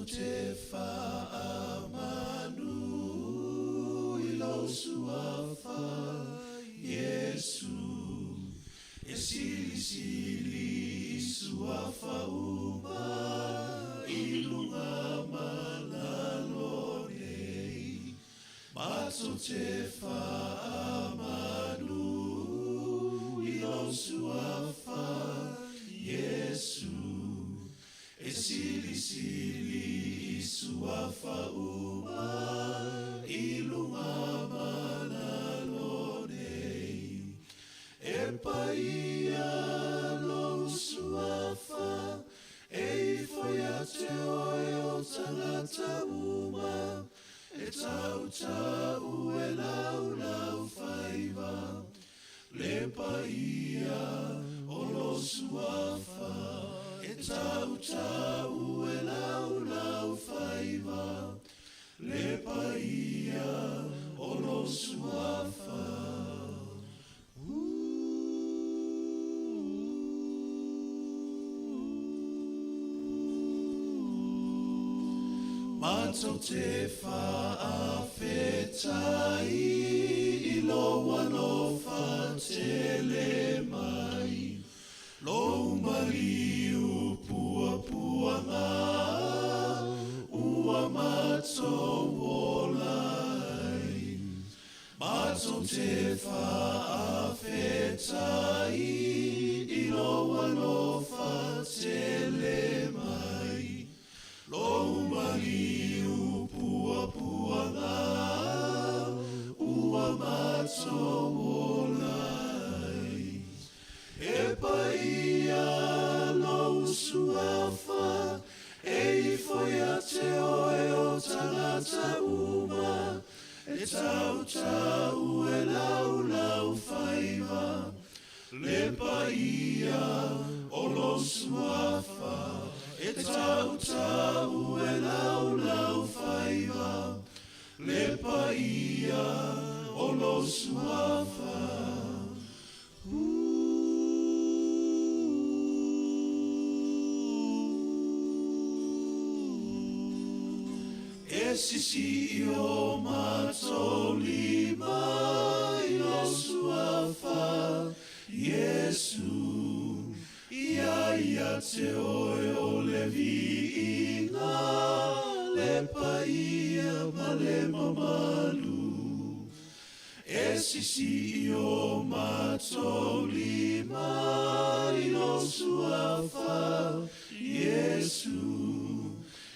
Matou te faamanu i lou suafa Iesu, e silisili i suafa uma i luga ma lalo nei. Matou te faamanu i lou suafa Iesu, e silisili i suafa uma i luga ma lalo nei. E paia lou suafa, e ifo ia te oe o tagata uma, e tautau e laulau faiva. Le paia o lou suafa, e tautau e laulau faiva. Le paia o lou suafa. Matou te faafetai i lou alofa tele mai, lou maliu puapuaga ua matou ola ai. Matou te faafetai i lou alofa tele mai, lou maliu puapuaga ua matou ola ai. E paia lou suafa, e ifo ia te oe o tagata uma, e tautau e laulau faiva. Le paia o lou suafa, e tautau e laulau faiva. Le paia o lou suafa. E sisi o matou lima i lou suafa Iesu, ia ia te oe o le viiga, le paia ma le mamalu. E sisi o matou lima i lou suafa Iesu,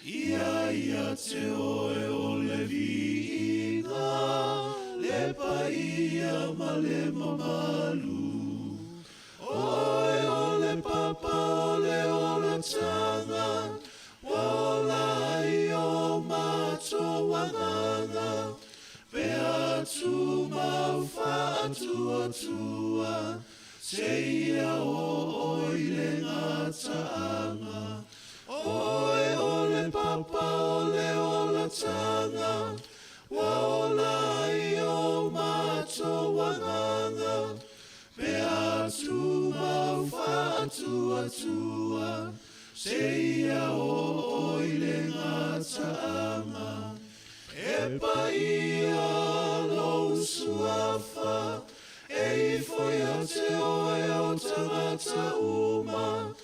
ia ia te oe o le viiga, le paia ma le mamalu. Oe o le papa o le olataga, ua ola ai o matou agaga, pe atu mau faatuatua, seia oo i le gataaga. Oe o le papa o le olataga, ua ola ai o matou agaga, pe atu mau faatuatua, seia oo i le gataaga. E paia lou suafa, e ifo ia te oe o tagata uma,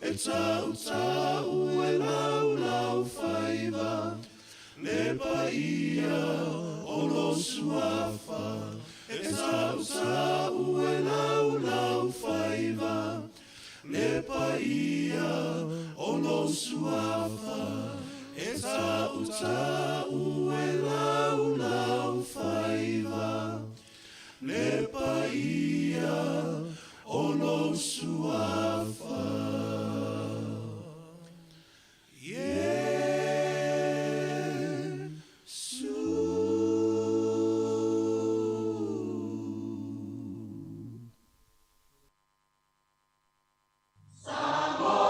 e tautau e laulau faiva. Le paia o lou suafa, e tautau e laulau faiva. Le paia o lou suafa, e tautau e laulau faiva. Le paia o lou suafa. Iesu. Samoa.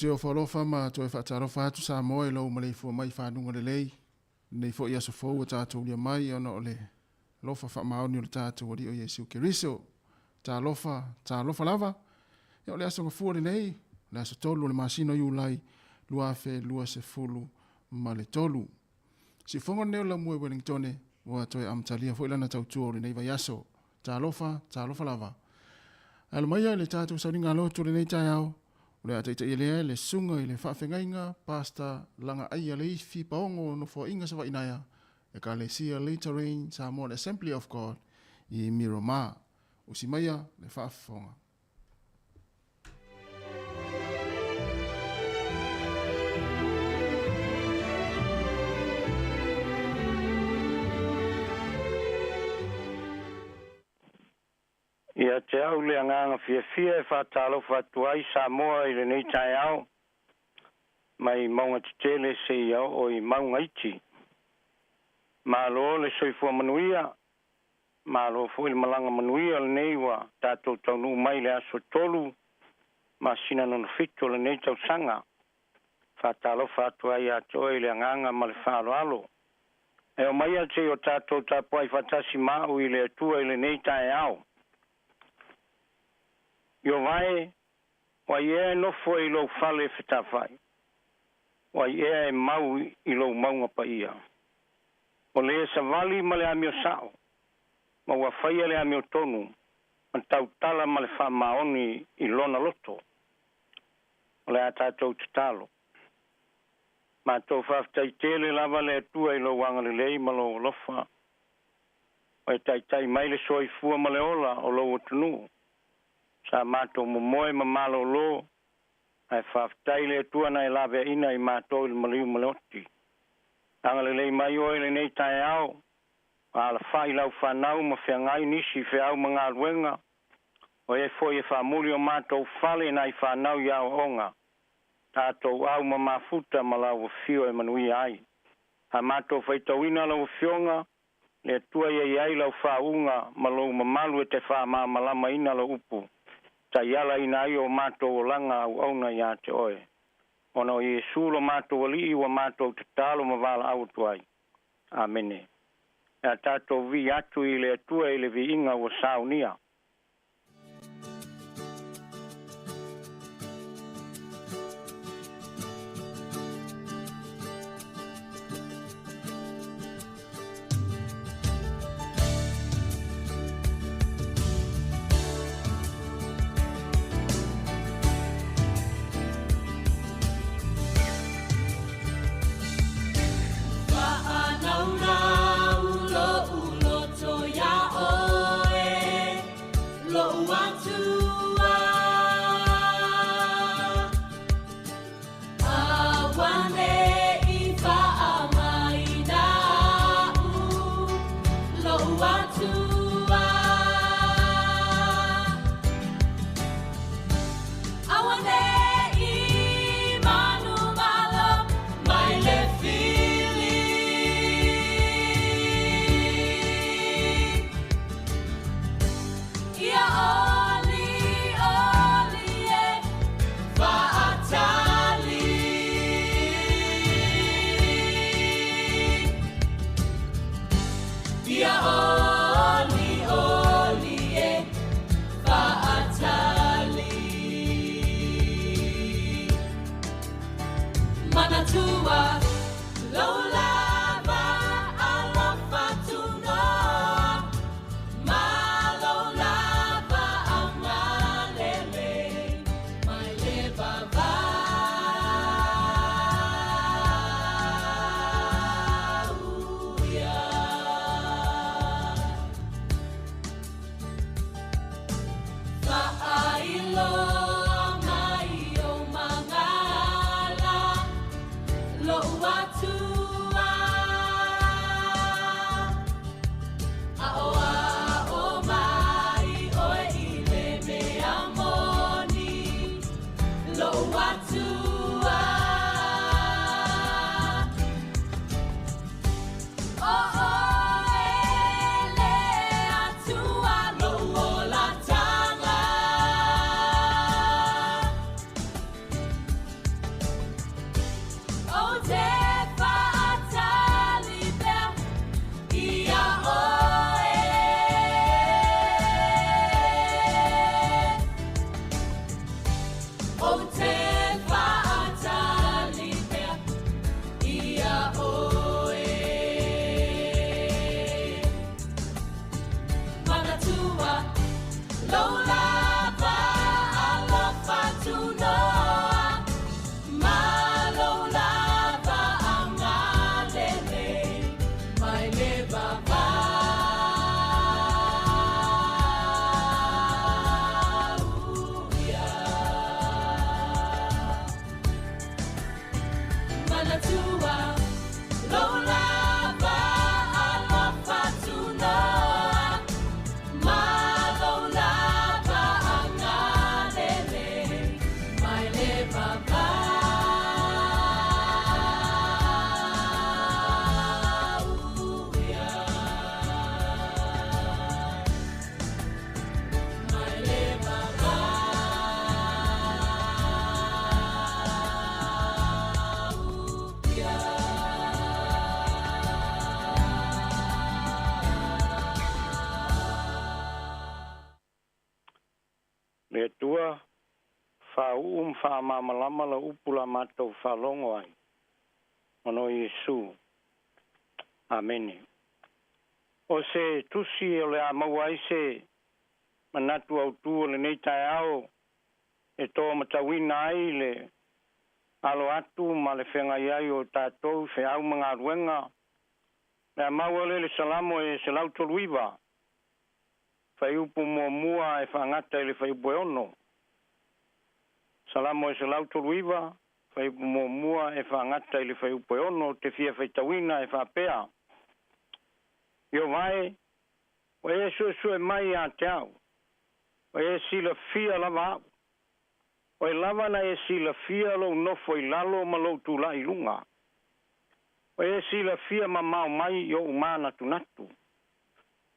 te ofo alofa ma toe faatalofa atu Samoa i lou maleifua mai i fanuga lelei. Lenei foi aso fou ua tatou ulia mai ona o le alofa faamaoni o le tatou Alii o Iesu Keriso. Talofa, talofa lava. Ia o le aso gafua lenei, o le aso 3 o le masina o Iulai 2023. Siufogo lenei o Laumue Wellingtone ua toe amatalia foi lana tautua o lenei vaiaso. Talofa, talofa lava. Alo maia i le tatou sauniga lotu o lenei taeao, o le a taitaia lea e le susuga i le faafegaiga Pastor Lagaaia Leifi Paogo o Nofoaiga Savainaea, Ekalesia Later Rain Samoan Assembly of God i Miramar. Usi maia le faafofoga. Ia te au le agaga fiafia e faatalofa atu ai Samoa i lenei taeao mai mauga tetele seia oo i mauga iti. Malo le soifua manuia, malo foi le malaga manuia lenei ua tatou taunuu mai i le aso 3 masina lona 7 o lenei tausaga. Faatalofa atu ai ia te oe i le agaga ma le faaaloalo. E omaia se i o tatou tapuai faatasi ma au i le Atua i lenei taeao. Ieova e, o ai ea e nofo i lou fale fetafai? O ai ea e mau i lou mauga paia? O le savali ma le amio sao, ma ua faia le amiotonu, ma tautala ma le faamaoni i lona loto. O le a tatou tatalo. Matou faafetai tele lava le Atua i lou agalelei ma lou alofa, ua e taitai mai le soifua ma le ola o lou atunuu. Sa matou momoe ma malolo, ae faafetai le Atua na e laveaiina i matou i le maliu ma le oti. Agalelei mai oe i lenei taeao, ma alafai lau fanau ma feagai nisi i feau ma galuega, o e foi e faamuli o matou fale i nai fanau i aoaoga, tatou au ma mafuta ma lau afio e manuia ai. A matou faitauina lau Afioga, le Atua ia i ai lau faauuga ma lou mamalu e te faamalamalamaina lou upu, taialaina ai o matou olaga auauna ia te oe. Ona o Iesu lo matou Alii ua matou tatalo ma valaau atu ai. Amene. E a tatou vii atu i le Atua i le viiga ua saunia. Lo manatua lou lava alofa tunoa ma lou lava agalelei mai le vavau ia. Mai le vavau ia. Le Atua, faauu ma faamalamalama lau upu la matou faalogo ai. Ona o Iesu. Amene. O se tusi o le a maua ai se manatu autū o lenei taeao e toamatauina ai le alo atu ma le feagai ai o tatou i feau ma galuega. Le a maua lea i le Salamo e 139, fuaiupu muamua e faagata i le fuaiupu e 6. Salamo e 139, fuaiupu muamua e faagata i le fuaiupu e 6, ou te fia faitauina e faapea, Ieova e, ua e suesue mai ia te au, ua e silafia lava au. O e lava na e silafia lou nofo i lalo ma lou tulai i luga. Ua e silafia mamao mai i ou manatunatu.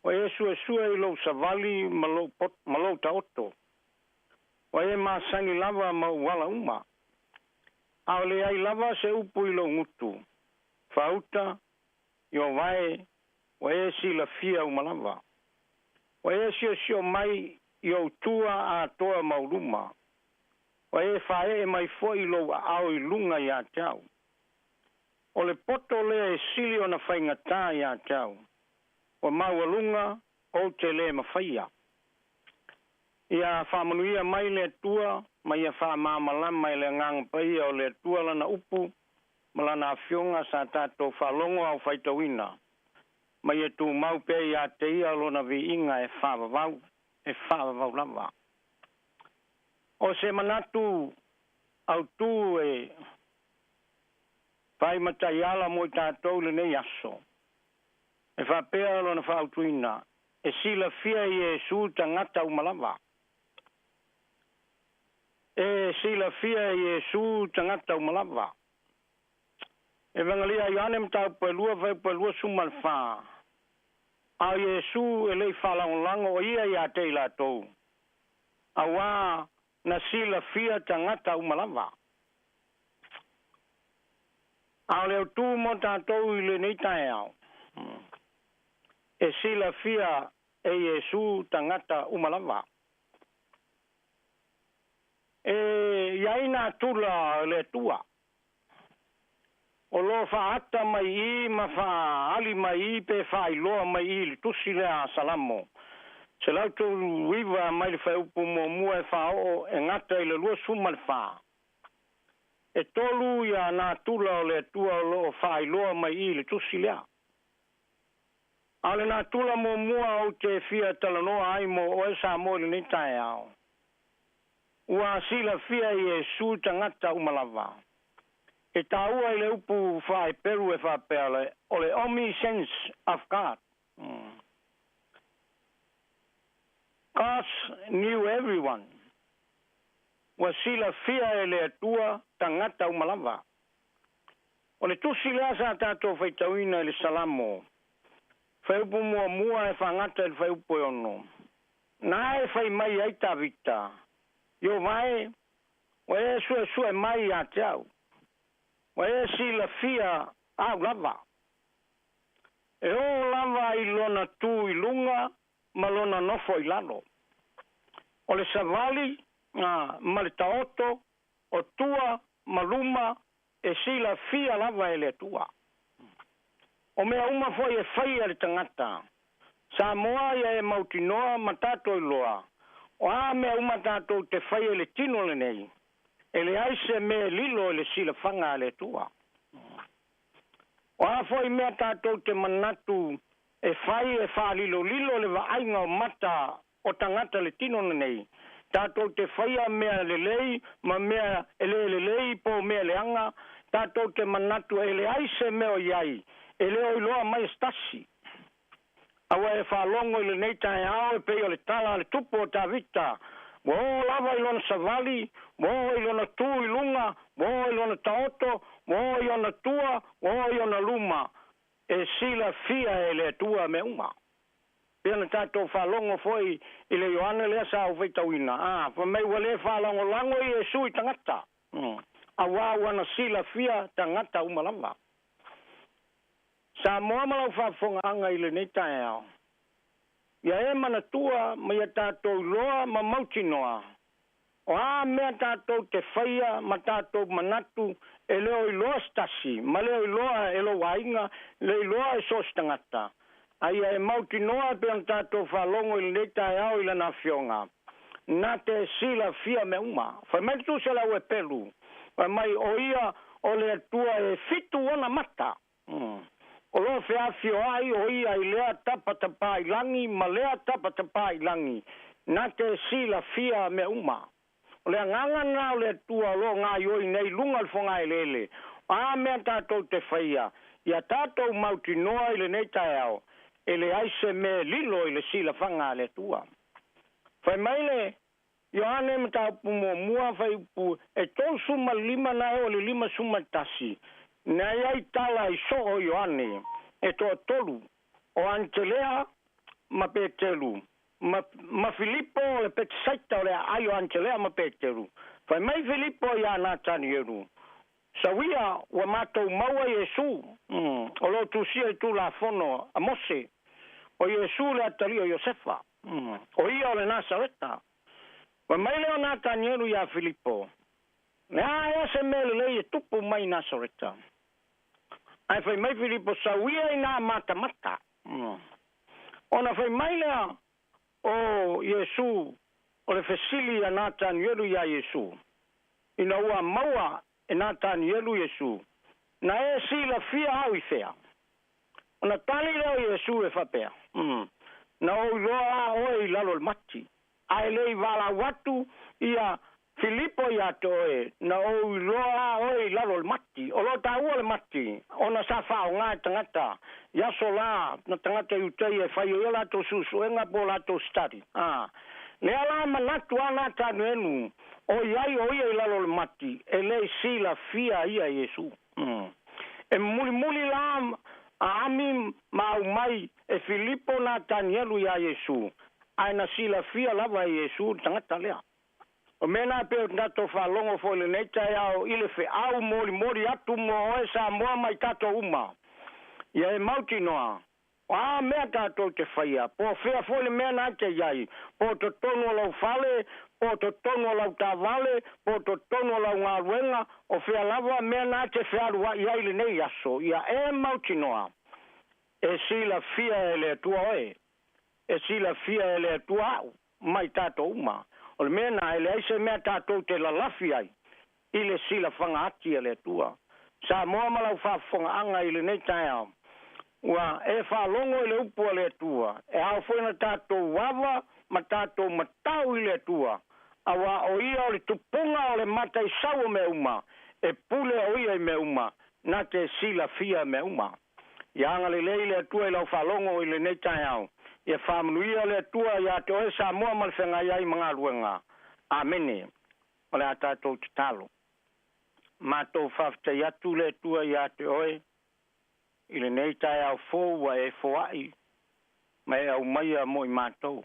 Ua e suesue i lou savali ma lou, ma lou taoto. Ua e masani lava ma ou ala uma. A o leai lava se upu i lou gutu. Faauta, Ieova e, ua e silafia uma lava. Ua e siosio mai i ou tua atoa ma ou luma. Ua e faaee mai foi lou aao i luga ia te au. O le poto lea e sili ona faigata ia te au, ua maualuga ou te lē mafaia. Ia faamanuia mai le Atua ma ia faamalamalama e le Agaga Paia o le Atua Lana upu ma Lana Afioga sa tatou faalogo a o faitauina, ma ia tumau pea ia te Ia Lona viiga e faavavau, e faavavau lava. O se manatu autū e fai ma taiala mo i tatou i lenei aso, e faapea lona faautuina, E silafia e Iesu tagata uma lava. E silafia e Iesu tagata uma lava. Evagelia a Ioane mataupu e lua fuaiupu e 24. A o Iesu e le i faalagolago o ia ia te i latou, auā na silafia tagata uma lava. A o le autū mo tatou i lenei taeao, e silafia e Iesu tagata uma lava. E i ai nā tula o le Atua o lo o faaata mai i ma faaali mai i pe faailoa mai i le tusi lea a Salamo 139 mai le fuaiupu muamua e faaoo e gata i le 24. E tolu ia natura o le Atua o lo o faailoa mai i le tusi lea. A o le natura muamua ou te fia talanoa ai mo oe Samoa i lenei taeao, ua silafia e Iesu tagata uma lava. E taua i le upu faa-Heperu e faapea, o le omniscience of God. God knew everyone. Ua silafia e le Atua tagata uma lava. O le tusi lea sa tatou faitauina i le Salamo, fuaiupu muamua e faagata i le fuaiupu e 6. Na e fai mai ai Tavita, Ieova e, ua e suesue mai ia te au, ua e silafia au lava. E oo lava i lona tu i luga ma lona nofo i lalo. O le savali ma le taoto, o tua ma luma e silafia lava e le Atua. O mea uma foi e faia e le tagata Samoa ia e mautinoa ma tatou iloa, o a mea uma tatou te faia i le tino lenei, e leai se mea e lilo i le silafaga a le Atua. O a foi mea tatou te manatu e fai e faalilolilo le vaaiga o mata o tagata i le tino lenei, tatou te faia mea lelei ma mea e le lelei po o mea leaga, Tatou te manatu e leai se mea o i ai, e le o iloa mai e se tasi. A ua e faalogo i lenei taeao e pei o le tala a le tupu o Tavita, Ua oo lava i lona savali, ua oo i lona tu i luga, ua oo i lona taoto, ua oo i ona tua, ua oo i ona luma, e silafia e le Atua mea uma. Pei ona tatou faalogo foi i le Ioane lea sa ou faitauina, a, fai mai ua le faalagolago Iesu i tagata, auā ua na silafia tagata uma lava. Samoa ma lau faafofogaaga i lenei taeao, ia e manatua ma ia tatou iloa ma mautinoa, o a mea tatou te faia ma tatou manatu e le o iloa se tasi, ma le o iloa e lou aiga, le iloa e so o se tagata, a ia e mautinoa e pei ona tatou faalogo i lenei taeao i Lana Afioga, na te silafia mea uma. Fai mai le Tusi a le Auepelu, fai mai, O Ia o le Atua e fitu ona mata. O lo o feafioai o ia i lea tapatapāilagi ma lea tapatapāilagi, na te silafia mea uma. O le agaga lena o le Atua o lo o gaioi nei i luga o le fogaeleele, o a mea tatou te faia, ia tatou mautinoa i lenei taeao, e leai se mea e lilo i le silafaga a le Atua. Fai mai le Ioane Mataupu Muamua Fuaiupu e 35 na e oo i le 51, na i ai tala i soo o Ioane e toatolu, o Anitelea ma Peteru ma, ma Filipo o le Petesaita o le aai o Anitelea ma Peteru. Fai mai Filipo iā Natanielu, Sauia ua matou maua Iesu, o lo o tusia i Tulafono a Mose, o Iesu le atalii o Iosefa, o ia o le Nasareta. Fai mai lea o Natanielu iā Filipo, Le a ea se mea lelei e tupu mai i Nasareta? Ae fai mai Filipo, Sauia i nā matamata. Ona fai mai lea o Iesu, o le fesili a Natanielu iā Iesu, ina ua maua e Natanielu Iesu, Na e silafia au i fea? Ona tali lea o Iesu e faapea, Na ou iloa a oe i lalo o le mati, ae le i valaau atu ia Filipo iā te oe, na ou iloa a oe i lalo o le mati. O lo o taua le mati, ona sa faaaoga e tagata i aso la, na tagata Iuteia e fai ai o latou suesuega po o latou study. A lea la manatu a Natanielu, ʻoiai o ia i lalo o le mati, e le i silafia ia e Iesu. E mulimuli la a ami ma aumai e Filipo Natanielu iā Iesu, ae na silafia lava e Iesu le tagata lea. O mea na pei o tatou faalogo foi i lenei taeao i le feau molimoli atu mo oe Samoa ma i tatou uma. Ia e mautinoa, o a mea tatou te faia, po o fea foi le mea na te i ai, po o totonu o lou fale, po o totonu o lau taavale, po o totonu o lau galuega, o fea lava mea na te fealuai ai i lenei aso, ia e mautinoa, e silafia e le Atua oe, e silafia e le Atua au, ma i tatou uma. O le mea lena, e leai se mea tatou te lalafi ai i le silafaga ati a le Atua. Samoa ma lau faafofogaaga i lenei taeao, ua e faalogo i le upu a le Atua, e ao foi ona tatou ava ma tatou matau i le Atua, auā o Ia o le tupuga o le mataisau o mea uma, e pule o Ia i mea uma, na te silafia mea uma. Ia agalelei le Atua i lau faalogo i lenei taeao. Ia faamanuia le Atua iā te oe Samoa ma le feagai ai ma galuega. Amene. O le a tatou tatalo. Matou faafetai atu le Atua iā te oe i lenei taeao fou ua e foai ma e aumaia mo i matou.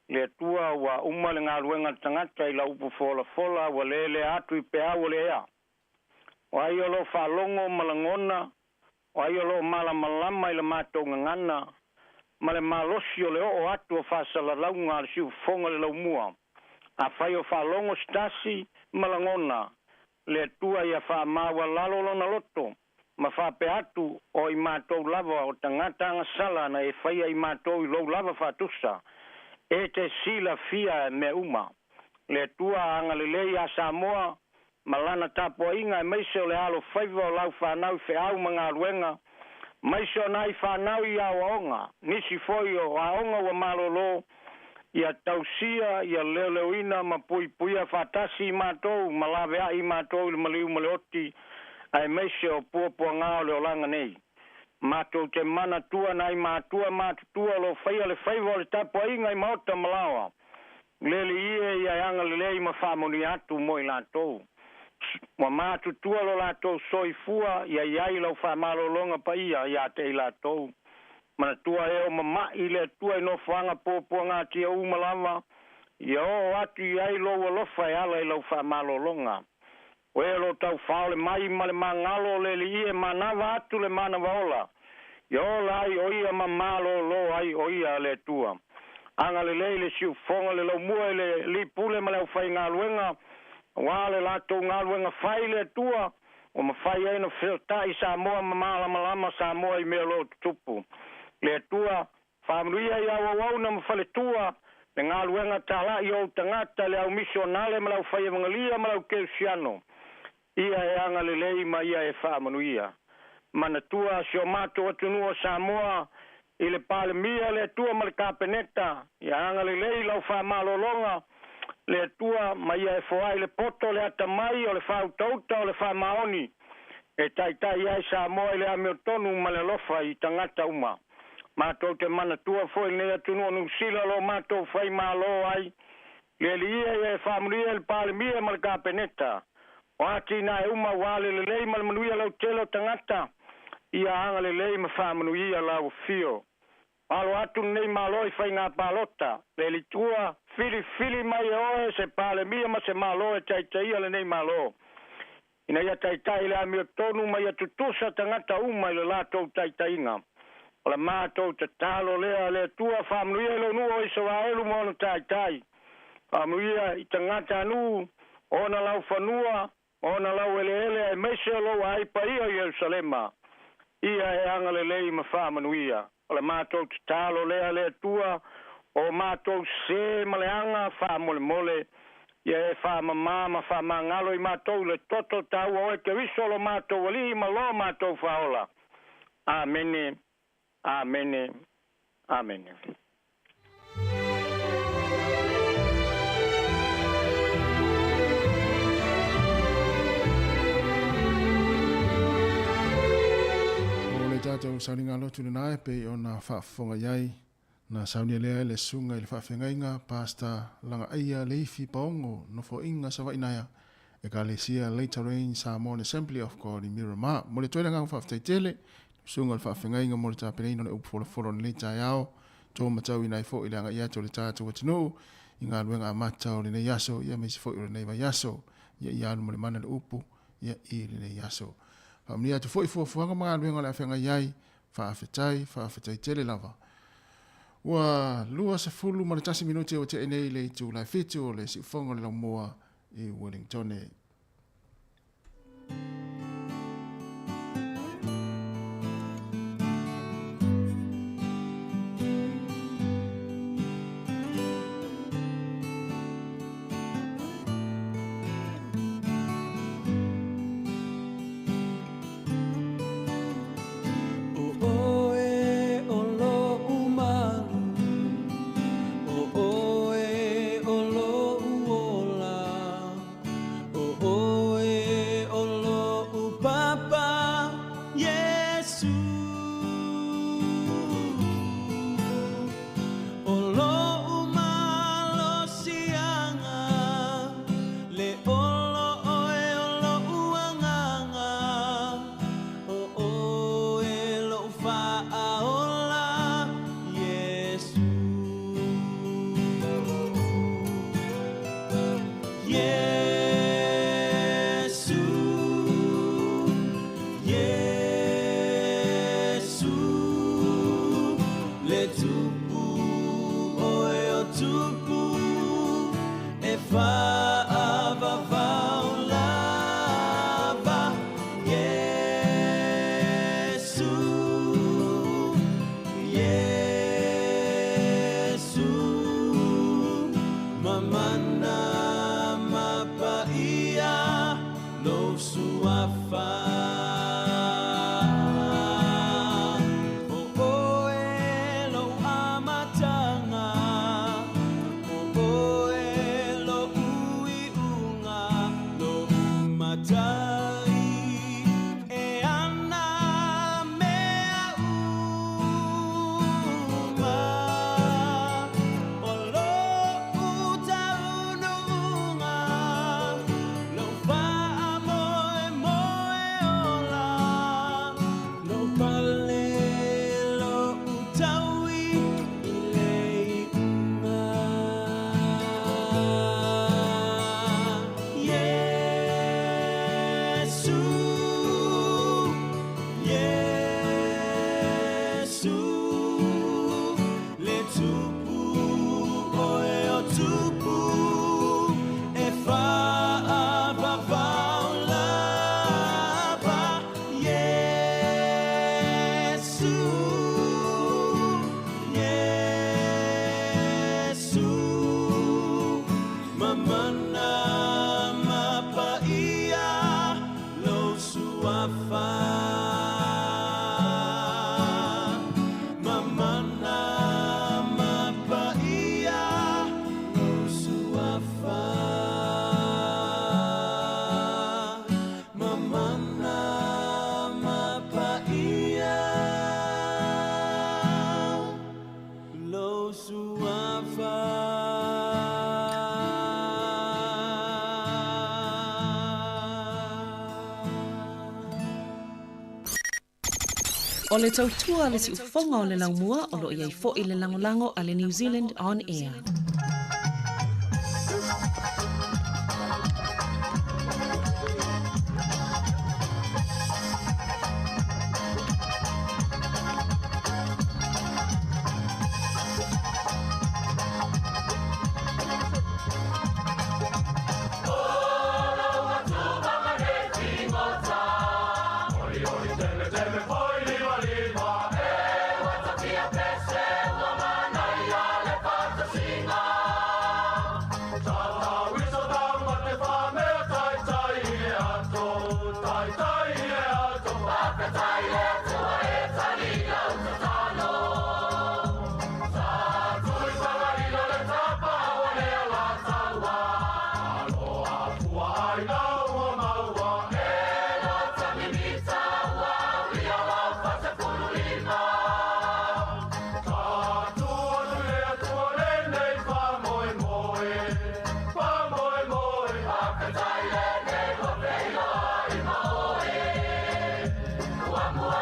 Le Atua ua uma le galuega a le tagata i lau upu folafola ua lelea atu i peau o le ea. O ai o lo o faalogo ma lagona, o ai o lo o malamalama i la matou gagana ma le malosi o le oo atu o faasalalauga a le siufofoga i le laumua. Afai o faalogo se tasi ma lagona, le Atua ia faamaualalo lona loto ma faapea atu, o i matou lava o tagata agasala na e faia i matou i lou lava faatusa, e te silafia mea uma. Le Atua agalelei iā Samoa ma lana tapuaiga aemaise o le alofaiva o lau fanau i feau ma galuega, maise o nai fanau i aoaoga, nisi foi o aoga ua malolo, ia tausia, ia leoleoina ma puipuia faatasi i matou ma laveai i matou i le maliu ma le oti. Aemaise o puapuagā o le olaga nei. Matou te manatua nai matua matutua o lo o faia le faiva o le tapuaiga i maota ma laoa. Le Alii e, ia e agalelei ma faamanuia atu mo i latou. Ua matutua lo latou soifua, ia i ai lau faamalologa paia ia te i latou. Manatua e o mama'i le Atua i nofoaga puapuagatia uma lava, ia oo atu i ai lou alofa e ala i lau faamalologa. O e o lo o taufaole mai ma le magalo o le Alii e manava atu le manava ola, ia ola ai o ia ma malōlō ai o ia a le Atua. Agalelei le siufofoga le laumua i le alii pule ma le aufaigaluega, aua le latou galuega fai i le Atua, ua mafai ai ona feotai Samoa ma malamalama Samoa i mea o lo o tutupu. Le Atua, faamanuia i au auauna ma faletua, le galuega talai o ou tagata, le au misionale ma le aufaievagalia ma le au kerisiano. Ia e agalelei ma ia e faamanuia. Manatua si o matou atunuu o Samoa i le Palemia, le Atua ma le Kapeneta, ia agalelei lau faamalologa, le Atua, ma ia e foai le poto, le atamai, o le faautauta, o le faamaoni, e taitai ai Samoa i le amiotonu ma le alofa i tagata uma. Matou te manatua foi lenei atunuu o Niu Sila o lo o matou fai malo ai, le Alii e, ia e faamanuia i le Palemia ma le Kapeneta. O atinae uma aua le lelei ma le manuia lautele o tagata, ia agalelei ma faamanuia lau afio. Alo atu lenei Malo i faiga palota, le Litua, filifili mai e oe se Palemia ma se Malo e taitaia lenei Malo, ina ia taitai i le amiotonu ma ia tutusa tagata uma i le latou taitaiga. O le matou tatalo lea, le Atua, faamanuia i lou nuu o Isaraelu ma ona taitai. Faamanuia i tagatanuu, ona laufanua, ona laueleele aemaise o lou aai paia o Ierusalema. Ia e agalelei ma faamanuia. O le matou tatalo lea, le Atua, o matou sē ma leaga faamolemole, ia e faamamā ma faamagalo i matou i le toto taua o oe Keriso lo matou Alii ma lo matou Faaola. Amene, amene, amene. O le tatou sauniga lotu lena e pei ona faafofoga i ai, na saunia lea e le Susuga i le Faafeagaiga Pastor Lagaaia Leifi Paogo Nofoaiga Savainaea, Ekalesia Later Rain Samoan Assembly of God i Miramar. Mo le toe le agaga faafetai tele i le Susuga i le Faafeagaiga mo le tapenaina o le upu folafolo o lenei taeao, to matauina ai foi le agai atu o le tatou atunuu i galuega amata o lenei aso ia aemaise foi o lenei vaiaso. Ia ia alu ma le mana le upu ia i lenei aso. Faamanuia atu foi fuafuaga ma galuega o le a feagai ai. Faafetai, faafetai tele lava. Ua 21 minute ua tea nei le itula e 7 o le siufofoga o le laumua i Wellingtone. suafa Mamana ma paia Lou suafa Mamana ma paia Lou suafa. O le tautua le siufofoga o le laumua o loo iai fo'i le lagolago a le New Zealand On Air. Mua.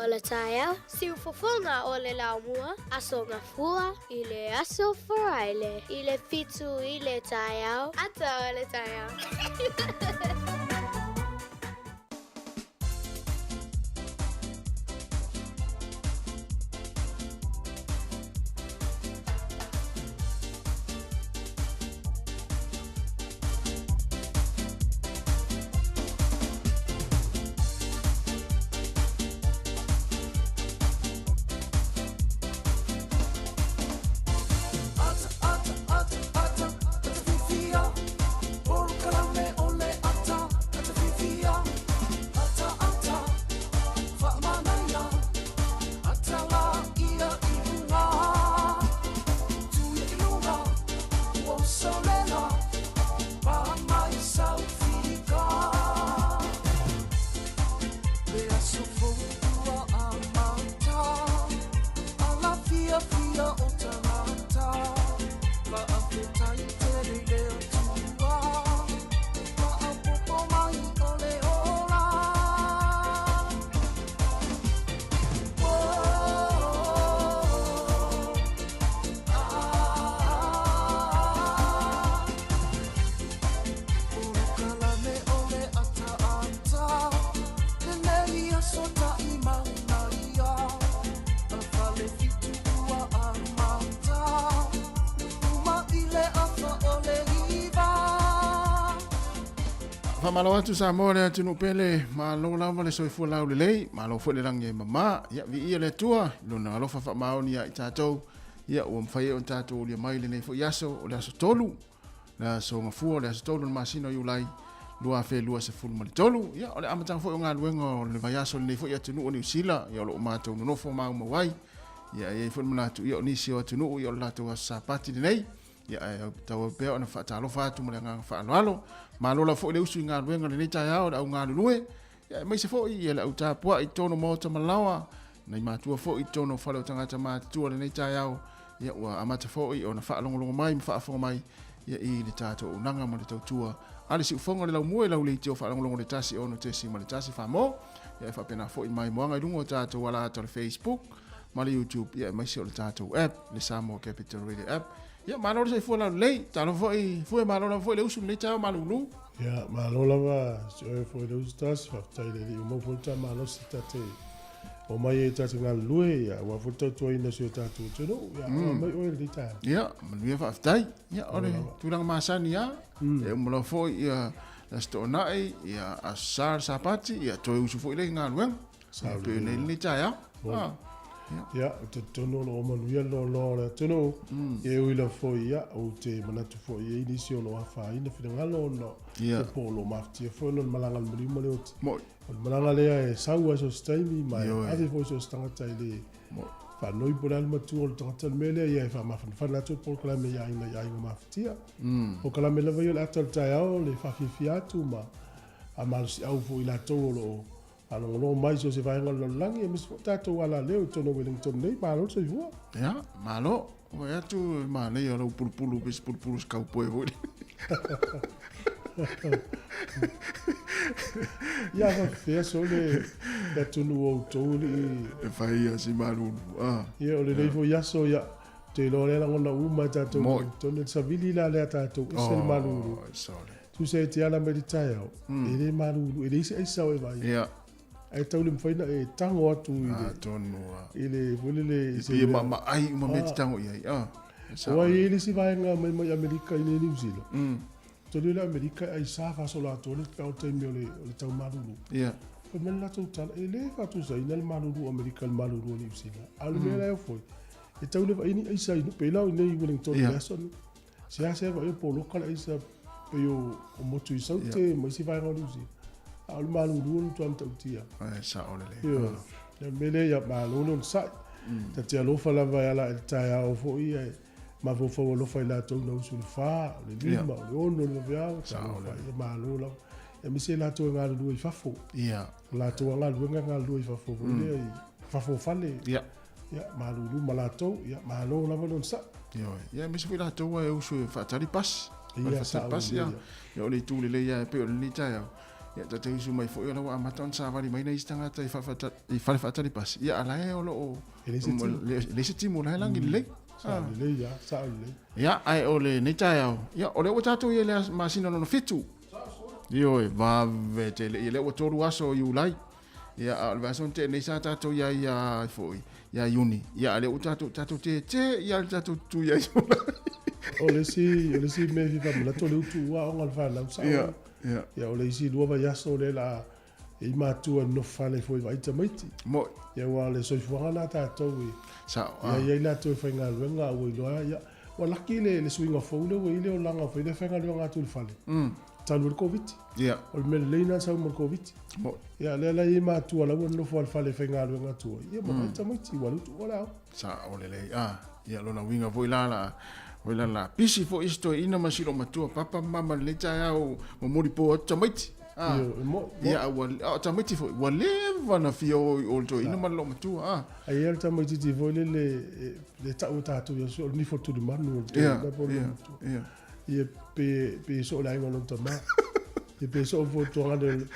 le taeao, siufofoga o le laumua, Aso Gafua i le aso Faraile i le 7 i le taeao, ata o le taeao. Faamalo atu Samoa le atunuu pele, malo lava le soifua laulelei, malo foi le lagi e mamā. Ia, viia le Atua i Lona alofa faamaoni ia i tatou. Ia, ua mafai ai ona tatou aulia mai lenei foi aso, o le aso 3, le aso Gafua, o le aso 3 o le masina o Iulai 2023. Ia, o le amataga foi o galuega o le vaiaso lenei foi atunuu o Niu Sila, ia o lo o matou nonofo maumau ai. Ia, e i ai foi le manatu, ia o nisi o atunuu, ia o le latou aso Sapati lenei. Ia, ae tauau pea ona faatalofa atu ma le agaga faaaloalo. Malo lava foi le usu i galuega lenei taeao, le au galulue, ia, aemaise foi ia le au tapuai i totonu o maota ma laoa, nai matua foi i totonu o fale o tagata matutua lenei taeao, ia, ua amata foi ona faalogologo mai ma faafofoga mai ia, i le tatou auaunaga ma le tautua a le siufofoga o le laumua i lau leitio faalogologo le 1 6.1 Samoa, ia, e faapena foi mai moaga i luga o tatou alaata o le Facebook ma le YouTube, ia, aemaise o le tatou app, le Samoa Capital Radio app. Ia, malo le soifua laulelei, talofa foi Fue, malo lava foi le usu lenei taeao malulu. Ia, malo lava si oe foi le usu tasi, faafetai le alii ua maua foi le ta malosi ta te omai ai ta te galulue, ia, aua foi le tautuaina o si o tatou atunuu, ia, mm. mai oe lenei taeao. Ia, manuia faafetai. Ia, o le tulaga masani lava, e uma loa foi ia le Aso Toonai, ia Aso Sa le Sapati, ia toe usu foi lea i galuega. Sa pei nei lenei taeao. Ah. Ia, ou te talitonu o lo o manuia le loaloa o le atunuu. Ia, e ui lava foi, ia, ou te manatu foi e i ai nisi o lo o afaina finagalo ona ia po o lo o mafatia foi ona o le malaga a le maliu ma le oti. Moi. O le malaga lea e sau lava i so o se taimi ma e ave foi so o se tagata e le faanoi po o le a le matua o le tagata. O le mea lea, ia e faamafanafana atu le polokalame i aiga i aiga mafatia. Polokalame lava ia o le ata o le taeao, le faafiafia atu ma faamalosiau foi i latou o lo o Faalogologo mai i so o se vaega o le lalolagi, aemaise foi o tatou alaleo i totonu o Wellington nei. Malo le soifua. Ia, malo. Vaai atu e manaia lou pulupulu pei se pulupulu o se kaupoe foi. Ia, faapefea sole le atunuu o outou alii. E fai ia si malulu. Ah. Ia, o lenei foi aso, ia, ou te iloa lea lagona uma e tatou Wellington, le savili la lea tatou ese le malulu. Oh, sole. Tusa e te ala mai le taeao, e le malulu, e leai se aisa o e vaai. Ia. Ae tau le mafai ona e tago atu i le... Atonu a. I le, foi lele... E pei e maamaai uma mea e te tago i ai. Ah. Aua e i ai le isi vaega mai mai Amerika i nei Niu Sila. Tolu le Amerika e aisa faasolo atoa le pea o le taimi o le, o le tau malulu. Ia. Fai mai le latou tala, e le faatusaina le malulu o Amerika i le malulu o Niu Sila. A o le mea la e foi, e tau le vaai ni aisa i pei la o i nei Wellington i le aso nei. Seasea vaai o poloka le aisa pei o, o motu i Saute ma isi vaega o Niu Sila. A o le malulu o le matua matautia. Ai, sao lelei. Ioe. Le mea lea ia malo le onosai. Ta te alofa lava e ala i le taeao foi e mafaufau alofa i latou na usu i le fa, o le lima, o le ono, o le vaveao, talofa ia malo lava. Aemaise i latou e galulue i fafo. Ia. O latou a galuega e galulue i fafo foi lea i fafo o fale. Ia. Ia, malulu ma latou, ia, malo lava le onosai. Ioe. Ia, aemaise foi latou e usu e faatali pasi. Ia, Faatali pasi, ia. Ia, o le itu lelei lava e pei o lenei taeao. Ia ta te usu mai foi o la ua amata ona savali mai nai isi tagata i fale i fale faatali pasi. Ia a la e o lo o E leai se timu. E leai se timu o la e lagi lelei. Sao lelei lava, sao lelei. Ia, ae o lenei taeao, ia, o lea ua tatou i ai i le masina lona fitu. Ioe, vave tele. Ia, lea ua 3 aso o Iulai. Ia, a o le vaiaso na tea nei sa tatou i ai ia foi, ia Iuni. Ia, a lea ua tatou, tatou tete ia le tatou tutu ia Iulai. O le isi, o le isi mea e fia faamanatu o le utu ua aoga le fanau, sao. Ia, ia. Ia, o le isi lua vaiaso lea la e i matua e nofo fale foi vaai tamaiti. Moi. Ia, aua o le soifuaga lena tatou e. Sao. Ia, i ai latou e faigaluega a ua iloa, ia, ua laki le, le suiga fou lea ua i ai le olaga foi lea e faigaluega atu i le fale. Talu ai le Koviti. Ia. O le mea lelei lena sau ma le Koviti. Moi. Ia, lea la e i ai matua la ua nonofo lava i le fale e faigaluega atu ai, ia ma vaai tamaiti, ua alu tuua le aoga. Sao lelei. Ah, ia lona uiga foi la la foi la la pisi foi isi toeaina ma si loomatua papa ma mama i lenei taeao momoli po atu tamaiti. Ah, Ioe, e moi, moi. ia ua a o tamaiti foi ua leva ona fia o i o le toeaina ma le loomatua. Ah. Ai e i ai le tamaitiiti foi lele e le tau e tatou ia o le nifo o le tulimanu o le Ia, toeaina po o le ia, loomatua. ia. Ia pe pe soo le aiga o lona tama. Ia pe soo foi tuagane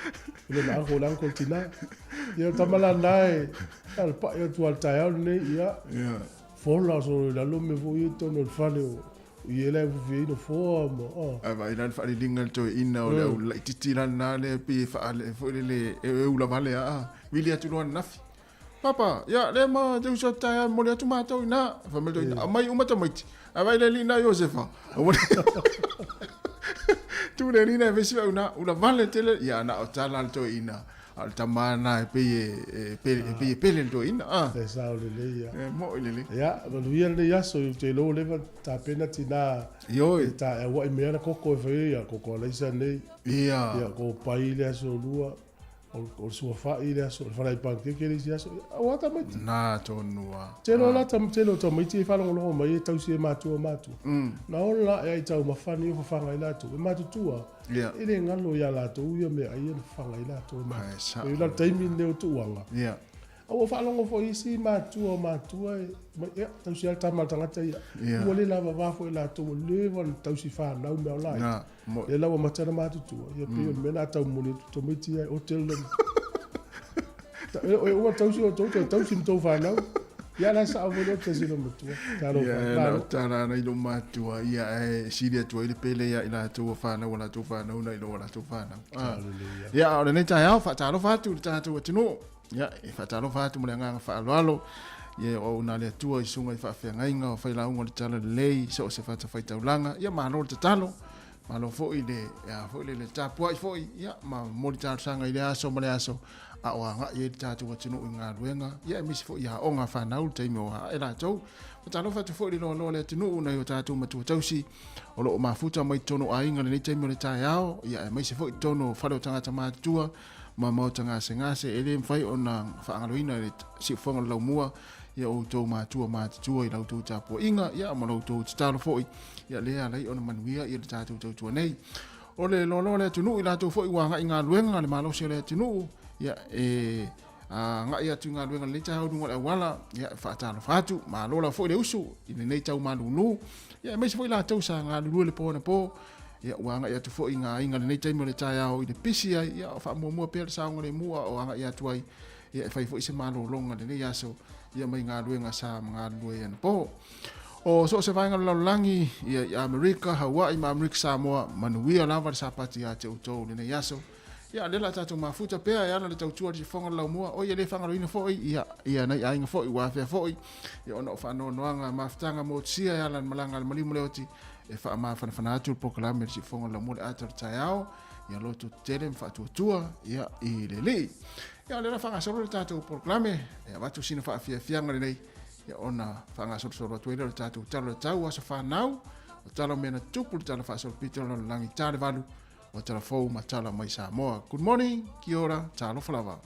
o lona uncle, le uncle tina. Ia o le tama la lena e na o le pai atu lava i le taeao lenei, ia Ia. fola solo i lalo mea foi ia i totonu o le fale o i ai la e fufi ai nofoa ma a. Ae vaai la le faaliliga a le toeaina o le au laitiiti la lena lea pei e faale foi lele e ula vale lava. Vili atu loa ananafi. Papa, ia, lea ma te uso atu taeao e momoli atu matou i ina. Fai mai le toeaina, aumai uma tamaiti. Ae vaai le alii lena Iosefa. Tu le alii lena e fai si feau ina, ula vale tele. Ia, na o tala a le toeaina, a o le tama lena e pei e, e, e pei e pele le toeaina. Ah. E sao lelei ia. E moi lelei. Ia, manuia lenei aso, ou te iloa ua leva ona tapena tina Ioe. e ta e auai mai ana koko e fai ai, ia, koko alaisa nei. Ia. Ia, ko pai le aso lua. O le suafa'i le aso, o le falai panikeke le isi aso, aua tamaiti. Na tonu a. Tele o la tele o tamaiti e faalogologo mai e tausi e matua matua. Na ola la ea i taumafa nei o fafaga ai latou, e matutua, e le galo iā latou ia meaai ia na fafaga ai latou e matutua. E la le taimi lenei o tuuaga. A ua faalogo foi isi matua o matua e mai, ia, tausi lava le tama a le tagata ia. Ua le lavava foi latou, ua leva ona tausi fanau mea o laiti. Lea la ua mata na matutua, ia pei o le mea lena a tau momoli atu tamaiti ia e ote le loma. E uma tausi outou, toe tausi ma tou fanau. Ia la e sao foi le ote si loma matua. Talofa, Ia, malo. na o tala ana i lou matua, ia, ae sili atu ai le pele ia i latou ua fanau a latou fanau nai lo a latou fanau. Sao lelei ia. Ia, a o lenei taeao, faatalofa atu i le tatou atunuu. Ia, e faatalofa atu ma le agaga faaaloalo, ia o auauna a le Atua i susuga i faafeagaiga o failauga o le Talalelei, so o se fatafaitaulaga, ia malo le tatalo, malo foi le, a foi le, le tapuai foi, ia, ma momoli talosaga i lea aso ma lea aso, a o agai ai le tatou atunuu i galuega, ia aemaise foi i aoga a fanau i le taimi o ae latou. Faatalofa atu foi i le loaloa o le atunuu nai o tatou matua tausi o lo o mafuta mai totonu o aiga i lenei taimi o le taeao, ia aemaise foi i totonu o fale o tagata matutua, ma maota gasegase e le mafai ona faagaloina e le siufofoga o le laumua ia outou matua matutua i la outou tapuaiga ia ma la outou tatalo foi ia lea ala ai ona manuia ia le tatou tautua nei. O le loaloa o le atunuu i latou foi ua agai galuega le malosi o le atunuu ia e agai atu i galuega lenei taeao i luga o le auala ia e faatalofa atu malo lava foi le usu i lenei tau malulu ia aemaise foi latou sa galulue le po anapo Ia, ua agai atu foi i ngā aiga lenei taimi o le taeao i le pisi ai, ia, o faamuamua pea le saogalemu a o agai atu ai, ia, e fai foi se malologa lenei aso, ia, mai galuega sa galulue ai anapo. O so o se vaega o le lalolagi, ia, i Amerika, Hawaii ma Amerika Samoa, manuia lava le Sapati ia te outou i lenei aso. Ia, lea la tatou mafuta pea e ala le tautua i le sifofoga o le laumua, oi e le faagaloina foi, ia, ia nai aiga foi ua afea foi, ia, ona o faanoanoaga mafutaga motusia e ala i le malaga a le maliu ma le oti, E faamafanafana atu le polokalame i le siufofoga o le laumua le ata o le taeao, ia loto tetele ma faatuatua ia i le Alii. Ia o lea la faagasolo le tatou polokalame, e avatu sina faafiafiaga lenei, ia ona faagasolosolo atu ai lea o le tatou tala o le tau aso fanau, o tala o mea na tutupu, le tala faasolopito o le lalolagi ta le valu, o tala fou ma tala mai Samoa. Good morning, kia ora, talofa lava.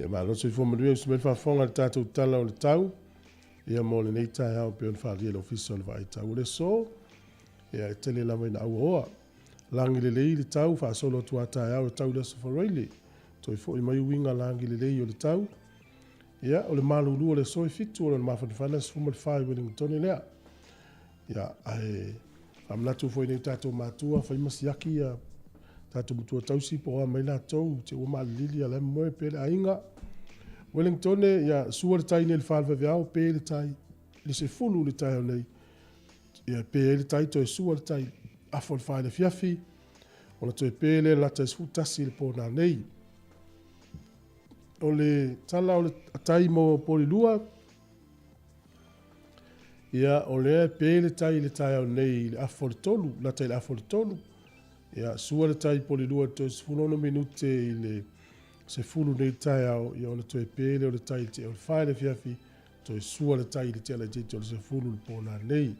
Ia malo le soifua manuia usi mai le faafofoga i le tatou Tala o le Tau, ia mo lenei taeao pei ona faaalia e le Ofisa o le Vaai Tau o le Aso. Ia e tele lava ina auaoa. Lagi lelei le tau faasolo atu a taeao e tau i le Aso Faraile. Toe foi mai uiga lagi lelei o le tau. Ia, o le malulu o le aso e 7 o lona mafanafana 14 i Wellingtone lea. Ia, ae faamanatu foi nei tatou matua, fai ma siaki ia tatou matua tausi po o a mai latou, te ua maalilili a la e moe pea le aiga. Wellingtone, ia, sua le tai nei i le 4 i le vaveao, pe le tai i le 10 i le taeao nei. Ia, pe ai le tai, toe sua le tai afo i le 4 i le afiafi, ona toe pe lea lata i le 11 i le po nanei. O le tala o le tai mo Polilua, ia, o lea e pe le tai i le taeao nei i le afo o le 3, lata i le afo o le 3. Ia, sua le tai Polilua i le toe 16 minute i le 10 nei taeao, ia ona toe pe lea o le tai i le tea o le 4 i le afiafi, toe sua le tai i le tea laitiiti o le 10 i le po nanei.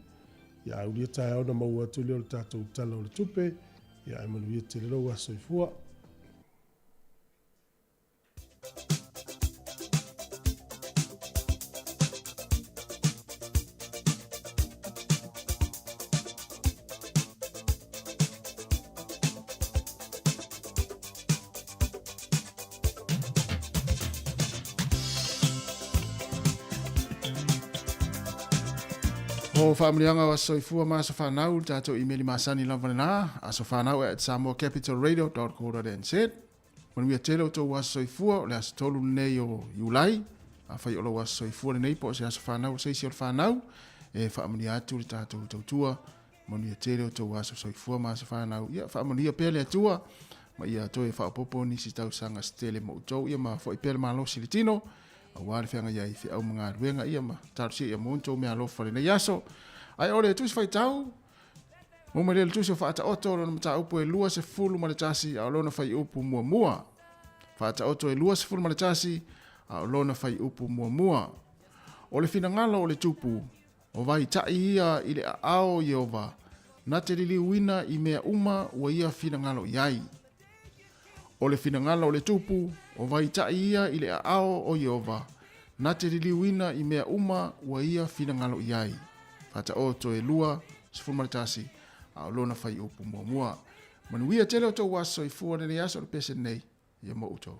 Ia, aulia taeao na maua atu lea o le tatou Tala o le Tupe, ia, ae manuia tele lou aso soifua. O faamanuiaga o aso soifua ma aso fanau, le tatou imeli masani lava lena, asofanau@samoacapitalradio.co.nz. Manuia tele o tou aso soifua, o le aso 3 lenei o Iulai. Afai o lou aso soifua lenei po o se aso fanau o se isi o le fanau, e faamanuia atu le tatou tautua. Manuia tele o tou aso soifua ma aso fanau. Ia, faamanuia pea le Atua, ma ia toe faaopoopo nisi tausaga se tele mo outou, ia ma foi pea le malosi i le tino. Auā le feagai ai i feau ma galuega ia ma talosia ia maua ni tou meaalofa i lenei aso. Ae o le Tusi Faitau, maua mai lea i le Tusi o Faataoto, o lona mataupu e 21 a o lona fuaiupu muamua. Faataoto e 21 a o lona fuaiupu muamua. O le finagalo o le Tupu, o vaitaʻi ia i le aao o Ieova, na te liliuina i mea uma ua ia finagalo i ai. O le finagalo o le Tupu, o vaitaʻi ia i le aao o Ieova, na te liliuina i mea uma ua ia finagalo i ai. Faataoto e 21, a o lona fuaiupu muamua. Manuia tele o tou aso soifua lenei aso o le pese nei, ia ma outou.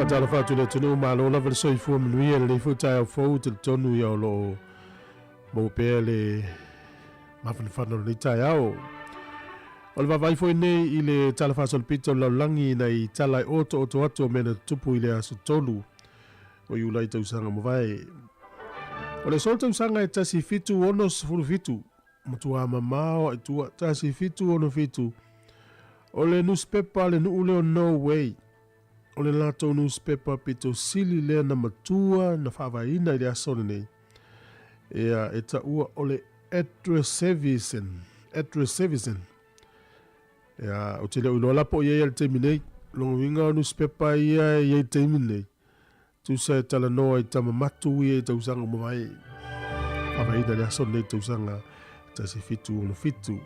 Faatalofa atu i le atunuu, malo lava le soifua manuia i lenei foi taeao fou, talitonu ia o lo o maua pea le mafanafana o lenei taeao. O le vaavaai foi lenei i le Tala Faasolopito o le Lalolagi ina i tala e otooto atu o mea na tutupu i le aso 3 o Iulai tausaga mavae. O le aso tausaga e 1767, matua mamao a'i tua 1767, o le nusipepa a le nuu lea o Norway, o le latou nusipepa pito sili lea na matua na faavaeina i le aso lenei, ia e taua o le Adressevisen, Adressevisen. Ia, ou te le o iloa la po o i ai i le taimi nei. Lona uiga o nusipepa ia e i ai i le taimi lenei, tusa e talanoa i tama matu ia i tausaga ua mavae. Faavaeina le aso lenei i le tausaga 1767.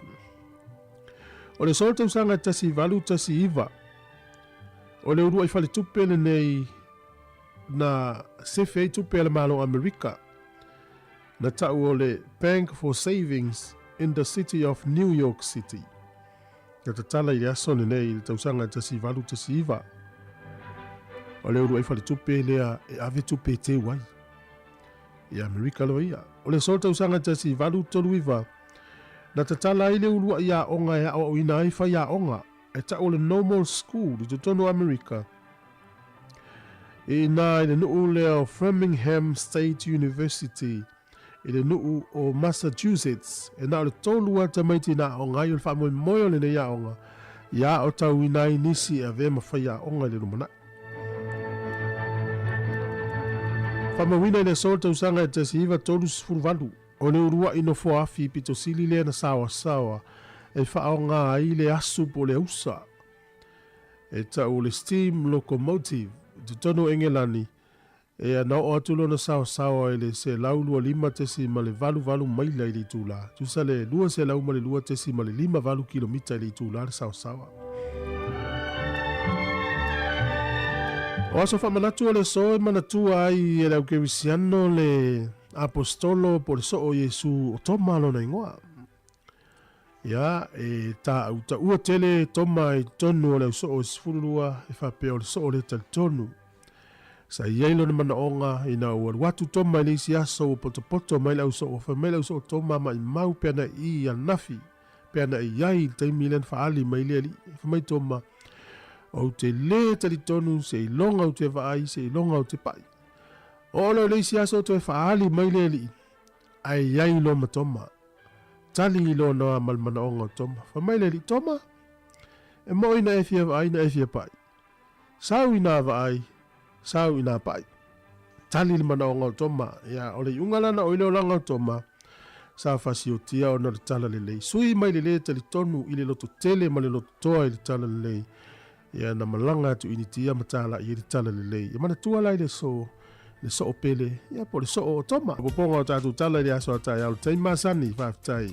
O le aso o le tausaga 1819, o le uluai faletupe lenei na sefe ai tupe a le Malo o Amerika, na tau o le Bank for Savings in the City of New York City. Na tatala i le aso lenei i le tausaga 1819. O le uluai faletupe lea e ave tupe e teu ai i Amerika lava ia. O le aso o le tausaga 1839, na tatala ai le uluai aoga e aoaoina ai faiaoga e tau o le Normal School i totonu o Amerika. I ina i le nuu lea o Framingham State University i le nuu o Massachusetts, e na o le tolu lava tamaiti na aoga ai. O le faamoemoe o lenei aoga ia aotauina ai nisi e avea ma faiaoga i le lumanai. Faamauina i le aso o le tausaga e 1938, o le uluai nofoa-afi pito sili lea na saoasaoa e faaaoga ai le asu po o le ausa. E tau o le steam locomotive i totonu o Engelani, ea na oo atu lona saosaoa i le 125.88 maila i le itula, tusa le 202.58 kilomita i le itula le saosaoa. O aso faamanatu o le aso e manatua ai e le au kerisiano le Aposetolo po o le Soo o Iesu o Toma lona igoa. Ia, e tāutaua tele Toma i totonu o le ausoo e 12 e faapea o le soo lea talitonu. Sa i ai lona manaoga ina ua alu atu Toma i le isi aso ua potopoto mai le ausoo, fai mai le ausoo Toma maimau pe ana i ananafi, pe ana i ai i le taimi lea na faaali mai le Alii. Fai mai Toma, Ou te lē talitonu seiloga ou te vaai, seiloga ou te pai. Oo loa i le isi aso toe faaali mai le Alii, ae i ai loa ma Toma. Tali i lona ma le manaoga o Toma. Fai mai le alii, Toma, e moʻi na e fia vaai na e fia paʻi. Sau inā vaai, sau inā paʻi. Tali le manaoga o Toma, ia, o le iuga lana o i le olaga o Toma, sa fasiotia ona o le tala lelei. Sui mai le lē talitonu i le loto tele ma le loto toa i le tala lelei, Ia na malaga atu Initia ma tālaʻi ai le tala lelei. Ia manatua la i le aso, le soo pele, ia po o le soo o Toma. Popoga o tatou tala i le aso a taeao, le taimi masani, faafetai.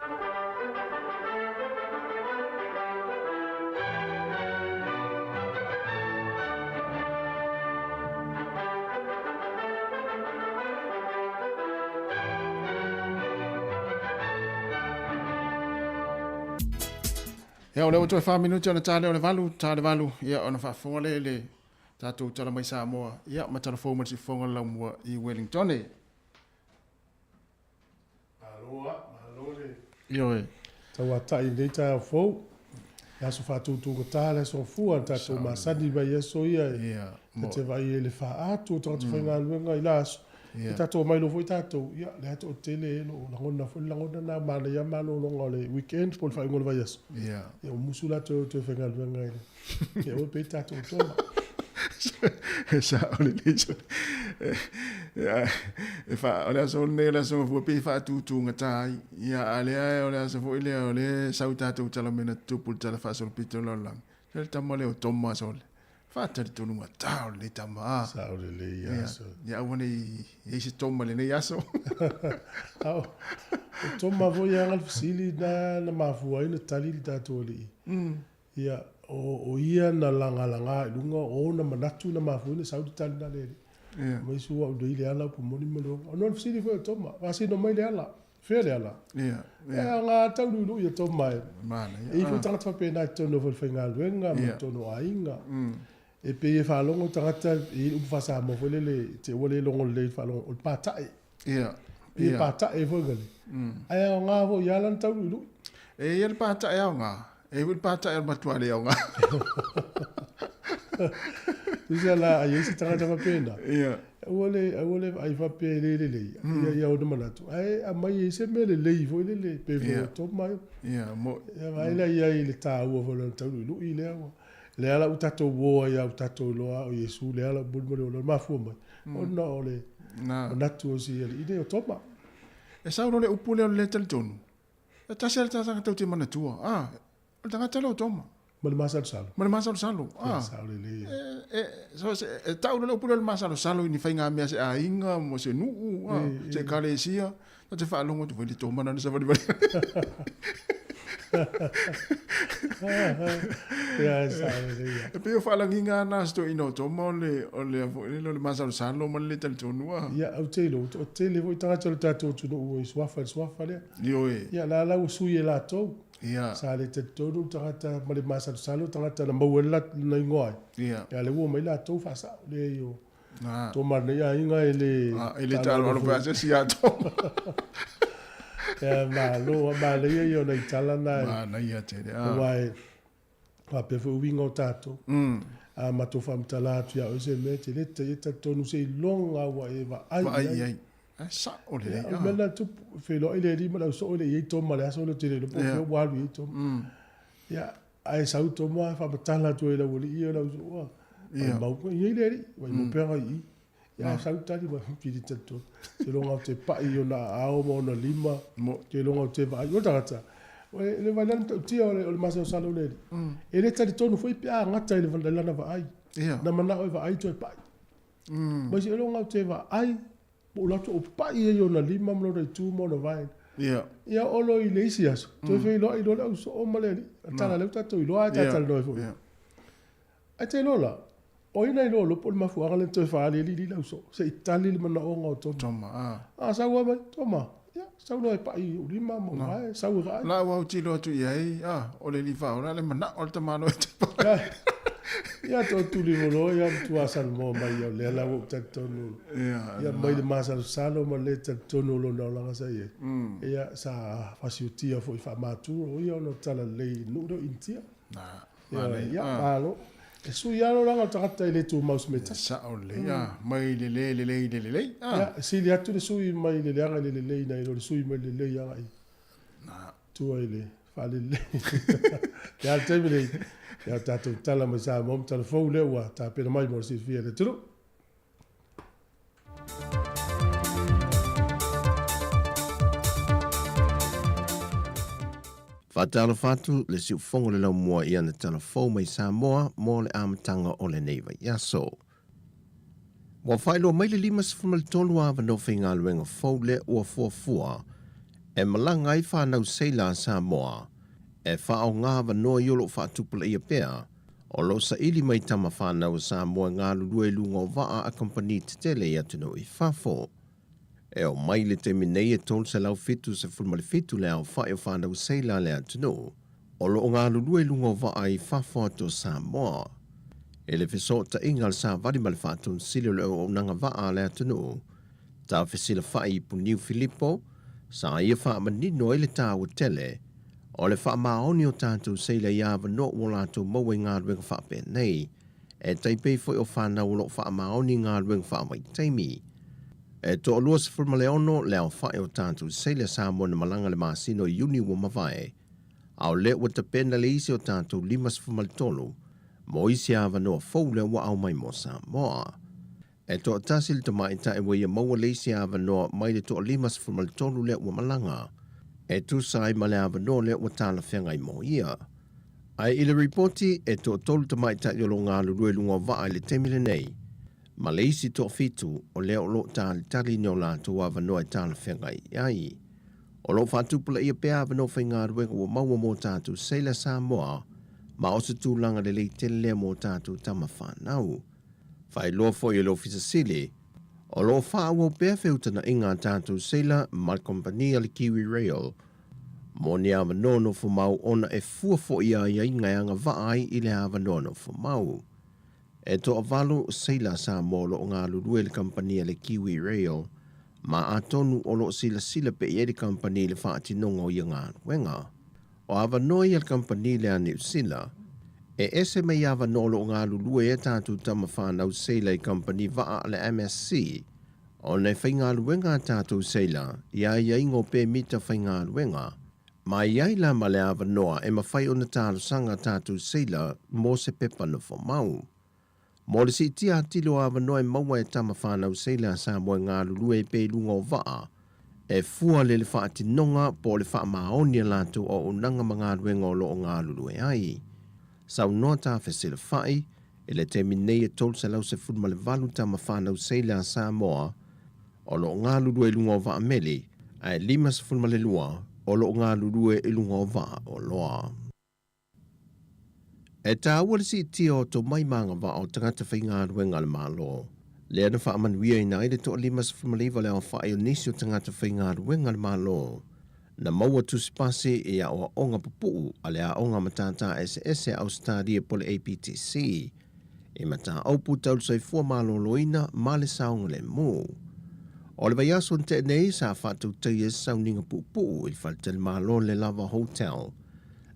Ia, o lea ua toe 4 minute ona ta lea o le 8, ta le 8, ia ona faafofoga lea i le tatou tala mai Samoa, ia ma tala fou ma le siufofoga o le Laumua i Wellington. Malo a, malo le. Ioe. Tauatai i lenei taeao fou. Le aso faatutugata, le aso gafua, le tatou masani mai aso ia e ta te vaai ai i le faaatu o tagata faigaluega i la aso. Ia tatou omai loa foi tatou, ia lea toatele e lo o lagona foi le lagona na, manaia malologa o le weekend po o le faaiuga o le vaiaso. Ia ua musu latou e toe faigaluega i le, ia aua pei tatou toma. E sao lelei so. E fa, o le aso lenei o le aso gafua pei e faatutugata ai. Ia a lea o le aso foi lea o lea e sau tatou tala mea na tutupu i le tala faasolopito o le lalolagi. Le tama lea o Toma sole. Faatalitonuga ta o lenei tama a. Sao lelei ia aso. Ia aua ne i i ai se toma i lenei aso. Ao, o toma foi ia le fesili na na mafua ai na tali le tatou alii. Ia, o, o ia na lagalaga i luga o ona manatu na mafua ai na sau le tali na le alii. Ia. Mai sua au nei le ala upu moni ma le oga. Ona o le fesili foi o Toma, vasino mai le ala. Fea le ala? Ia, ia. E aoga tauluilui e Toma e. Manaia. E i ai foi tagata faapena i totonu o falefaigaluega ma totonu o aiga. E pei e faalogo tagata e i ai le upu faa-Samoa foi lele, te ua le logo lelei i le faalogo, o le patae. Ia. Pei e patae foi ngale. Ae aoga foi ia lana tauluilui. E i ai le patae aoga. E ui pātai al matua le aoga. Tusa la ai isi tagata faapena. Ia. Aua le aua le vaai faapea e le lelei. Ia ia ona manatu. Ae aumai ai se mea lelei foi lele pe foi o toma. Ia, mo. Ia vaai la ia i le taua foi o lona tauluilui lea ua lea la ua tatou uo ai a ua tatou iloa o Iesu lea la ua mulimuli o le mafua mai ona o le manatu o si alii nei o Toma. E sau loa le upu lea o le le talitonu, e tasi lava le talosaga tou te manatua, a, o le tagata lea o Toma. Ma le masalosalo. Ma le masalosalo, a. Sao lelei. E tau loa le upu lea o le masalosalo i ni faigamea a se aiga mo se nuu, a, se ekalesia, ta te faalogo atu foi le Toma lana savalivali. Ia, e sao lelei. E pei o faalagiga na a si toeaina o Toma o le, o le, foi lele o le masalosalo ma le le talitonu, a. Ia, ou te iloa, o tele foi tagata o le tatou atunuu i suafa i le suafa lea. Ioe. Ia, la la ua sui e latou. Ia. Sa le talitonu le tagata ma le masalosalo tagata na maua ai lona igoa ai. Ia. Ia, lea ua omai latou faasao. Leai o Na. Toma lenei aiga e le E le taaloalo foi a se isi ia Toma. Ia, malo, manaia ia o nai tala na. Manaia tele, a. Aua e faapea foi uiga o tatou. A matou faamatala atu ia oe se mea, e te le taia talitonu seiloga ua e vaai i ai. Vaai i ai. Ae sao lelei. Ia, o le mea lena e tupu, e feiloai le alii ma le ausoo e le i ai Toma i le aso lea ou te le iloa po o fea ua alu i ai Toma. Ia, ae sau Toma e faamatala atu ai i le aualii ia o le ausoo, ua maumau e i ai le alii, maumau pea i i. Ia, ae sau tali mai, pili talitonu. Seiloga ou te pai i ona aao ma ona lima, seiloga ou te vaai. O le tagata, le vaai la le matautia o le masalosalo o le alii, e le talitonu foi pe a gata i lana vaai. Na manao e vaai toe pai. Mai seiloga ou te vaai, po o latou o pai ai ona lima ma lona itu ma ona vae. Ia. Ia olo i le isi aso, toe feiloai loa le ausoo ma le alii. Tala lea ua tatou iloa ae ta talanoa ai foi. Ae te iloa la, o ai na iloa loa po o le mafuaaga lea na toe faaali ai le ausoo, se i tali le manaoga o Toma. Toma, a. A sau lava mai, Toma, ia, sau loa e pai i ou lima ma ou vae, sau e vaai. La ua autilo atu i ai, a, o le alii faaola le manao o le tamaloa e te pai. Ia tootuli loa ia matua Samoa mai o lea la ua ou talitonu. Ia mai le masalosalo ma le talitonu o lona olaga sa i ai. Ia sa fasiotia foi faamatu o ia ona talalelei i nuu lea o Initia. Ia malo. E sui lava le olaga o le tagata e le tumau i se mea e tasi. Sao lelei, mai le le lelei i le lelei. Ia, e sili atu le sui mai le leaga i le lelei nai lo le sui mai le lelei agai tua i le faalelei. Ia, le taimi lenei, ia o tatou tala mai Samoa ma tala fou lea ua tapena mai mo le silafia e le atunuu. Faatalofa atu le siufofoga o le laumua i ana tala fou mai Samoa mo le amataga o lenei vaiaso. Ua faailoa mai le 53 avanoa faigaluega fou lea ua fuafua e malaga ai fanau seila a Samoa e faaaoga avanoa i o lo o faatupulaia pea o lo o saili mai tama fanau a Samoa e galulue i luga o vaa a kamupani tetele i atunuu i fafo. E oo mai i le taimi nei e 377 le aofai o fanau seila a le atunuu o lo o galulue i luga o vaa i fafo atu o Samoa. I le fesootaiga a le Savali ma le Faatonisili o le Auaunaga Vaa a le atunuu, tafesilafai i Puniu Filipo, sa ia faamanino ai le taua tele o le faamaoni o tatou seila i avanoa ua latou maua i galuega faapenei, e tai pei foi o fanau o lo o faamaoni i galuega faavaitaimi. E 26 le aofai o tatou seila Samoa na malaga le masina o Iuni ua mavae, a o lea ua tapena le isi o tatou 53 mo isi avanoa fou lea ua aumai mo Samoa. E toatasi le tamaitai ua ia maua le isi avanoa mai le 53 lea ua malaga, e tusa ai ma le avanoa lea ua talafeagai mo ia. Ae i le ripoti, e toatolu tamaitai o lo o galulue i luga o vaa i le taimi lenei, ma le isi toafitu o lea o lo o talitali ni o latou avanoa e talafeagai ai. O lo o faatupulaia pea avanoa faigaluega ua maua mo tatou seila Samoa, ma o se tulaga lelei tele lea mo tatou tama fanau. Faailoa foi e le Ofisa Sili, o lo o faaauau pea feutagaiga a tatou seila ma le kamupani a le Kiwi Rail mo ni avanoa nofomau ona e fua foi aiaiga e agavaa ai i le avanoa nofomau. E toavalu seila Samoa o lo o galulue i le kamupani a le Kiwi Rail, ma atonu o lo o silasila pea i ai le kamupani i le faatinoga o ia galuega. O avanoa ia a le kamupani lea a Niu Sila, e ese mai avanoa o lo o galulue ai a tatou tama fanau seila i kamupani vaa a le MSC, ona e faigaluega a tatou seila i aiaiga o pemita faigaluega, ma e i ai la ma le avanoa e mafai ona talosaga a tatou seila mo se pepa nofomau. Mo le siitia atili o avanoa e maua e tama fanau seila a Samoa e galulue ai pea i luga o vaa, e fua le le faatinoga po o le faamaoni a latou auaunaga ma galuega o lo o galulue ai. Saunoa Tafesilafai, i le taimi nei e 318 tama fanau seila a Samoa o lo o galulue i luga o vaa meli, ae 52 o lo o galulue i luga o vaa oloa. E taua le siitia o tomai ma agavaa o tagata faigaluega a le Malo, lea na faamanuiaina ai le toa-59 le aofai o nisi o tagata faigaluega a le Malo na maua tusi pasi i aoaoga pupuu a le Aoga Matata Eseese a Ausetalia po o le APTC i mataupu tau le soifua maloloina ma le saogalemu. O le vaiaso na tea nei sa faatautaia se sauniga puupuu i le faletalimalo Le Lava Hotel,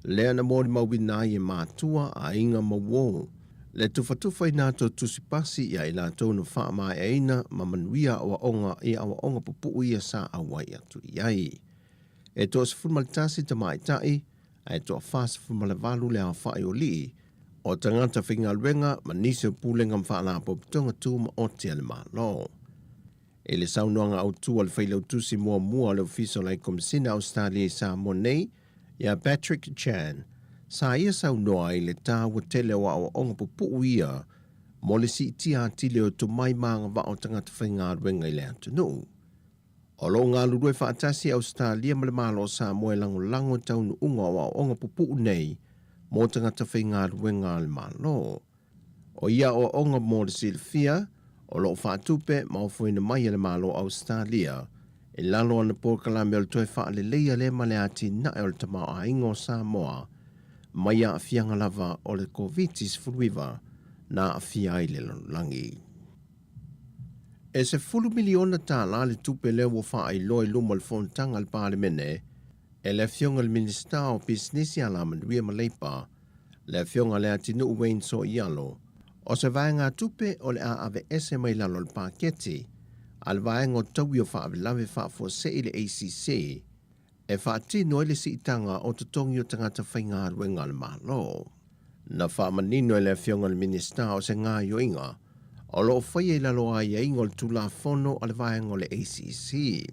lea na molimauina ai e matua, aiga ma uō le tufatufaina atu o tusi pasi iā i latou na faamaeaina ma manuia aoaoga i aoaoga pupuu ia sa auai atu i ai. E toa-11 tamaitai ae toa-48 le aofai o alii, o tagata faigaluega ma nisi o pulega ma faalapotopotoga tumaoti a le Malo. I le saunoaga autu a le Failautusi muamua o le Ofisa o le Ai Komisina Ausetalia i Samoa nei, ia Patrick Chan, sa ia saunoa i le taua tele o aoaoga pupuu ia mo le siitia atili o tomai ma agavaa o tagata faigaluega i le atunuu. O lo o galulue faatasi Ausetalia ma le Malo o Samoa e lagolago i taunuuga o aoaoga pupuu nei mo tagata faigaluega a le Malo. O ia aoaoga mo le silafia, o lo o faatupe ma ofoina mai e le Malo o Ausetalia i lalo o ana polokalame o le toe faaleleia lea ma le atinae o le tamaoaiga o Samoa mai aafiaga lava o le Koviti-19 na aafia ai le lalolagi. E $10 miliona tala le tupe lea ua faailoa i luma o le fonotaga a le Palemene e le Afioga i le Minisita o Pisinisi, Alamanuia ma Leipa, le Afioga Leatinuu Wayne Soialo, o se vaegatupe o le a aveese mai lalo o le paketi a le Vaega o Taui o Faalavelave Faafuasei le ACC e faatino ai le siitaga o totogi o tagata faigaluega a le Malo. Na faamanino e le Afioga i le Minisita o se gaoioiga o lo o faia i lalo o aiaiga o le Tulafono a le Vaega o le ACC.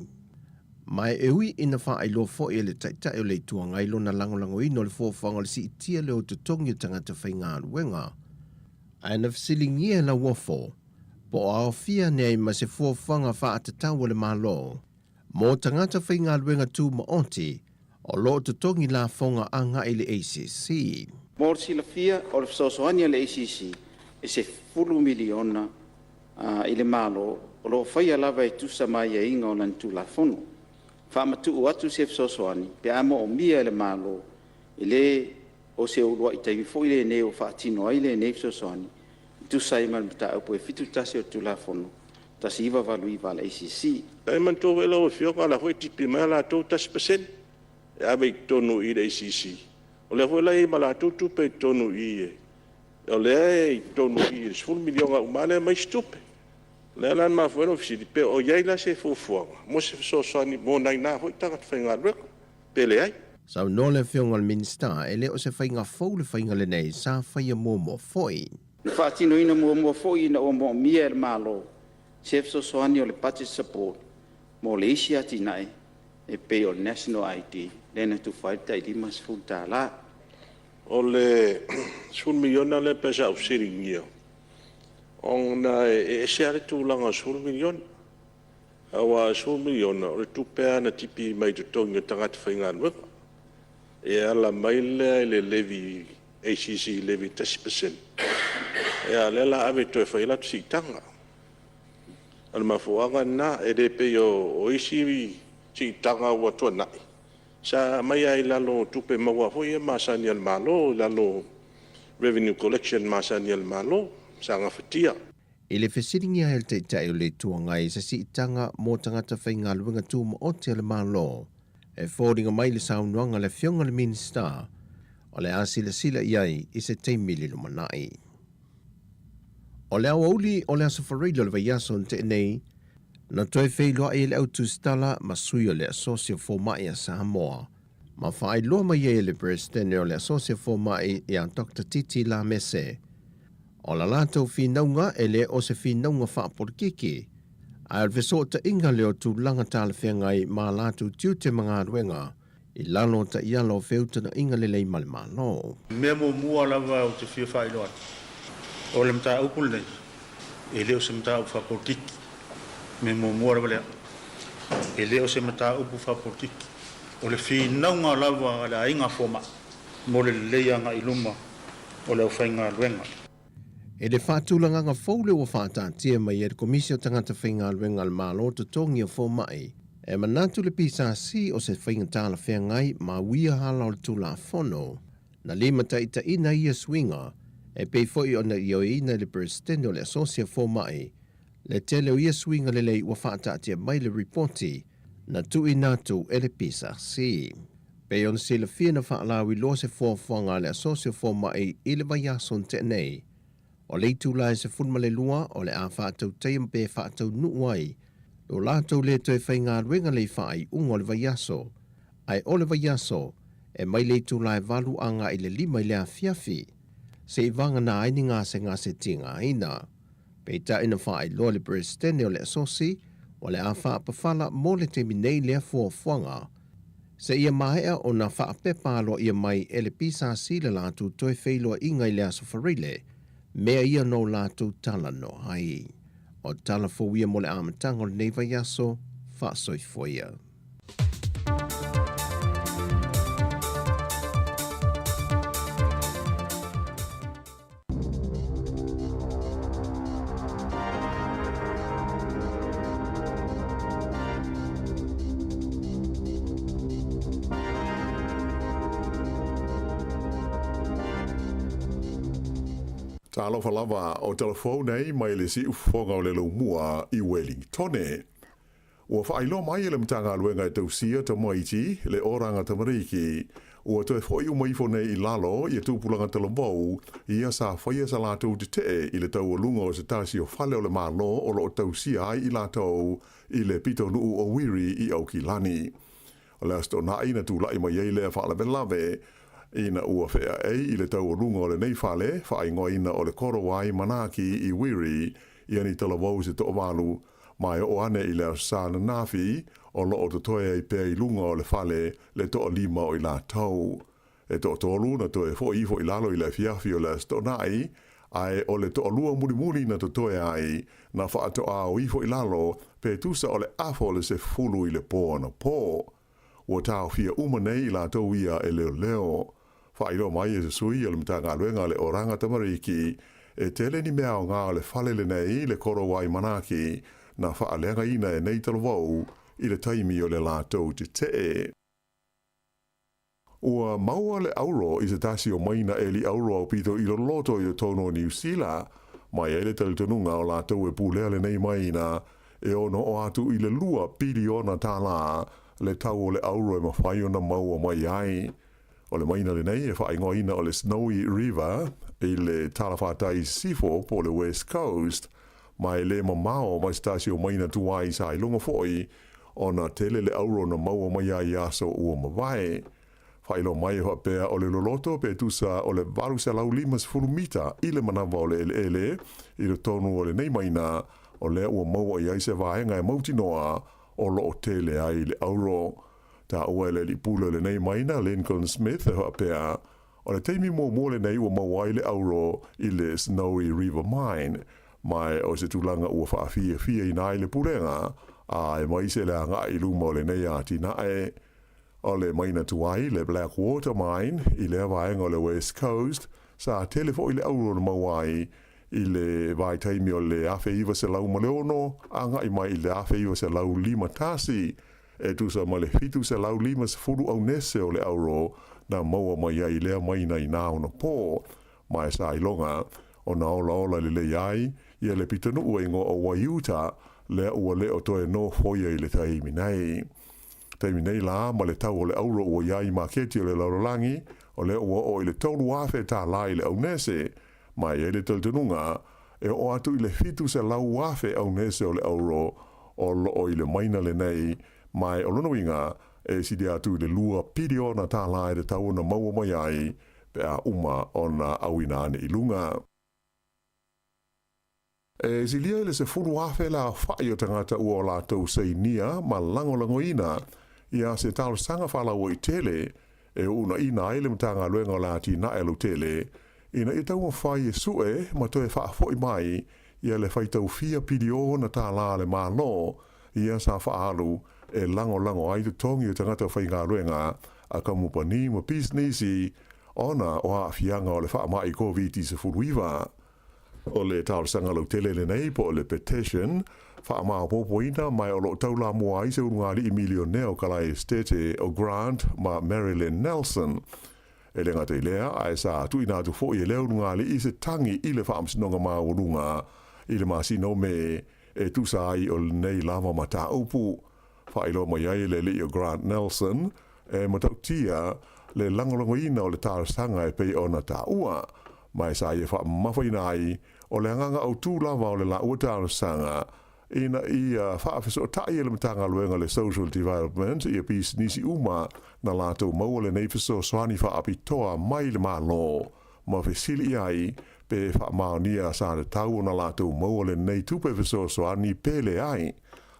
Ma e ui ina faailoa foi e le Taitai o le Itu Agai lona lagolagoina o le fuafuaga o le siitia lea o totogi o tagata faigaluega, ae na fesiligia e Lauofo po o aofia ane ai ma se fuafuaga faatatau a le Malo mo tagata faigaluega tumaoti o lo o totogi lafoga agai i le ACC. Mo le silafia, o le fesoasoani a le ACC e $10 miliona i le Malo o lo o faia lava e tusa ma aiaiga o lana Tulafono. Faamatuu atu se fesoasoani pe a moomia e le Malo, e le o se uluai taimi foi lenei ua faatino ai lenei fesoasoani e tusa ai ma le Mataupu e 71 o le Tulafono 1989 a le ACC. E manatua foi lau Afioga o la e foi e tipi mai a latou 1% e ave i totonu i le ACC, o lea foi la e i ai ma latou tupe i totonu i i, o lea e i totonu i i i le $10 miliona uma lava lea ma isi tupe. O lea la na mafua ai lou fesili, pe o i ai la se fuafuaga mo se fesoasoani mo nai na foi tagata faigaluega, pe leai. Saunoa le Afioga i le Minisita, e le o se faiga fou le faiga lenei sa faia muamua foi. Na faatinoina muamua foi ina ua moomia e le Malo se fesoasoani o le budget support mo le isi atinae e pei o le National ID lea na tufa ai le tai $50. O le $10 miliona lea pei sa ou fesiligia, ona e ese lava le tulaga o le $10 miliona, aua o le $10 miliona o le tupe lava na tipi mai totogi o tagata faigaluega, e ala mai lea i le levy ACC levy e 1%, a o lea o le a ave e toe fai ai latou siitaga. O le mafuaaga lena, e le pei o isi siitaga ua tuanai, sa aumai lava i lalo o tupe maua foi ia masani a le Malo i lalo o revenue collection masani a le Malo sa gafatia. I le fesiligia ai e le Taitai o le Itu Agai i se siitaga mo tagata faigaluega tumaoti a le Malo, E foliga mai le saunoaga a le Afioga i le Minisita o le a silasila i ai i se taimi i le lumanai. O le aoauli o le Aso Faraile o le vaiaso na tea nei, na toe feiloai ai le au tusitala ma sui o le Asosi o Fomai a Samoa, ma faailoa mai ai e le Peresetene o le Asosi o Fomai ia Doctor Titi Lamese, o la latou finauga e le o se finauga faapolokiki, ae o le fesootaiga lea o tulaga talafeagai ma a latou tiute ma galuega i lalo o taiala o feutagaiga lelei ma le Malo. Mea muamua lava ou te fia faailoa atu, o le mataupu lenei, e le o se mataupu faapolitiki. Mea muamua lava lea, e le o se mataupu faapolitiki. O le finauga lava a le aiga fomai mo le lelei agai i luma o le aufaigaluega. I le faatulagaga fou lea ua faataatia mai e le Komisi o Tagata Faigaluega a le Malo Totogi o Fomai, e manatu le PSC o se faiga talafeagai ma uia ala o le Tulafono na limataitaiina ia suiga e pei foi ona ioeina e le Peresetene o le Asosi a Fomai le tele o ia suiga lelei ua faataatia mai le ripoti na tuuina atu e le PSC. Pei ona silafia na faalauiloa se fuafuaga a le Asosi o Fomai i le vaiaso na tea nei, o le itula e 12 o le a faatautaia pe faataunuu ai lo latou le toe faigaluega le i faaiuga o le vaiaso, ae o le vaiaso e mai le itula e 8 agai i le 5 i le afiafi, seia vagana ai ni gasegase tigaina. Peitai na faailoa le Peresetene o le Asosi o le a faapafala mo le taimi nei lea fuafuaga seia maea ona faapepa aloaia mai e le PSC le latou toe feiloaiga i le Aso Faraile, mea ia no latou talanoa ai. O tala fou ia mo le amataga o lenei vaiaso, faasoifua ia. Talofa lava o talafou nei mai le siufofoga o le Laumua i Wellingtone. Ua faailoa mai e le Matagaluega e tausia tamaiti le oranga tamariki, ua toe fo'i uma ifo nei i lalo ia tupulaga talavou ia sa faia sa latou tetee i le taualuga o se tasi o fale o le Malo o lo o tausia ai i latou i le pitonuu o Wiri i Aukilani. O le Aso Toonai na tula'i mai ai lea faalavelave ina ua fe'aei i le taualuga o lenei fale faaigoaina o le Korowai Manaaki i Wiri ia ni talavou se to'avalu Ma e oo ane i le Aso Sa ananafi, o lo o totoe ai pea i luga o le fale le toalima o i latou. E toatolu na toe foʻi ifo i lalo i le afiafi o le Aso Toonai, ae o le toalua mulimuli na totoe ai, na faatoa o ifo i lalo pe tusa o le afa o le 10 i le po anapo. Ua taofia uma nei i latou ia e leoleo. Faailoa mai e se sui o le Matagaluega a le Oranga Tamariki, e tele ni mea aoga o le fale lenei, le Korowai Manaaki, na faaleagaina e nei talavou i le taimi o le latou tetee. Ua maua le auro i se tasi o maina eli auro aupito i loloto i totonu o Niu Sila, mai ai le talitonuga o latou e pulea lenei maina e ono oo atu i le $2 piliona le tau o le auro e mafai ona maua mai ai. O le maina lenei e faaigoaina o le Snowy River i le talafatai i sisifo po o le West Coast, ma e le mamao mai se tasi o maina tuai sa iloga foi ona tele le auro na maua mai ai i aso ua mavae. Faailoa mai e faapea o le loloto pe tusa o le 850 mita i le manava o le eleele i totonu o lenei maina, o lea ua maua i ai se vaega e mautinoa o lo o tele ai le auro. Taua e le alii pule o lenei maina, Lincoln Smith, e faapea, o le taimi muamua lenei ua maua ai le auro i le Snowy River Mine, ma o se tulaga ua faafiafiaina ai le pulega, a e maise le agai i luma o lenei atinae. O le maina tuai, le Blackwater Mine, i lea vaega o le West Coast, sa tele foi le auro na maua ai i le vaitaimi o le 1906 agai mai i le 1951, e tusa ma le 750 aunese o le auro na maua mai ai i lea maina i nā ona pō, ma e sa iloga ona olaola lelei ai ia le pitonuu e igoa o Waiuta, lea ua le o toe nofoia i le taimi nei. Taimi nei la ma le tau o le auro ua i ai i maketi o le lalolagi, o lea ua oo i le $3,000 i le aunese, ma e i ai le talitonuga e oo atu i le 700,000 aunese o le auro o loo i le maina lenei, ma e o lona uiga e sili atu i le $2 piliona e tatau ona maua mai ai pe a uma ona auina ane i luga. E silia i le 10,000 le aofa'i o tagata ua o latou sainia ma lagolagoina ia se talosaga faalauaitele e uunaina ai le Matagaluega o le Atinae Lautele ina ia taumafai e su'e ma toe faafo'i mai ia le faitau fia piliona tālā a le Malo ia sa faaalu e lagolago ai totogi o tagata faigaluega a kamupani ma pisinisi ona o aafiaga o le faama'i Koviti-19. O le talosaga lautele lenei po o le petition faamaopoopoina ma o loo taulamua ai se ulugalii milionea o Kalae Estate o Grant ma Marilyn Nelson. E le gata i lea, ae sa tuuina atu foi e lea ulugalii se tagi i le Faamasinoga Maualuga i le masina o Me e tusa ai o lenei lava mataupu. Faailoa mai ai e le alii o Grant Nelson e matautia le lagolagoina o le talosaga e pei ona taua, ma e sa ia faamamafaina ai o le agaga autū lava o le laua talosaga ina ia faafesootai e le Matagaluega le Social Development ia pisinisi uma na latou maua lenei fesoasoani faapitoa mai le Malo ma fesili i ai pe faamaonia sa tatau ona latou maua lenei tupe fesoasoani pe leai.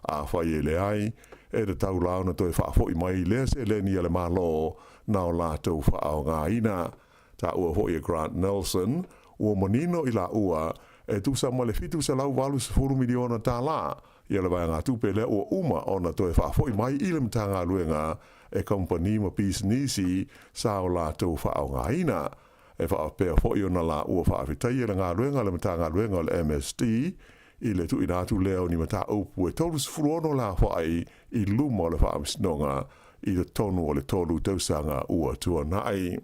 Afai e leai, e tatau la ona toe faafo'i mai lea seleni a le Malo na o latou faaaogaina. Taua foi e Grant Nelson, ua manino i laua e tusa ma le $780 miliona ia le vaegatupe lea ua uma ona toe faafo'i mai i le Matagaluega e kamupani ma pisinisi sa o latou faaaogaina. E faapea foi ona laua faafetaia le galuega a le Matagaluega o le MSD i le tuuina atu lea o ni mataupu e 36 le aofa'i i luma o le Faamasinoga i totonu o le 3 tausaga ua tuana'i.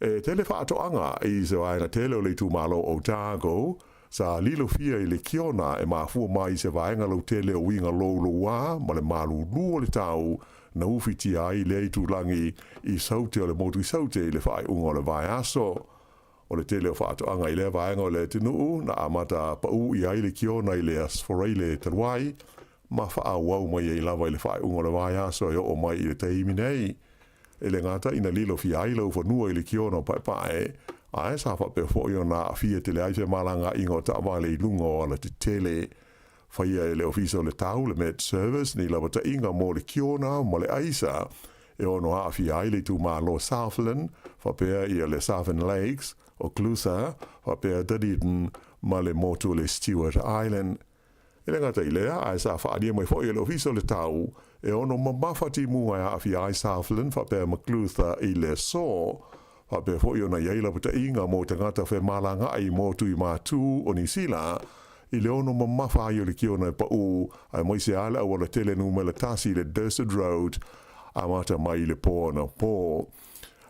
E tele faatoaga i se vaega tele o le itumalo o Otago sa lilofia i le kiona e mafua mai i se vaega lautele o uiga loulouā ma le malūlū o le tau na ufitia ai lea itulagi i saute o le motu i Saute i le faaiuga o le vaiaso. O le tele o faatoaga i lea vaega o le atunuu na amata paū i ai le kiona i le Aso Faraile talu ai ma faaauau mai ai lava i le faaiuga o le vaiaso e oo mai i le taimi nei. E le gata ina lilofia ai laufanua i le kiona o Paepae, ae sa faapea foi ona aafia tele ai femalagaaiga o taavale i luga o alatetele. Faia e le Ofisa o le Tau, le Met Service, ni lapataiga mo le kiona ma le aisa e ono aafia ai le itumalo Southland, faapea ia le Southern Lakes, o Clutha, faapea Dunedin ma le motu o le Stewart Island. E le gata i lea, ae sa faaalia mai foi e le Ofisa o le Tau e ono mamafa timuga e aafia ai Southland faapea Maclutha i le aso. Faapea foi ona i ai lapataiga mo tagata femalagaai motu i matū o Niu Sila i le ono mamafa ai o le kiona e paū, aemaise lava le aualatele numera 1 le Dursted Road amata mai i le po anapō.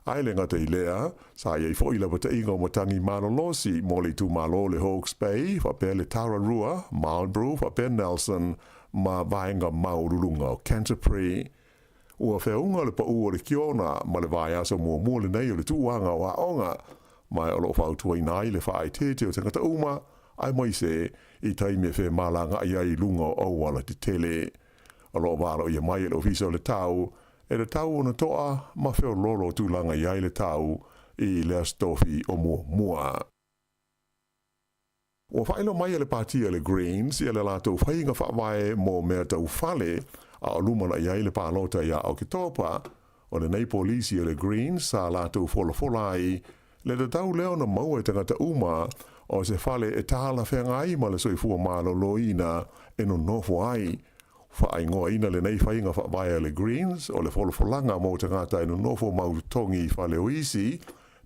Ae le gata i lea, sa i ai foi lapataiga o matagi malolosi mo le itumalo o le Hawke's Bay, faapea le Tararua, Marlborough faapea Nelson ma vaega maualuluga o Canterbury. Ua feauga le paū o le kiona ma le vaiaso muamua lenei o le tuuaga o aoga, ma o loo fautuaina ai le faaeteete o tagata uma, aemaise i taimi e femalagaai ai i luga o auala tetele. O loo valoia mai e le Ofisa o le Tau e tatau ona toa ma feoloolo tulaga i ai le tau i le Aso Tofi o muamua. Ua faailoa mai e le Patia le Greens ia le latou faiga faavae mo mea tau fale a o lumanai ai le palota ia Oketopa. O lenei polisi a le Greens sa latou folafola ai le tatau lea ona maua e tagata uma o se fale e talafeagai ma le soifua maloloina e nonofo ai. Faaigoaina lenei faiga faavae a le Greens o le folafolaga mo tagata e nonofo mautotogi i fale o isi,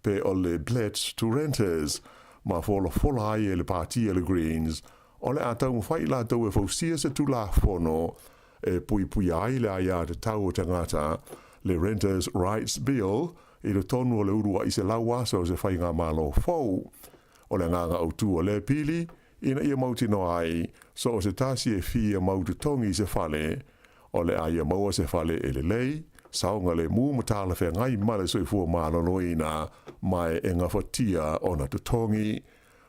pe o le Pledge to Renters, ma folafola ai e le Patia le Greens o le a taumafai i latou e fausia se tulafono e puipuia ai le aiatatau o tagata, le Renters Rights Bill, i totonu o le uluai 100 aso o se faigamalo fou. O le agaga autū o lea pili ina ia mautinoa ai so o se tasi e fia mautotogi i se fale. O le a ia maua se fale e lelei, saogalemu ma talafeagai ma le soifua maloloina, ma e gafatia ona totogi.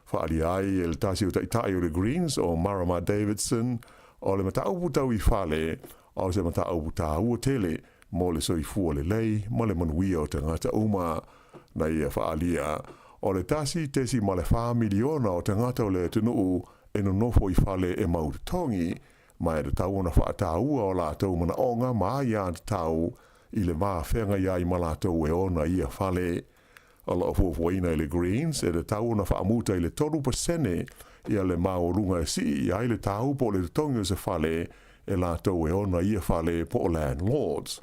Faaalia ai e le tasi o Taitai o le Greens o Marama Davidson, o le mataupu tau i fale, o se mataupu tāua tele mo le soifua lelei ma le manuia o tagata uma. Na ia faaalia, o le 1.4 miliona o tagata o le atunuu e nonofo i fale e mau totogi, ma e tatau ona faataua o latou manaoga ma aiatatau i le va feagai ai ma latou e ona ia fale. O lo o fuafuaina e le Greens e tatau ona faamuta i le 3% ia le maualuga e sii i ai le tau po o le totogi o se fale e latou e ona ia fale po o landlords.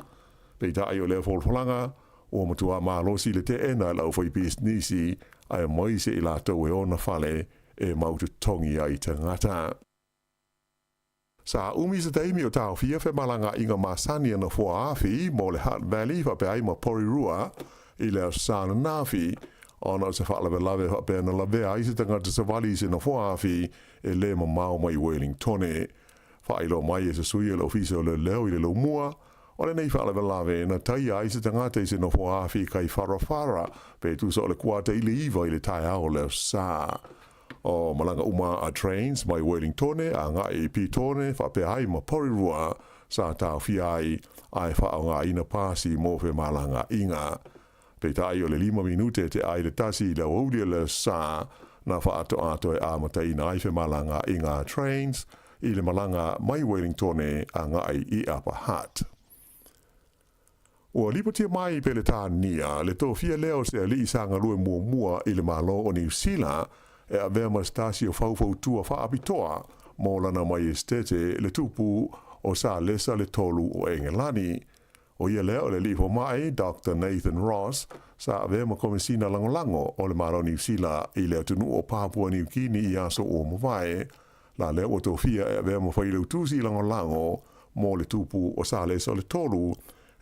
Peitai o lea folafolaga, ua matua malosi le teena e le aufaipisinisi aemaise i latou e ona fale e mau totogi ai tagata. Sa umi se taimi o taofia femalagaaiga masani a nofoa afi mo le Hutt Valley faapea ai ma Porirua i le Aso Sa ananafi, ona o se faalavelave faapea na lavea ai se tagata savali i se nofoa afi e le mamao mai Wellingtone. Faailoa mai e se sui o le Ofisa o Leoleo i le Laumua, o lenei faalavelave na taia ai se tagata i se nofoa afi i Kaiwharawhara pe tusa o le kuata i le 9 i le taeao o le Aso Sa. O malaga uma a Trains mai Wellingtone agai i Petone faapea ai ma Porirua sa taofia ai ae faaaogaina pasi mo femalagaaiga. Peitai o le 5 minute te ai le 1 i le aoauli o le Aso Sa na faaatoatoa e amataina ai femalagaaiga a Trains i le malaga mai Wellingtone agai i Upper Hutt. Ua lipotia mai i Peletania le tofia lea o se alii sa galue muamua i le Malo o Niu Sila e avea ma se tasi o faufautua faapitoa mo Lana Maiestete le Tupu o Salesa le Tolu o Engelani. O ia lea o le alii fomai Doctor Nathan Ross sa avea ma Komesina Lagolago o le Malo Niu Sila i le atunuu o Papua Niu Kini i aso ua mavae. La lea ua tofia e avea ma Failautusi Lagolago mo le Tupu o Salesa o le Tolu,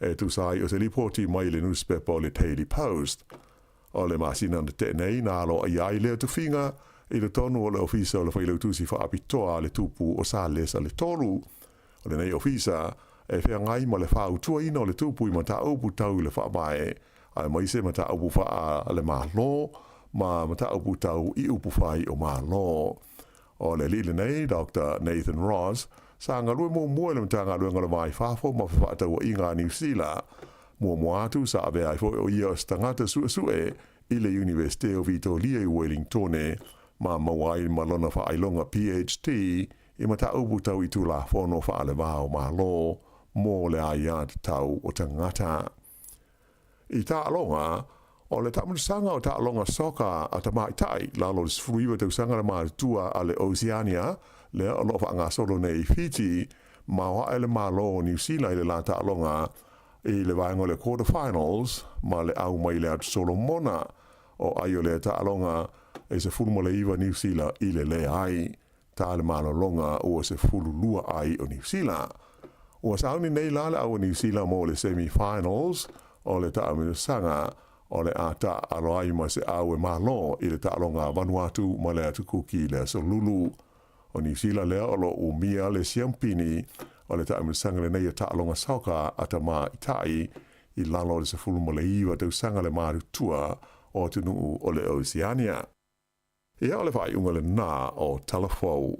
e tusa ai o se lipoti mai le nusipepa o le Daily Post. O le masina na tea nei na aloaia ai lea tofiga i totonu o le Ofisa o le Failautusi Faapitoa a le Tupu o Salesa le Tolu. O lenei ofisa e feagai ma le fautuaina o le tupu i mataupu tau i le faavae, aemaise mataupu faale-Malo ma mataupu tau i upufai o Malo. O le alii lenei, Doctor Nathan Ross, sa galue muamua i le Matagaluega o le Va i Fafo ma Fefaatauaiga a Niu Sila. Muamua atu sa avea ai foi o ia o se tagata suesue i le Iunivesite o Vitoria i Wellingtone ma maua ai ma lona faailoga PhD i mataupu tau i Tulafono faale-va o Malo mo le aiatatau o tagata. I taaloga, o le taamilosaga o taaloga soka a tamaitai lalo o le 19 tausaga le matutua a le Oceania lea o lo o faagasolo nei i Fiti, maoae le Malo o Niu Sila i le la taaloga i le vaega o le quarter finals ma le au mai le Atu Solomona. O ai o lea taaloga e 19 Niu Sila i le leai. Ta le malologa ua 12 ai o Niu Sila. Ua sauni nei la le au o Niu Sila mo le semi-finals o le taamilosaga o le a taaalo ai ma se au e malo i le taaloga a Vanuatu ma le Atu Kuki i le aso Lulu. O Niu Sila lea o lo o umia le siampini o le taamilosaga lenei o taaloga soka a tamaitai i lalo o le 19 tausaga le matutua o atunuu o le Oceania. Ia, o le faaiuga lena o Talafou.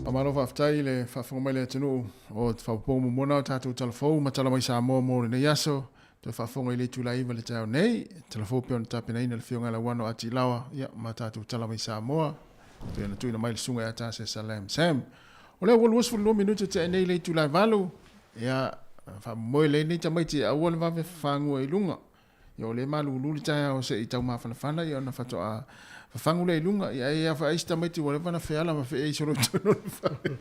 Faamalo faafetai i le faafofoga mai le atunuu o te faapopoga muamua o tatou Talafou ma Tala Mai Samoa mo lenei aso. Toe faafofoga i le itula 9 le taeao nei. Talafou pei ona tapenaina le Afioga ia Lauano Atilawa, ia, ma tatou Tala Mai Samoa. Toe ona tuuina mai le susuga ia Tasesa Lam Sam. O lea ua 22 minute tea nei le itula e 8. Ia, faamoemoe lenei tamaiti e aua le vave fafagua i luga. Ia, o lea e malulu le taeao se i taumafanafana, ia ona faatoa fafagu lea i luga. Ia, e afa ai si tamaiti ua leva ona feala ma feei solo i totonu o le fale.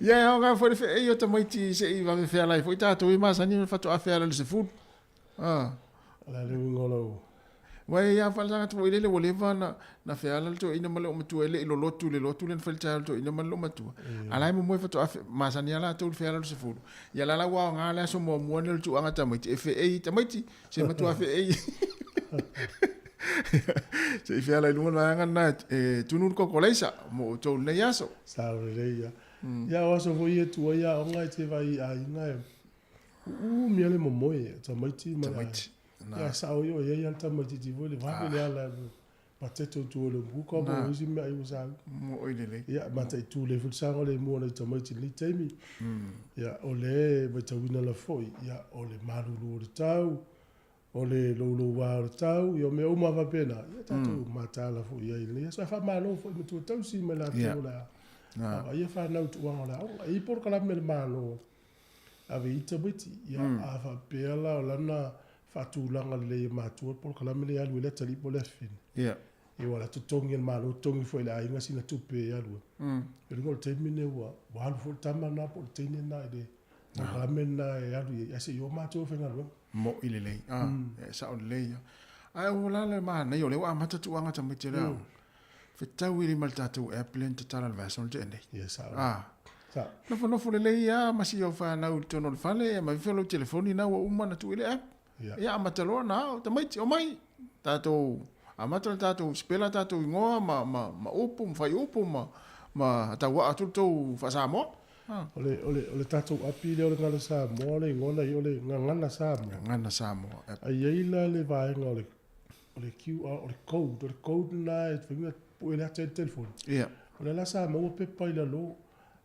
Ia, e aoga foi le feei o tamaiti se i vave feala ai foi tatou e masani ona faatoa feala i le 10. Ah. O le a le uiga o lau... Wa e ia whalasanga tu ile ua leva na na feala le toeaina ma le ōmatua e le i lolotu i le lotu lea na fai le taeao i le toeaina ma le ōmatua. A la e momoe faatoa masani lava latou i le feala o le 10. Ia la la ua aoga le aso muamua lenei o le tuuaga tamaiti e feei i tamaiti se matua feei. Se i feala i luga le vaega lena e tunu le kokolaisa mo outou i lenei aso. Sao lelei ia. Ia o aso foi ia e tua i aoga e te vaai i aiga e uumi lava le momoe o tamaiti ma le Tamaiti. Ia sao ia o i ai lava le tamaitiiti foi le vave le ala e pateto i tua o le umukuka po o isi mea ai ua sauni. Mo'i lelei. Ia mataitu lelei foi le saga o le mua o nai tamaiti i lenei taimi. Ia o lea e matauina lava foi, ia o le malulu o le tau, o le louloua o le tau, ia o mea uma lava faapena, ia tatou mataala foi i ai i lenei aso. Ae faamalo foi i matua tausi ma i latou o le a vaaia fanau i tulaga o le aoga. E i ai polokalame a le Malo ave i tamaiti, ia a faapea la o lana faatulaga lelei e matua le polokalame lea e alu ai le atalii po o le afafine. Ia. Ia ua la totogi e le Malo, totogi foi e le aiga sina tupe e alu ai. O le uiga o le taimi lenei ua alu foi le tama lena po o le teine lena i le polokalame lena e alu i ai, ae se i o matou e faigaluega. Mo'i lelei, a, e sao lelei ia. Ae ua la le manaia o lea ua amata tuuaga tamaiti o le aoga. Fetau i ma le tatou app lea na tatala i le vaiaso na tea nei. Ia sao. Ah. Sao. Nofonofo lelei lava ma si au fanau i totonu o le fale, ia ma ifo lau telefoni na ua uma ona tuu i le app. Ia. Ia amata loa ona ao tamaiti, omai. Tatou amata le tatou sipela tatou igoa ma, ma, ma upu, ma faiupu ma, ma tauaa atu le tou faa-Samoa. Ah. O le, o le, o le tatou api lea o le Gagana Samoa, o le igoa na i o le Gagana Samoa. Gagana Samoa app. A i ai la le vaega o le O le QR, o le code, o le code lena e fai pue le ata i le telefoni. Ia. O lea la sa maua pepa i lalo,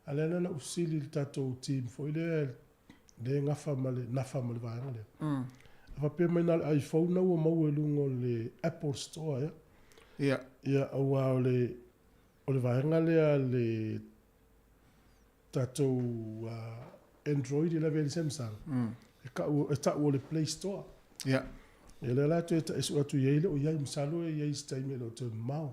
a o lea na ou fesili i le tatou team foi lea, lea e gafa ma le, nafa ma le vaega lea. A faapea mai na o le iPhone na ua maua i luga o le Apple Store ea. Ia. Ia, aua o le, o le vaega lea a le tatou Android e lavea i le Samsung, e kau, e tau o le Play Store. Ia. Ia lea la toe tae atu i ai le o i ai, masalo e i ai i se taimi e le o toe mamao.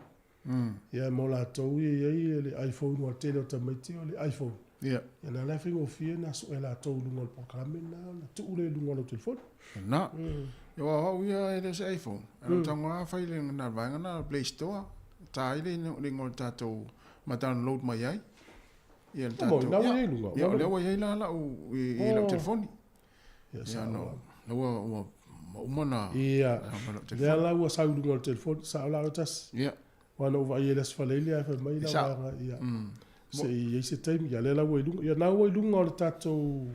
Ia mo latou ia e i ai le iPhone aua o le tele o tamaiti o le iPhone. Ia. Ia na la e faigofie ona sue latou i luga o le polokalame lena ona tuu lea i luga o lau telefoni. Na. Ia aua o au ia e le o se iPhone. Ae o lou tago lava fai le na vaega lena o le Play Store, ta ai le igoa o le tatou ma download mai ai. Ia le tatou. Na ua i ai luga. Ia o lea ua i ai la lau i lau telefoni. Ia sao. Na ua ua uma na. Ia. Lea la ua sau i luga o le telefoni, sao la oe tasi. Ia. Aua na ou vaai ai i le Aso Faraile ae fai mai la vaega ia. Se i i ai se taimi, ia lea la ua i luga. Ia na ua i luga o le tatou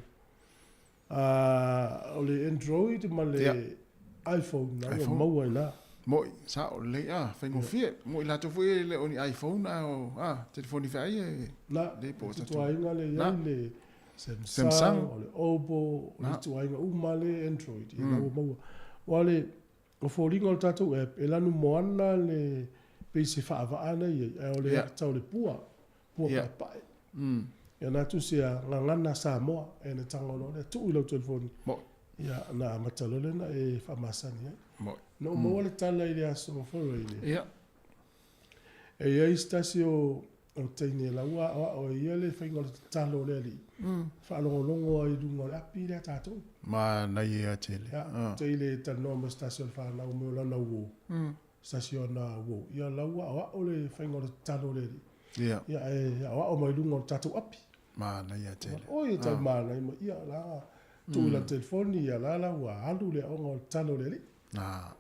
o le Android ma le iPhone na ua maua i ina. Mo'i, sao lelei, a, faigofie. Mo'i latou foi e le o ni iPhone a o, a, telefoni feai e Na, lelei po o le tatou. ituaiga lea e i ai le Samsung, Samsung, o le Oppo, o le ituaiga uma lea Android, ia na ua maua. Aua o le o foliga o le tatou app, e lanu moana le pei se faavaa na i ai, ae o le ata o le pua, pua paepae. Ia na tusi a Gagana Samoa, e na tago loa lea, tuu i lau telefoni. Ia na amata loa lea ona e faamasani ai. Na ou maua le tala i le aso Faraile. E i ai se tasi o teine la ua aoao e ia le faiga o le tatalo o le Alii, faalogologo ai i luga o le api lea a tatou. Manaia tele. Ia, te i le talanoa ma se tasi o le fanau mai o lana uo, se tasi o ana uo, ia la ua aoao le faiga o le tatalo o le Alii. Ia. Ia, e aoao mai luga o le tatou api. Manaia tele. Oi, e tau manaia mai, ia la, tuu i lana telefoni, ia la la ua alu le aoga o le tatalo o le Alii. Na,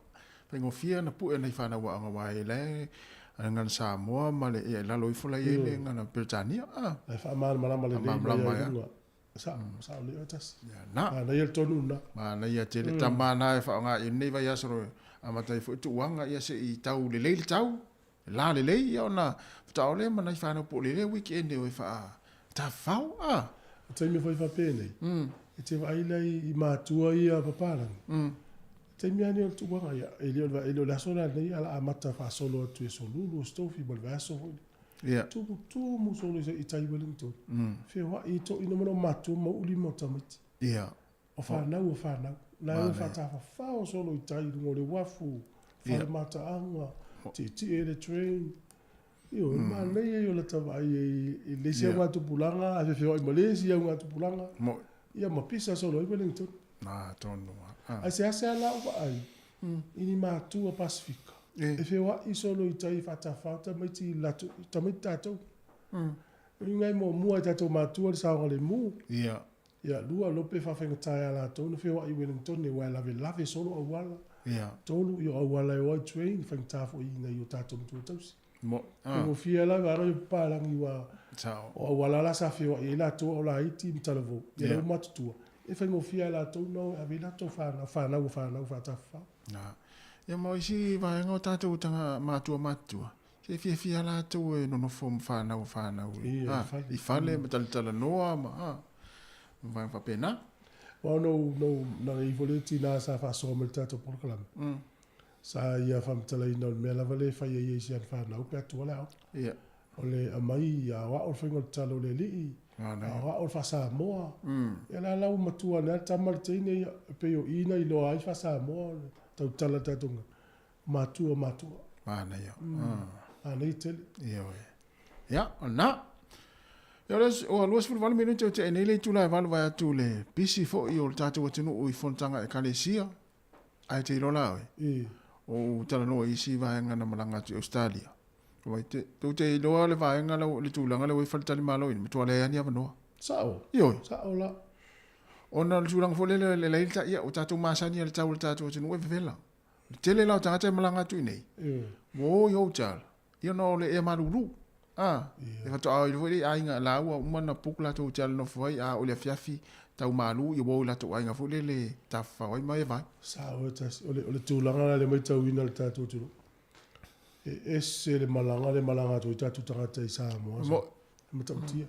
faigofie ona pue nai fanau aoga aua e la e gagana Samoa ma le, ia i lalo ifo la e i ai le gagana Peretania. E faamalamalama lelei mai lava i luga. Sao, sao lelei oe tasi. Ia na. Manaia le tonu lena. Manaia tele. Tama na e faaaoga i lenei vaiaso amata ai foi tuuaga ia se i tau lelei le tau, la lelei ia ona faatoa oo lea ma nai fanau po o le weekend e o e faatafafao. O taimi foi faapenei, e te vaai la i matua ia papalagi, taimi lava nei o le tuuaga, ia, e le o le, e le o le aso la lenei, ae o le a amata faasolo atu i aso Lulu, aso Tofi ma le vaiaso foi lea. Tumu, tumu solo i tai Wellington. Feoai i toeaiina ma matua ma uu lima o tamaiti. O fanau o fanau. Na e faatafafao solo i tai i luga o le uafu, fale mataaga, tietie le train. Ioe, o le manaia ia o lata vaai i i le isi augatupulaga ae feofeoai ma le isi augatupulaga. Ia ma pisa solo ai Wellington. Na, tonu lava. Ae seasea la ou vaai. I ni matua Pasifika. E feoa'i solo i tai faatafao tamaiti latou tamaiti tatou. O luga e muamua e tatou matua le saogalemu. Ia. Ia, lua, lope faafaigata ia latou ona feoa'i i Wellington aua e lavelave solo auala. Ia. Tolu, ia o auala e o ai train, e faigata foi i nai o tatou matua tausi. Mo, ah. Faigofie lava ana papalagi aua Sao. o auala la sa feoa'i ai latou a o laiti ma talavou. Ia Ia. lau matutua, e faigofie ia latou ona o e ave ai latou fanau, fanau a fanau faatafafao. Na. Ia ma o isi vaega o tatou taga matua matutua, se fiafia latou e nonofo ma fanau a fanau Ia, i ah, fale. i fale ma talatalanoa ma ah, ma vaega faapena. Aua na ou, na ou, na i foi le tina sa faasoa mai le tatou polokalame. Sa ia faamatalaina o le mea lava lea e fai ai e isi ana fanau pe atua le aoga. Ia. O le aumai aoao le faiga o le tala o le alii, aoao le faa-Samoa. Ia la la ua matua ane lava le tama le teine, ia, e pei o i na iloa ai faa-Samoa o le tautala a le tatou matua matua. Manaia. Manaia tele. Ioe. Ia, o lena. Ia, o le ua 28 minute o tea nei le itula e 8 vaeatu le pisi foi o le tatou atunuu i fonotaga a Ekalesia. Ae te iloa la oe, o ou talanoa i isi vaega na malaga atu i Australia. Wai te, tou te iloa le vaega lau, le tulaga lea ua i faletalimalo ina, matua leai lava ni avanoa. Sao. Ioe. Sao la. Ona o le tulaga foi lele, le leai le, ia, ua tatou masani lava i le tau o le tatou atunuu e vevela. O le tele la o tagata e malaga atu i inei, ua o i hotel, ia ona o le ea malulu. A, e faatoa o foi le aiga la ua uma ona book latou hotel e nofo ai, a oo i le afiafi tau malu, ia ua o i latou aiga foi lele tafafao ai ma e vai. Sao e tasi. O le, o le tulaga la lea e matauina i le tatou atunuu, e ese le malaga lea e malaga atu ai tatou tagata i Samoa. Mo. E matautia.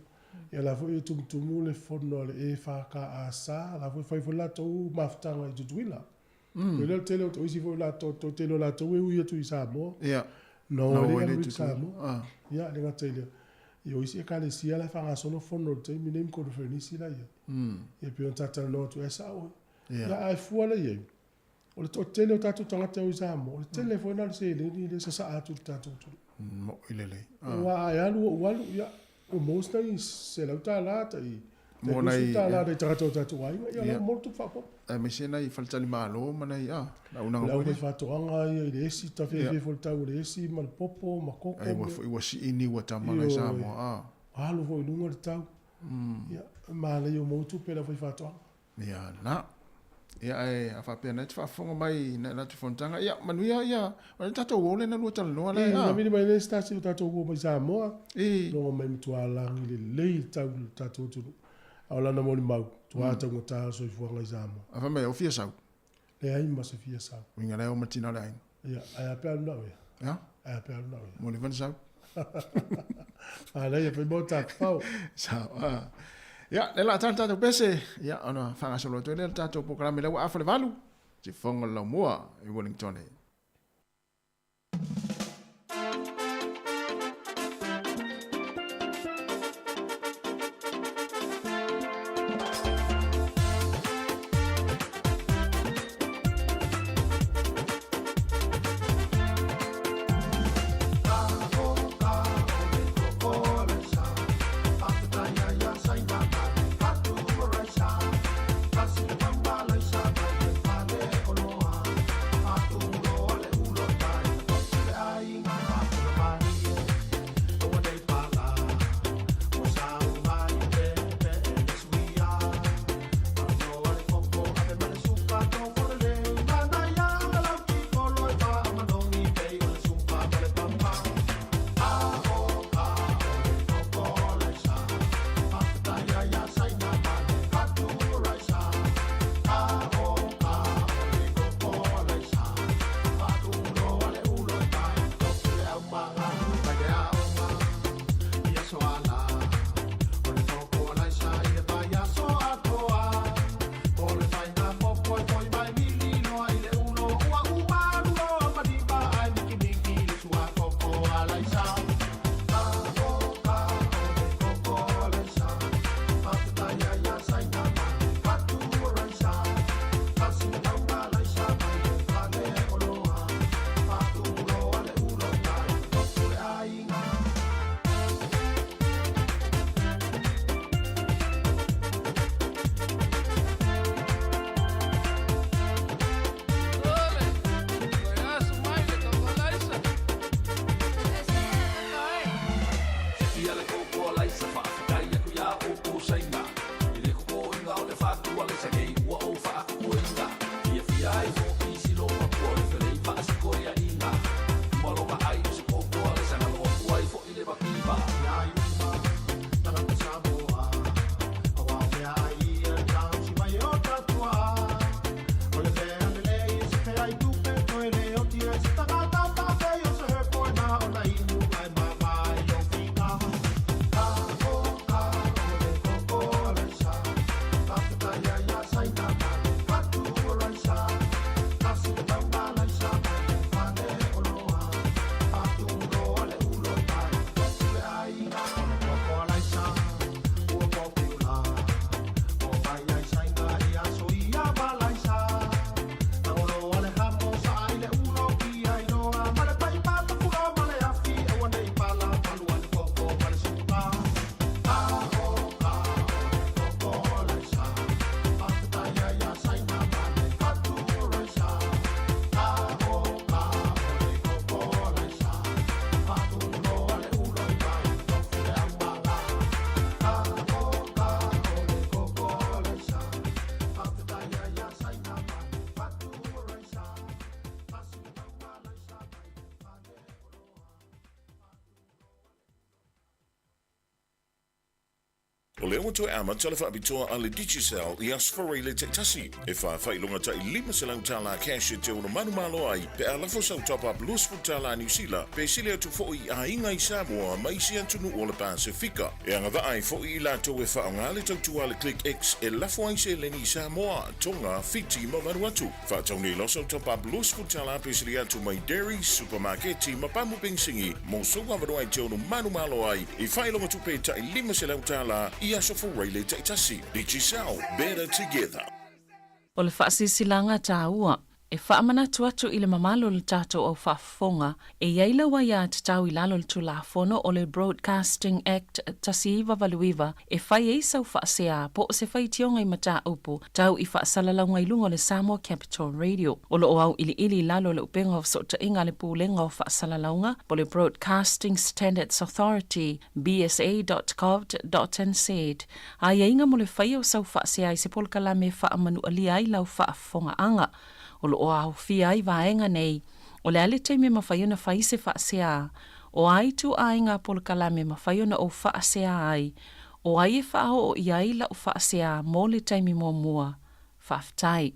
Ia la foi e tumutumu le fono a le EFKAS, la foi e fai foi le latou mafutaga i Tutuila. Mm. O le tele o isi foi latou, to tele o latou e ui atu i Samoa. Ia. No, No, le e le alu i Tutuila. Samoa. Ah. Ia, le gata i lea. Ia, o isi ekalesia la e faagasolo fono i le taimi nei ma konoferenisi la ia. Ia, pei ona tatalanoa atu, e sao. Ia. Ia, ae fua la i ai. O le toatele o tatou tagata e o i Samoa, o le tele foi na o le seleni lea e sasaa atu i le tatou atunuu. Mo'i lelei. Aua a e alu ou alu, ia, ua maua se tai $100 tai Mo nai- $20 nai tagata o tatou aiga, ia, Ia. la ua maua le tupe faaopoopo. Aemaise nai faletalimalo ma nai, ah, launaga Le foi lea. aufaifaatoaga ia i le esi, tafeafea Ia. foi le tau o le esi ma le popo ma koko. Ai, ua foi ua sii niu a tama la i Ioe. Samoa, ah. Ua alu foi i luga le tau. Ia, manaia ua maua tupe e le aufaifaatoaga. Ia, na. Ia, ae a faapea nei te faafofoga mai i nai latou fonotaga, ia, manuia, ia, o le tatou uo lea na lua talanoa lea, E, ah. na vili mai le isi tasi o tatou uo mai Samoa, E. logo mai matua lagi lelei le tau i le tatou atunuu. A o lana molimau, matua taugata le soifuaga i Samoa. A fai mai, o fia sau? Leai ma se fia sau. Uiga lea o matina o le aiga. Ia, ae a pe alu na oe? Ia? Ae a pe alu na oe? Mo le vana sau. Manaia, fai mau tafafao. Sau, ah. Ia, le la a tala tatou pese, ia, ona faagasolo atu ai lea le tatou polokalame lea ua afa le 8, sifofoga o le laumua i Wellington. lea ua toe amata le faapitoa a le Digicel i Aso Faraile taitasi, e faafailoga tai $500 cash e te ono manumalo ai pe a lafo sau top-up $20 Niu Sila pe sili atu foi i aiga i Samoa ma isi atunuu o le Pasefika. E agavaa ai foi i latou e faaaoga le tautua a le Click X e lafo ai seleni i Samoa, Tonga, Fiti ma Vanuatu. Faatau nei loa sau top-up $20 pe sili atu mai Dairy, Supamaketi ma pamu penisini mo sou avanoa e te ono manumalo ai i faailoga tupe tai $500 i Aso Faraile taitasi. Digicel, better together. O le faasilasilaga taua e faamanatu atu i le mamalu o le tatou au faafofoga e i ai lau aiatatau i lalo o le Tulafono o le Broadcasting Act 1989 e fai ai sau faasea po o se faitioga i mataupu tau i faasalalauga i luga o le Samoa Capital Radio. O lo o auiliili i lalo o le upega o fesootaiga a le Pulega o Faasalalauga po o le Broadcasting Standards Authority, bsa.govt.nz, aiaiga mo le faia o sau faasea i se polokalame e faamanualia ai lau faafofogaaga. O lo o aofia ai vaega nei, o le a le taimi e mafai ona fai se faasea, o a ituaiga polokalame e mafai ona ou faasea ai, o ai e faaoo i ai lau faasea mo le taimi muamua. Faafetai.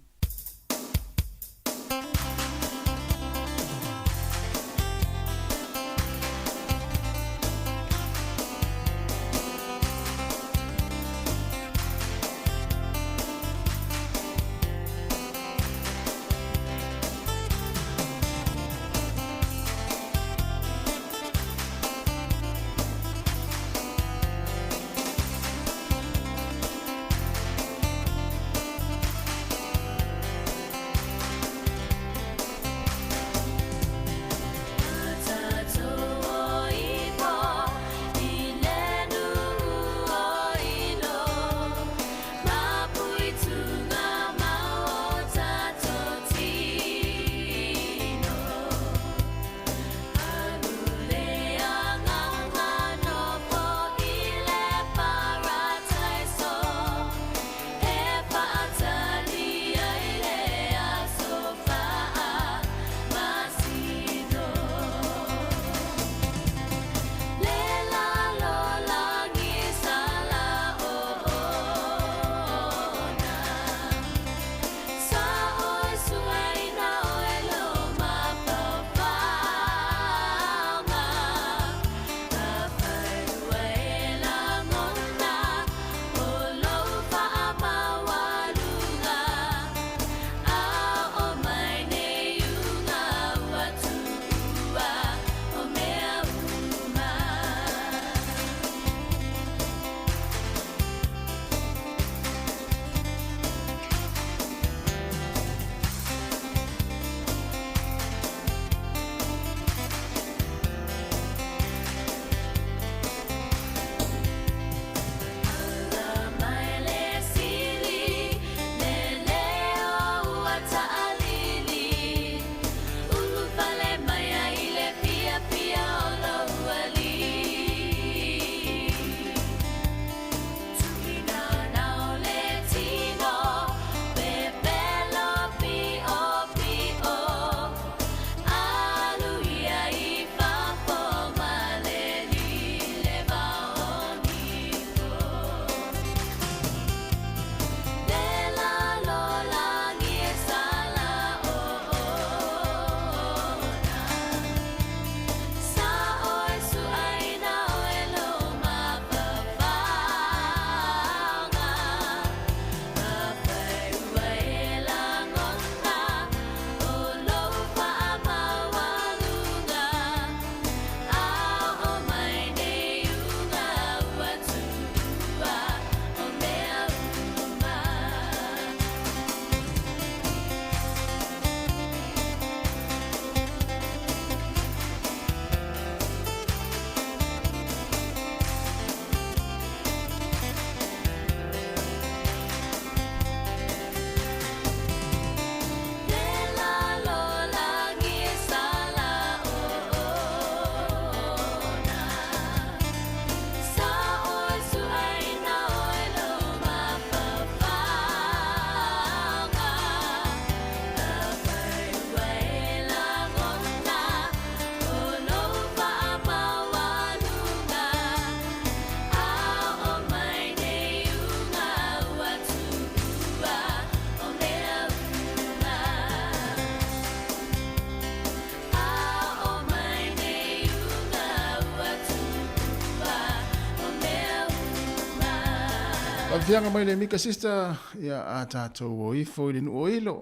Faafiaga mai le Mika Sister, ia a tātou o ifo i le nuu o Ilo.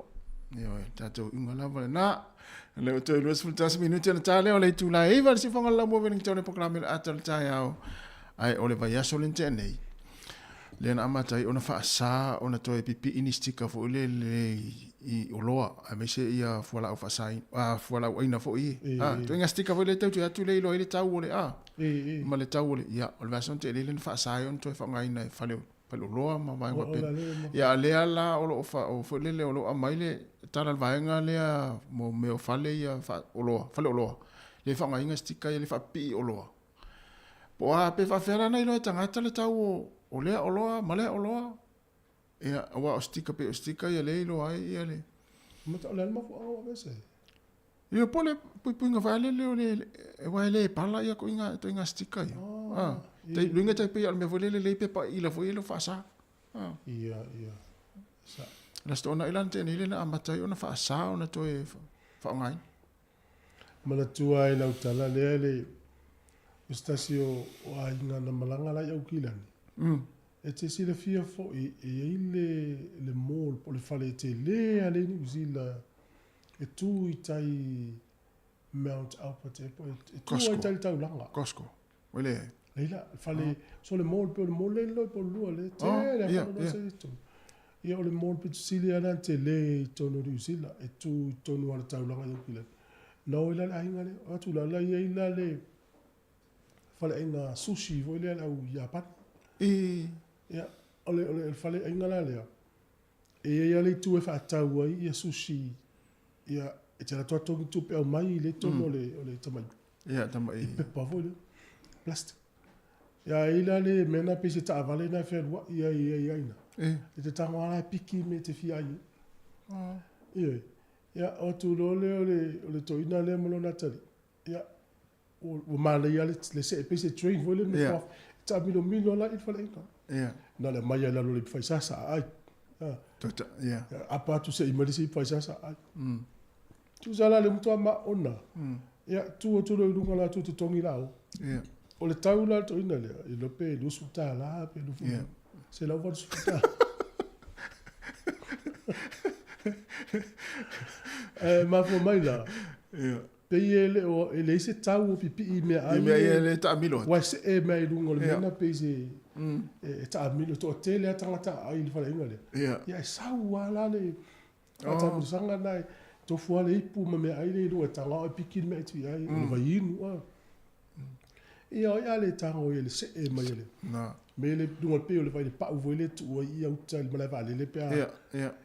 Ioe, tātou iuga lava lena. Le o toe 21 minuti ona tā lea o le itula e 9 le siufoga le laumua Wellington e polokalame le ata o le taeao. Ae o le vaiaso le na tea nei, lea na amata ai ona faasa ona toe pipii ni sticker foi lele i oloa aemaise ia fualaau faasaina, fualaau aina foi e. Ituaiga sticker foi lea e tau toe atu lea e iloa ai le tau o le a ma le tau o le, ia, o le vaiaso na tea nei lea na faasa ai ona toe faaaogaina e fale faleoloa ma vaega faapena. Ia a lea la o lo o fa, o foi lele o lo o aumai le tala a le vaega lea mo mea o fale ia faa-oloa, faleoloa, lea e faaaogaina sticker ia lea e faapipii i oloa. Po o a pe faafefea la ona iloa e tagata le tau o lea oloa ma lea oloa. Ia, aua o sticker pei o sticker ia lea e iloa ai ia le... O le a le mafuaaga ua aveese ai? Ia po o le puipuiga foi lele o le aua e le pala ia ituaiga sticker ia. Ah, tai luiga tai pei o le mea foi lele lei pepa ila foi e le o faasa. Ah. Ia, ia. Sa. Le Aso Toonai la na tea nei lea na amata ai ona faasa ona toe faaaogaina. Manatua ai lau tala lea le o se tasi o aiga na malaga la i Aukilani. E te silafia foi e i ai le le mall po o le fale e tele a le i Niu Sila e tu i tai Mount Albert e e tu ai tai le taulaga. Costco. Oi le. Leila, fale, so le mall pe o le mall le loi po lua le tele a fale se i tonu. Ia o le mall pito sili ana te le i tonu o Niu Sila e tu i tonu a le taulaga i Aukilani. Na o i la le aiga lea, o atu la la i ai la le fale aiga sushi foi lea le au Iapani. Ia, o le, o le fale aiga la lea, E i ai lava le itu e faatau ai ia sushi, ia, e te alu atu lava togi tupe aumai i le totonu o le, o le tamai, Ia, tamai. I pepa foi lea, plastic. Ia, e i ai la le mea lena pei se taavale lena e fealuai ai i ai ina. E te tago lava la e piki le mea e te fia ai ai. Ioe. Ia, o atu loa lea o le, o le toeaina lea ma lona atalii, ia, ua manaia le, le see pei se train foi lea yeah. E taamilomilo la i le faleaiga. Yeah. Na le aumai ai lalo le faisasa ai. Tota, yeah. Apa atu se i mai le se i faisasa ai. Tusa la le mutua ma ona. Ia, tu atu loa i luga la tu te tongi la o. Yeah. O le tau la toina lea, i lo pe $20 pe lufu. Yeah. Se lau $80. Eh, mafua mai la. Yeah. Pei e le o, e leai se tau o pipii i meaai. I mea ia e le taamilo atu. Ua see mai i luga o le mea pei se, e taamilo, toatele lava tagata aai i le faleaiga lea. Ia e sau lava la le faataamilosaga lena e tofu lava le ipu ma meaai lea i luga e taga e piki le mea e tui ai, o le vaiinu. Ia o ia le tago ia le see mai o le mea le luga pei o le vai le pau foi lea e tuu ai i uta i le malae vaalele pe a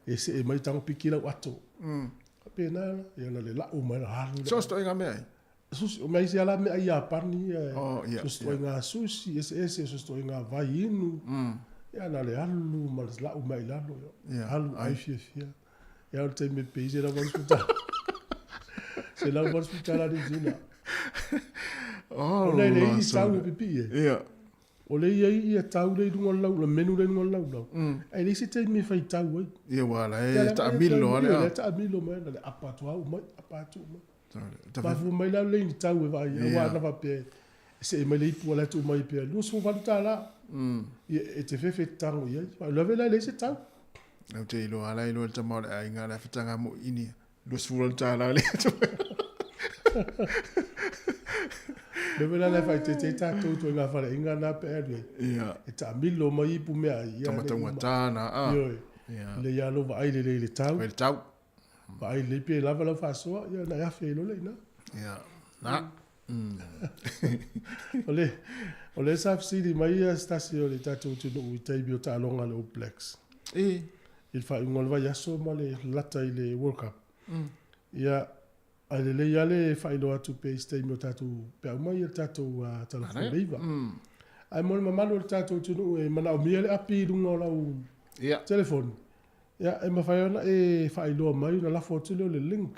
e see mai tago piki lau ato. Faapena la, ia na le lau mai la alu. So se ituaiga meaai? Sushi, o mea isi lava meaai Iapani ia, so se ituaiga sushi eseese, so se ituaiga vai inu. Ia na le alu ma le lau mai i lalo, ia. Alu ai fiafia. Ia o le taimi e pei $180. $180 Niu Sila. Oh, Ona e leai ni tau o pipii e. Ia. O lea e i ai ia tau lea i luga o le laulau, menu lea i luga o le laulau. Ae leai se taimi e faitau ai. Ia ua la e taamilo lava le a. Ia taamilo mai na le apa atu au mai, apa atu mai. Mafua mai la le ni tau e vaai ai, aua ana faapea e see mai le ipu a la e tuu mai pea $28. Ia e te fefe te tago i ai. Faalavelave la e leai se tau. Ou te iloa la iloa le tama o le aiga la e fataga mo ini. $20 le atu. Le mea la e faaeteete ai tatou ituaiga faleaiga na pe alu ai. Ia. E taamilo mai ipu mea ai. Ia, Tamataugata na a. Ioe. Ia. Le ia lo vaai lelei i le tau. Vaai le tau. Vaai lelei pe lava lau faasoa, ia na e afe ai loa le i ina. Ia. Na. O le, o lea sa fesili mai ia se tasi o le tatou atunuu i taimi o taaloga a le All Blacks. I. I le faaiuga o le vaiaso ma le lata i le World Cup. Ia, ae lelei lava le faailoa atu pea i se taimi o tatou peau mai ia le tatou Tala Fou Leiva. Ae mo le mamalu o le tatou atunuu e manaomia le api i luga o lau telefoni, ia, e mafai ona e faailoa mai ona lafo atu lea o le link.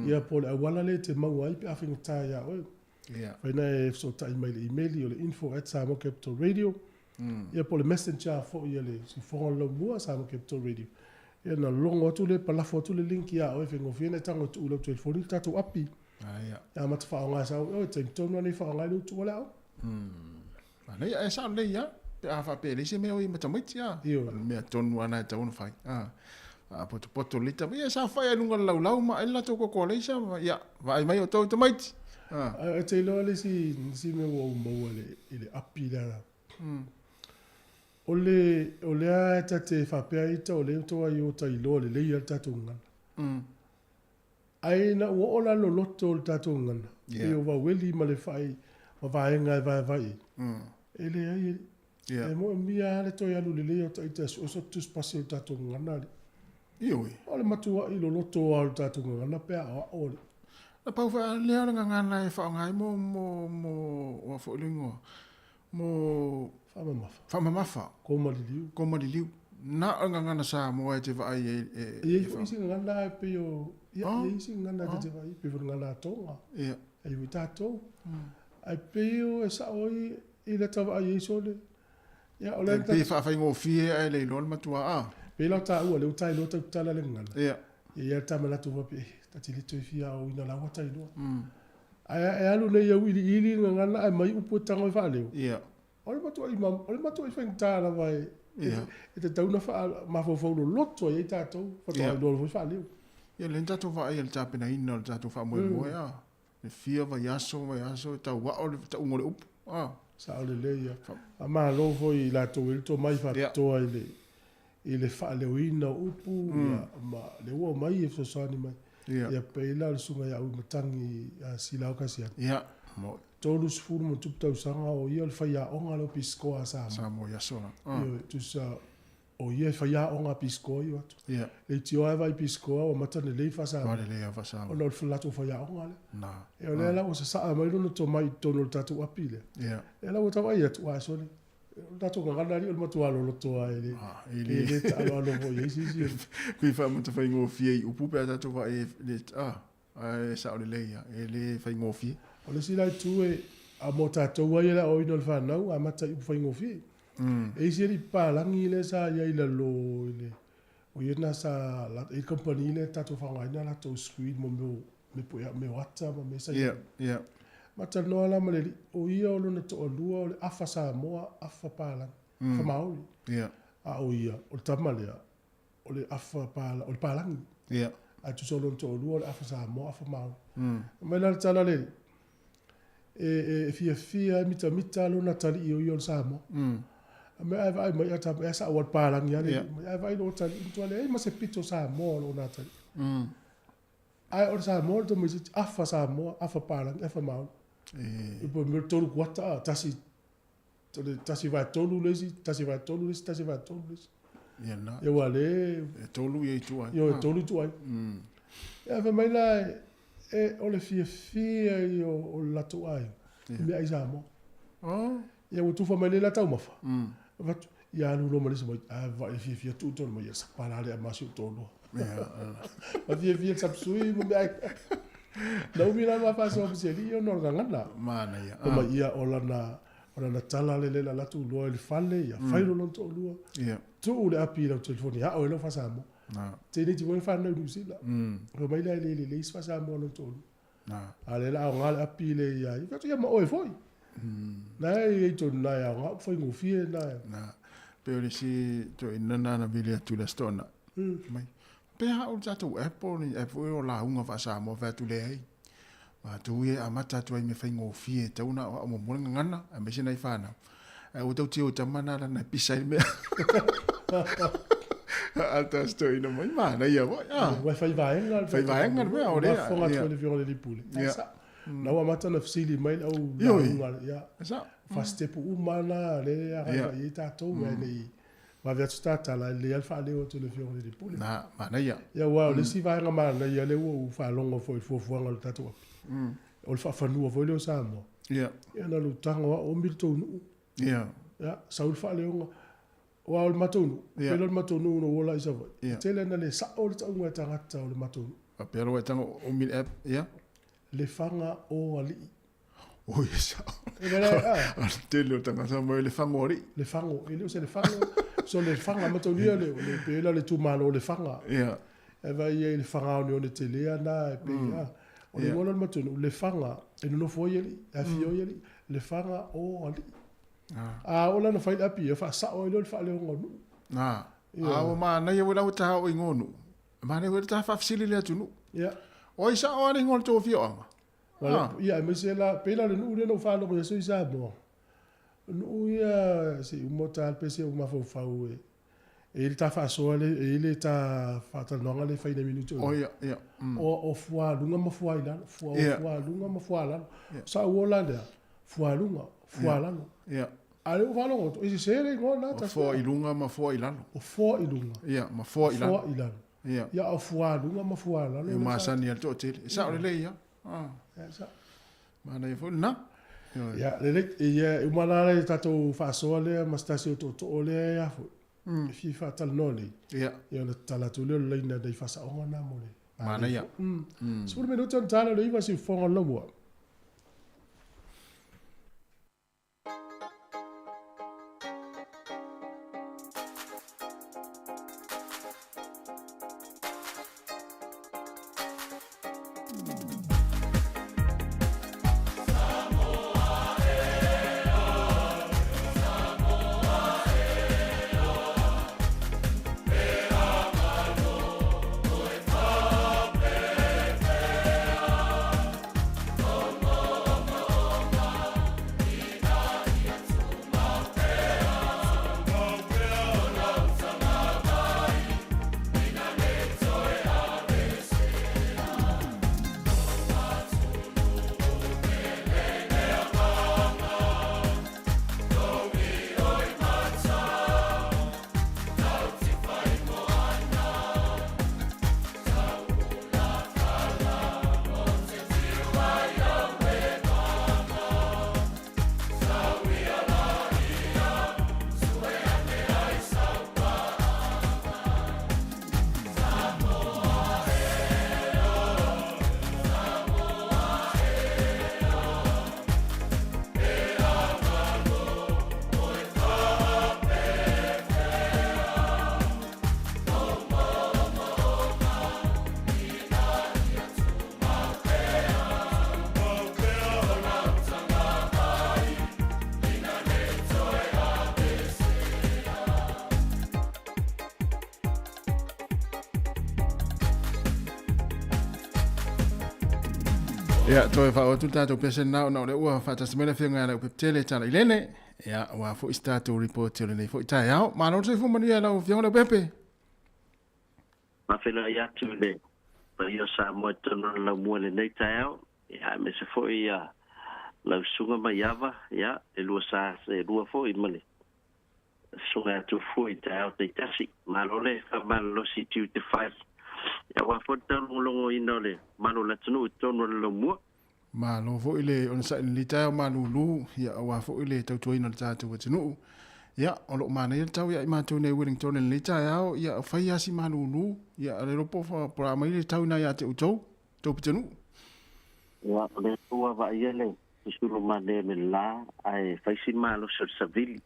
Ia po o le auala lea e te maua ai pe a faigata ia oe. Fai na e fesootai mai i le imeli o le info@samoacapitalradio. Ia po o le messenger foi a le siufofoga o le laumua Samoa Capital Radio. Ia na logo atu lea pa lafo atu le link ia oe faigofie ona e tago e tuu i lau telefoni le tatou api. E amata faaaoga e sao oe taimi tonu lava nei faaaoga ai le utu o le aoga. Manaia, e sao lelei lava. Pe a faapea e leai se mea o i ma tamaiti a. Ioe. O le mea tonu lava lena e tatau ona fai. A. Faapotopoto lelei tama, ia sa fai lava i luga o le laulau ma aai le latou koko alaisa ma ia, vaai mai outou tamaiti. A. Ae te iloa le isi, isi mea ua ou maua i le, i le api lea. O le, o lea e ta te faapea ita o lea ua i o ta iloa lelei lava le tatou gagana. Ae ina ua oo la loloto o le tatou gagana, pei o vaueli ma le fai ma vaega e vaevae i ai, e leai e, e moomia lava le toe alu lelei o ita e sue so tusipasi o le tatou gagana alii. Ioe. O le matuai loloto lava o le tatou gagana pe a aoao alii. Na pau foi lava lea o le gagana e faaaoga ai mo, mo, mo, o a foi le igoa, mo Faamamafa. Faamamafa. Komaliliu. Komaliliu. Na o le gagana Samoa e te vaai ai e. E i ai foi isi gagana e pei o, ia, e i ai isi gagana e te vaai ai, pei foi o le gagana a Tonga. Ia. E i ai foi tatou. Ae pei o e sao ai i lata vaai ai sole. Ia, o le. E pei e faafaigofie ae le iloa le matua a. Pei la o taua lea ua ta iloa tau tatala le gagana. Ia. E i ai le ta manatu faapea, eh, ta te le toe fia aoina la ua ta iloa. Ae e alu nei auiliili le gagana ae mai upu e tago e faaleo. Ia. O le matuai o le matuai faigata lava e e tatau ona faamafaufau loloto ai ai tatou faatoa iloa foi faaleo. Ia lea na tatou vaai i le tapenaina o le tatou faamoemoe a. E fia vaiaso, vaiaso e tau ao le tauga o le upu a. Sao lelei ia. Faamalo foi i latou e le tomai faapitoa i le i le faaleoina o upu ia ma lea ua omai e fesoasoani mai. Ia pei la o le susuga ia Auimatagi Silao Kasiano. Ia, mo. 30 ma tupu tausaga o ia o le faiaoga lea o Pisikoa a Samoa. Samoa i aso la. Ioe, tusa o ia e faiaoga a Pisikoa i o atu. Ia. Le itioa lava i Pisikoa ua mata lelei faa-Samoa. Ua lelei lava faa-Samoa. Ona o le latou faiaoga lea. Na. Ia o lea la ua sasaa mai lona tomai i totonu o le tatou api lea. Ia. Lea la ua tau vaai atu, ae sole, O le tatou gagana alii o le matua loloto lava e le, e le, le taaloalo foi i ai se isi. Pei faamata faigofie i upu pe a tatou vaai e le, ae sao lelei lava, e le faigofie. O le isi la itu e, a mo tatou lava ia le aoaoina o le fanau, amata i upu faigofie. E isi alii papalagi lea sa i ai i lalo i le, o ia lena sa, e i ai le kamupani lea tatou faaaogaina latou screen mo mea o mea pue, mea o ata ma mea sa i ai. Ma talanoa la ma le alii, o ia o lona toalua o le afa Samoa, afa Palagi, afa Maori. A o ia, o le tama lea, o le afa Palagi, o le Palagi. Ae tusa o lona toalua o le afa Samoa, afa Maori. Fai mai la le tala a le alii, e, e fiafia e mitamita lona atalii o ia o le Samoa. Fai mai, ae vaai mai, e sao lava le Palagi a le alii mai, ae vaai i lou atalii, e matua leai ma se pito Samoa o lona atalii. Ae o le Samoa o le tamaitiiti, afa Samoa, afa Palagi, afa Maori. E po o le mea o le tolu kuata, a, tasi, o le tasi vae tolu le isi, tasi vae tolu le isi, tasi vae tolu le isi. Ia na. Ia ua le... E tolu ia itu ai. Ia, e tolu itu ai. Ia, fai mai la, e, o le fiafia ia o le latou aiga, i meaai Samoa. Ia ua tufa mai nei la taumafa. Avatu, ia alu loa ma le isi mai, a vaai fiafia tuu tonu mai, ia sapa la le ama si ou toalua. Ma fiafia le sapsui ma meaai. Na umi la ma faasoa ma si alii ona o le gagana. Manaia. Fai mai, ia o lana, o lana tala le le alu atu loa i le fale, ia fai lo lona toalua. Tuu le api i lau telefoni, ao ai lau faa-Samoa. Teineiti foi na fanau i Niu Sila. Fai mai la e le lelei se faa-Samoa o lona toalua. A lea la aoga le api le ia i. Fai ia ma oe foi. Na e i tonu na e aoga upu faigofie na e. Na. Pe o le isi toeaina na na vili atu i le Aso Toonai. Mai. Pe a o le tatou app o ni app foi o lauga faa-Samoa fai atu leai. Matou ia e amata atu ai i mea faigofie e tatau ona aoao muamua le gagana aemaise nai fanau. Ae ua tau tio i tama na lana e pisa ai le mea. A ta Aso Toeaina mai, manaia foi. Ua fai vaega. Fai vaega le mea o lea. Faafofoga atu le Afioga i le Alii Pule. Ia. Na ua amata ona fesili mai le au lauga. Ia. Fa-step uma na lea e agai i ai tatou. Ae ne i vave atu ta tala, e lelei lava le faaleo atu e le Afioga i le Alii Pule. Na, manaia. Ia, aua o le isi vaega manaia lea ua ou faalogo foi i le fuafuaga o le tatou api, o le faafanua foi lea o Samoa. Ia. Ia na lou tago lava, omi le tou nuu. Ia. Ia, sau le faaleoga. Aua o le matou nuu, Ia. pei la o le matou nuu na ou ola ai i Savaii, Ia. e tele ina le sao le tauga e tagata o le matou nuu. Faapea lava e tago, omi le app, ia. Lefaga o alii. Oi, e sao. E le, a. O le tele o tagata mai le fago alii. Le fago, e le o se le fago, so le faga mataulia le, le pei la le itumalo o Lefaga. Ia. E vaai ai i le faga oneone tele ana e pei a. O le igoa lea o le matou nuu, Lefaga, e nonofo ai alii, e afifio ai alii, Lefaga o alii. A oo la ona fai le api ia faasao ai loa le faaleoga o nuu. A ua manaia foi la ua ta oo i igoa o nuu. E manaia foi le ta faafesili i le atunuu. O ai sao lava le igoa o le tou afioaga? Ia aemaise la, pei la o le nuu lea na ou faalogo i aso i Samoa, o nuu ia se i uma o ta pese o mafaufau e e i ai le ta faasoa lea, e i ai le ta faatalanoaga lea e fai i nai minute o i O fualuga ma fuailalo, fua, o fualuga ma fualalo. Sa ou ola lea, fualuga, fualalo. A o lea ua faalogo atu, e sese le igoa lena. O foa i luga ma foa i lalo. O foa i luga. Ia, ma foa i lalo. Foa i lalo. Ia, a o fualuga ma fualalo. E masani lava le toatele. E sao lelei lava. Ia, sao. Manaia foi lena. Ia, lelei. Ia, e uma la le tatou faasoa lea ma se tasi o tootoo lea e a foi. E fia faatalanoa nei. Ia. Ia ona tatala atu lea o le laina nai faasaoga na mo le. Manaia. 10 minute ona tala o le 9 siufofoga o le laumua. Ia, toe faaoo atu le tatou pese lena ona o lea ua faatasi mai le Afioga ia Leupepetele Talailene. Ia, ua foi se tatou report o lenei foi taeao. Malo le soifua manuia i lau Afioga Leaupepe. Faafeiloai atu i le paia o Samoa i totonu o le laumua i lenei taeao, ia, aemaise foi ia lau Susuga Maiava, ia, le lua sa e lua foi ma le Susuga ia Tufua i taeao taitasi. Malo le faamalolosi i tiute fai, ia, aua foi le taulogologoina o le mamalu o le atunuu i totonu o le laumua. Malo foi le onosai i lenei taeao malulu, ia aua foi le tautuaina o le tatou atunuu. Ia, o lo o manaia le tau ia i matou nei Wellington i lenei taeao, ia o fai lava si malulu, ia a le iloa po o le a mai le tau ina ia te outou, tou pitonuu. Ia, o lea ua vaaia le susulu mane me le la, ae fai si malosi o le savili.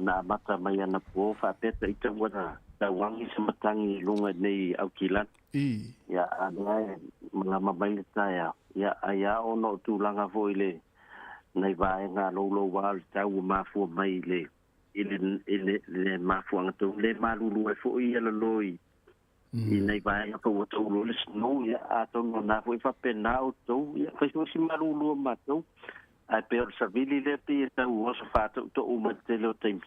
Na amata mai anapo faapea ita ua tauagi se matagi i luga i nei Aukilani. Ia, a lea e malama mai le taeao. Ia, ai a ona o tulaga foi i le nai vaega louloua o le tau ua mafua mai i le i le i le, le mafuaaga tonu le malulu ai foi ia lalo i i nai vaega foi ua taulu ai le snow. Ia, atonu o na foi faapena outou, ia fai foi si malulu o matou, ae pei o le savili lea pei e tau oso faatoutou mai le tele o taimi.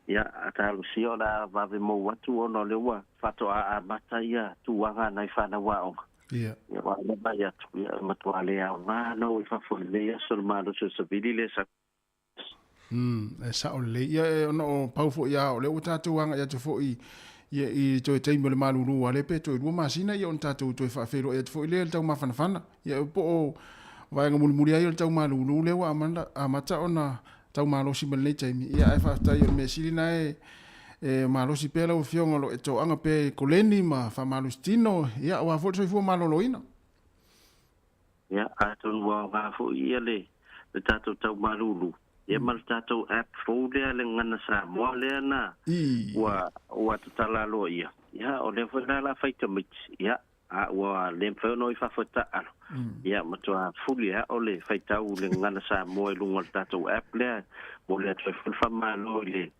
Ia, a talosia o le a vave mou atu ona o lea ua faatoa amata ia tuaga nai fanau aoga. Ia, ua le mai atu, ia, e matua le aoga na o i fafo i lenei aso le malosi o le savili lea sa. E sao lelei. Ia, e ona o pau foi lava, o lea ua tatou agai atu foi ia, i toe taimi o le malulu a lea pe toe 2 masina ia ona tatou toe faafeiloai atu foi lea i le taumafanafana. Ia, po o vaega mulimuli ai o le tau malulu lea ua amata ona tau malosi mai lenei taimi. Ia, ae faafetai o le mea sili na e malosi pea lau Afioga o lo o e toaga pea i koleni ma faamalosi tino, ia, aua foi le soifua maloloina. Ia, atonu ua aoga foi ia le tatou tau malulu, ia ma le tatou app fou lea le Gagana Samoa lea na ua tatala aloaia. Ia, o lea foi la o le a fai tamaiti, ia, a ua le mafai ona o i fafo e taaalo. Ia matua fuli a o le faitau le gagana Samoa i luga o le tatou app lea mo le atu ai foi le faamalo i le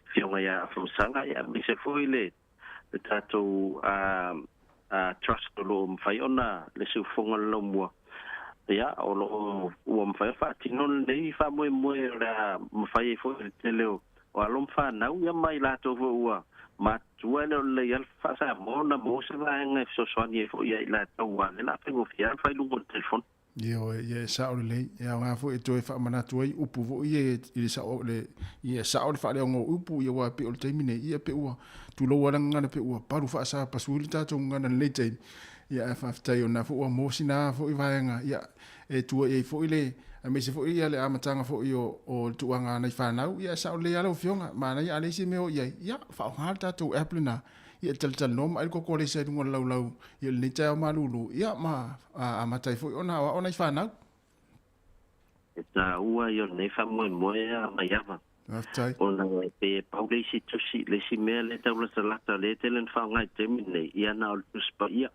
afioga ia Afamasaga ia aemaise foi le le tatou trust o loo mafai ona le siufofoga o le laumua ia o loo ua mafai ona faatino lenei faamoemoe o le a mafai ai foi le tele o alo ma fanau ia ma i latou foi ua matutua e le o lelei lava le faa-Samoa ona maua se vaega e fesoasoani ai foi ia i latou aua o lea o le a faigofie lava le fai i luga o le telefoni. Ioe, ia e sao lelei. E aoga foi e toe faamanatu ai upu foi ia i le sao le ia sao le faaleaoga o upu ia aua pei o le taimi nei ia pei ua tulou lava le gagana pei ua palu faasapasui le tatou gagana i lenei taimi. Ia ae faafetai o lena foi ua maua sina foi vaega ia e tua i ai foi le aemaise foi ia le amataga foi o o le tulaga a nai fanau ia e sao lelei lava lau Afioga. Manaia a leai se mea o i ai ia faaaoga le tatou app lena Ia e talatalanoa ma ai le koko alesa i luga o le laulau i lenei taeao malulu, ia ma amata ai foi ona aoao nai fanau. E taua ia o lenei faamoemoe a Maiava. Faafetai. Ona e pei e pau le isi tusi, le isi mea lea e tau latalata lea e tele ina faaaoga i le taimi lenei, ia na o le Tusi Paia.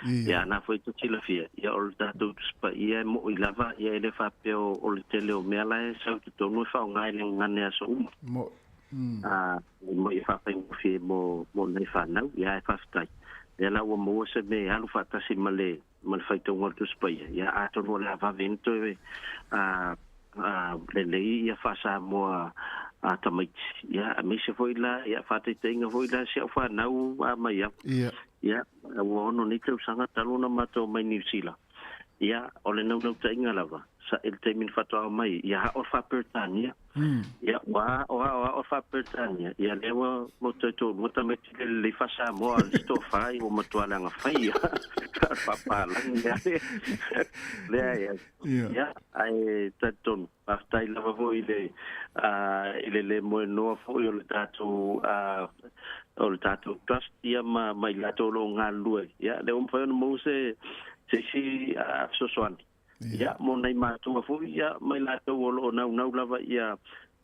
Ia a na foi e te silafia, ia o le tatou Tusi Paia e mo'i lava, ia e le faapea o le tele o mea la e sau i totonu e faaaoga i le gagana i aso uma. Mo'i. Mo ia faafaigofie mo mo nai fanau, ia ae faafetai. Lea la ua maua se mea e alu faatasi ma le ma le faitauga o le Tusi Paia, ia atonu o le a vave ai ona toe a a lelei ia faa-Samoa a tamaiti. Ia aemaise foi la ia faataitaiga foi la si au fanau a mai au. Ia. Ia ua ono nei tausaga talu ona matou mai Niu Sila. Ia, o le naunautaiga lava, sa i le taimi na faatoa mai, ia ao le Faa-Peretania. Ia, ua ao, ao, ao le Faa-Peretania, ia lea ua ua toe toalua tamaiti le lelei Faa-Samoa, a o le isi toafa ua matua leaga fai ia faapalagi lea. Lea e ai. Ia, ae talitonu, faafetai lava foi i le i le le moenoa foi o le tatou o le tatou trust ia ma ma i latou o lo o galulue. Ia, lea ua mafai ona maua se se isi fesoasoani. Ia, mo nai matua foi ia ma i latou o lo o naunau lava ia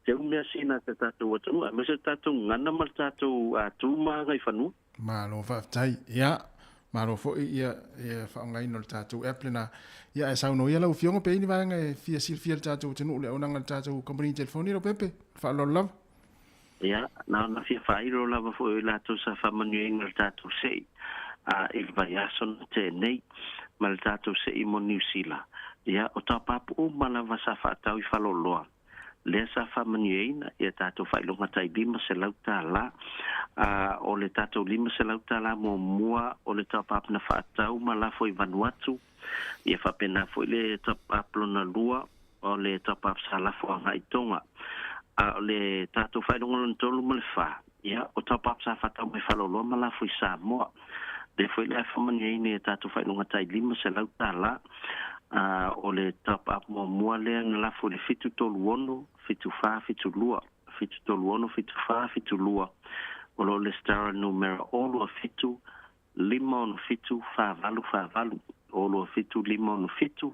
teu measina a te tatou atunuu, aemaise le tatou gagana ma le tatou tu ma agaifanua. Malo faafetai. Ia, malo foi ia ia faaaogaina o le tatou app lena. Ia ae saunoa ia lau Afioga pe i ai ni vaega e fia silafia e le tatou atunuu le auaunaga a le tatou kamupani telefoni Lopepe. Faaaloalo lava. Ia, na ona fia faailo lava foi o i latou sa faamanuiaina le tatou se'i i le vaiaso na tea nei, ma le tatou se'i mo Niu Sila. Ia, o taupapu uma lava sa faatau i Faleoloa, lea sa faamanuiaina ia tatou faailoga tai $500, a o le tatou $500 muamua o le taupapu na faatau ma lafo i Vanuatu, ia faapena foi le taupapu lona lua o le taupapu sa lafo agai i Tonga. A o le tatou faailoga lona tolu ma le fa, ia, o taupapu sa faatau mai Faleoloa ma lafo i Samoa. Lea foi le a faamanuiaina ia tatou faailoga tai $500. A o le top-up muamua lea na lafo i le 736 7472, 736 7472, o lo o lesitara numera 027 567 4848, 027 567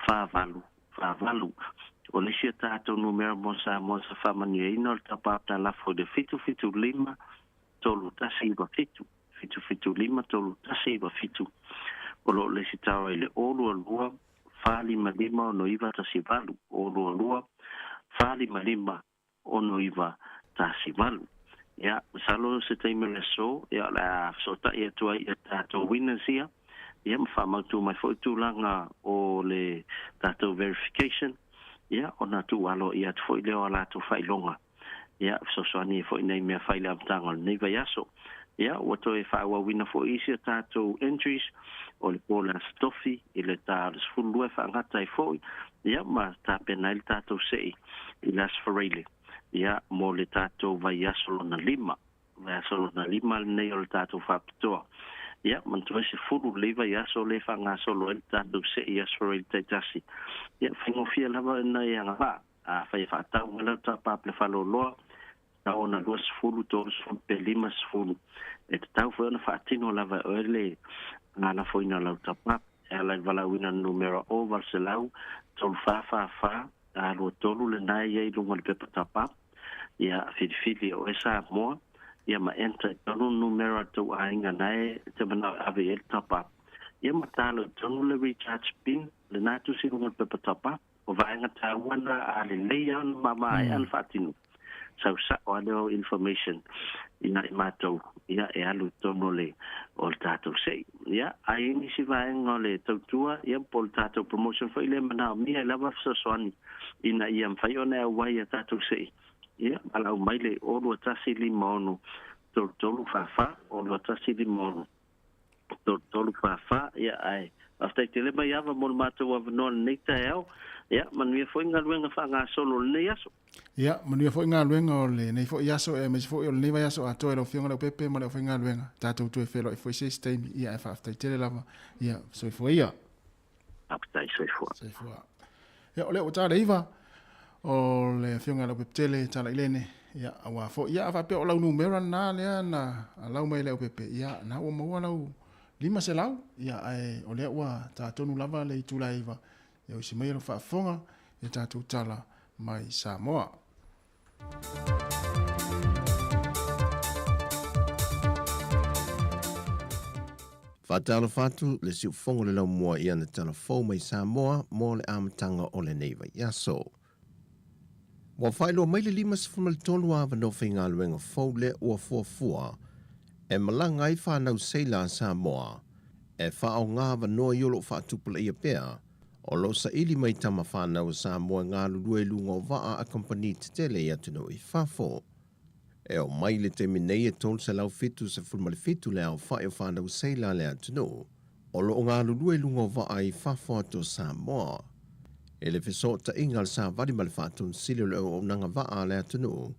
4848. O le isi a tatou numera mo Samoa sa faamanuiaina o le top-up na lafo i le 775 3197. 775 3197 o lo o lesitala i le 022 455 6918, 022 455 6918. Ia, masalo se taimi o le aso, ia o le a fesootai atu ai i a tatou winners ia, ia ma faamautu mai foi tulaga o le tatou verification, ia ona tuualoaia atu foi lea o a latou faailoga. Ia, fesoasoani ai foi nei mea fai i le amataga o lenei vaiaso. Ia, ua toe faaauauina foi isi a tatou entries o le po o le Aso Tofi i le ta o le 12 e faagata ai foi, ia, ma tapena ai le tatou sei i le Aso Faraile, ia, mo le tatou vaiaso lona lima. Vaiaso lona lima lenei o le tatou faapitoa. Ia, manatua e 10 lenei vaiaso lea e faagasolo ai le tatou sei i Aso Faraile taitasi. Ia, faigofie lava ona e agavaa. Afai e faatau mai lau tapa le faleoloa, tatau ona 20, 30 pe 50. E tatau foi ona faatino lava e oe le galafoina o lau tapa e ala i le valaauina o le numera 0800 3444 23 lena e i ai i luga o le pepa tapa. Ia filifili e oe Samoa, ia ma enter i totonu le numera o le tou aiga na e te manao e ave i ai le tapa. Ia ma talo i tonu le recharge pin, lena tusi i luga o le pepa top up. O vaega taua na a lelei lava ona maamaea ona faatino, sau sao lava lea o information ia i matou, ia e alu i totonu o le o le tatou sei. Ia, a i ai nisi vaega o le tautua, ia po o le tatou promotion foi lea e manaomia ai lava fesoasoani ina ia mafai ona e auai i a tatou sei, ia valaau mai le 0 21 56 33 44, 0 21 56 33 44. Ia, ae faafetai tele mai ava mo le matou avanoa lenei taeao. Ia, manuia foi galuega faagasolo o lenei aso. Ia, manuia foi galuega o lenei foi aso e aemaise foi o lenei vaiaso atoa i lau Afioga Leaupepe ma le aufaigaluega. Tatou toe feiloai foi se isi taimi. Ia, ae faafetai tele lava. Ia, soifua ia. Faafetai, soifua. Soifua. Ia, o lea ua ta le 9 o le Afioga ia Leaupepe Talailene. Ia, aua foi. Ia, a faapea o lau numera lena lea na lau mai e Leaupepe, ia, na ua maua lau 500. Ia, ae o lea ua ta tonu lava le itula e 9. Ia, oisi mai lau faafofoga i tatou tala mai Samoa. Faatalofa atu le siufofoga o le laumua i ana tala fou mai Samoa mo le amataga o lenei vaiaso. Ua faailoa mai le 53 avanoa faigaluega fou lea ua fuafua e malaga ai fanau seila a Samoa e faaaoga avanoa i o lo o faatupulaia pea o lo o saili mai tama fanau a Samoa e galulue i luga o vaa a kamupani tetele i atunuu i fafo. E oo mai i le taimi nei e 377 le aofai o fanau seila a le atunuu o lo o galulue i luga o vaa i fafo atu o Samoa. I le fesootaiga a le Savali ma le Faatonesili o le Auaunaga Vaa a le atunuu,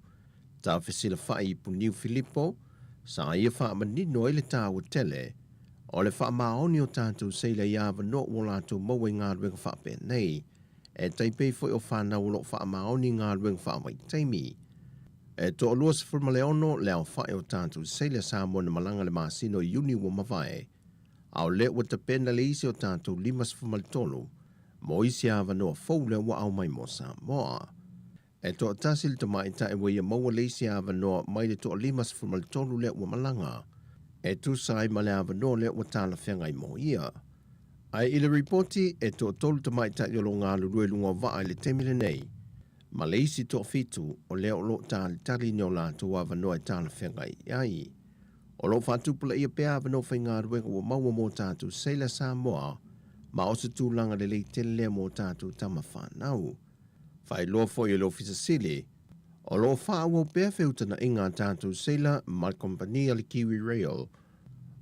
Tafesilafa'i i Puniu Filipo, sa ia faamanino ai le taua tele o le faamaoni o tatou seila i avanoa ua latou maua i galuega faapenei, e tai pei foi o fanau o lo o faamaoni i galuega faavaitaimi. E 26 le aofai o tatou seila Samoa na malaga le masina o Iuni ua mavae, a o lea ua tapena le isi o tatou 53 mo isi avanoa fou lea ua aumai mo Samoa. E toatasi le tamaitai ua ia maua le isi avanoa mai le 53 lea ua malaga, e tusa ai ma le avanoa lea ua talafeagai mo ia. Ae i le ripoti, e toatolu tamaitai o lo o galulue i luga o vaa i le taimi lenei, ma le isi toafitu o lea o lo o talitali ni o latou avanoa e talafeagai i ai. O lo o faatupulaia pea avanoa faigaluega ua maua mo tatou seila Samoa, ma o se tulaga lelei tele lea mo tatou tama fanau. Faailoa foi e le Ofisa Sili, o lo o faaauau pea feutagaiga a tatou seila ma le kamupani a le Kiwi Rail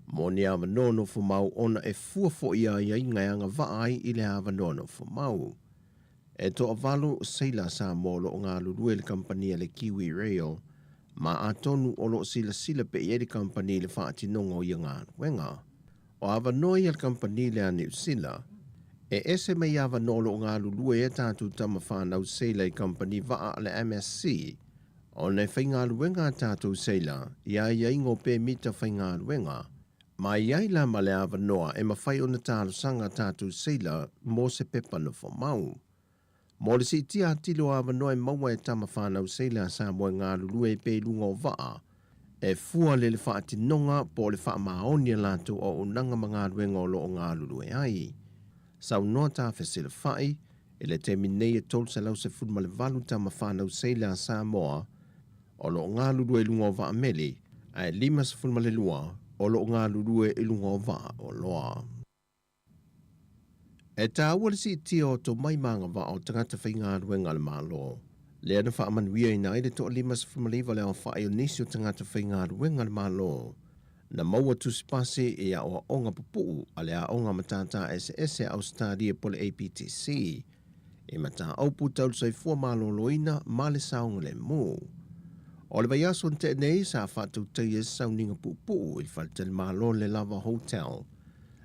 mo ni avanoa nofomau ona e fua foi aiaiga e agavaa ai i le avanoa nofomau. E toavalu seila a Samoa o lo o galulue i le kamupani a le Kiwi Rail, ma atonu o lo o silasila pea i ai le kamupani i le faatinoga o ia galuega. O avanoa ia a le kamupani lea a Niu Sila, e ese mai avanoa o lo o galulue ai a tatou tama fanau seila i kamupani vaa a le MSC, ona e faigaluega a tatou seila i aiaiga o pemita faigaluega, ma i ai la ma le avanoa e mafai ona talosaga a tatou seila mo se pepa nofomau. Mo le siitia atili o avanoa e maua e tama fanau seila a Samoa e galulue ai pea i luga o vaa, e fua le le faatinoga po o le faamaoni a latou auaunaga ma galuega o lo o galulue ai. Saunoa Tafesilafa'i, i le taimi nei e 318 tama fanau seila a Samoa o lo o galulue i luga o vaa meli, ae 52 o lo o galulue i luga o vaa oloa. E taua le siitia o tomai ma agavaa o tagata faigaluega a le Malo, lea na faamanuiaina ai le 59 le aofai o nisi o tagata faigaluega a le Malo na maua tusipasi i aoaoga pupuu a le Aoga Matata Eseese a Ausetalia po o le APTC i mataupu tau le soifua maloloina ma le saogalemu. O le vaiaso na tea nei sa faatautaia se sauniga puupuu i le faletalimalo Le Lava Hotel,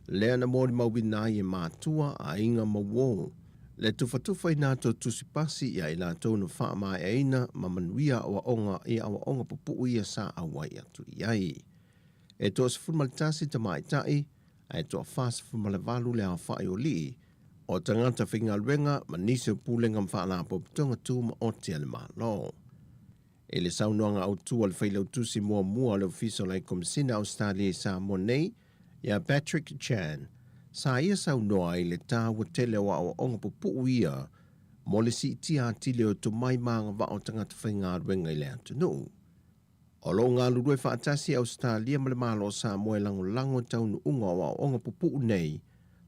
lea na molimauina ai e matua, aiga ma uō le tufatufaina atu o tusipasi iā i latou na faamaeaina ma manuia aoaoga i aoaoga pupuu ia sa auai atu i ai. E 11 tamaitai ae 48 le aofai o alii o tagata faigaluega ma nisi o pulega ma faalapotopotoga tumaoti a le Malo. I le saunoaga autu a le failautusi muamua o le Ofisa o le Ai Komesina a Ausetalia i Samoa nei, ia Patrick Chan, Sa ia saunoa ai i le taua tele o aoaoga pupu'u ia mo le siitia atili o tomai ma agavaa o tagata faigaluega i le atunuu. O lo o galulue faatasi Ausetalia ma le Malo o Samoa e lagolago i taunuuga o aoaoga pupu'u nei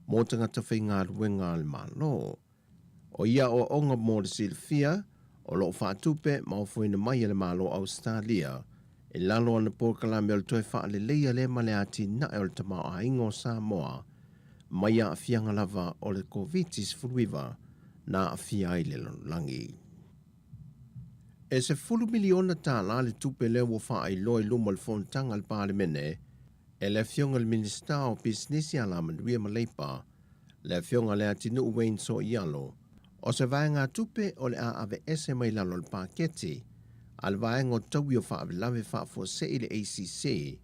mo tagata faigaluega a le Malo. O ia aoaoga mo le silafia, o lo o faatupe ma ofoina mai e le Malo o Ausetalia i lalo o ana polokalame o le toe faaleleia lea ma le atinae o le tamaoaiga o Samoa mai aafiaga lava o le Koviti-19 na aafia ai le lalolagi. E $10 miliona tālā le tupe lea ua faailoa i luma o le fonotaga a le Palemene e le Afioga i le Minisita o Pisinisi, Alamanuia ma Leipa, le Afioga Leatinuu Wayne Soialo, o se vaegatupe o le a aveese mai lalo o le paketi a le Vaega o Taui o Faalavelave Faafuasei le ACC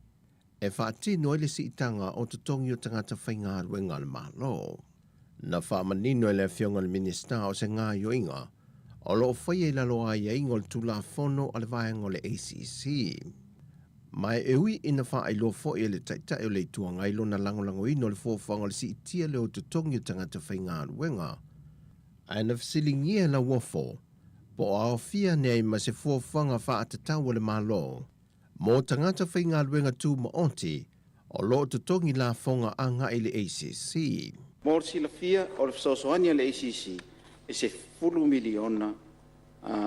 e faatino ai le siitaga o totogi o tagata faigaluega a le Malo. Na faamanino e le Afioga i le Minisita o se gaoioiga o lo o faia i lalo o aiaiga o le Tulafono a le Vaega o le ACC. Ma e ui ina faailoa foi e le Taitai o le Itu Agai lona lagolagoina o le fuafuaga o le siitia lea o totogi o tagata faigaluega, ae na fesiligia e Lauofo po o aofia ane ai ma se fuafuaga faatatau a le Malo mo tagata faigaluega tumaoti o lo o totogi lafoga agai i le ACC. Mo le silafia, o le fesoasoani a le ACC e $10 miliona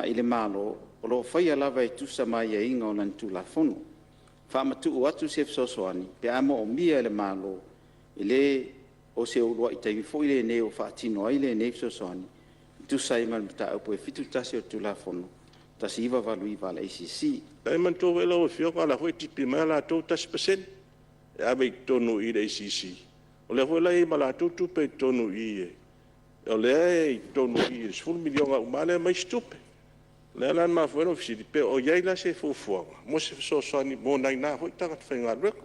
i le Malo o lo o faia lava e tusa ma aiaiga o lana Tulafono. Faamatuu atu se fesoasoani pe a moomia e le Malo, e le o se uluai taimi foi lenei ua faatino ai lenei fesoasoani e tusa ai ma le mataupu e 71 o le Tulafono 1989 a le ACC. E manatua foi lau Afioga o la foi e tipi mai a latou 1% e ave i totonu i le ACC. O lea foi la e i ai ma latou tupe i totonu i i, o lea e i totonu i i i le $10 miliona uma lava lea ma isi tupe. O lea la na mafua ai lou fesili, pe o i ai la se fuafuaga mo se fesoasoani mo nai na foi tagata faigaluega,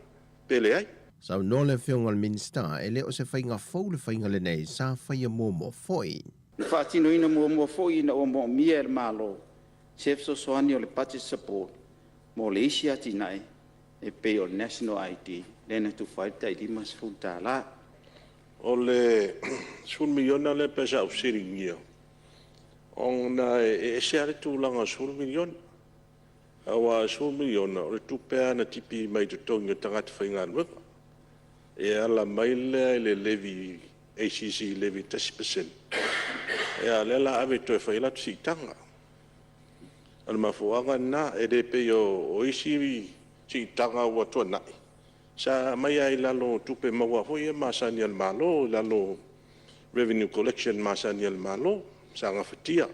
pe leai. Saunoa le Afioga i le Minisita, e le o se faiga fou le faiga lenei sa faia muamua foi. Na faatinoina muamua foi ina ua moomia e le Malo se fesoasoani o le budget support mo le isi atinae e pei o le National ID lea na tufa ai le tai $50. O le $10 miliona lea pei sa ou fesiligia, ona e ese lava le tulaga o le $10 miliona. Aua o le $10 miliona, o le tupe lava na tipi mai totogi o tagata faigaluega, e ala mai lea i le levy, ACC levy e 1%, a o lea o le a ave e toe fai ai latou siitaga. O le mafuaaga lena, e le pei o isi siitaga ua tuanai, sa aumai lava i lalo o tupe maua foi ia masani a le Malo, i lalo o revenue collection masani a le Malo sa gafatia.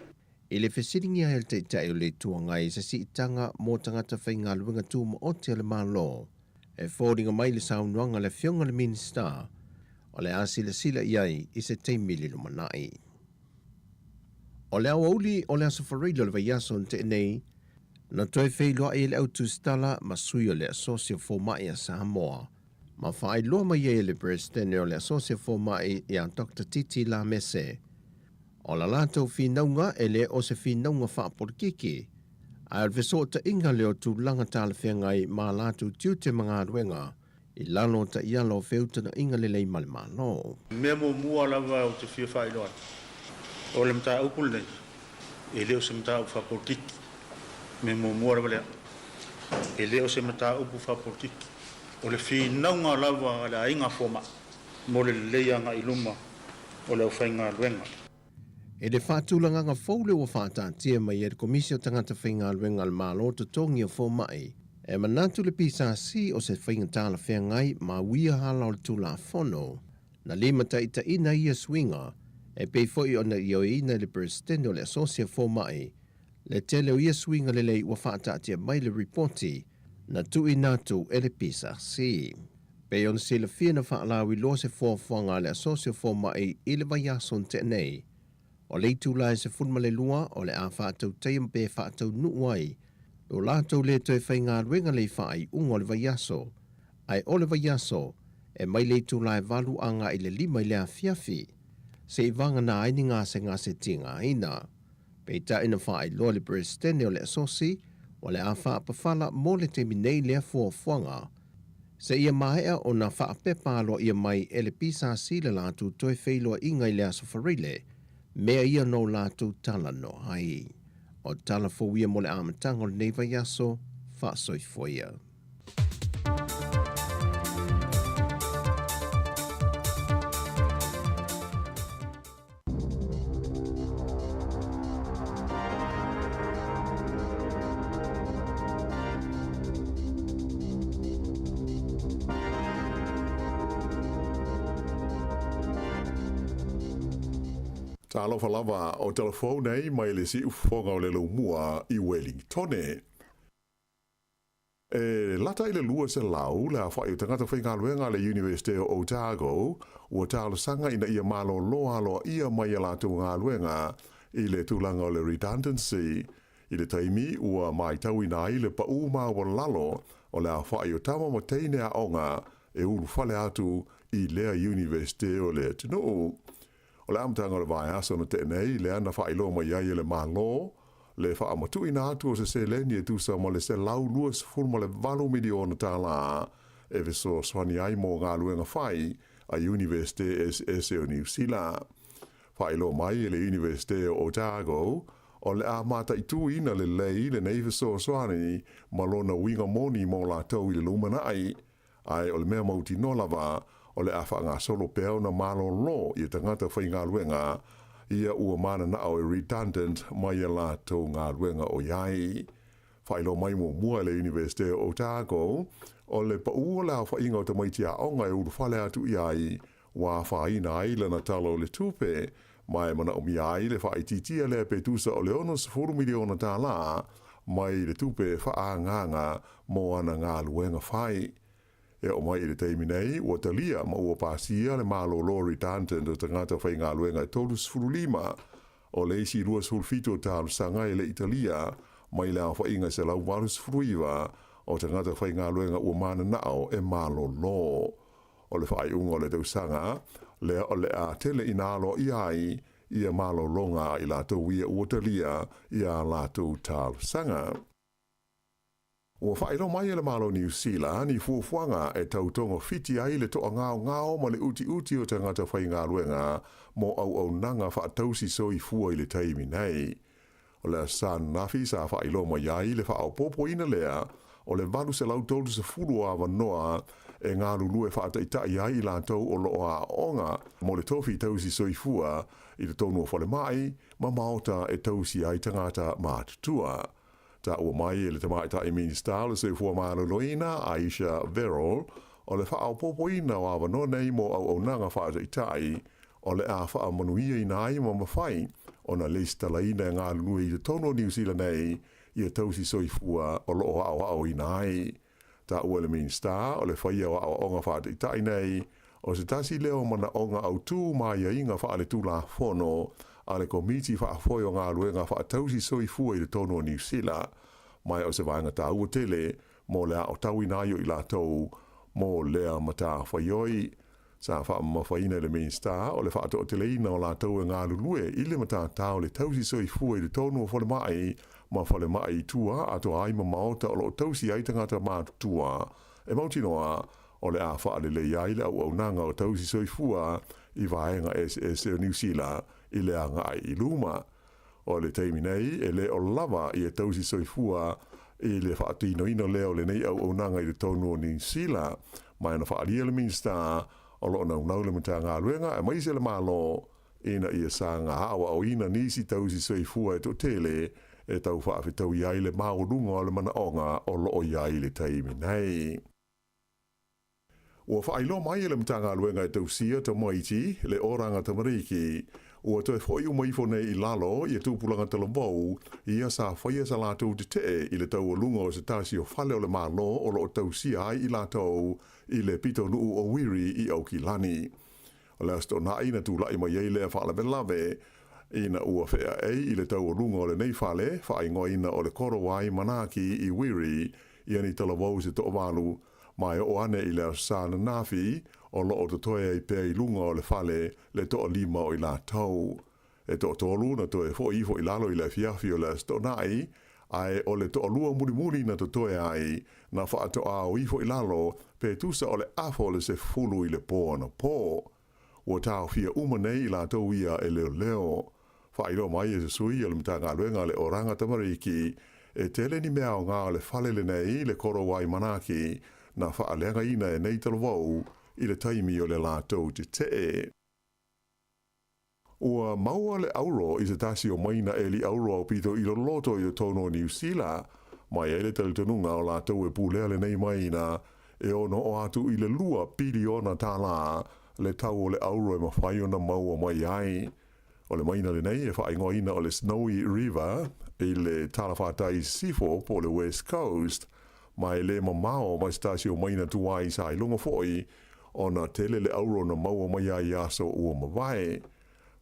I le fesiligia ai e le Taitai o le Itu Agai i se siitaga mo tagata faigaluega tumaoti a le Malo, e foliga mai le saunoaga a le Afioga i le Minisita o le a silasila i ai i se taimi i le lumanai. O le aoauli o le Aso Faraile o le vaiaso na tea nei, na toe feiloai ai le au tusitala ma sui o le Asosi o Fomai a Samoa, ma faailoa mai ai e le Peresetene o le Asosi o Fomai ia Doctor Titi Lamese, o la latou finauga e le o se finauga faapolokiki, ae o le fesootaiga lea o tulaga talafeagai ma a latou tiute ma galuega i lalo o taiala o feutagaiga lelei ma le Malo. Mea muamua lava ou te fia faailoa atu, o le mataupu lenei, e le o se mataupu faapolokiki. Mea muamua lava lea, e le o se mataupu faapolokiki. O le finauga lava a le aiga fomai mo le lelei agai i luma o le aufaigaluega. I le faatulagaga fou lea ua faataatia mai e le Komisi o Tagata Faigaluega a le Malo Totogi o Fomai, e manatu le PSC o se faiga talafeagai ma uia ala o le Tulafono na limataitaiina ia suiga e pei foi ona ioeina e le Peresetene o le Asosi a Fomai le tele o ia suiga lelei ua faataatia mai le ripoti na tuuina atu e le PSC. Pei ona silafia na faalauiloa se fuafuaga a le Asosi o Fomai i le vaiaso na tea nei, o le itula e 12 o le a faatautaia pe faataunuu ai lo latou le toe faigaluega le i faaiuga o le vaiaso, ae o le vaiaso e mai le itula e 8 agai i le 5 i le afiafi, se i vagana ai ni gasegase tigaina. Peitai na faailoa le Peresetene o le Asosi o le a faapafala mo le taimi nei lea fuafuaga. Seia maea ona faapepa aloaia mai e le PSC le latou toe feiloaiga i le Aso Faraile, mea ia na o latou talanoa ai. O tala fou ia mo le amataga o lenei vaiaso, faasoifua ia. Talofa lava o telefou nei mai le siufofoga o le laumua i Wellingtone. E lata i le 200 le aofa'i o tagata faigaluega a le Iunivesite o Otago ua talosaga ina ia malōlō aloaia mai a latou galuega i le tulaga o le redundancy i le taimi ua matauina ai le paʻū maualalo o le aofa'i o tama ma teine aoga e ulufale atu i lea Iunivesite o le atunuu. O le amataga o le vaiaso na teʻe nei, lea na faailoa mai ai e le Malo le faamatuuina atu o se seleni e tusa ma le $128 miliona tālā e fesoasoani ai mo galuega fai a Iunivesite eseese o Niu Sila. Faailoa mai e le Iunivesite o Otago, o le a mataituina lelei lenei fesoasoani ma lona uiga moni mo latou i le lumanai. Ae o le mea mautinoa lava, o le a faagasolo pea ona malōlō ia tagata faigaluega ia ua mananao e redundant mai a latou galuega o i ai. Faailoa mai muamua e le Iunivesite o Otago, o le paʻū o le aofaiga o tamaiti aoga e ulufale atu i ai, ua afaina ai lana Tala o le Tupe, ma e manaomia ai le faaitiitia lea pe tusa o le $60 miliona tālā mai le tupe faaagaaga mo ana galuega fai. E oo mai i le taimi nei, ua talia ma ua pasia le malōlō redundant o tagata faigaluega e 35. O le isi 27 o talosaga e le i talia mai le aofaiga 189 o tagata faigaluega ua mananao e malōlō. O le faaiuga o le tausaga lea o le a tele ina aloaia ai ia malōlōga a i latou ia ua talia ia latou talosaga. Ua faailoa mai e le Malo o Niu Sila ni fuafuaga e tau togafiti ai le toagaogao ma le utiuti o tagata faigaluega mo auaunaga faatausi soifua i le taimi nei. O le Aso Sa ananafi sa faailoa mai ai le faaopoopoina lea o le 830 o avanoa e galulue faataitai ai i latou o lo o aooga mo le tofi tausi soifua i totonu o falemai ma maota e tausi ai tagata matutua. Taua mai e le Tamaitai Minista o le Soifua Maloloina, Ayesha Verrall, o le faaopoopoina o avanoa nei mo auaunaga faataitai o le a faamanuiaina ai ma mafai ona lesitalaina e galulue i totonu o Niu Sila nei ia tausi soifua o lo o aoaoina ai. Taua e le Minista o le faia o aoaoga faataitai nei o se tasi lea o manaoga autū ma aiaiga faaletulafono a le Komiti Faafoe o Galuega Faatausi Soifua i totonu o Niu Sila, ma o se vaega taua tele mo le aotauina ai o i latou mo lea matafaioi. Sa faamamafaina e le Minista o le faatoateleina o latou e galulue i le matatā o le tausi soifua i totonu o falemai ma falemai i tua atoa ai ma maota o lo o tausi ai tagata matutua e mautinoa o le a faalelei ai le auaunaga o tausi soifua i vaega eseese o Niu Sila i le agai i luma. O le taimi nei, e le o lava ia tausi soifua i le faatinoina lea o lenei auaunaga i totonu o Niu Sila. Ma na faaalia e le Minista o lo o naunau le Matagaluega aemaise le Malo ina ia saga aoaoina nisi tausi soifua e toatele e tau faafetaui ai le maualuga o le manaoga o lo o i ai i le taimi nei. Ua faailoa mai e le Matagaluega e tausia tamaiti le Oranga Tamariki, ua toe fo'i uma ifo nei i lalo ia tupulaga talavou ia sa faia sa latou tetee i le taualuga o se tasi o fale o le Malo o lo o tausia ai i latou i le pitonuu o Wiri i Aukilani. O le Aso Toonai na tula'i mai ai lea faalavelave ina ua feaei i le taualuga o lenei fale faaigoaina o le Korowai Manaaki i Wiri ia ni talavou se toavalu Ma e oo ane i le Aso Sa ananafi, o lo o totoe ai pea i luga o le fale le toalima o i latou. E toatolu na toe foi ifo i lalo i le afiafi o le Aso Toonai, Ae o le toalua mulimuli na totoe ai, na faatoa o ifo i lalo pe tusa o le afa o le 10 i le po anapo. Ua taofia uma nei i latou ia e leoleo. Faailoa mai e se sui o le Matagaluega a le Oranga Tamariki, e tele ni mea aoga o le fale lenei le Korowai Manaaki na faaleagaina e nei talavou i le taimi o le latou tetee. Ua maua le auro i se tasi o maina eli auro aupito i loloto i totonu o Niu Sila, ma e i ai le talitonuga o latou e pulea lenei maina e ono oo atu i le $2 piliona le tau o le auro e mafai ona maua mai ai. O le maina lenei e faaigoaina o le Snowy River i le talafatai i sisifo po o le West Coast, ma e le mamao mai se tasi o maina tuai sa iloga foi ona tele le auro na maua mai ai i aso ua mavae.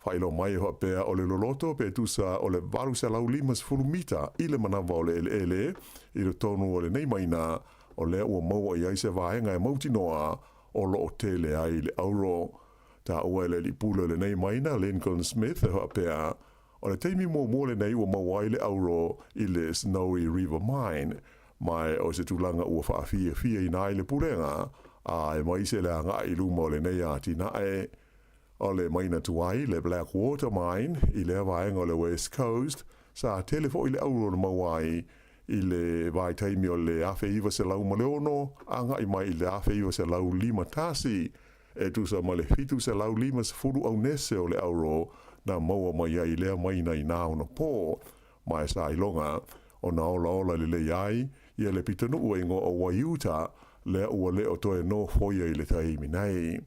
Faailoa mai e faapea o le loloto pe tusa o le 850 mita i le manava o le eleele i totonu o lenei maina, o lea ua maua i ai se vaega e mautinoa o loo tele ai le auro. Taua e le alii pule o lenei maina, Lincoln Smith, e faapea o le taimi muamua lenei ua maua ai le auro i le Snowy River Mine, ma o se tulaga ua faafiafiaina ai le pulega a e maise le agai i luma o lenei atinae. O le maina tuai, le Blackwater Mine, i lea vaega o le West Coast, sa tele foi le auro na maua ai i le vaitaimi o le 1906 agai mai i le 1951, e tusa ma le 750 aunese o le auro na maua mai ai i lea maina i na ona po, ma e sa iloga ona olaola lelei ai ia le pitonuu e igoa o Waiuta, lea ua le o toe nofoia i le taimi nei.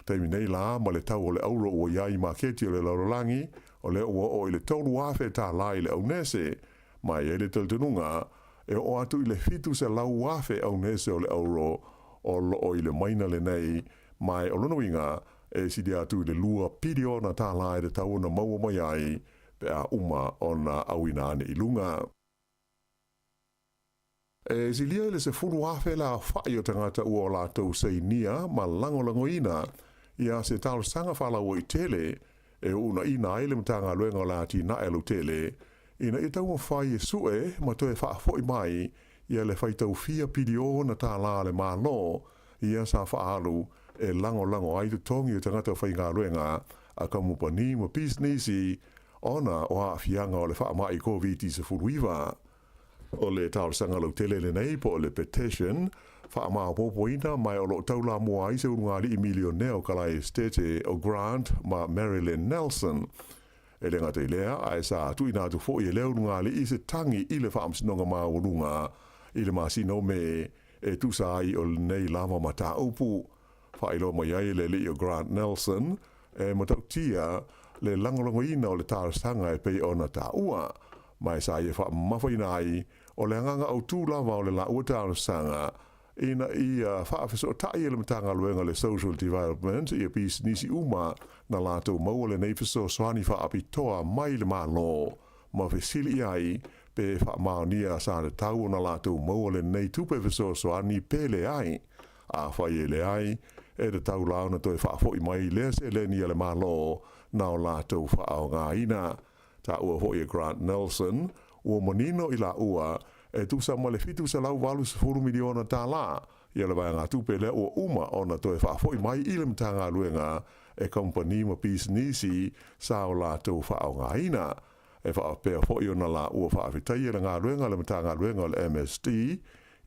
Taimi nei la ma le tau o le auro ua i ai i maketi o le lalolagi, o lea ua oo i le $3,000 i le aunese, ma e i ai le talitonuga e oo atu i le 700,000 aunese o le auro o loo i le maina lenei, ma o lona uiga e sili atu i le $2 piliona e tatau ona maua mai ai pe a uma ona auina ane i luga. E silia i le 10,000 le aofai o tagata ua o latou sainia ma lagolagoina ia se talosaga faalauaitele e uunaina ai le Matagaluega o le Atinae Lautele ina ia taumafai e sue ma toe faafoi mai ia le faitau fia piliona tālā a le Malo ia sa faaalu e lagolago ai totogi o tagata faigaluega a kamupani ma pisinisi ona o aafiaga o le faamai Koviti-19. O le talosaga lautele lenei po o le petition faamaopoopoina, ma o loo taulamua ai se ulugalii milionea o Kalae Estate o Grant ma Marilyn Nelson. E le gata i lea, ae sa tuuina atu foi e lea ulugalii se tagi i le Faamasinoga Maualuga i le masina o Me e tusa ai o lenei lava mataupu. Faailoa mai ai le alii o Grant Nelson e matautia le lagolagoina o le talosaga e pei ona taua, ma e sa ia faamamafaina ai o le agaga autū lava o le laua talosaga ina ia faafesootai e le Matagaluega le Social Development ia pisinisi uma na latou maua lenei fesoasoani faapitoa mai le Malo, ma fesili i ai pe faamaonia sa tatau ona latou maua lenei tupe fesoasoani pe leai. Afai e leai, e tatau la ona toe faafoi mai lea seleni a le Malo na o latou faaaogaina. Taua foi e Grant Nelson, ua manino i laua e tusa ma le $780 miliona ia le vaegatupe lea ua uma ona toe faafoi mai i le Matagaluega e kamupani ma pisinisi sa o latou faaaogaina. E faapea foi ona laua faafetaia le galuega a le Matagaluega o le MSD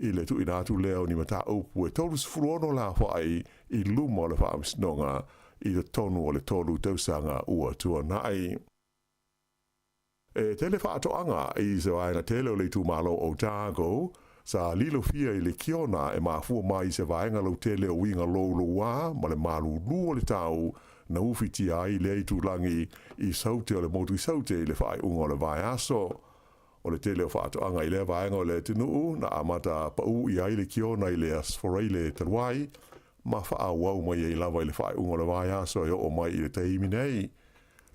i le tuuina atu lea o ni mataupu e 36 le aofai i luma o le Faamasinoga i totonu o le 3 tausaga ua tuanai. E tele faatoaga i se vaega tele o le itumalo o Otago sa lilofia i le kiona e mafua mai i se vaega lautele o uiga louloua ma le malūlū o le tau na ufitia ai lea itulagi i saute o le motu i Saute i le faaiuga o le vaiaso. O le tele o faatoaga i lea vaega o le atunuu na amata paū i ai le kiona i le Aso Faraile talu ai, ma faaauau mai ai lava i le faaiuga o le vaiaso e oo mai i le taimi nei.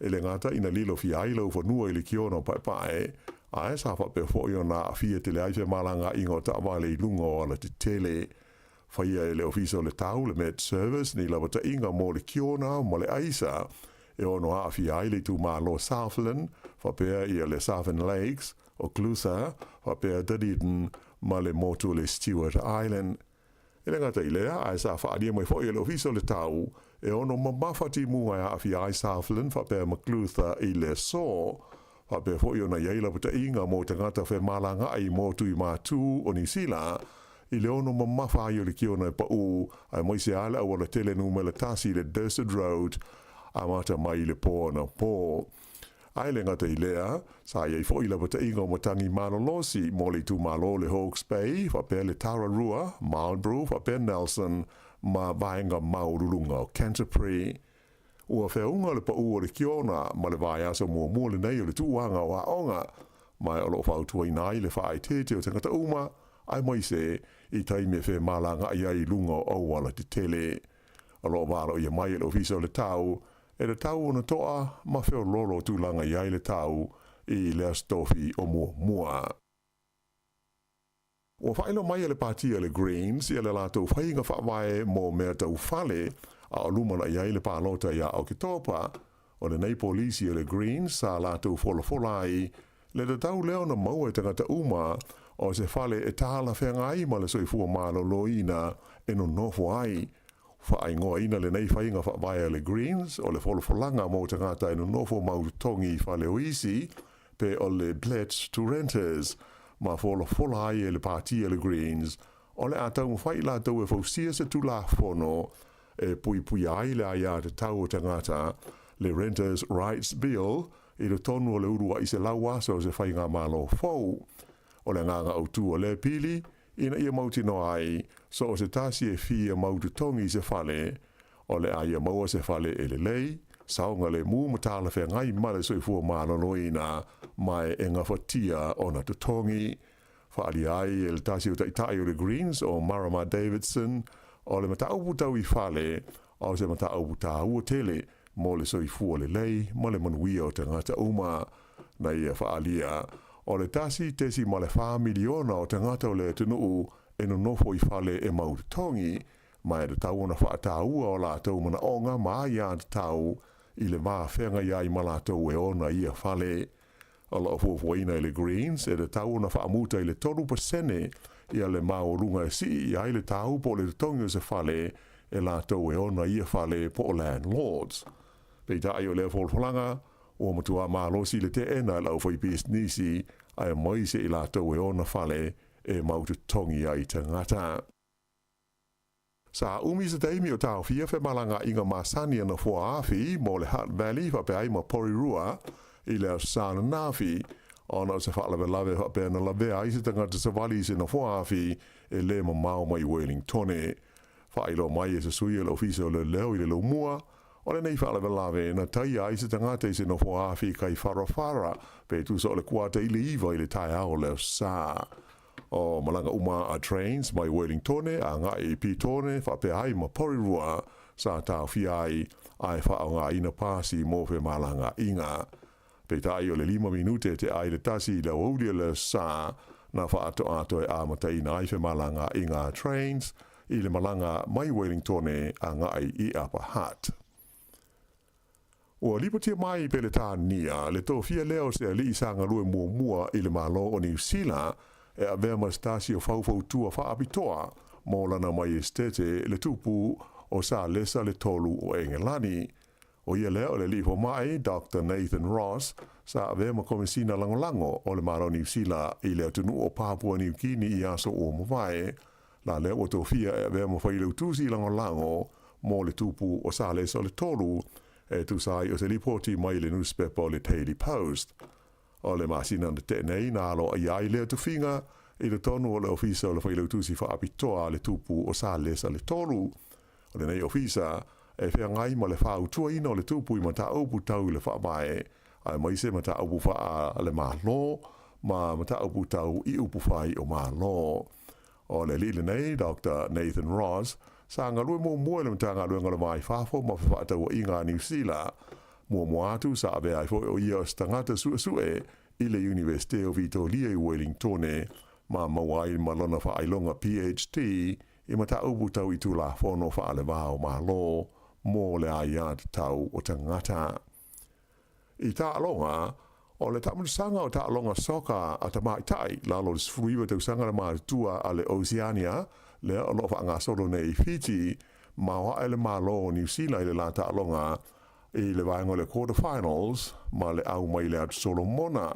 E le gata ina lilofia ai laufanua i le kiona o Paepae, ae sa faapea foi ona aafia tele ai femalagaaiga o taavale i luga o alatetele. Faia e le Ofisa o le Tau, le Met Service, ni lavataʻiga mo le kiona ma le aisa. e ono aafia ai le itumalo Southland, faapea ia le Southern Lakes, o Clutha, faapea Dunedin ma le motu o le Stewart Island. E le gata i lea, ae sa faaalia mai foi e le Ofisa o le Tau, e ono mamafa timuga e aafia ai Southland faapea ma Clutha i le aso. Faapea foi ona i ai lapataiga mo tagata femalagaai i motu i Matū o Niu Sila, i le ono mamafa ai o le kiona e paʻū, aemaise lava le auala tele numera tasi i le Desert Road, amata mai i le po anapo. Ae le gata i lea, sa i ai foi lapataiga o matagi malolosi mo le itumalo o le Hawke's Bay, faapea le Tararua, Marlborough faapea Nelson ma vaega maualuluga o Canterbury. Ua feauga le paʻū o le kiona ma le vaiaso muamua lenei o le tuuaga o aoga, ma o lo o fautuaina ai le faaeteete o tagata uma, aemaise i taimi e femalagaai ai i luga o auala tetele. O lo o valoia mai e le Ofisa o le Tau E tatau ona toa ma feoloolo tulaga i ai le tau i le Aso Tofi o muamua. Ua faailoa mai e le Pāti a le Greens ia le latou faiga faavae mo mea tau fale a o lumanai ai le palota iā Oketopa. O lenei polisi a le Greens sa latou folafola ai le tatau lea ona maua e tagata uma o se fale e talafeagai ma le soifua maloloina e nonofo ai. Faaigoaina lenei faiga faavae a le Greens o le folafolaga mo tagata e nonofo mau totogi i fale o isi, pe o le Pledge to Renters, ma folafola ai e le Pāti a le Greens o le a taumafai i latou e fausia se Tulafono e puipuia ai le aiatatau o tagata, le Renters Rights Bill, i totonu o le uluai 100 aso o se faigamalo fou. O le agaga autu o lea pili, ina ia mautinoa ai, so o se tasi e fia mau totogi i se fale, o le a ia maua se fale e lelei, saogalemu ma talafeagai ma le soifua maloloina, ma e gafatia ona totogi. Faaalia ai e le tasi o taitai o le Greens o Marama Davidson, o le mataupu tau i fale, o se mataupu taua tele mo le soifua lelei ma le manuia o tagata uma. Na ia faaalia, o le 1.4 miliona o tagata o le atunuu e nonofo i fale e mau totogi, ma e tatau ona faataua o latou manaoga ma aiatatau i le va feagai ai ma latou e ona ia fale. O lo o fuafuaina e le Greens e tatau ona faamuta i le 3% ia le maualuga e sii i ai le tau po o le totogi o se fale e latou e ona ia fale po o landlords. Peitai o lea folafolaga, ua matuā malosi le teena e le aufaipisinisi aemaise i latou e ona fale e mau totogi ai tagata. Sa umi se taimi o taofia femalagaaiga masani a nofoa afi mo le Hutt Valley faapea ai ma Porirua i le Aso Sa ananafi, ona o se faalavelave faapea na lavea ai se tagata savali i se nofoa afi e le mamao mai Wellingtone. Faailoa mai e se sui o le Ofisa o Leoleo i le Laumua, o lenei faalavelave na taia ai se tagata i se nofoa afi kai Wharawhara pe tusa o le kuata i le 9 i le taeao o le Aso Sa. O malaga uma a Trains mai Wellingtone agai i Petone faapea ai ma Porirua sa taofia ai ae faaaogaina pasi mo femalagaaiga. Peitai o le 5 minute te ai le 1 i le aoauli o le Aso Sa na faatoa toe amataina ai femalagaaiga a Trains i le malaga mai Wellingtone agai i Upper Hutt. Ua lipotia mai i Peretania le tofia lea o se alii sa galue muamua i le Malo o Niu Sila e avea ma se tasi o faufautua faapitoa mo Lana Maiestete le Tupu o Salesa le Tolu o Engelani. O ia lea o le alii fomai Doctor Nathan Ross sa avea ma Komesina Lagolago o le Malo o Niu Sila i le atunuu o Papua Niu Kini i aso ua mavae. La lea ua tofia e avea ma Failautusi Lagolago mo le Tupu o Salesa o le Tolu, e tusa ai o se lipoti mai le nusipepa o le Daily Post. O le masina na tea nei na aloaia ai lea tofiga i totonu o le Ofisa o le Failautusi Faapitoa a le Tupu o Salesa le Tolu. O lenei ofisa e feagai ma le fautuaina o le tupu i mataupu tau i le faavae, aemaise mataupu faale-Malo ma mataupu tau i upufai o Malo. O le alii lenei, Doctor Nathan Ross, sa galue muamua i le Matagaluega o le Va i Fafo ma Fefaatauaiga a Niu Sila. Muamua atu sa avea ai foi o ia o se tagata suesue i le Iunivesite o Vitoria i Wellingtone ma maua ai ma lona faailoga PhD i mataupu tau i Tulafono faale-Va o Malo mo le aiatatau o tagata. I taaloga, o le taamilisaga o taaloga soka a tamaitai lalo o le 19 tausaga le matutua a le Oceania lea o lo o faagasolo nei i Fiti, maoae le Malo o Niu Sila i le la taaloga i le vaega o le quarter finals ma le au mai le Atu Solomona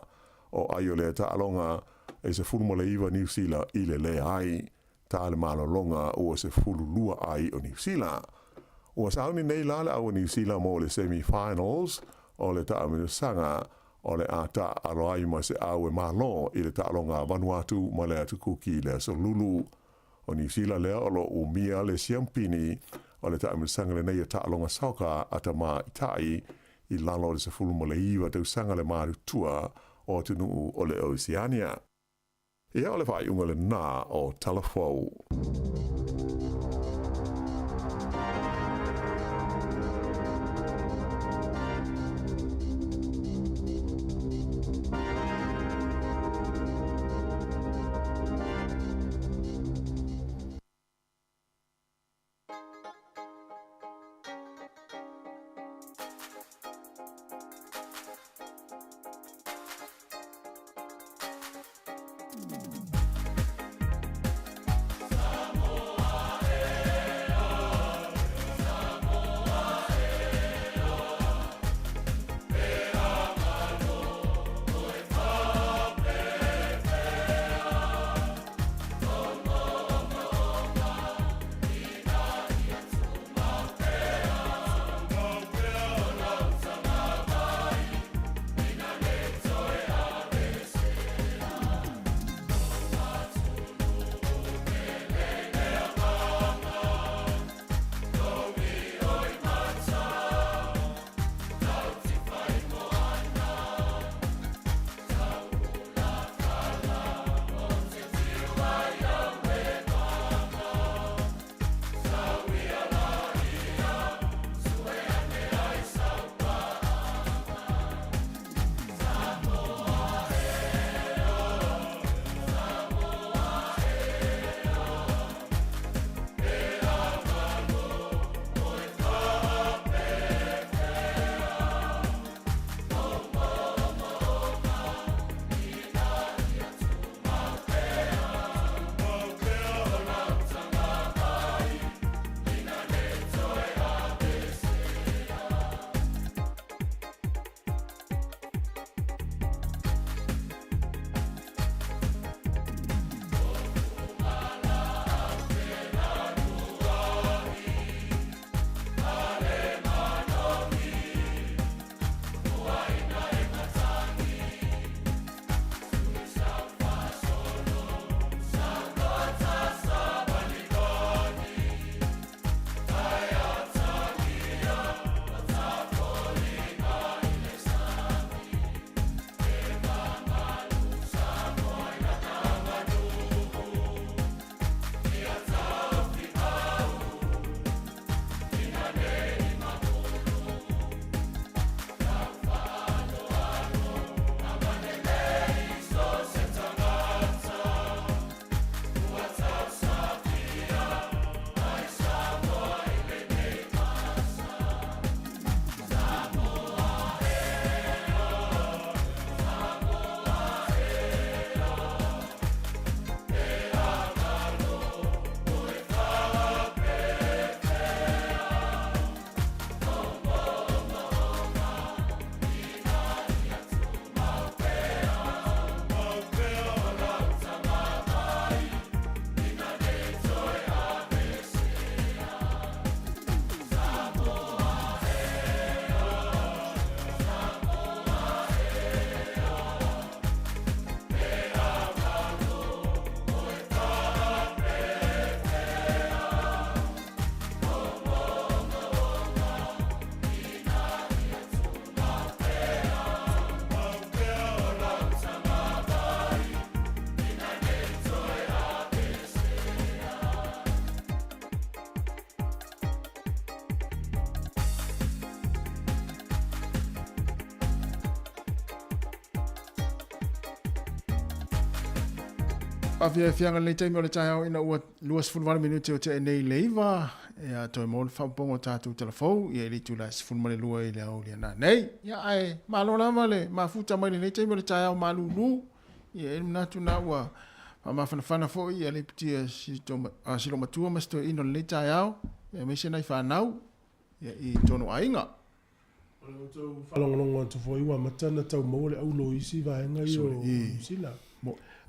o ai o lea taaloga e 19 Niu Sila i le leai. Ta le malologa ua 12 ai o Niu Sila. Ua sauni nei la le au o Niu Sila mo le semi finals o le taamilosaga o le a taaalo ai ma se au e malo i le taaloga a Vanuatu ma le Atu Kuki i le aso Lulu. O Niu Sila lea o lo o umia le siampini o le taamilosaga lenei o taaloga soka a tamaitai i lalo o le 19 tausaga le matutua o atunuu o le Oceania. Ia o le faaiuga lenā o Talafou. Faafiafiaga lenei taimi o le taeao ina ua 28 minute o tea nei le iva. Ia, toe maua le faaopoopoga o tatou talafou, ia, i le itula e 12 i le aoauli a nanei. Ia, ae malo lava le mafuta mai lenei taimi o le taeao malulu. Ia, e i ai le manatu na ua faamafanafana foi ia leipitia si loomatua ma si toeaina o lenei taeao, ia, aemaise nai fanau, ia, i tonu aiga. O le outou faalogologo atu foi ua amata ona tau maua le aulo i isi vaega ia o Niu Sila.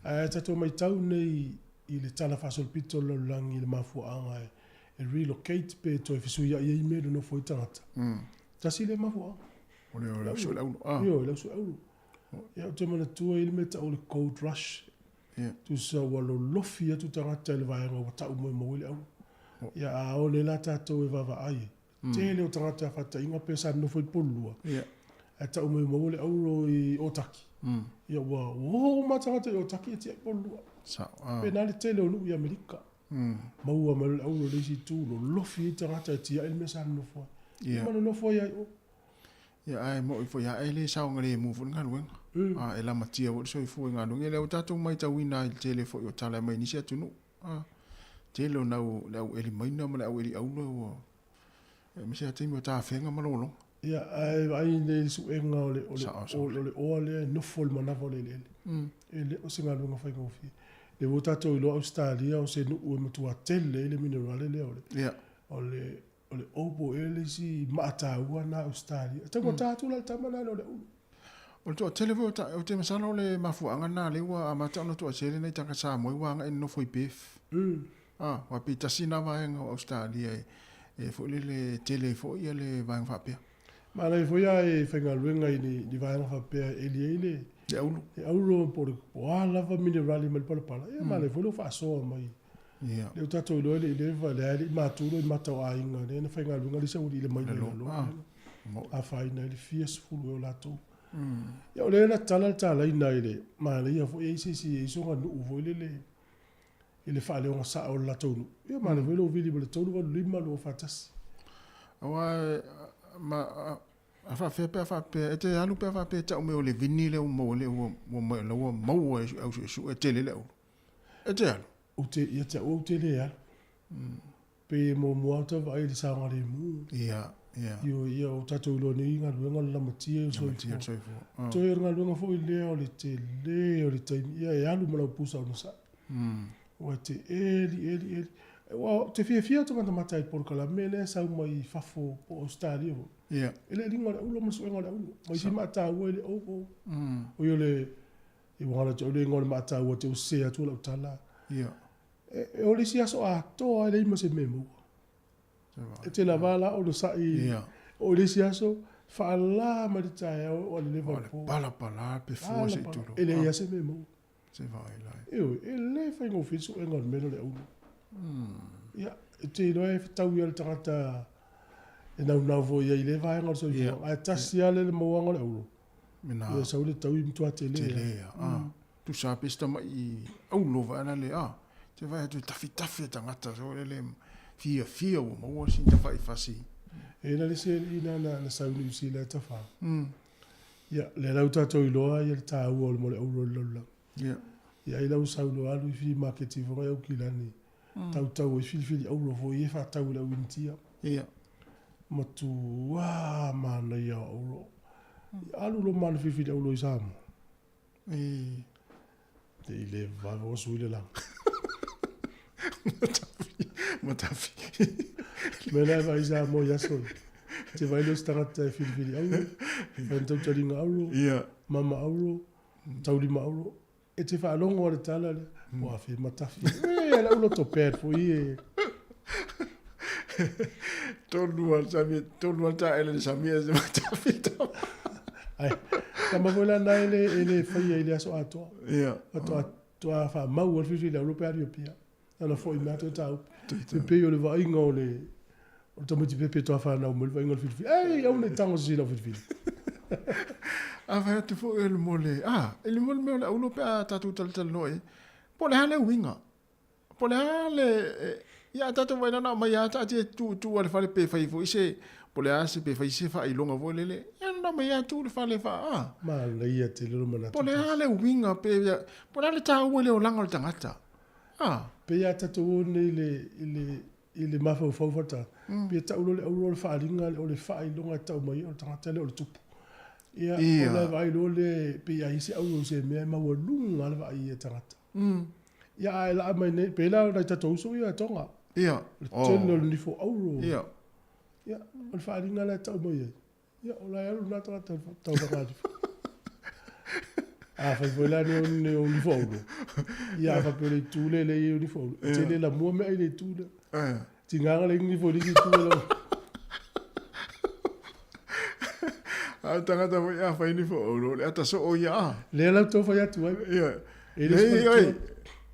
Ae a tatou matau nei i le tala faasolopito o le lalolagi i le mafuaaga e relocate pe toe fesuiai ai mea i le nofo ai tagata, tasi lea mafuaaga. O le auso i le aulo. Ioe, le auso i le aulo. Ia ou te manatua e i ai le mea e tau o le gold rush. Tusa ua lolofi atu tagata i le vaega ua tau mai maua ai le aulo. Ia a o lea la tatou e vaavaai ai, Tele o tagata faataiga pe sa nonofo i Polua, ae tau mai maua le auro i Otaki. Ia ua oo uma tagata i Otaki e tiai Polua. Pe na le tele o nuu i Amerika. Maua mai le auro le isi itu, lolofi ai tagata e tiai le mea sa nonofo ai. Ia ma nonofo ai ai o. Ia ae mo'i foi a e le saogalemu foi le galuega. A e lamatia foi le soifua i galuega. Ia lea ua tatou matauina ai i le tele foi o tala mai nisi atunuu. A, tele o nau le au eli maina ma le au eli aula ua aemaise lava taimi o tafega ma lologa. Ia, ae vaai nei i le suega o le, o le, o le oa lea e nofo i le manava o le eleele. E le o se galuega faigofie. Lea ua tatou iloa Ausetalia o se nuu e matua tele ai le minerale lea o le, o le, o le obo ea le isi maa taua lena a Ausetalia. E taugata atu la le tama lena i lo le ulu. O le toatele foi o ta, ou te masalo o le mafuaaga lena lea ua amata ona toatele nai tagata Samoa ua agai e nonofo i Perth. Ah, aua pei tasi lena vaega o Ausetalia e, e foi lele e tele ai foi ia le vaega faapea. Manaia foi lava e faigaluega i ni, ni vaega faapea e eli ai le, Le aulu. le auro po o le, po o a lava minerale mai le palapala. Ia manaia foi lou faasoa mai. Ia. Lea ua tatou iloa e le i leva, lea e le i matu loa i mata o aiga, lea na faigaluega le isi aualii i le maina i lalo, afaina ai le fia sefulu ea o latou. Ia o lea na tala le talaina i le manaia foi e i ai se isi e i ai soga nuu foi lele i le faaleoga sao o le latou nuu. Ia manaia foi lou vili ma le 385 241. Aua ma a faafefea pe a faapea e te alu pe a faapea e tau mai o le vini lea ua maua lea ua ua maua e au suesue e tele le aulu. E te alu. Ou te, ia te au ou te le alu. Pei e muamua lava ou vaai i le saogalemu. Ia, ia. Ioe, ia o tatou iloa nei galuega o le lamatia o le soifua. Lamatia o le soifua. Oh. Toe o le galuega foi lea o le tele o le taimi, ia e alu ma lau pusa onosai. Ua te eli, eli, eli. Aua ou te fiafia ou te matamata i le polokalame lea e sau mai fafo po o Ausetalia foi. Ia. E le liga o le aulo ma le suega o le aulo. Ma isi maataua e le o. O ia o le I ua galo te ule ingoa o le maataua te ua sese atu lau tala. Ia. E, o le isi aso atoa e leai ma se mea e maua. E te lava la ona sa'i. Ia. O le isi aso, faalā mai le taeao o le leva o le po. Palapala pe fua se i tulou. E leai lava se mea e maua. Se vaai lai. Ioe, e le faigofie le suega o le mea lea o le auro. Ia, e te iloa e fetaui lava le tagata e naunau foi i ai i lea vaega o le soifuaga. Ae tasi lava le mauaga o le auro. Mena. Ia sau le taui matua tele. Tele a. Ah. Tusa pe se tama'i aulo vae la le ah. Te vaai atu e tafitafi e tagata so le le fiafia ua maua sina tafa'i fasi. E na le isi alii na na sau i Niu Sila e tafa. Ia, lea la ua tatou iloa ia le taua o le mo le auro i le lalolagi. Ia. Ia ai la ua sau loa alu i flea market ifo ngai Aukilani. Tautau ai filifili auro foi ia e faatau i le au Initia. Ia. Matua manaia o auro. Ia alu loa ma ana filifili auro i Samoa. E. Te i le vave ua sui le lagi. Matafi. Matafi. Mea la e vaai Samoa i aso ia. Te vaai loa se tagata e filifili auro, fai ana tautaliga auro, Ia. mama auro, taulima auro. E te faalogo a le tala lea, ua afe matafi. E, lau loto bad foi e. Tonu al sami, tonu al taele le samia se matafi tama. Ai, tama foi la na e le, e le faia i le aso atoa. Ia. Atoa, toa whaamau al whiwhi le aulo pe ari o pia. Ana foi mea toe tāupu. Pe pei o le vaaiga o le, o le tamaiti pepe toa whanau mai le vaaiga o le whiwhi. Ei, au nei tango se sila o whiwhi. A fai atu foi e le mo le, ah, e le mo le mea o le aulo pe a tatou talatalanoa i ai, po o le a le uiga? Po o le a le, ia a tatou vaai na aumai lava taatia tu tu a le fale pe fai foi se, po o le a se pe fai se faailoga foi lele, ia na aumai lava tu le fale fa, ah. Manaia tele lo manatu. Po o le a le uiga pe, po o le a le taua i le olaga o le tagata? Ah. Pei a tatou o nei i le, i le, i le mafaufau foi o le tagata, pe tau loa le auro o le faaaliga o le faailoga e tau mai ai o le tagata lea o le tupu. Ia, ona e vaai loa lea pei a i ai se auro i se mea e maualuga lava le vaai i ai a tagata. Ia, ae laa mai nei, pei la o nai tatou uso ia e Tonga. O le tele o le nifo auro. Ia, o le faaaliga la e tau mai ai. Ia, o la e alu lena tagata i le tauvaga nifo. A fai foi la ni ni o nifo auro. Ia, a faapea o le itu lea e leai ai o nifo auro. E tele lamua mea i le itu lea. Tigaga le nifo i le isi itu e lau. A o tagata foi a fai nifo auro, o le ata soo ia a. Lea la tou fai atu ai. Ia. E le isi faletua,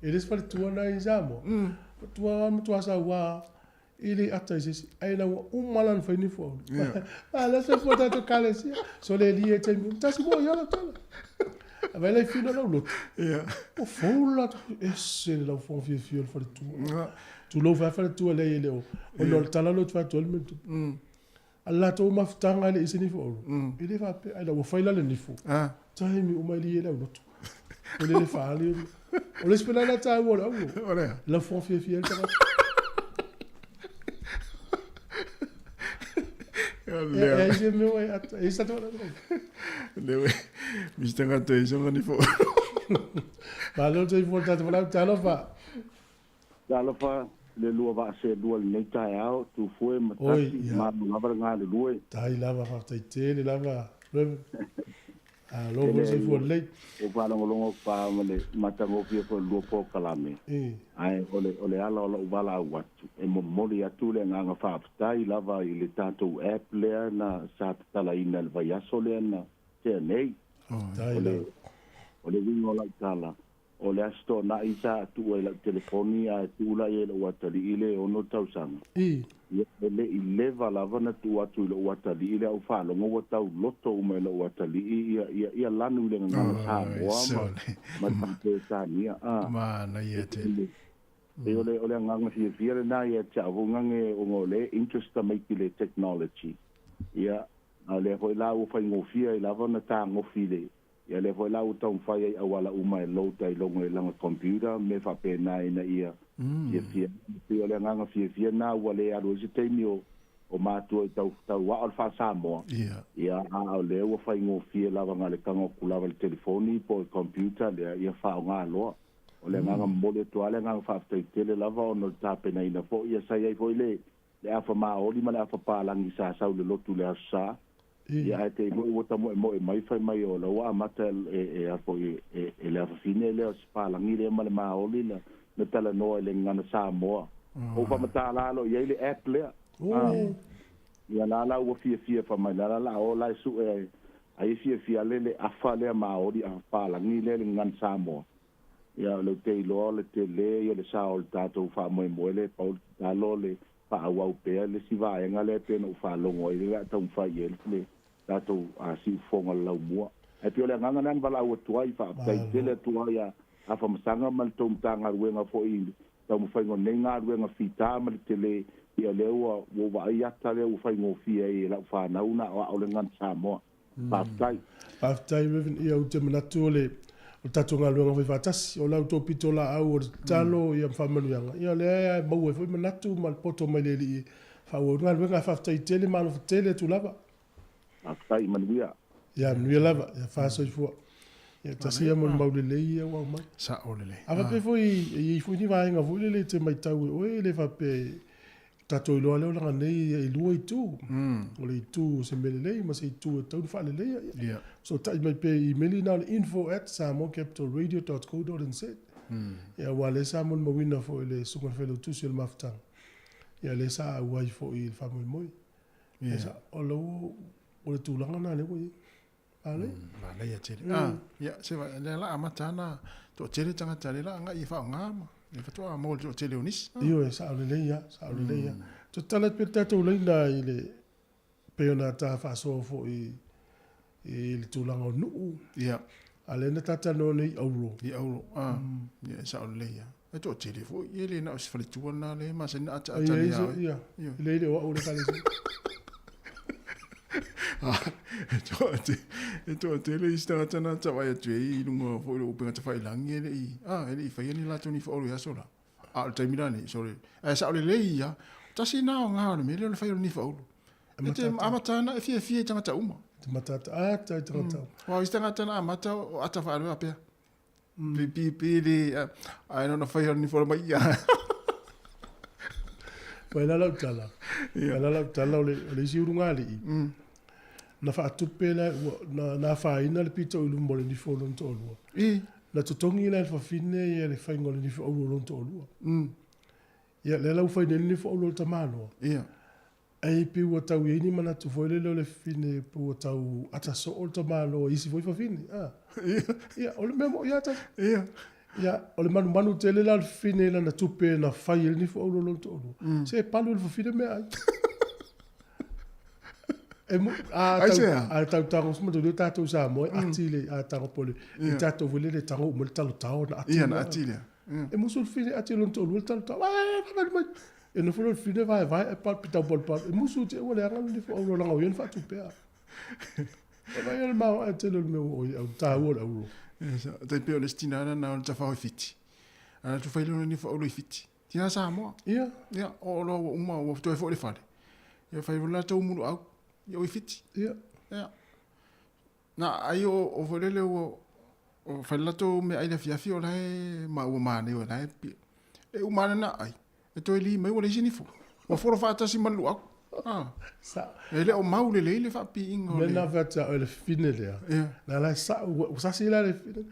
e le isi faletua na i Samoa. Matua, matua saua E le ata i se isi, ae ina ua uma la ona fai ni fua ulu. A lea se fua tatou kalesia. So le li e taimi, tasi mo ia lau tala. A vai lai fino lau lotu. O fou la ese le lau fonga fiafia o le faletua. Tulou fai faletua lea e le o. Ona o le tala lotu fai atu le mea tupu. A le latou mafutaga e le i se nifo ulu. E le faapea, ai la ua fai la le nifo. Taimi uma e li e lau lotu. O le le faali. O le isi pela la taua o le auro. O le a? Lau fonga fiafia ai le tagata. E ai se mea e ata, e sa tau. Le misi tagata i songa nifo. Malo te ifo tata wala talofa. Talofa le lua vaa selua i lenei taeao, Tufue ma Oi, Tasi, ia. malo lava le galulue. Tai lava, faafetai tele lava, Rev. Malo E foi le leai, soifua lelei. ua faalogologo atu pa ma le matagofie foi o le lua polokalame, ae o le, o le ala o lou valaau atu, e momoli atu le agaga faafetai lava i le tatou app lea na sa tatalaina i le vaiaso lea na tea nei. Tai O le, lava. o le uiga o lau tala, O le Aso Toonai sa tuu ai lau telefoni ae tuu la i ai i lou atalii i le 6 tausaga. Ia, e le i leva lava na tuu atu i lou atalii le au faalogo ua tau loto uma e lou atalii ia, ia, ia lanu i le gagana Samoa ma, ma le Faa-Peretania. A, Manaia tele. pei o le, o le agaga fiafia lena ia te au foi gage ona o le interest tamaiti i le technology. Ia, a o lea foi la ua faigofie ai lava ona tagofi i le, Ia lea foi la ua taumafai ai auala uma e load ai logo i lana computer mea faapena ina ia fiafia ai. Pei o le agaga fiafia lena ua le alu ai se taimi o o matua i tau tau ao le faa-Samoa. Ia a o lea ua faigofie lava na o le tago atu lava i le telefoni po o le computer lea ia faaaoga loa. O le agaga momoli atu lava le agaga faafetai tele lava ona o le tapenaina foi ia sa i ai foi le le afa maoli ma le afa palagi sa sau i le lotu i le Aso Sa. Ia ae te i moi ua tamoemoe mai fai mai o la ua amata e e a foi e e le afafine lea o se palagi lea ma le maoli na na talanoa i le gagana Samoa. Ou faamatala loa i ai le app lea. A ia la la ua fiafia fai mai la la la o la e sue ai e fiafia le le afa lea maoli afa palagi lea le gagana Samoa. Ia o le ou te iloa o le tele ia le sao o le tatou faamoemoe lea pau le tatalo le faaauau pea le isi vaega lea pei ona ou faalogo ai lea o le a taumafai i ai le tatou siufofoga o le laumua. Ae pei o le agaga lea na valaau atu ai, faafetai tele atu ai ia Afamasaga ma le tou Matagaluega foi i le taumafaiga o lenei galuega fita ma le tele, ia lea ua ou vaai ata lea ua faigofie ai e lau fanau ona aoao le gagana Samoa. Faafetai. Faafetai Rev. Ia ou te manatu o le o le tatou galuega fai faatasi, o la outou pito laau o le tatalo ia ma faamanuiaga, ia o lea e maua ai foi manatu ma le poto mai le Alii e faaauau ai le galuega. Ae faafetai tele ma alofa tele atu lava. Faafetai, manuia. Ia manuia lava, ia faasoifua. Ia tasi ia molimau lelei ia ua aumai. Sao lelei. A faapea foi e i ai foi ni vaega foi lele e te matau e oe e le faapea Tatou iloa lea o laga nei e lua itu. O le itu o se mea lelei ma se itu e tatau ona faaleleia. Ia fesootai mai pea i imeli na o le info@samoacapitalradio.co.nz. Ia aua o lea sa molimauina foi e le Susuga i le Failautusi o le Mafutaga, ia lea sa auai foi i le faamoemoe. Ia sa, o lou, o le tulaga lena lea ua i ai. Manaia. Manaia tele. Ah, ia, se va, lea la amata ana toatele tagata lea la agai e faaaoga ma le faatoa maua le toatele o nisi. Ioe, sao lelei lava, sao lelei lava. Tatala atu pea le tatou laina i le, pei ona ta faasoa foi i le tulaga o nuu. Ia. A lea na ta talanoa nei i auro. I auro, ah, ia, e sao lelei lava. E toatele foi, e le na o se faletua lena lea e masani ona ataata ia oe. Ia, e le le o au le ekalesia. E toatele isi tagata na tavai atu ai i luga foi o le upega tafailagi e le i, e le i faia ni latou ni faolo i aso la. A o le taimi la nei, sole. Ae sao lelei ia, tasi na o ngā o le mea lea o le fai o le nifa ulu. E te amata ana e fiafia i tangata uma. Te matata ata i tangata uma. Wa isi tangata na amata o ata whaaloa pea. Pi pi pi li, ai no na fai o le nifa mai ia. Wai la lau tala. Wai la lau tala o le, o le isi ulugalii. Na faatupe la, ua, na, na afaina le pito i luma o le nifo o lona toalua. I. Na totogi la e le fafine ia le faiga o le nifo auro o lona toalua. Ia, lea la ua fai nei le nifo auro o le tamaloa. Ia. Ai pei ua tau i ai ni manatu foi lele o le fafine pe ua tau ata soo le tamaloa i isi foi fafine. A. Ia, o le mea moʻi lava tasi. Ia. Ia, o le manumanu tele la o le fafine i lana tupe na fai ai le nifo auro o lona toalua. Se e palu e le fafine meaai. E mu, a Ai tau, se a? a tau tago ma tau tatou Samoa e ati le a tago po le i tatou foi lele tago uma le talo tao na ati. Ia, na ati lea. Ia. E musu le fafine ati lona toalua le talo tao. Ai, ai, mai. E nofo loa le fafine vaevae ae pal pitau palu palu. E musu te ua leaga le nifo auro leaga o ia na faatupea. E vai o le maoae tele o le mea ua oi au taua le auro. Ia, sa, tai pei o le isi tina lena o le tafao i Fiti. Ana tu fai lona nifo auro i Fiti. Tina Samoa. Ia. Ia, o loa ua uma, ua toe foi le fale. Ia, fai loa latou muluau. Ia, o i Fiti. Ia. Ia. Na ai o, o foi lele ua, o fai latou mea ai le afiafi o la e ma ua manaia o la e pi. E uma ana na ai. E toe li mai ua leai se nifo. Ua folo faatasi ma le luau. Ah. Sa. E le o mau lelei le faapiiga o le. Mea na fai atu ia oe le fafine lea. Ia. Na la e sao, ua sasi la le fafine.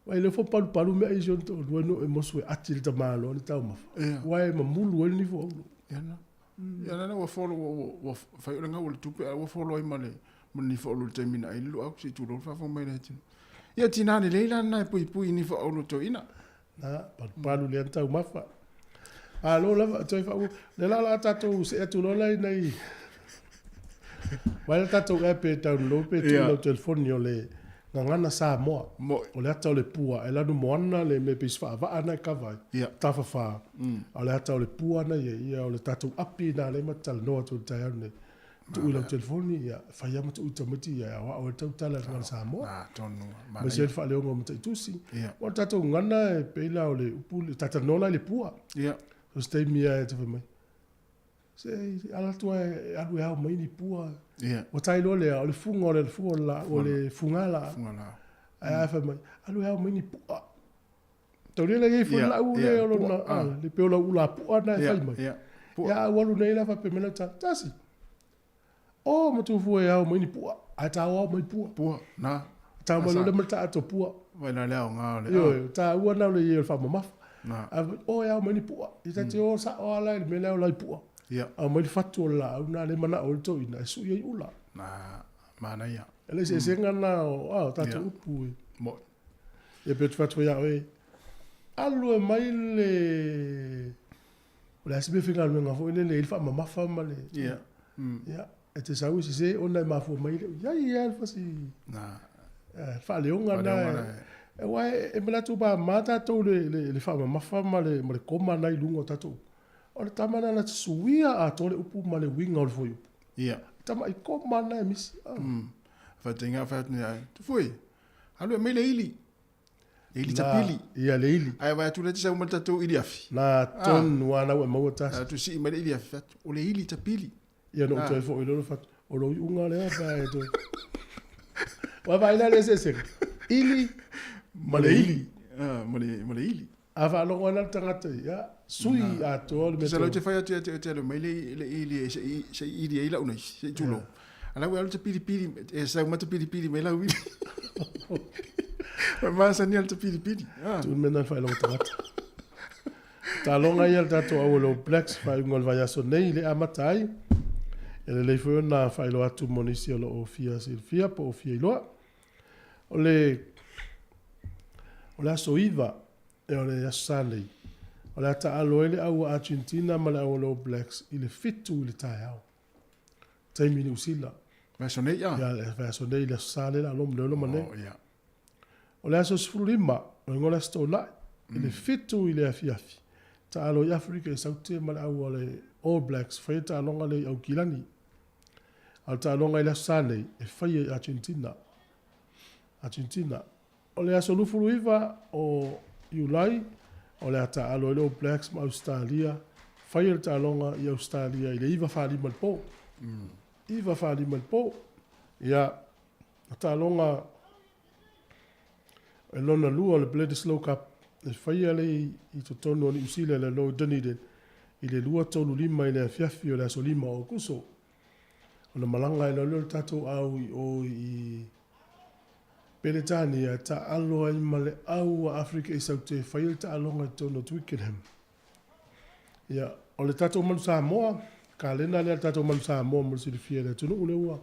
Vai le fo palupalu mea i si ona toalua no e mosu e ati le tamaloa le taumafa. Ia. Ua e mamulu ai le nifo auro. Ia na. Ia na ua folo ua, ua, ua fai o le gau o le tupe ae ua folo ai ma le ma le nifo auro i le taimi na ai le luau se i tulou le faafofoga mai le atunuu. Ia tina lelei la lena e puipui i nifo auro toeaina. Na, palupalu lea na taumafa. Malo lava, toe faauu. Le la o le a tatou see atu loa la i nai... Vai le tatou app e download pe tuu i lau telefoni o le Gagana Samoa. O le ata o le pua, e lanu moana le mea pei se faavaa na e kava ai. Tafafa. A o le ata o le pua na i ai, ia o le tatou api na lea ma te talanoa atu i le taeao lenei. Tuu i lau telefoni, ia fai lava ma tuu i tamaiti, ia e aoao ai le tautala i le Gagana Samoa. Aemaise ai le faaleoga o Mataitusi. O le tatou gagana e pei la o le upu, le talanoa la i le pua. So se taimi lava e te fai mai, se ala atu lava e alu e ao mai ni pua. Ua tai loa lea, o le fuga o le fuga o le laau, o le fugala. Ae a fai mai, alu e ao mai ni pua. Taulia la iai foi lau le o lona, le pei o lau ula pua na e fai mai. Ia a ua alu nei la faapea mai lau tala, tasi. O Matufu e ao mai ni pua, ae tāua ao mai pua. Pua, na. Tau mai loa le ma le taa pua. Vai la le aoga o le. Ioe, tāua na o le iai o le faamamafa. Na. A o e ao mai ni pua. I ta te o sao ala i le mea lea o lai pua. Ia. Ao mai le fatu o le laau na le manao ai le toeaina e sui ai ula. Na, manaia. E le eseesega na o, a, o tatou upu e. Moʻi. Ia pe ou te fai atu ai ia oe, alu e mai le O le a se mea faigaluega foi lele i le faamamafa ma le Ia. Ia, e te sau e sese ona e mafua mai le ia ia le fasi Na. faaleoga na. Aua e manatu mama tatou le le faamamafa ma le ma le koma na i luga o tatou. O le tama na na te suia atoa le upu ma le uiga o le fuaiupu. Ia. Tama i koma na e misi. Faitaga fai atu nei ai. Tufui. Alu e mai le ili. Le ili tapili. Ia, le ili. Ae vaai atu lea te sau ma le tatou ili afi. Na tonu lava na ua e maua tasi. Atu sii mai le ili afi, fai atu, o le ili tapili. Ia, na ou toe foi loa fai atu, o lou iuga lea pe a e toe. Ua vaai la i le eseesega, ili ma le ili. Ma le ili. A faalogo ai la le tagata, ia, sui atoa le mea. Tusa la ou te fai atu ia te oe te alu mai le ili se i ili ai lau nei, se i tulou. A la ua alu te pilipili, e sau ma te pilipili mai lau ili. Ua masani le te pilipili. Tuu le mea lena e faailoga tagata. Taloga ia le tatou au o le All Blacks faaiuga o le vaiaso nei i le amata ai. E lelei foi ona faailoa atu mo nisi o lo o fia silafia po o fia iloa. O le o le aso 9 e o le Aso Sa nei, o le a taalo ai le au a Argentina ma le au a le All Blacks i le 7 i le taeao. Taimi Niu Sila. Vaiaso nei a? Ia, le vaiaso nei, le Aso Sa lea la loma, lea loma nei. Oh, ia. O le aso 15, o le igoa o le Aso Toonai, i le 7 i le afiafi, taalo i Afrika i Saute ma le au a le All Blacks, faia taaloga lea i Aukilani. A o le taaloga i le Aso Sa nei, e faia i Argentina. Argentina. O le aso 29 o Iulai, O le a taaalo ai le All Blacks ma Ausetalia, faia le taaloga i Ausetalia i le 9:45 i le po. 9:45 i le po. Ia, o taaloga e lona lua o le Bledisloe Cup e faia lea i totonu o Niu Sila i le alo i Dunedin i le 2:35 i le afiafi o le aso 5 o Aokuso. Ona malaga ai loa lea o le tatou au i o i Peretania e taaalo ai ma le au a Afrika i Saute e faia le taaloga i totonu o Twickenham. Ia, o le tatou Manu Samoa, kalena lea a le tatou Manu Samoa mo le silafia e le atunuu lea ua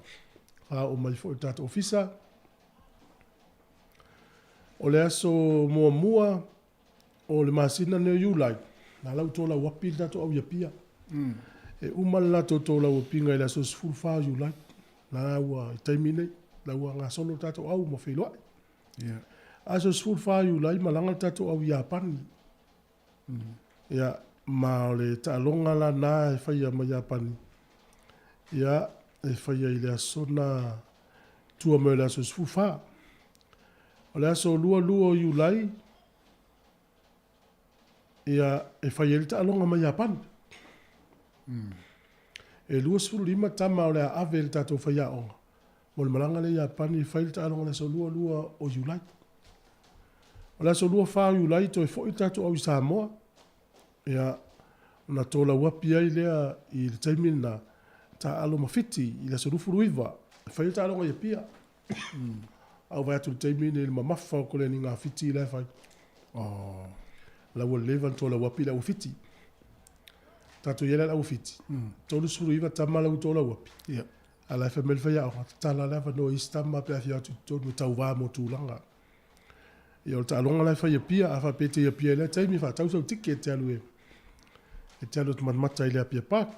faaoo mai foi i le tatou ofisa. O le aso muamua o le masina lenei o Iulai, na lau tolau api le tatou au i Apia. E uma le latou tolau apiga i le aso 14 o Iulai. Na ua i taimi nei, la ua gasolo le tatou au ma feiloai. Aso 14 Iulai malaga le tatou au i Iapani. Ia, ma o le taaloga la na e faia ma Iapani. Ia, e faia i le aso na tua mai o le aso 14. O le aso 22 o Iulai, ia, e fai ai le taaloga ma Iapani. E 25 tama o le a ave i le tatou faiaoga mo le malaga lea i Iapani e fai le taaloga i le aso 22 o Iulai. O le aso 24 o Iulai toe foi le tatou au i Samoa, ia, ona tolauapi ai lea i le taimi lena, taaalo ma Fiti i le aso 29, e fai le taaloga i Apia. A ou vaai atu i le taimi lenei i le mamafa o koleniga a Fiti la e fai. Oh. La ua leva ona tolauapi le au a Fiti. Tatou i ai la le au a Fiti. 39 tama la ua tolauapi. Yeah. A la e fai mai le faiaoga, tatala le avanoa i isi tama pe a afio atu i totonu e tauva mo tulaga. Ia o le taaloga la e fai i Apia, a faapea e te i Apia i lea taimi, faatau sau ticket e te alu e, e te alu e te matamata i le Apia Park.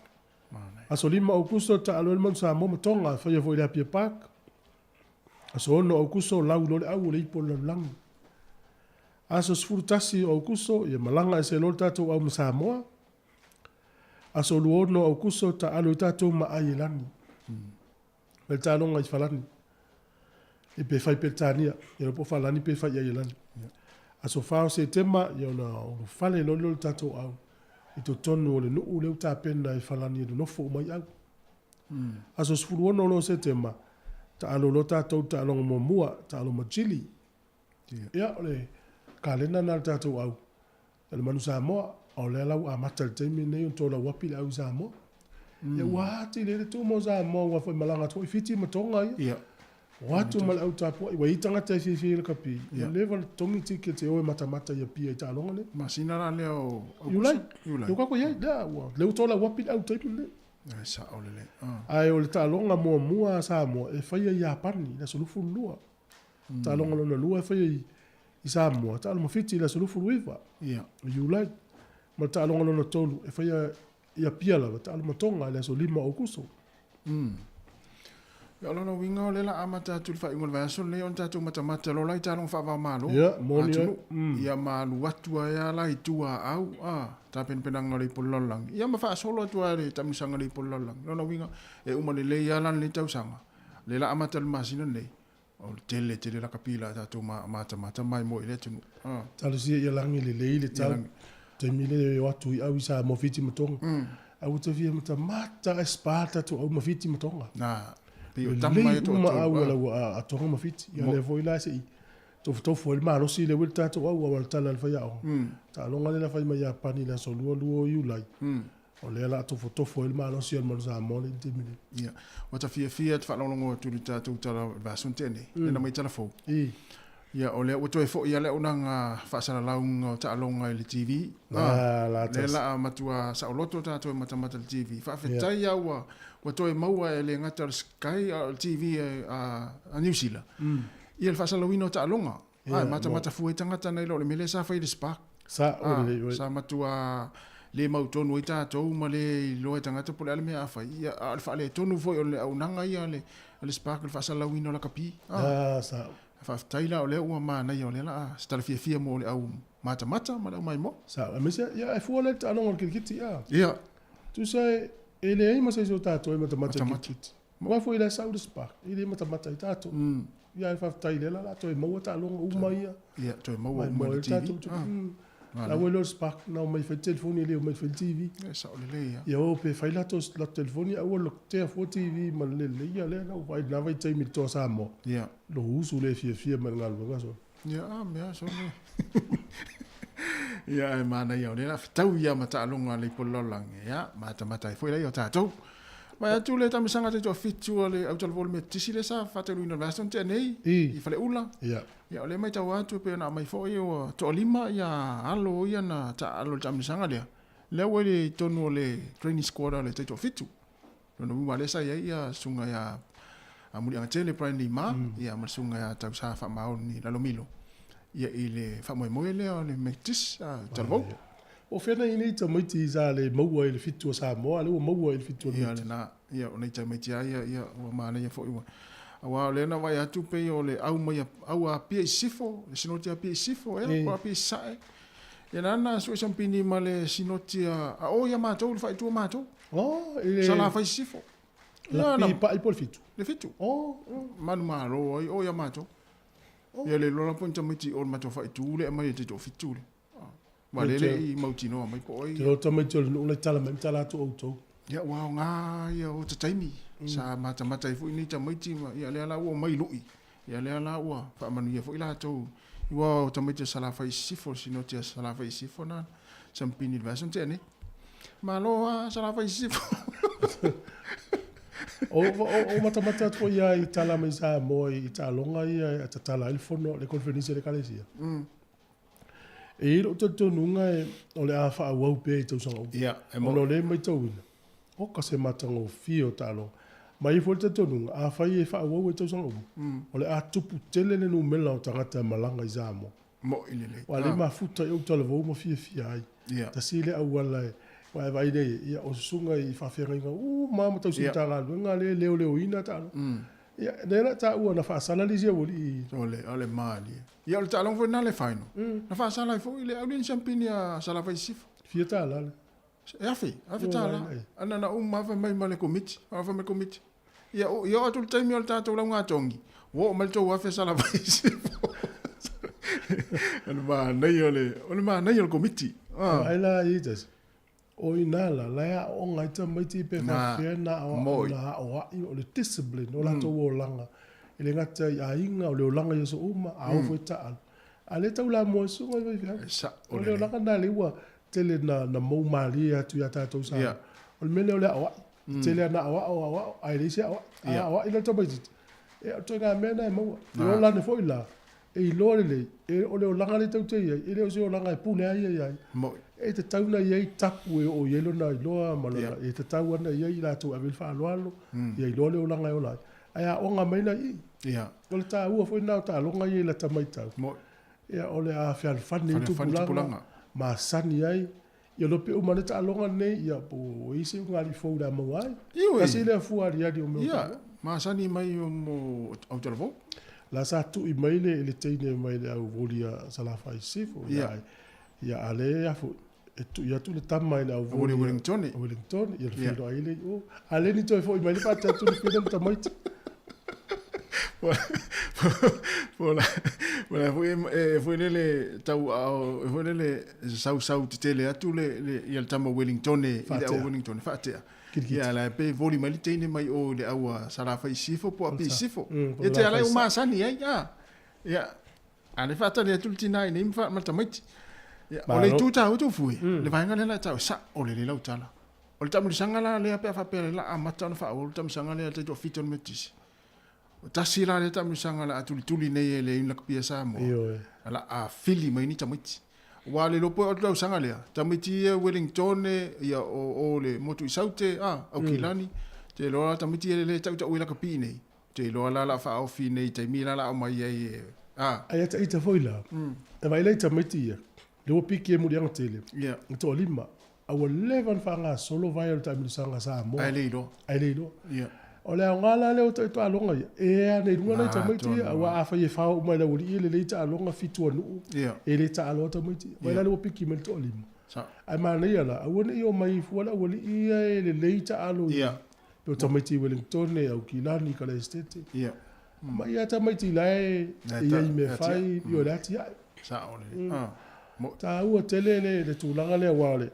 Aso 5 o Aokuso, taalo ai le Manu Samoa ma Tonga, e faia foi i le Apia Park. Aso 6 o Aokuso, lau loa le au o le ipu o le lalolagi. Aso 11 o Aokuso, ia malaga ese loa le tatou au ma Samoa. Aso 26 o Aokuso, taalo ai tatou ma Aielani. Mai le taaloga i Falani. E pe fai Peretania, ia po o Falani pe fai i Aielani. Aso 4 o Setema, ia ona ulufale loa lea o le tatou au i totonu o le nuu lea ua tapena e Falani e nonofo uma ai au. Aso 16 loa o Setema, taalo loa tatou i le taaloga muamua, taalo ma Chile. Ia, o le kalena lena a le tatou au, o le Manu Samoa, o lea la ua amata i le taimi lenei ona tolauapi le au i Samoa. Ia ua atili ai le tuma o Samoa ua foi malaga atu foi Fiti ma Tonga ia. Ua atu ma le au tapuai, ua i ai tagata e fiafia i lakapi, ua leva ona totogi tiketi e o e matamata i Apia i taaloga nei. Masina la lea o Aukuso? Iulai. Iulai. Lea ua tatou i ai, lea ua, lea ua tolauapi le au i le taimi lenei. Ai, sao lelei. Ae o le taaloga muamua a Samoa e faia i Iapani i le aso 22. Taaloga lona lua e faia i Samoa, taalo ma Fiti i le aso 29 o Iulai. Ma le taaloga lona tolu e faia i Apia lava, taalo ma Tonga i le aso 5 o Aokuso. Ia, o lona uiga o lea la amata atu i le faaiuga o le vaiaso lenei ona tatou matamata loa la i taaloga faava-o-Malo Ia, moni ai. atunuu. Ia ma alu atu ai lava la i tua au, a, tapenapenaga o le ipu o le lalolagi. Ia ma faasolo atu lava i le taamilosaga o le ipu o le lalolagi. O lona uiga, e uma lelei lava la lenei tausaga, lea la amata i le masina lenei, O le tele tele lakapi la tatou matamata mai mo i le atunuu. Talosia ia lagi lelei le tau. Taimi le o atu i au i Samoa Fiti ma Tonga. Aua te fia matamata e spa tatou au ma Fiti ma Tonga. Na, pei o tama ia toatolu. Lelei uma au ala ua a Tonga ma Fiti. Ia lea foi la se i tofotofo ai le malosi lea ua i le tatou au aua o le tala a le faiaoga. Taaloga lea na fai mai Iapani i le aso 22 o Iulai. O lea la tofotofo ai le malosi o le Manu Samoa le taimi nei. Ia, ua ta fiafia te faalogologo atu i le tatou tala o le vaiaso na tea nei, lena mai tala fou. Ia, o lea ua toe foi lava le auaunaga faasalalauga o taaloga i le TV. Ah, la lea la a matua saoloto tatou e matamata i le TV. Faafetai lava ua, ua toe maua e le gata o le Sky a o le TV a Niu Sila, ia le faasalalauina o taaloga. Ia, matamata fua ai tagata nai lo le mea lea sa fai i le Spark. Sa, o lelei oe. Sa matua le mautonu ai tatou ma le iloa e tagata po o le a le mea a fai. Ia, a o le faaletonu foi o le auaunaga ia a le, a le Spark i le faasalalauina o lakapi. Ah, sa. Faafetai la o lea ua manaia o lea la a se tala fiafia mo le au matamata ma le au maimoa. Sa, aemaise, ia, e fua lea i le taaloga o le kirikiti, a. Ia. Tusa e, e leai ma se isi o tatou e matamata i le kirikiti. Aua foi la e sau le Spark, e le matamata ai tatou. Ia ae faafetai lea la la toe maua taaloga uma ia. Ia, toe maua uma i le TV. La ua iloa le spark na omai fai le telefoni e le omai fai le TV. E sao lelei lava. Ia o pe fai latou telefoni ae ua lotea fua TV ma le lelei ia lea na ou vaai i lena vaitaimi i le Toa Samoa. Ia. Lou usu lea e fiafia mai i le galuega sole. Ia, a mea sole. Ia, ae manaia o lea o le a fetaui lava ma taaloga a le ipu o le lalolagi, ia, matamata ai foi laia o tatou. Vaai atu le taamilosaga taitoafitu a le autalavou o le Metotisi lea sa faataunuuina i le vaiaso na tea nei i Faleula. Ia. Ia, o lea e matau atu e pei ona aumai foi ua toalima ia alo ia na taaalo i le taamilosaga lea, lea ua i totonu o le training squad a le taitoafitu. Lona uiga lea sa i ai ia susuga ia Muliagatele Brian Lee Ma ia ma le susuga ia Tausa Faamaoni Lalomilo ia i le faamoemoe lea o le Metotisi talavou. O fea nai nei tamaiti sa le maua i le fitu o Samoa, a lea ua maua i le fitu o le Ia lena, ia o nei tamaiti lava ia, ia ua manaia foi ua. Aua o lea na vaai atu pei o le au mai au a Apia i Sisifo, le Sinoti a Apia i Sisifo ea, po o Apia i Sasae. Ia lana sue sampini ma le Sinoti a o ia matou, le faaitu o matou. Oh, i le Salafai Sisifo. Lakapi pai po o le fitu? Le fitu. Oh. Manumalo ai o ia matou. Ia le iloa la po o ni tamaiti i o i le matou faaitu lea e aumai e taitoafitu lea. Ua lele i mautinoa mai po o ai. Te loa tamaiti o le nuu lai tala mai ma tala atu outou. Ia ua aoga ia o ta taimi. Sa matamata ai foi nei tamaiti ma ia lea la ua omai lui. Ia lea la ua faamanuia foi latou i ua o tamaiti o Salafai i Sisifo, Sinoti a Salafai i Sisifo na sampini i le vaiaso na tea nei. Malo a Salafai i Sisifo. O, o, o matamata atu foi ia i tala mai Samoa i taaloga ia e tatala ai le fono le konferenisi a le Ekalesia. E i ai lou talitonuga e, o le a faaauau pea i tausaga uma. Ia, e mo. Ona o lea e matauina, oka se matagofie o taaloga. Ma e i ai foi le talitonuga, afai e faaauau i tausaga uma, o le a tupu tele le numera o tagata e malaga i Samoa. Mo'i lelei. Aua o lea e mafuta i ou talavou ma fiafia ai. Ia. Tasi le auala e, aua e vaai nei, ia, o susuga i faafeagaiga uma lava ma tausi Matagaluega lea e leoleoina taaloga. Ia, lea la taua na faasala le isi aualii. O le, o le malie. Ia, o le taaloga foi lena le final. Na faasala ai foi le Auliani Siampini a Salafai Sisifo. Fia tala le? E afe, afe tala. Ana na uma fai mai ma le komiti, fai mai le komiti. Ia, ia oo atu le taimi o le tatou laugatogi, ua oo mai le tou afe Salafai Sisifo. O le manaia o le, o le manaia o le komiti. Ai la i tasi. O i ina la, la e aooga ai tamaiti pe faapefea na aoai, o le discipline, o latou olaga. E le gata i aiga, o le olaga i aso uma, a oo foi taaalo. A o lea e tau lamua ai susuga i faifeau. O le olaga lena lea ua tele na mou malie atu ia tatou Samoa. O le mea lea o le aoai. E tele lava ina aoao, aoao, ae leai se aoai. A aoai la le tamaitiiti, ia o le ituaiga mea lena e maua. E ola ane foi la, E iloa lelei, e o le olaga lea tou te i ai, e le o se olaga e pule ai ia ia ia. Moi. E tatau ona i ai tapu e oo i ai lona iloa ma lona, yeah. E tatau ona i ai i latou e ave i le faaaloalo, ia iloa le olaga e ola ai. Ae aoga mai la i i. Yeah. O le taua foi lena o taaloga ia i lata matau. Moi. Ia, o le a fealofani ai tupulaga, masani ai. Ia loa pe uma le taaloga lenei, ia po o i se ugalii fou o le a maua ai. Ioe. Tasi lea fua aliali o mea o Ia, taaloga. masani mai o mo Aotearoa. La sa tui mai le le teine mai le au voli a Salafai Sisifo, Ia. ia a le afu e tui atu le tama i le au voli a Wellington. Wellington, ia le Ia. feiloai le i o. A le ni toe foi mai le pate atu le fina le tamaiti. Po la po la foi e foi lele tau ao e foi lele sausau tetele atu le le ia le tama Wellington i le au Wellington faatea. Ia la pe voli mai le teine mai o i le au a Salafai i Sisifo po o Apia i Sisifo. Ia te ala e masani ai a. Ia a le faatali atu le tina i nei ma le tamaiti. Ia o le itu taua tou fue le vaega lea la e tau e sao lelei lau tala. O le taamilosaga la lea pe a faapea o le a amata ona faaauau le taamilosaga lea tai toafitu o le Metotisi. O tasi la lea taamilosaga o le a tulituli nei e le Iuni Lakapi a Samoa. Ioe. O le a fili mai ni tamaiti. Aua le iloa pea o le tausaga lea, tamaiti ia Wellington, ia o le motu i Saute, a, Aukilani, te iloa la tamaiti ia le tautau i lakapi nei, te iloa la o le a faaofi nei i taimi la o le a aumai ai e, a. Ai a ita foi la, e vaai la i tamaiti ia, le ua piki e muliaga tele, Ia. e toalima, A ua leva ona faagasolo vae o le taamilosaga a Samoa. Ae le iloa. Ae le iloa. Ia. O le aoga la lea o taaloga ia, e ea ane i luga nai tamaiti ia, aua afai e fao uma e le aualii e lelei taaloga fitu a nuu, Ia. e le taaloa tamaiti ia. Vaai la lea ua piki mai le toalima. Sao. Ae manaia la, aua ne i omai fua le aualii ia e lelei taalo i, Ia. pe o tamaiti i Wellington, Aukilani, Kalaesetete. Ia. Ma ia tamaiti la e La i ai mea e fai, i o le atiae. Sao lelei. Ah. Taua tele le tulaga lea aua o le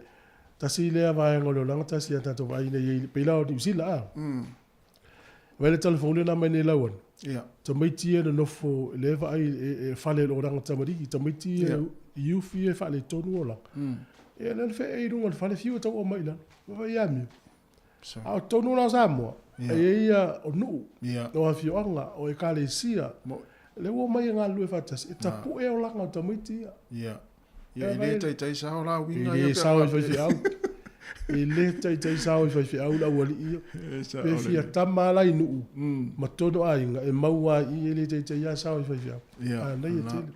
tasi lea vaega o le olaga tasi a tatou vaai nei i pei la o Niu Sila a. Vaai le tala fou lea na aumai nei lauana. Tamaiti ia e nonofo lea e vaai e fale i le olaga tamalii, tamaiti ia youth ia e faaletonu olaga. Ia lea le fe'e i luga o le fale fiu e tau aumai i lalo. Vaai ia amio. A o totonu la o Samoa, e i ai ia o nuu, o afioaga, o ekalesia, lea ua omai e galulue faatasi, e tapu'e olaga o tamaiti ia. Ia. Ia, e le taitai sao la uiga ia. E le sao i faifeau. E le taitai sao i faifeau le aualii ia. Pe fia tama lava la i nuu ma tonu aiga e mau lava i i, e le taitai lava sao i faifeau. Manaia tele.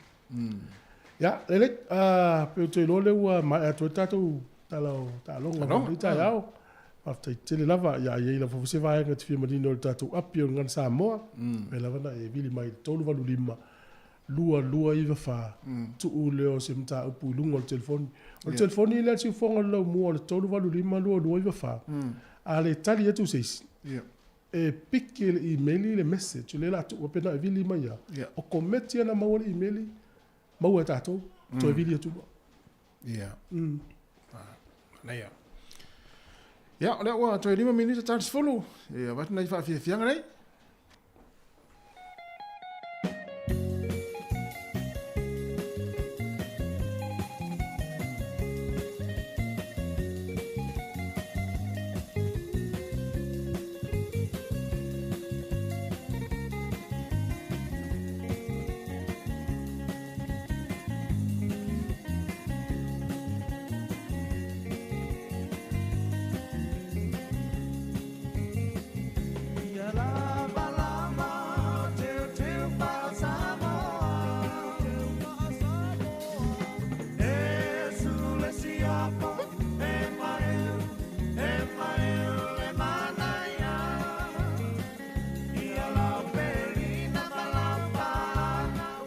Ia, lelei, pe ou te iloa lea ua maea atu ai le tatou tala o taaloga mo lenei taeao. Faafetai tele lava. Ia, a i ai lava foi se vaega e te fia manino i le tatou api o le Gagana Samoa, mafai lava ona e vili mai i le 385 2294, tuu lea o se mataupu i luga o le telefoni. O le telefoni lea a le siufofoga o le laumua o le 385 2294, a le tali atu se isi, e piki e le imeli le message lea o le a tuu pe na e vili mai lava, o kometi ana maua le imeli, maua e tatou, toe vili atu loa. Ia. Manaia. Ia, o lea ua toe 5 minita ta le 10. E avatu nai faafiafiaga nei.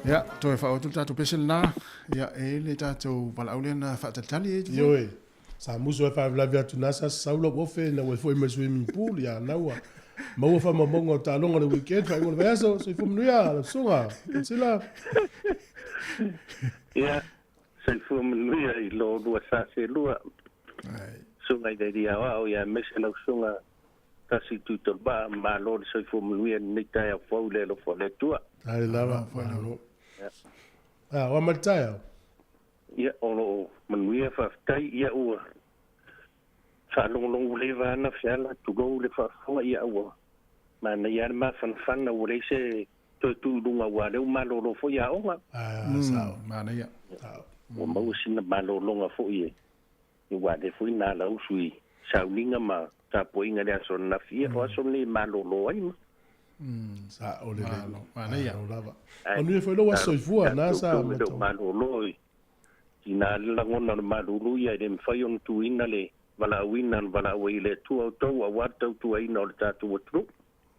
Ia, toe faaoo atu le tatou pese lena, ia, e i ai le tatou valaau lea na faatalitali e Ioe, sa musu ai faalavelave atu na sa sau lou ofe ina ua foi mai swimming pool, ia na ua maua faamaumauga o taaloga o le weekend faaiuga o le vaiaso. Soifua manuia lau susuga Kansila. Ia, soifua manuia i lo lua sa selua. Susuga i le Alii Aoao, ia aemaise lau susuga Tasi Tuitoluvaa, malo le soifua manuia i lenei taeao fou i le alofa o le Atua. Tali lava, malo. Ah, o a mai le taeao? Ia, o lo o manuia, faafetai. Ia, ua faalogologo leva ana feala, tulou le faafofoga, ia ua manaia lava le mafanafana, ua leai se toe tuu i luga aua o lea ua malolo foi aoga. Ah, sao. Manaia. Ua maua sina malologa foi e aua o lea foi na alausu i sauniga ma tapuaiga i le aso ananafi, ia o aso nei e malolo ai ma. Sao lelei. Malo, manaia. Malo lava. Manuia foi lou aso soifua, na sa matau. Malolo i tina le lagona o le malulu ia e le mafai ona tuuina le valaauina na valaau ai i le Atua outou aua le tautuaina o le tatou atunuu.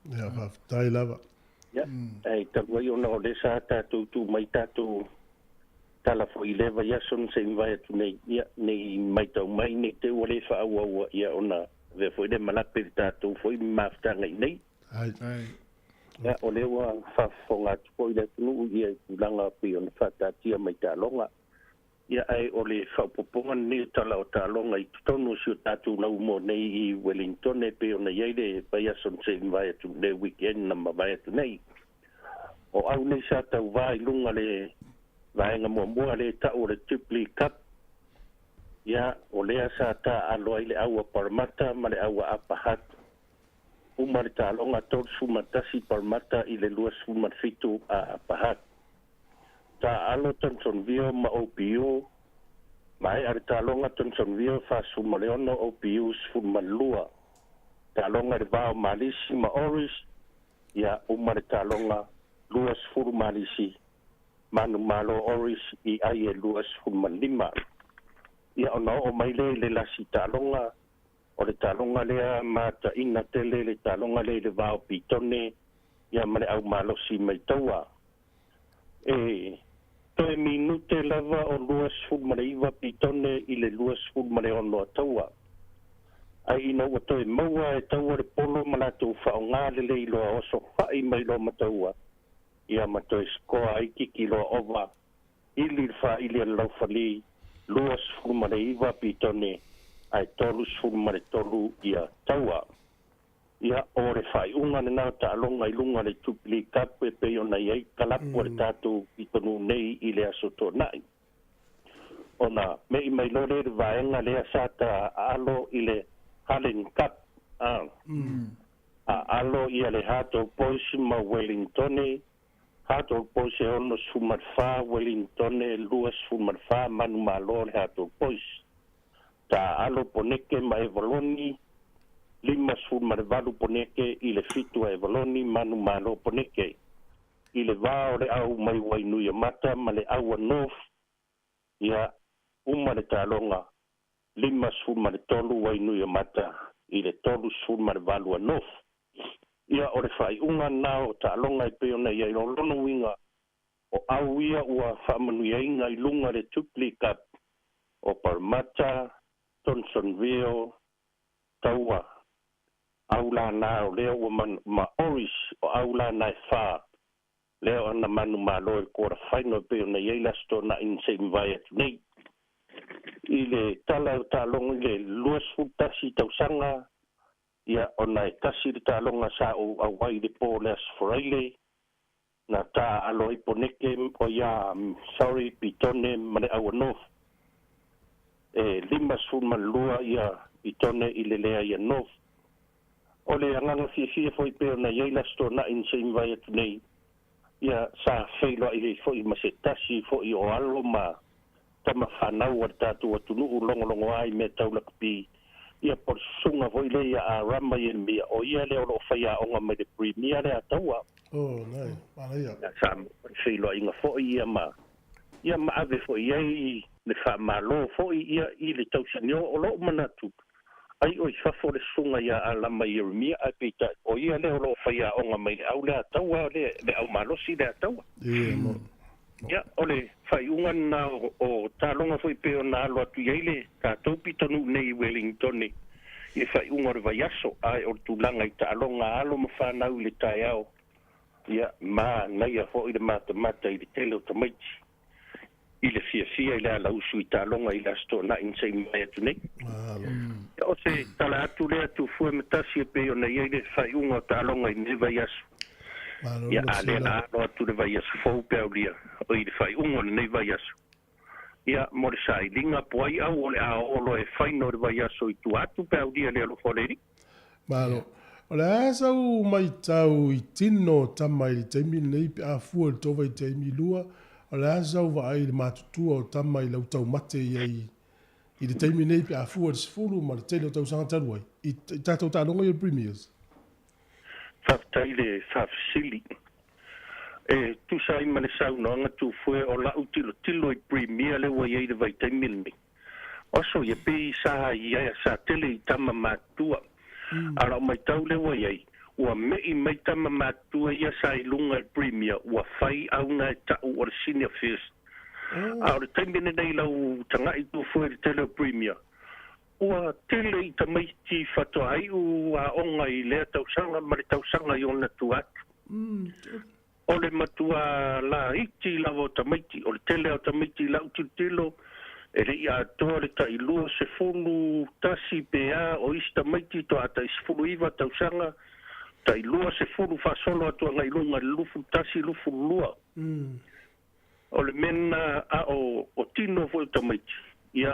Ia, faafetai lava. Ia, ae talu ai ona o lea sa tatou tu mai tatou tala foi i lea vaiaso na se i mavae atu nei, ia, ne i maitau mai ne i te i ua le faaauaua, ia ona avea foi lea malape i le tatou foi mafutaga i inei. Ai. Ia, o lea ua faafofoga atu foi le atunuu ia i tulaga pei ona faataatia mai taaloga. Ia, ae o le faaopoopoga lenei o tala o taaloga i totonu o si o tatou laumua nei i Wellington e pei ona i ai le vaiaso na se i mavae atu, le weekend na mavae atu nei. O au nei sa tauvā i luga le vaega muamua lea e ta'u o le Jubilee Cup. Ia, o lea sa taaalo ai le au a Parramatta ma le au a Upper Hutt. Uma le taaloga 31 Parramatta i le 27 a Upper Hutt. Taaalo Thompsonville ma OPU, maea le taaloga Thompsonville 46, OPU 12. Taaloga i le va o Malisi ma Oris, ia uma le taaloga 20 Malisi, manumalo Oris i ai e 25. Ia ona oo mai lea i le lasi taaloga, o le taaloga lea mataina tele le taaloga lea i le va o Pitone ia ma le au malosi mai Taua. E toe minute lava o 29 Pitone i le 26 a Taua. Ai ina ua toe maua e Taua le polo ma latou faaaoga lelei loa oso fa'i mai loa ma Taua, ia ma toe sikoa ai kiki loa ova. ili le faaili a le laufali 29 Pitone ae 33 ia Taua. Ia, o le faaiuga lenā o taaloga i luga o le Jubilee Cup e pei ona i ai kalapu a le tatou pitonuu nei i le Aso Toonai. Ona me'i mai loa lea i le vaega lea sa ta alo i le Halen Cup, a alo ia le Heart Old Boys ma Wellingtone, Heart Old Boys e 64, Wellingtone 24, manumalo le Heart Old Boys. Taaalo Poneke ma Evoloni, 58 Poneke i le 7 a Evoloni, manumalo Poneke. I le va o le au mai Wainuiomata ma le aua North, ia, uma le taaloga, 53 Wainuiomata i le 38 a North. Ia, o le faaiuga lena o taaloga e pei ona i ai. O lona uiga, o au ia ua faamanuiaina i luga o le Jubilee Cup o Parramatta, Johnsonville, Taua, au lana o lea ua ma Oris, o au lana e fa, lea o ana manumalo i le quarter final e pei ona i ai le Aso Toonai na se i mavae atu nei. I le tala o taaloga i le 21 tausaga, ia, ona e tasi le taaloga sa ou auai i le po o le Aso Faraile, na taaalo ai Poneke, o ia, sorry, Pitone ma le Aua North. E 52 ia Pitone i le leai a North. O le agaga fiafia foi pei ona i ai le Aso Toonai na se i mavae atu nei, ia, sa feiloai ai foi ma se tasi foi o alo ma tama fanau a le tatou atunuu logologoa i mea tau lakapi, ia po o le susuga foi lea ia Arama Ieremia, o ia lea o lo o faiaoga mai le Premier lea a Taua. Oh, nai, manaia. Ia, sa feiloaiga foi ia ma, ia ma ave foi i ai le faamalo foi ia i le tausinio. O lou manatu, ai o i fafo le susuga ia Alama Ieremia, ae peitai, o ia lea o lo o faiaoga mai le au lea a Taua, le, le au malosi lea a Taua. Ia, mo. Ia, o le faaiuga lena o, o taaloga foi pei ona alo atu i ai le tatou pitonuu nei i Wellington i le faaiuga o le vaiaso, ae o le tulaga i taaloga a alo ma fanau i le taeao, ia, manaia foi le matamata i le tele o tamaiti i le fiafia i le alausu i taaloga i le Aso Toonai na se i mavae atu nei. Ia, o se tala atu lea Tufue ma Tasi e pei ona i ai le faaiuga o taaloga i lenei vaiaso. Ia, a lea la alo atu le vaiaso fou peaulia, o i le faaiuga o lenei vaiaso. Ia, mo le sailiga po ai au o le a oo loa e final le vaiaso i tua atu peaulia le alofa o le Alii. Malo. O le a sau maitau i tino o tama i le taimi lenei pe a fua i le tou vaitaimi lua, o le a sau vaai i le matutua o tama i lau taumate i ai i le taimi nei pe a fua i le 10 ma le tele o tausaga talu ai i, i tatou taaloga ia o le Premiers? Faafetai le faafesili. E tusa ai ma le saunoaga Tufue o la'u tilotilo i Premier lea ua i ai i le vaitaimi lenei. Oso ia pei sa ia sa tele i tama matutua. A la'u maitau lea ua i ai, ua me'i mai tama matutua ia sa i luga i Premier ua fai auga e ta'u o le Senior First. A o le taimi lenei lau taga'i Tufue i le tele o Premier, Ua tele i tamaiti faatoa iu aoga i lea tausaga ma le tausaga i ona tua atu. O le matua laiti lava o tamaiti, o le tele o tamaiti i lau tilotilo, e le i atoa le tai 21 pe a, o isi tamaiti toa tai 19 tausaga, tai 20 faasolo atu agai luga i le 21, 22. O le mea lena a o tino foi o tamaiti, ia,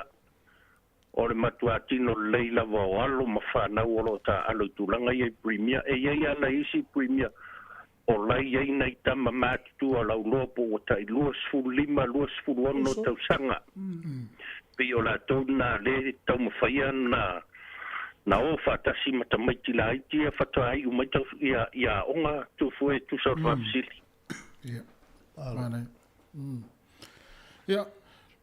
O le matuā tino lelei lava o alo ma fanau o lo o taaalo i tulaga ia i Premier. E i ai lava nai isi Premier o la e i ai nai tama matutua o lauloa po ua tai 25, 26 tausaga. Pei o latou na lea e taumafaia na na o faatasi ma tamaiti laiti ia faatoa iu mai tau ia ia aoga Tufue e tusa o le faafesili. Ia. Manaia. Ia,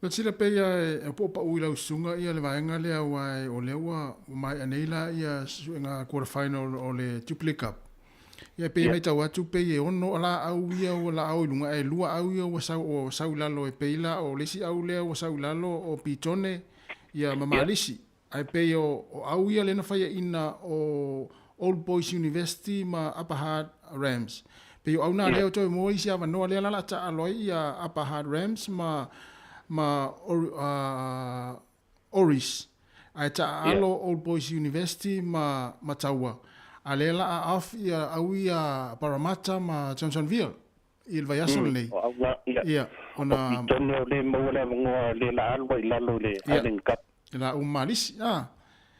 Lotila pei a e po o pau i lau susuga ia le vaega lea aua o lea ua maea nei la ia suega quarter final o le Jubilee Cup. Ia pei e maitau atu pei e ono laau ia ua laau i luga ae lua au ia ua sau ua sau i lalo e pei la o le isi au lea ua sau i lalo o Pitone ia ma Malisi. Ae pei o au ia lea na faiaina o Old Boys University ma Upper Hutt Rams. Pei o au na lea o toe mua isi avanoa lea la la taalo ai ia Upper Hutt Rams ma ma Oris ae taaalo Old Boys University ma ma Taua a lea la a off ia au ia Parramatta ma Johnsonville i le vaiaso lenei. O au la, ia. Ia, ona. O Pitone o le maua le avanoa le la alu ai lalo i le Island Cup. La u Malisi, a.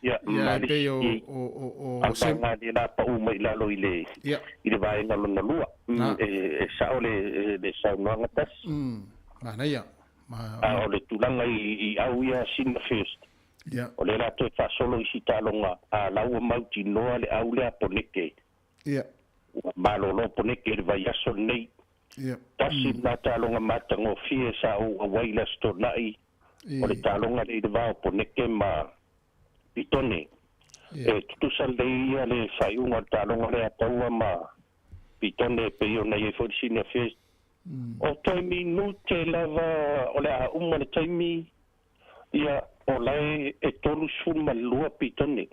Ia, Ia, e pei o, Malisi. o, o, o, A vaega le la pau mai lalo i le, i le vaega lona lua. E, e sao le, le saunoaga tasi. Manaia. A o le tulaga i, i au ia Senior First. Ia. O lea la toe faasolo i si taaloga, a la ua mautinoa le au lea Poneke. Ia. Ua malolo Poneke i le vaiaso lenei. Ia. Tasi lena taaloga matagofie sa ou auai i le Aso Toonai, o le taaloga lea i le va o Poneke ma Pitone. E tutusa lelei ia le faaiuga o le taaloga lea a Taua ma Pitone e pei ona i ai foi le Senior First. O toe minute lava o le a uma le taimi, ia, o la e e 32 Pitone.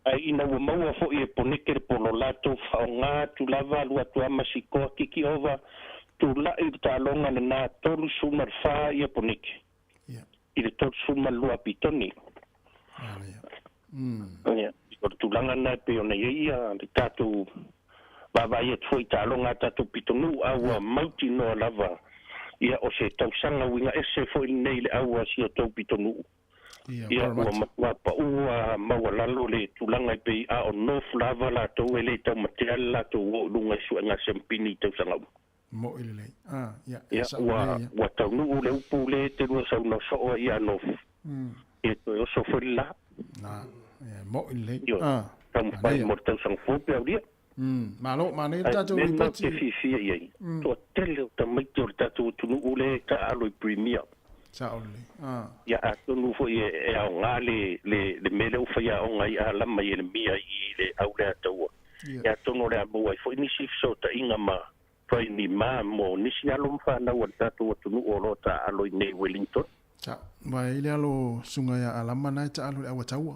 Ae ina ua maua foi e Poneke le polo latou faaaoga atu lava alu atu lava ma sikoa kiki ova, tulai le taaloga lena 34 ia Poneke i le 32 a Pitone. Ia, o le tulaga lena e pei ona i ai ia le tatou vaavaai atu foi i taaloga a tatou pitonuu, a ua mautinoa lava ia o se tausaga uiga ese foi lenei i le au a si o tou pitonuu. Ia, ua matua pau a maualalo le tulaga e pei a o North lava latou e le taumatea le latou oo i luga i suega siampini i tausaga uma. Mo'i lelei. Ah, ia, e Ia, sao ua, lelei, ia. ua taunuu le upu le te lua saunoa soo ai ia North. Ia toe oso foi le la. Na, ia, mo'i lelei. Ioe, Ah, taumafai manaia. mo le tausaga fou pe aulia. Malo, manaia le Ae tatou mea matou lipoti. te fiafia i ai, toatele o tamaiti o le tatou atunuu lea e taaalo i Premier. Sao lelei. Ah. Ia atonu foi e, e aoga le, le, le mea lea ua faiaoga ai Alama Ieremia i le au lea taua. Ia atonu o le a maua ai foi nisi fesootaiga ma Trainee ma mo nisi alo ma fanau a le tatou atunuu o lo o taaalo i nei Wellington. Sa, wa i le alo sunga ia Alama na e taalo le aua taua.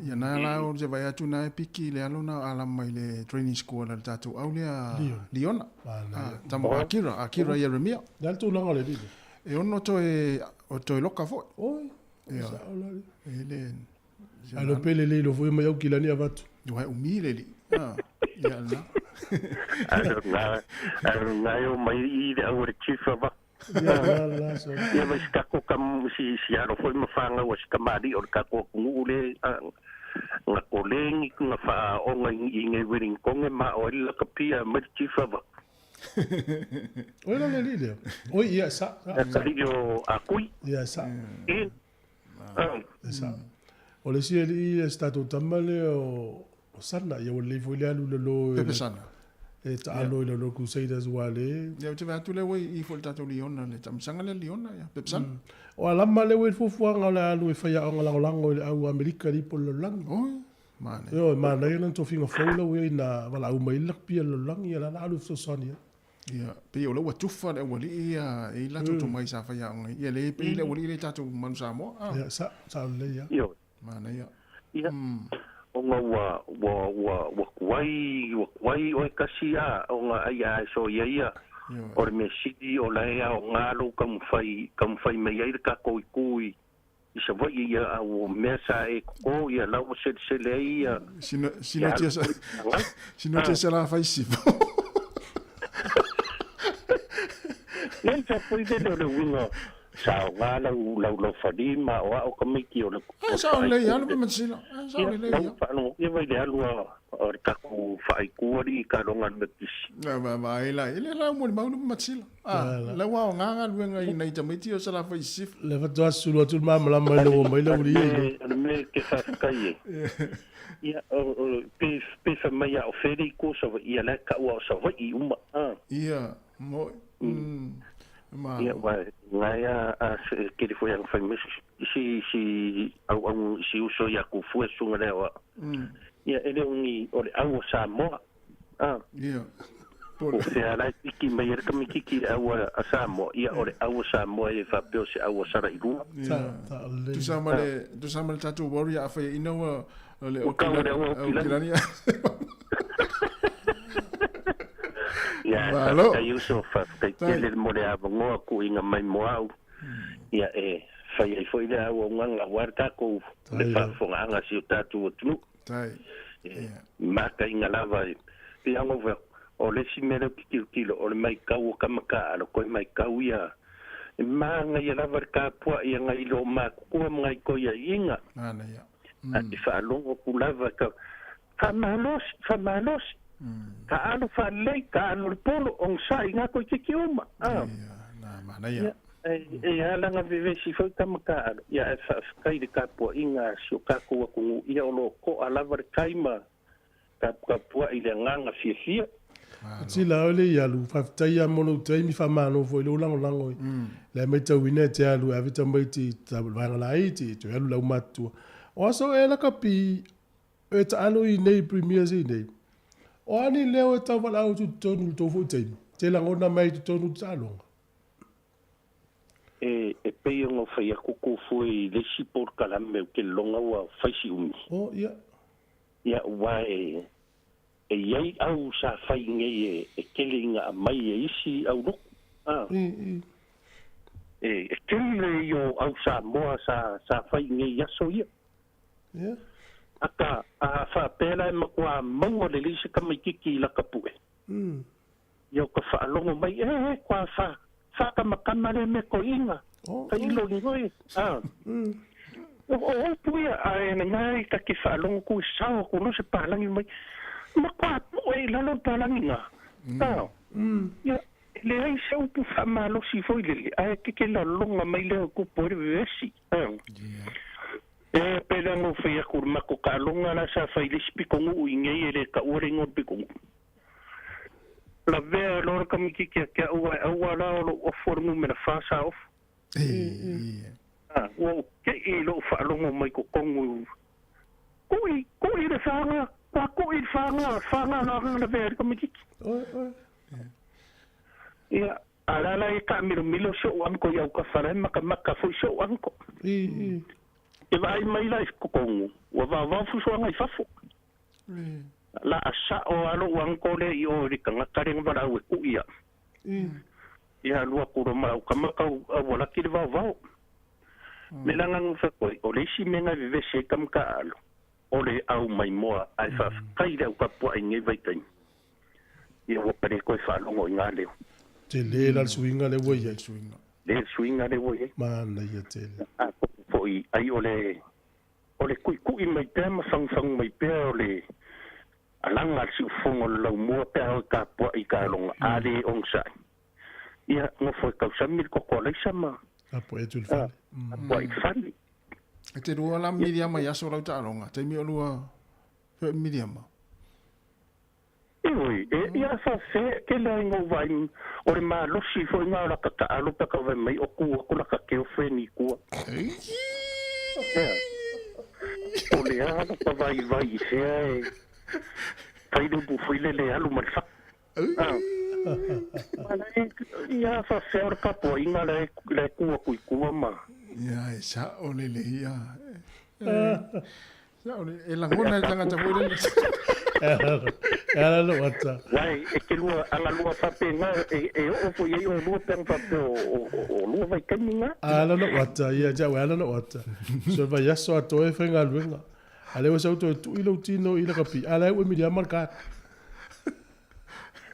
Ia na la o te vai atu na e piki le alo na Alama i le training school a le tatou au lea Liona. Liona. Manaia. Ah, tama Akira, Akira Ieremia. Le a le tulaga o le alii lea? E ono toe, o toe loka foi. Oi, Ia. sao la le. E le, Ai lo pele le lo foi mai au kilani avatu. Ua e umi le li. Ah, ia na. Ae na e o mai i le au le chief ava. Ia la la so. Ia mai si kako kam si si alo foi ma whangau a si kamari o le kako atunuu le nga kolengi nga whaaonga i ngai wering konge ma o ele laka pia mai le chief ava. Oi la le li le. Oi ia sa sa. Ka li o akui. Ia sa. E. Sa. O le si e le stato tamale o o sana ia o le foi le alu le lo. Pepe Sana. E taalo i le lo Crusaders ua le. Ia, te vai atu le ua i fo le tatou Liona, le tamasaga le Liona, ia, Pepe Sana. O alama le ua i le fuafuaga o le alu e faiaoga lagolago i le au Amerika i le ipu o le lalolagi. Oi, manaia. Ioe, manaia lana tofiga fou la ua i ai na valaau mai ai le lakapia i le lalolagi, ia la la alu e fesoasoani ai. Ia, pei o la ua tufa le aualii ia, e i latou tomai sa faiaoga ai. Ia le pei le aualii le tatou Manu Samoa. Ah. Ia, sa, sa lelei lava. Ioe. Manaia. Ia. Ona ua, ua, ua, ua kuai, ua kuai oe kasi a, ona ai a e so ia ia, o le mea sili o la e aoga lou taumafai, taumafai mai ai le tatou i ku i, i Savaii ia, a ua mea sa e koko ia la ua selesele ai ia. Sino, sino tia sa, sino tia sa la fai sifo. Nei, sa pui lele o le uiga, sa aoga lau, lau laufali ma o ao ka maiki o le Eh, sa o lelei alu pe matisila. Eh, sa o lelei Lau ia. faalogo ia vai le alu a o le takou faaikua alii i kaloga le metisi. Na va va e la, e le la mo le maunu pe matisila. Ah, la ua o ngā galuega i nai tamaiti o sa la fai sifo. Le faatoa sulu atu le malamalama i le ua mai le uli e le. O le mea ke faafetai e. Ia, o, o, pe, pe fai mai a o fele i ko Savaii, ia la e kau a o Savaii uma. Ah. Ia, mo, ma. Ia, wa, ngai a, a, se, ke le foi a fai mai si, si, au, au, si uso ia ku fue sunga lea wa. Ia, e le ungi, o le au o Samoa. Ah. Ia. O fea la e piki mai e le kamikiki le au a Samoa. Ia, o le au o Samoa e faapea o se au a Sarailua. Ia. Tusa ma le, tusa ma le tatou warrior a fai ina ua le Ua kau le au au Aukilani. Aukilani. Ia, Malo. faafetai uso, faafetai tele mo le avanoa kuuina mai mo au. Ia e fai ai foi le auaunaga auā le tatou le faafofogaaga si o tatou atunuu. Tai. E makaiga lava e pei lava ona o le isi mea lea ou te tilotilo o le maitau o tama taalo toe maitau ia e magaia lava le tapua'i agai i loo matutua ma nai toiaiga. Manaia. Ae faalogo atu lava ka faamalosi faamalosi taalo faalelei taalo le polo ogasa'i gā toeititi uma a. Na manaia. Ia e ala na vevesi foi tama taalo ia ae faafetai le tapua'iga a si o tatou atunuu ia o loo to'a lava le tai ma taputapua'i le agaga fiafia. Tila o le i alu, faafetai lava mo lou taimi, faamalo foi i lou lagolago i le matauina e te alu e ave tamaiti i vaega laiti, e toe alu i le aumatutua. O aso ea lakapi e taalo i inei i Premiers i inei? O a ni leo e tau valaau atu i totonu i le tou foi taimi? Te lagona mai i totonu i le taaloga? E e pei ona fai atu kou foi i le isi polokalame ou te lologa ua fai si umi. Oh, ia. Ia, aua e e i ai au sa fai nei e e tele ina aumai e isi au lotu. A. E e tele ia o au Samoa sa sa fai nei i aso ia. Ia. Aka a faapea la e matua maua lelei se tamaititi i laka pue. Ia o ka faalogo mai, e e kua fa faakamakama lea mea toeaina. Tailo i oe. A. O o upu ia, ae na i ta te faalogo ku i sao atu loa se palagi mai. Matua poe i lalo le palagi na. A. Ia, e leai se upu faamalosi foi lele, ae keke laloga mai lea o tupu ai le vevesi. A. E pei la ona ou fai atu i le matou taaloga la sa fai i le isi pitonuu i inei e le taua le igoa o le pitonuu. Lavea loa le tamaititi ia te au ae aua la o lou ofu o le numera fa sa ofu. A, ua ou te'i i lou faalogo mai totonu, Ku'i, ku'i le faga, ua ku'i le faga, faga la lavea ai le tamaititi. Ia, a o le a la e taamilomilo si o'u uncle i autafa la e matamata foi si o'u uncle. E vaai mai la i totonu, ua vaovao fusoaga i fafo. Laa sa'o lava lo'u uncle lea i o i le tagata lea na valaau e ku'i a'u. Ia alu atu loa ma lau tama tau ua laki le vaovao. Me la gagau fai atu ai, o le isi mea na e vevesi ai tama taaalo, o le au maimoa ae faafetai i le au tapua'i i lenei vaitaimi. Ia ua pale toe faalogo i ngā leo. Tele la le suiga lea ua i ai. Le le suiga lea ua i ai. Manaia tele. Atonu foi ai o le o le ku'iku'i mai pea ma fagufagu mai pea o le alaga a le siufofoga o le laumua pe a o e tapua'i i taaloga a lē ogasa'i. Ia nofo e tausami le toto alaisa ma Tapua'i atu i le fale. Tapua'i i le fale. E te lua la miliama i aso lau taaloga, taimi o lua fe miliama. Ioe, e ia faafefea e tele ai na ou vaai o le malosi foi na o lata taalo pe a tau vaai mai o tu atu lata teo ni i tua. Ea, o le a lata vaivai i fea e fai le upu foi lele e alu ma le fatu. A, ma la e, ia faafefea o le tapuaiga la e, la e tu atu i tua ma. Ia e sa'o lelei ia. Sa'o lelei. E lagona e le tagata foi lele. E ala lou ata. Uai, e te lua agalua faapena, e oo foi i ai olua pe ana faapea o lua vaitaimi na. Ala lou ata, ia te au e ala lou ata. So e vaiaso atoa e faigaluega. A lea ua sau toe tui lou tino i lakapi, a la e ua miliama le card.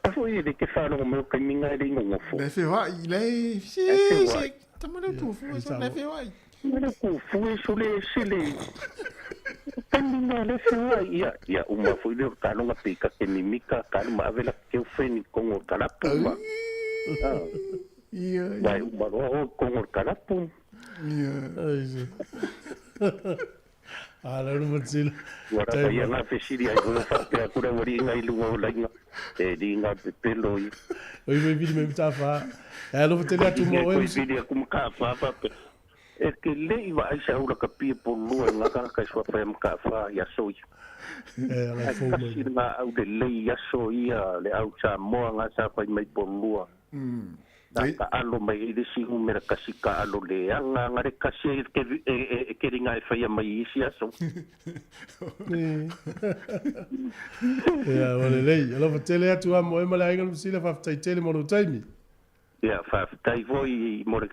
A foi e le te faalogo mai o taimi na e le i nonofo. Le feoai, le se se tama leo tufu e so le feoai. Ma le tufu e so le se le taimi na le feoai ia ia uma foi lea o le taaloga pe ka te mimika ka alu ma ave la teu feni kongo o kalapu ma. Ia Vai uma loa o kongo o kalapu. Ia. Ala le matila. Ua lava ia nga fesili ai foi o faapea atu le aualiiga i luga o laina e liga pepelo i. Oi foi vili mai Mataafa. E alofa tele atu mo oe. Foi vili atu Mataafa faapea. E te le i vaai se au lakapia pololua e nga tagata i suafa ia Mataafa i aso ia. E ala fou mai. Tasi nga au lelei i aso ia le au Samoa nga sa fai mai pololua. Sa taalo mai ai le isi numera kasi taalo leaga aga le kasi ai e keliga e faia mai i isi aso. Ia, ua lelei. Alofa tele atu a mo e ma le aiga Lusila, faafetai tele mo lou taimi. Ia, faafetai foi mo le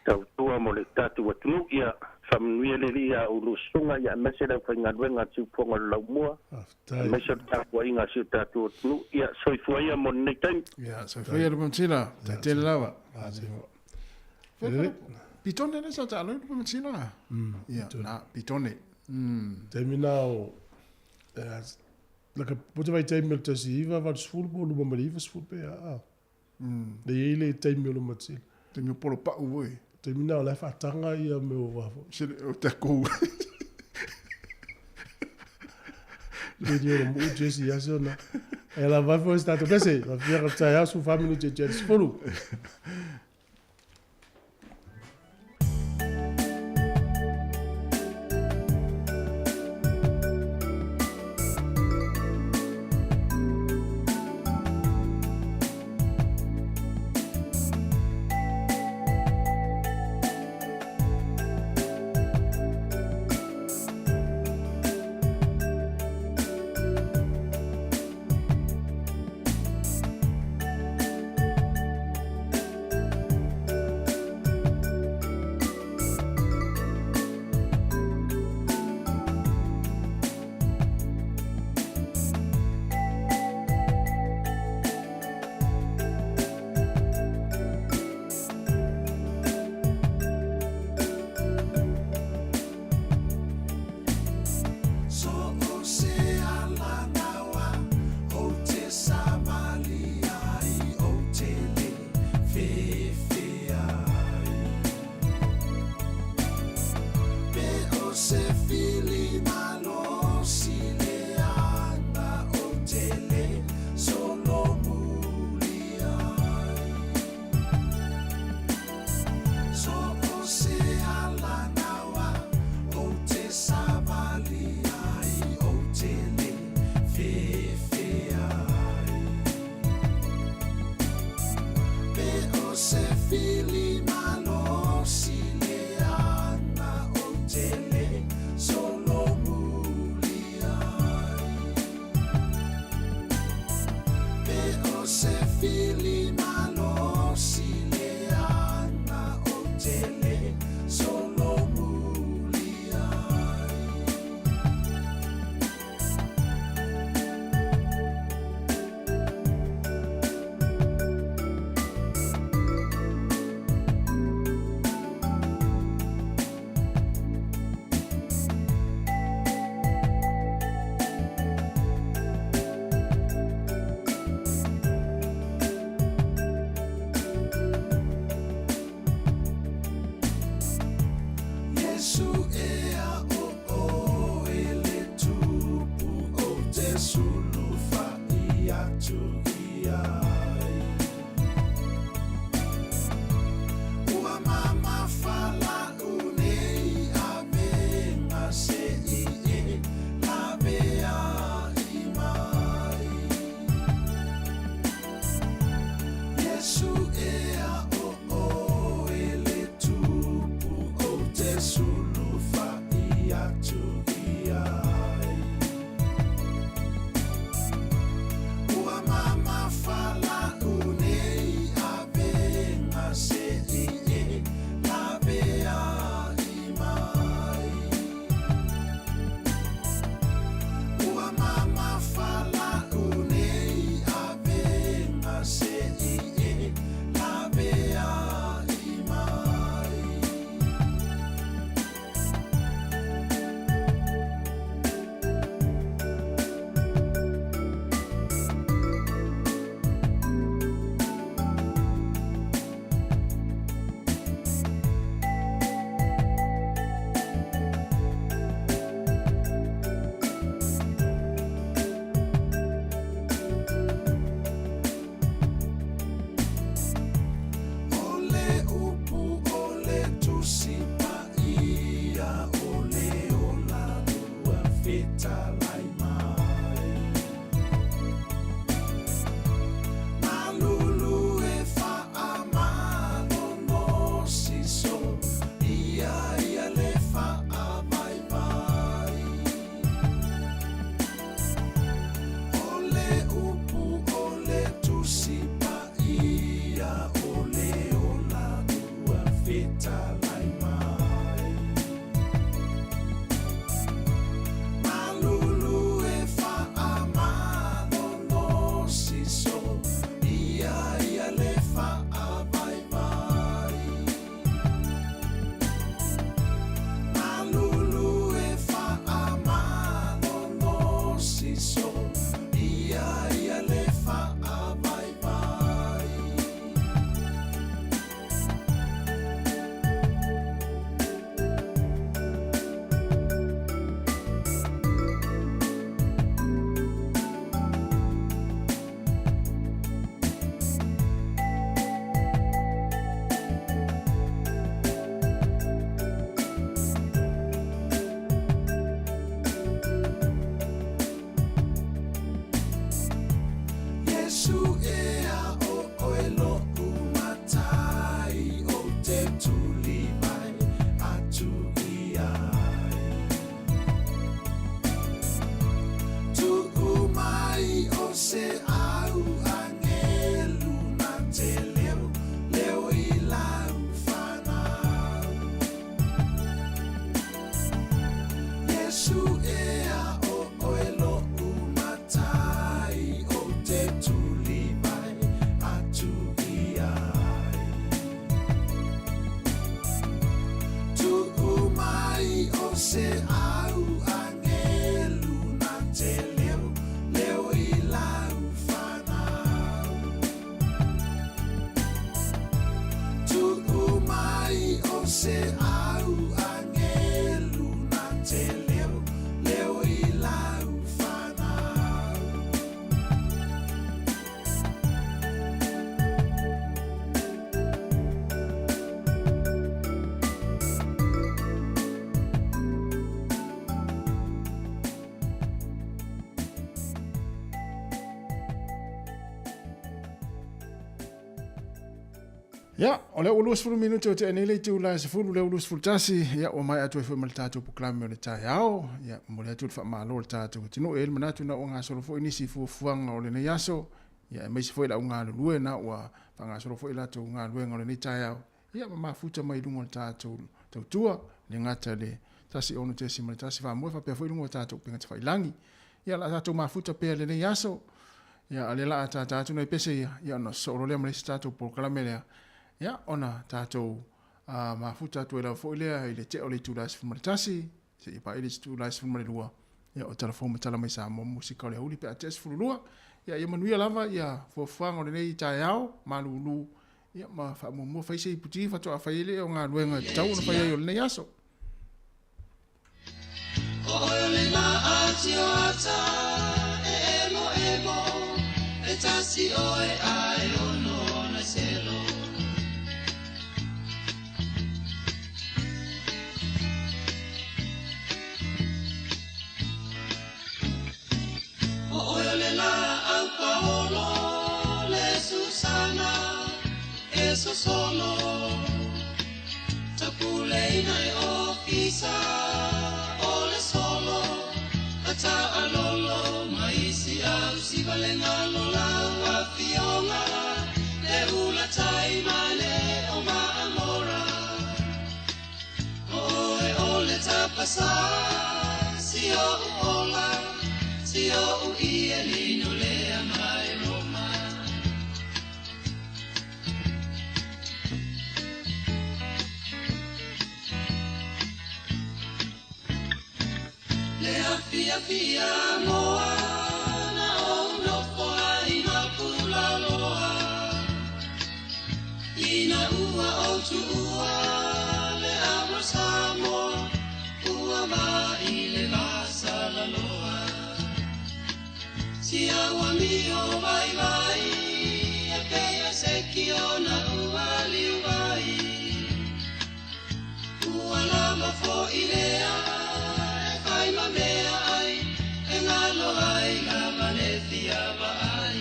tautua mo le tatou atunuu. Ia, faamanuia le Alii ia oulua susuga, ia aemaise le aufaigaluega a Siufofoga o le Laumua, aemaise o le tapuaiga a si o tatou atunuu. Ia, soifua ia mo lenei taimi. Ia, soifua ia Lupematila, faafetai tele lava. Pitone le sa taalo Lupematila. Ia, na, pitone. Taimi na o, laka puta vai taimi o le 1980 po o 20 pe a. Le i ai le taimi o le matila. Taimi o polo pau foi. Taimi na o la e faataga ia mea o va foi. Se o takou. Le ni o mo Jesse ia se ona. E la vai foi sta to kese, la fia ka tae asu fa minuti e Jesse folu. se au angelu na te leo leo i lau whanau. Tu'u mai o se au angelu na te leo leo i lau whanau. Ia, o lea ua 20 minute o tea nei le itula e 10, lea ua 21, ia ua maea atu ai foi ma le tatou polokalame o le taeao. Ia, momoli atu le faamalo i le tatou atunuu. E i ai le manatu na ua gasolo foi nisi fuafuaga o lenei aso, ia aemaise foi le au galulue na ua faagasolo foi latou galuega o lenei taeao, ia ma mafuta mai i luga o le tatou tautua, le gata i le 16.1 faamoe faapea foi luga o tatou upega tafailagi. Ia, o le a tatou mafuta pea i lenei aso. Ia, a o lea o le a tātā atu nai pese ia, ia ona sosoo loa lea ma le isi tatou polokalame lea, ia, ona tatou mafuta atu ai lava foi lea i le tea o le itula e 11, seia paia le itula e 12, ia, o Tala Fou ma Tala Mai Samoa Musika o le Aouli pe a tea 12. Ia, ia manuia lava ia fuafuaga o lenei taeao, malūlū, ia, ma faamuamua fai se iputi faatoa fai ai lea o galuega e tatau ona fai ai o lenei aso. O oe o le ata e emo emo e tasi oe ai ono na selo. O oe o le la au paolo le Susana e sosolo. Tapuleina e ofisa o le solo ata alolo maisi au sivalenga lola afionga le ula tai male o maamora. O oe o le tapasa si o ola si o i e lino lea mai Roma. Le afia fia moa na o nofo ai ma pula loa. Ina ua o tuua le amo Samoa ua va i le vasa la loa. Si aua mio vai vai e peia se ki ona ua liu vai. Ua lama fo i lea e fai ma mea ai e ngalo ai lava le fia va ai.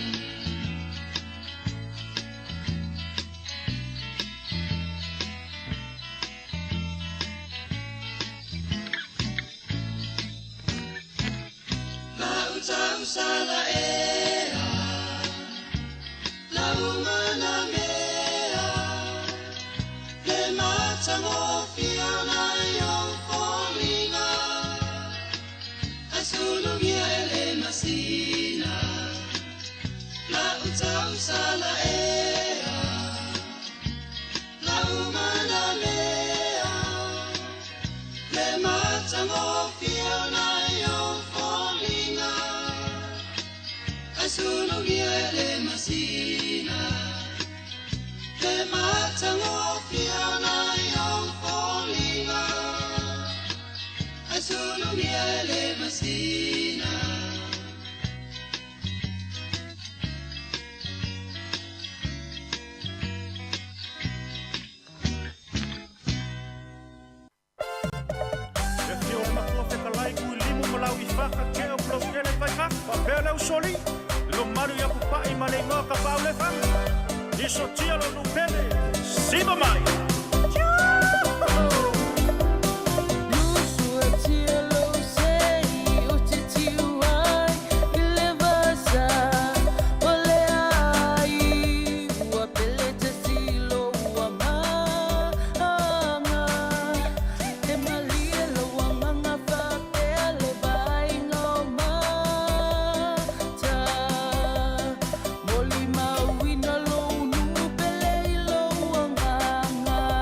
La uta usala ea, la umana mea, le matangofia na yo folinga, asulungia ele masina. La uta usala ea, la umana mea, le matangofia na yo folinga, asulungia ele masina. Le matangofia na yo folinga, asulungia ele masina. E fia o le matua fetalai kui limu ma lau i whaka ke o plau kele vai ha. Whapea leu soli, lo maru ia pupai ma le ingoa ka pau le whanga. Iso tia lo nupele, siva mai. Moli mauina lo nu pele i lo anganga.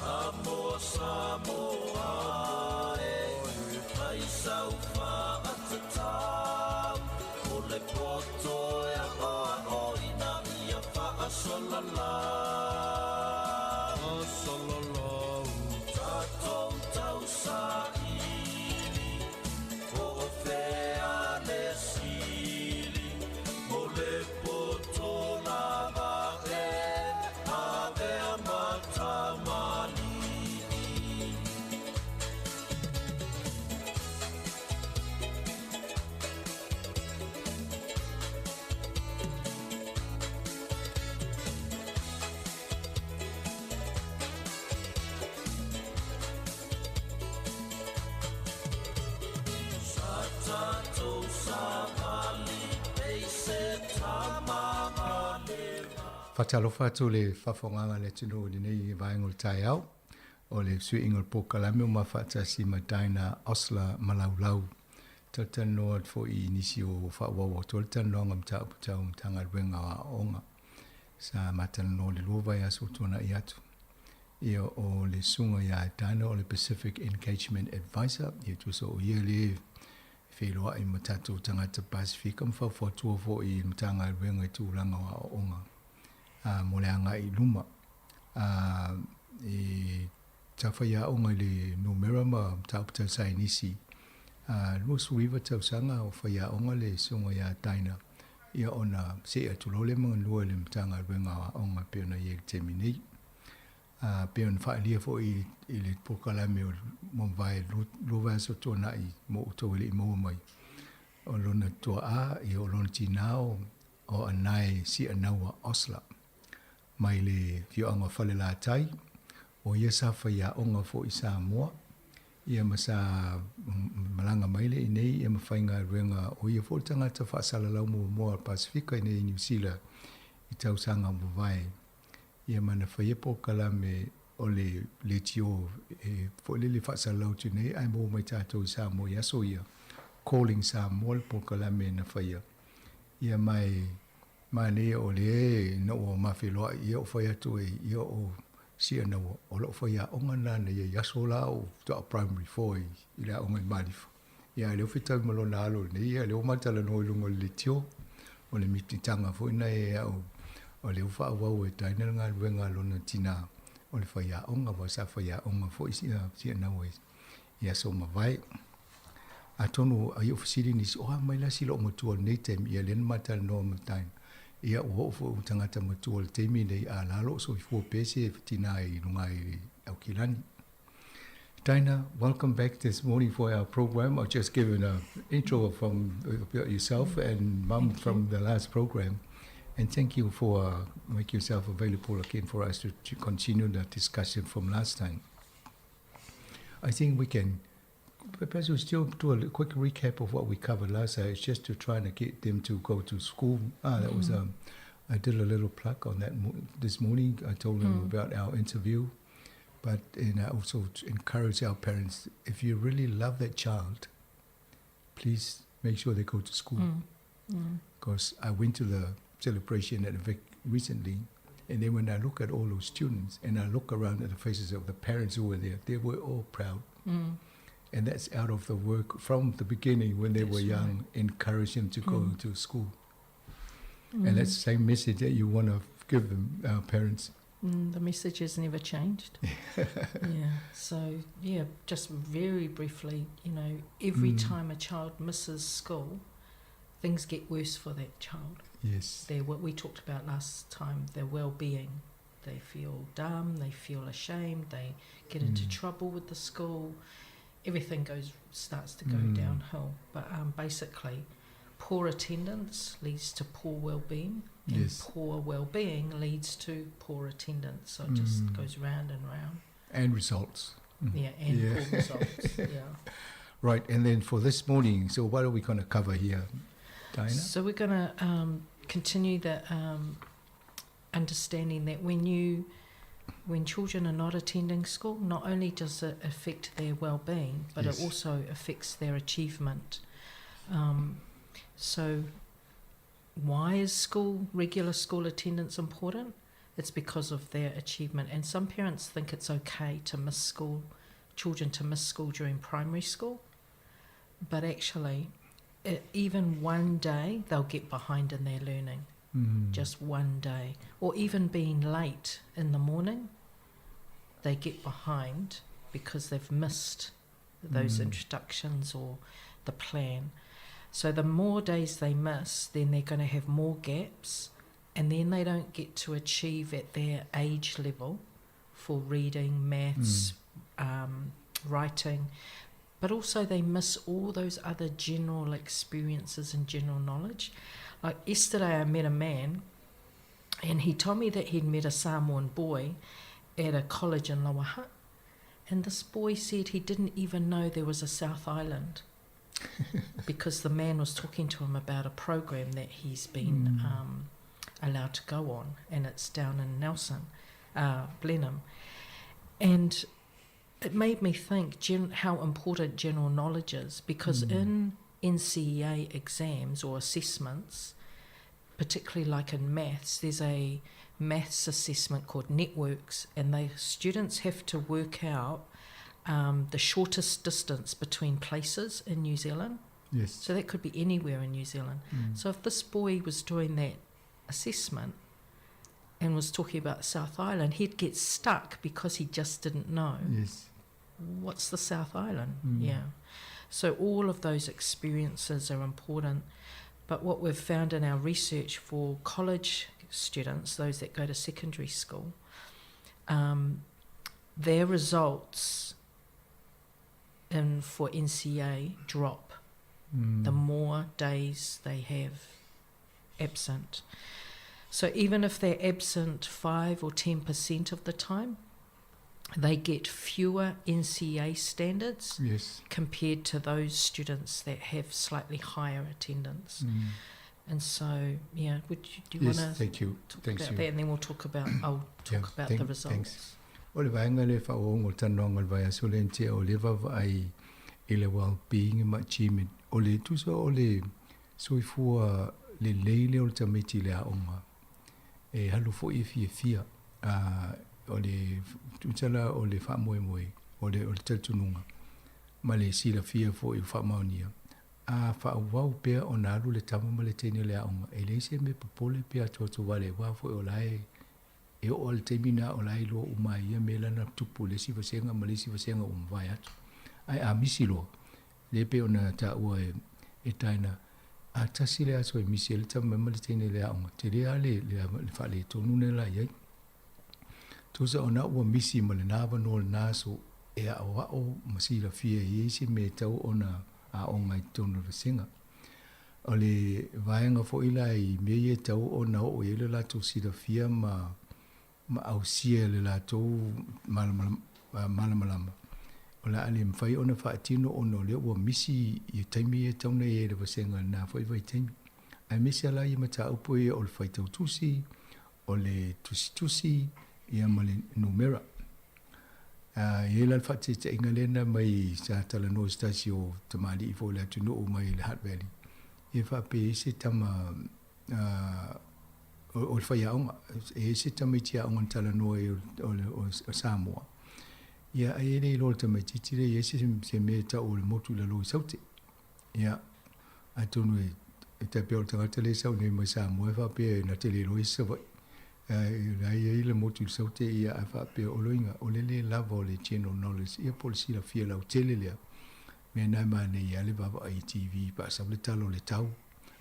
Samoa, Samoa, e, Faatalofa atu le faafofogaga a le atunuu i lenei vaega o le taeao. O le suiga o le polokalame ua mafaatasi ma Dinah Osler Malaulau. Talatalanoa atu foi i nisi o faaauau atu ai le talanoaga mataupu tau Matagaluega o Aoaoga. Sa matalanoa i le lua vaiaso ua tuanai atu. Ia o le susuga ia Dinah o le Pacific Engagement Advisor, ia tusa o ia lea e feiloai ma tatou tagata Pasefika ma faufautua foi i le Matagaluega i tulaga o aoaoga a mo le agai i luma. A e sa faiaoga i le numera ma mataupu tau saienisi a 29 tausaga o faiaoga le susuga ia Dinah ia ona see atu loa lea ma galue i le Matagaluega o Aoga e pei ona i ai i le taimi nei. A pei ona faaalia foi i le polokalame o ua mavae lua vaiaso tuanai mo outou e le i maua mai, o lona tuaa ia o lona tinā o Anae Sianaua Osler mai le afioaga o Falelatai, o ia sa faiaoga foi i Samoa, ia ma sa malaga mai lea i inei ia ma faigaluega, o ia foi le tagata faasalalau muamua o le Pasefika i inei i Niu Sila i tausaga ua mavae. Ia ma na faia polokalame o le leitio e foi lele faasalalau atu nei ae maua mai tatou i Samoa i aso ia, Calling Samoa le polokalame na faia. Ia ma e manaia o lea ina ua ma feiloai ia o fai atu e ia o Sianaua o lou faiaoga lena na ia i aso la o faatoa primary four i le aoga i Malifa. Ia a lea ua fetau ma lona alo lenei, ia lea ua ma talanoa i luga o le leitio, o le mititaga foi lena e au, o lea ua faaauau e Dinah le galuega a lona tina o le faiaoga, aua sa faiaoga foi Sianaua i aso mavae. Atonu ai o fesili nisi, o a mai la si loo matua i lenei taimi, ia lea na ma talanoa ma Dinah, ia ua oo foi ua tagata matua i le taimi lenei, a la loo soifua pea se tina i luga i Aukilani. Dinah, welcome back this morning for our program. I've just given an intro from about yourself and Mum from the last program. And thank you for make yourself available again for us to continue the discussion from last time. I think we can perhaps we'll still do a quick recap of what we covered last time. It's just to try to get them to go to school. That was I did a little plug on that this morning. I told them about our interview, but and I also encourage our parents, if you really love that child, please make sure they go to school. Because I went to the celebration at Vic recently, and then when I look at all those students and I look around at the faces of the parents who were there, they were all proud. And that's out of the work from the beginning when they That's were young, right. encourage them to go to school. And that's the same message that you want to give them, our parents. The message has never changed. Just very briefly, every time a child misses school, things get worse for that child. They're what we talked about last time, their well-being. They feel dumb, they feel ashamed, they get into trouble with the school. Everything starts to go downhill. But basically, poor attendance leads to poor well-being, and poor well-being leads to poor attendance. So it just goes round and round. And results. Yeah, and poor results, yeah. Right, and then for this morning, so what are we going to cover here, Dinah? So we're going to continue the understanding that when children are not attending school, not only does it affect their well-being, but it also affects their achievement. So why is regular school attendance important? It's because of their achievement. And some parents think it's okay to miss school, children to miss school during primary school, but actually, even one day, they'll get behind in their learning. Just one day. Or even being late in the morning, they get behind because they've missed those introductions or the plan. So the more days they miss, then they're going to have more gaps, and then they don't get to achieve at their age level for reading, maths, writing, but also they miss all those other general experiences and general knowledge. Like yesterday I met a man, and he told me that he'd met a Samoan boy at a college in Lower Hutt, and this boy said he didn't even know there was a South Island because the man was talking to him about a program that he's been allowed to go on, and it's down in Nelson, Blenheim. And it made me think gen- how important general knowledge is because. in NCEA exams or assessments, particularly like in maths, there's a maths assessment called networks, and the students have to work out the shortest distance between places in New Zealand. Yes. So that could be anywhere in New Zealand. So if this boy was doing that assessment and was talking about South Island, he'd get stuck because he just didn't know. Yes. What's the South Island? Yeah. So all of those experiences are important. But what we've found in our research for college students, those that go to secondary school, their results in for NCA drop the more days they have absent. So even if they're absent 5 or 10% of the time, they get fewer NCA standards yes. compared to those students that have slightly higher attendance. And so, yeah, would you, do you yes, want to thank you. talk Thanks about you. that? And then we'll talk about, I'll talk yeah, about thank, the results. Thanks. O le vaega le faaauauga o le talanoaga o le vaiaso lea na tea o lea vaavaai i le well-being ma achievement. O le tusa o le soifua lelei lea o le tamaiti i le aoga, e alu foi e fiafia. O le tusa la o le faamoemoe, o le, o le talitonuga, ma le silafia foi o faamaonia, a faaauau pea ona alu le tama ma le teine i le aoga, e leai se mea popole pe atoato vale, aua foi o la e E oo lava i le taimi lena o la e iloa uma ai ia mea la na tupu i le isi vasega ma le isi vasega ua mavae atu. Ae a misi loa, lea e pei ona taua e, e Taina, a tasi le aso e misi ai le tama ma le teine i le aoga, tele lava le, le, le faaletonu lea la i ai. Tusa ona ua misi ma lena avanoa o lena aso e aoao ma silafia ai i se mea e tatau ona aoga i totonu o le vasega. O le vaega foi la i mea ia e tatau ona oo i ai lo latou silafia ma ma ausia e le latou malamalama, o le a le mafai ona faatino ona o lea ua misi i taimi ia e tatau ona i ai i le vasega i lena foi vaitaimi. Aemaise lava la ia mataupu ia o le faitau tusi, o le tusitusi, ia ma le numera. E i ai la le faataitaiga lea na aumai sa talanoa i se tasi o tamalii foi o le atunuu mai le Hutt Valley, ia faapea e i ai se tama o le faiaoga, e i ai se tamaiti aoga na talanoa ai o Samoa, ia ai e le iloa e le tamaitiiti lea e i ai se mea e tau o le motu i lalo i Saute. Ia, atonu e, e tai pea o le tagata lea e sau nei mai Samoa e faapea na te le iloa i Savaii. E la e i ai le motu i le Saute, ia ae faapea o loiga, o le le lava o le general knowledge, ia po o le silafia lautele lea. Mea na e manaia ai le vaavaai i TV pe a sau le tala o le tau.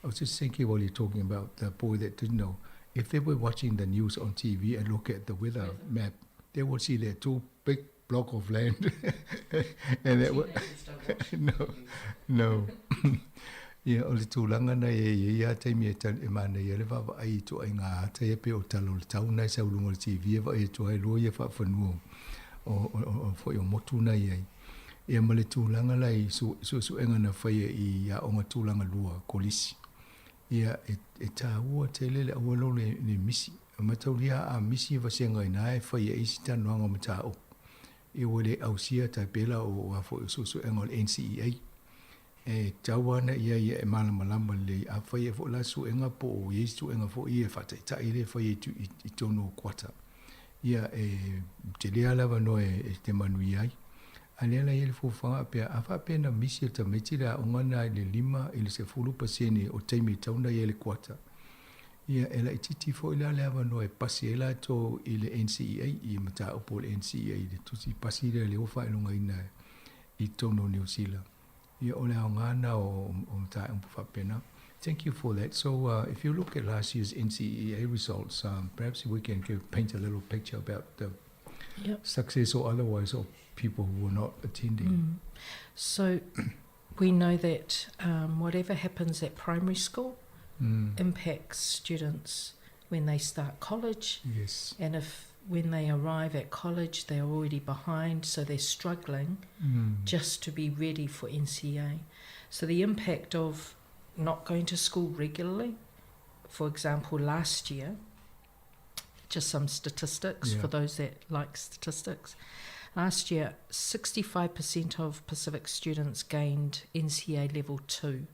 I was just thinking while you're talking about the boy that didn't know, if they were watching the news on TV and look at the weather map, they would see that two big block of land. and that wa- no, no. Ia, o le tulaga na e i ai lava taimi e, tali, e manaia ai le vaavaai i ituaiga ata ia pei o tala o le tau na e sau i luga o le TV e vaai atu ai loa ia faafanua o, o, o, o, foi o motu na i ai. Ia ma le tulaga la i su, suesuega na faia i aoga tulaga lua, kolisi. Ia, e, e tāua tele le auala o le, le misi. E mataulia a misi vasega ina e fai ai isi talanoaga o mataupu. Ia ua le ausia tai pela o a foi o suesuega o le NCEA. E tatau ana ia ia e malamalama lelei afai ai foi la suega po o i ai suega foi ia e faataitai lea e fai ai i, i totonu o kuata. Ia e tele lava le avanoa e, e te manuia ai. A lea la e i ai le fuafuaga faapea, a faapea na misi e le tamaiti le aoga lena i le 5 i le 10% o taimi e tatau ona i ai i le kuata, ia e laitiiti foi la le avanoa e pasi ai latou i le NCEA, i mataupu o le NCEA i le tusi pasi lea lea ua faailogaina i totonu o Niu Sila. Ia o le aoga lena o, o mataupu faapena. Thank you for that. So uh, if you look at last year's NCEA results, um, perhaps we can give, paint a little picture about the yep. success or otherwise of people who were not attending. Mm. So we know that um, whatever happens at primary school mm. impacts students when they start college. Yes. And if when they arrive at college, they're already behind, so they're struggling mm. just to be ready for NCA. So the impact of not going to school regularly For example, last year, just some statistics yeah. for those that like statistics. Last year, 65% of Pacific students gained NCA level 2.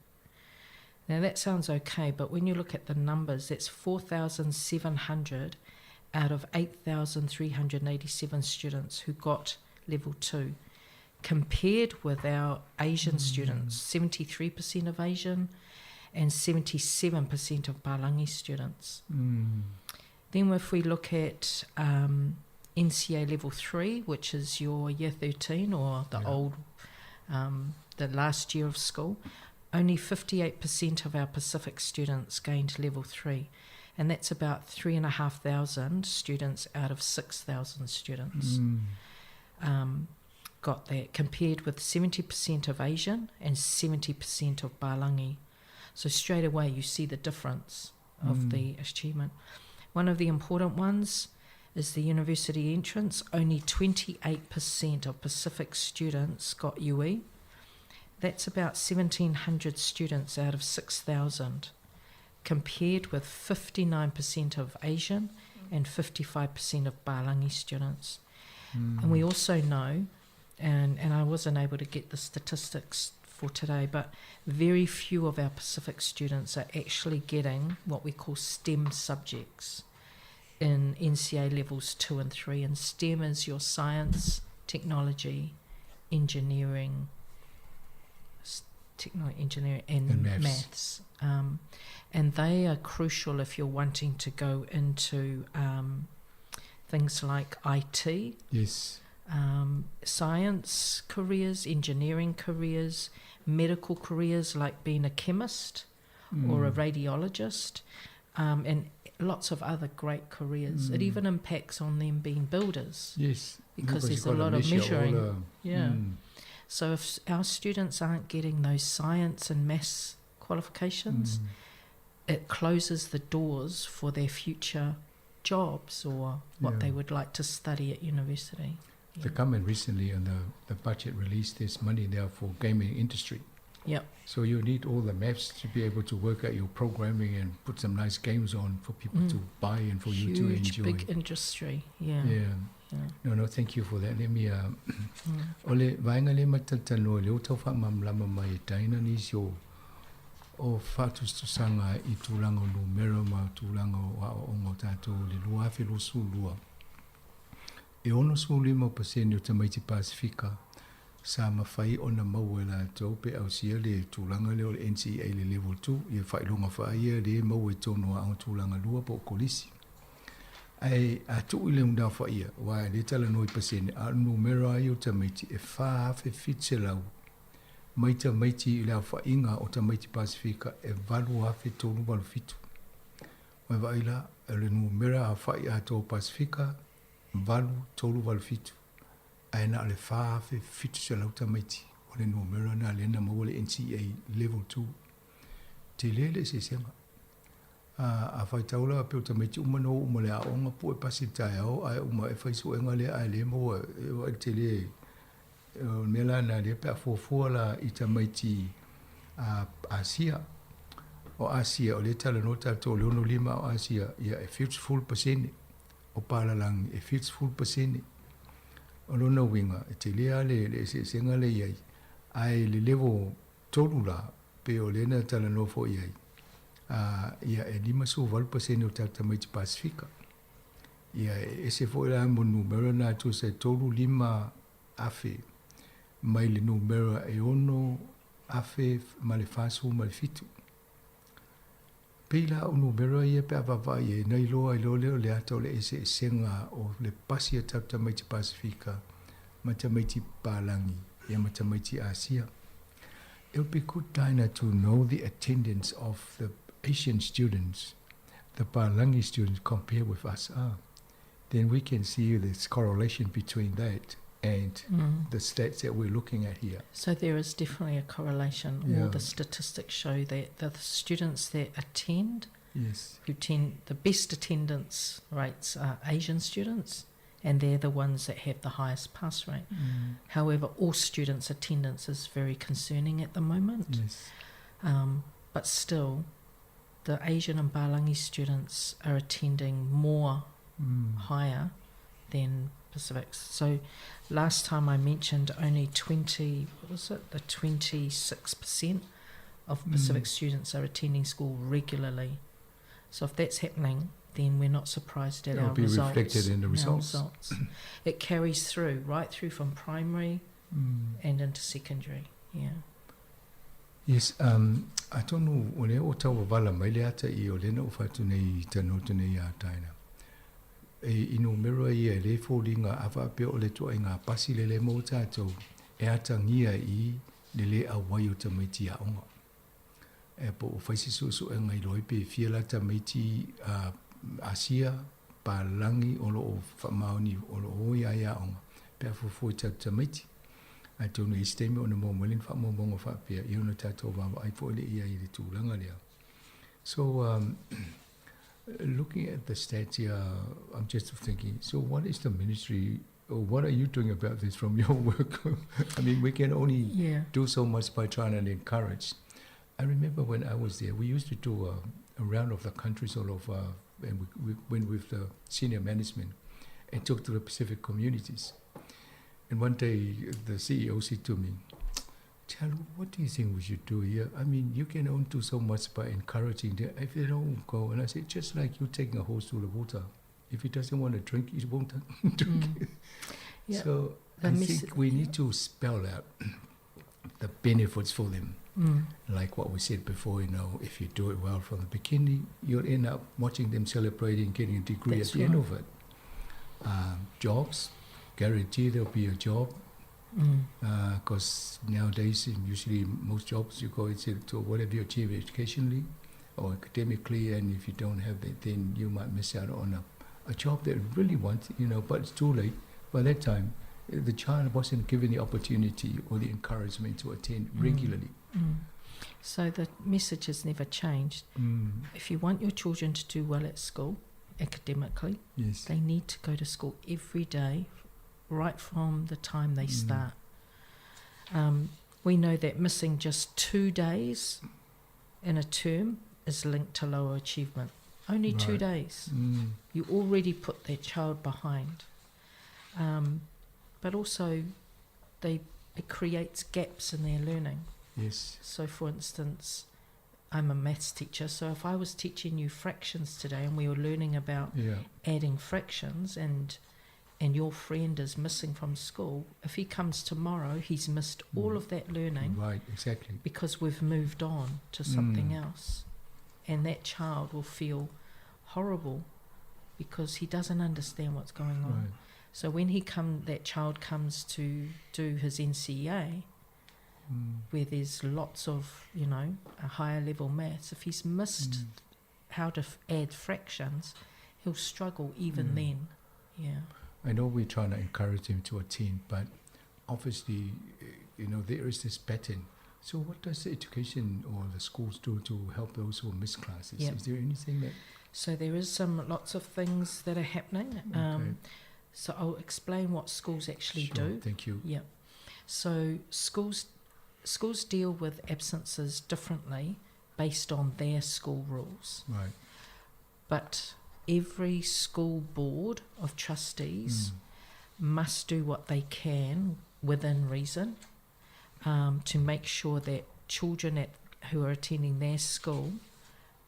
Now that sounds okay, but when you look at the numbers, that's 4,700 out of 8,387 students who got level 2 compared with our Asian mm. students, 73% of Asian and 77% of Balangi students. Mm. Then if we look at um, NCA level 3, which is your year 13 or the yeah. old, um, the last year of school, only 58% of our Pacific students gained level 3. And that's about 3,500 students out of 6,000 students. Mm. Um, got that, compared with 70% of Asian and 70% of Balangi. So straight away you see the difference of mm. the achievement. One of the important ones is the university entrance. Only 28% of Pacific students got UE. That's about 1,700 students out of 6,000, compared with 59% of Asian and 55% of Balangi students. Mm. And we also know, and, and I wasn't able to get the statistics for today, but very few of our Pacific students are actually getting what we call STEM subjects in NCA levels 2 and 3. And STEM is your science, technology, engineering, technology, engineering, and, and maths. maths. Um, and they are crucial if you're wanting to go into um, things like IT. Yes. Um, science careers, engineering careers, medical careers like being a chemist mm. or a hmm. radiologist, um, and lots of other great careers. Mm. It hmm. even impacts on them being builders. Yes. Because, because there's a lot of measuring. The, yeah. Mm. So if our students aren't getting those science and maths qualifications, hmm. it closes the doors for their future jobs or what yeah. they would like to study at university. Yeah. The government recently on the, the budget released this money now for gaming industry. Yep. So you need all the maths to be able to work out your programming and put some nice games on for people mm. to buy and for Huge, you to enjoy. big industry. Yeah. Yeah. yeah. No, no, thank you for that. Let me, uh, mm. Ole, vaenga le matatano, le utau wha mamlama mai taina nisi o, o whātustusanga i tūlanga o numera ma tūlanga o aoaoga o tātou le 2022. E 65% o tamaiti Pasifika sa mafai ona maua e latou pe ausia le tulaga lea o le NCEA i le Level 2, ia faailoga faa-ia lea e maua i totonu o aoga tulaga lua po o kolisi. Ae a tuu i le unafaia, aua e le talanoa i pasene, a o le numera lava ia o tamaiti e 4,700 mai tamaiti i le aofaiga o tamaiti Pasifika e 8,387. Ua e vaai la, o le numera aofai atoa o Pasifika, 8,387. Ae na o le 4,700 tamaiti o le numera lena lea na maua le NCEA Level 2. Tele le eseesega. A, a faitau la pei o tamaiti uma na o uma le aoga pue pasi le taeao ae uma e fai suega lea ae le maua e vaai le tele o le mea la lena lea pe a fuafua la i tamaiti a Asia. O Asia o lea e talanoa tatou o le 65 o Asia ia e 70% o palalagi e 70%. O lona uiga, e tele lava le, le eseesega lea i ai, ae i le level 3 la, pei o lea na talanoa foi i ai, ā, ia e 58% o tatou tamaiti Pasifika. Ia e ese foi la mo numera na tusa e 3 5 afe mai le numera e 6 afe ma le 47. Pei la o numera ia pe a vaavaai ai, na iloa ai loa lea o le ata o le eseesega o le pasi a tatou tamaiti Pasifika ma tamaiti Palangi ia ma tamaiti Asia. It would be good, Dinah, to know the attendance of the Asian students, the Palangi students compared with us. Ah, then we can see this correlation between that and mm. the stats that we're looking at here. So there is definitely a correlation. Yeah. All the statistics show that the students that attend, yes. who tend the best attendance rates are Asian students, and they're the ones that have the highest pass rate. Mm. However, all students' attendance is very concerning at the moment. Yes. Um, but still, The Asian and Balangi students are attending more mm. higher than Pacifics. So last time I mentioned only 20, what was it? The 26% of hmm. Pacific mm. students are attending school regularly. So if that's happening, then we're not surprised at It'll our be results. reflected in the results. results. it carries through, right through from primary mm. and into secondary. Yeah. Yes, um, atonu o lea ua tauavala mai le ata i o lea na ou fai atu nei i talanoa atu nei iā Dinah. E, i numera ia e lē foliga a faapea o le ituaiga pasi le lē maua tatou e atagia i le lē auai o tamaiti aoga. E po o fai se suesuega iloa ai pe fia la tamaiti a Asia, palagi o lo o faamaoni o lo o o i ai aoga pe a fuafua i tatou tamaiti. Atonu i isi taimi ona maua mai lea ni faamaumauga faapea, ia ona tatou vaavaai foi lea i ai i le tulaga lea. So um, looking at the stats here, I'm just thinking, so what is the ministry or what are you doing about this from your work? I mean, we can only yeah. do so much by trying to encourage. I remember when I was there, we used to do a, a round of the countries all over, and we, we went with the senior management and talked to the Pacific communities. And one day, the CEO said to me, Chalu, what do you think we should do here? I mean, you can only do so much by encouraging them. If they don't go, and I said, just like you taking a horse to the water. If he doesn't want to drink, he won't drink. Mm. Yeah. So The I mess- think we need to spell out the benefits for them. Mm. Like what we said before, you know, if you do it well from the beginning, you'll end up watching them celebrating getting a degree That's at the end right. of it. Um, jobs, guarantee there'll be a job. Mm. Because uh, nowadays, usually most jobs you go into to whatever you achieve educationally or academically, and if you don't have it, then you might miss out on a, a job that you really want, you know, but it's too late. By that time, eh, the child wasn't given the opportunity or the encouragement to attend Mm. regularly. So the message has never changed. Mm. If you want your children to do well at school, academically, Yes. they need to go to school every day, right from the time they Mm. start. Um, we know that missing just two days in a term is linked to lower achievement. Only two Right. days. Mm. You already put that child behind. Um, but also, they it creates gaps in their learning. Yes. So, for instance, I'm a maths teacher, so if I was teaching you fractions today and we were learning about Yeah. adding fractions and and your friend is missing from school, if he comes tomorrow, he's missed all Mm. of that learning Right, exactly. because we've moved on to something Mm. else. And that child will feel horrible because he doesn't understand what's going on. Right. So when he come that child comes to do his NCEA, Mm. where there's lots of, you know, a higher level maths, if he's missed Mm. how to f- add fractions, he'll struggle even Mm. then. Yeah. I know we're trying to encourage them to attend, but obviously, eh, you know, there is this pattern. So, what does the education or the schools do to help those who miss classes? Yep. Is there anything that? So there is some lots of things that are happening. Okay. Um, so I'll explain what schools actually Sure, do. Thank you. Yeah. So schools schools deal with absences differently based on their school rules. Right. But every school board of trustees Mm. must do what they can within reason um, to make sure that children at, who are attending their school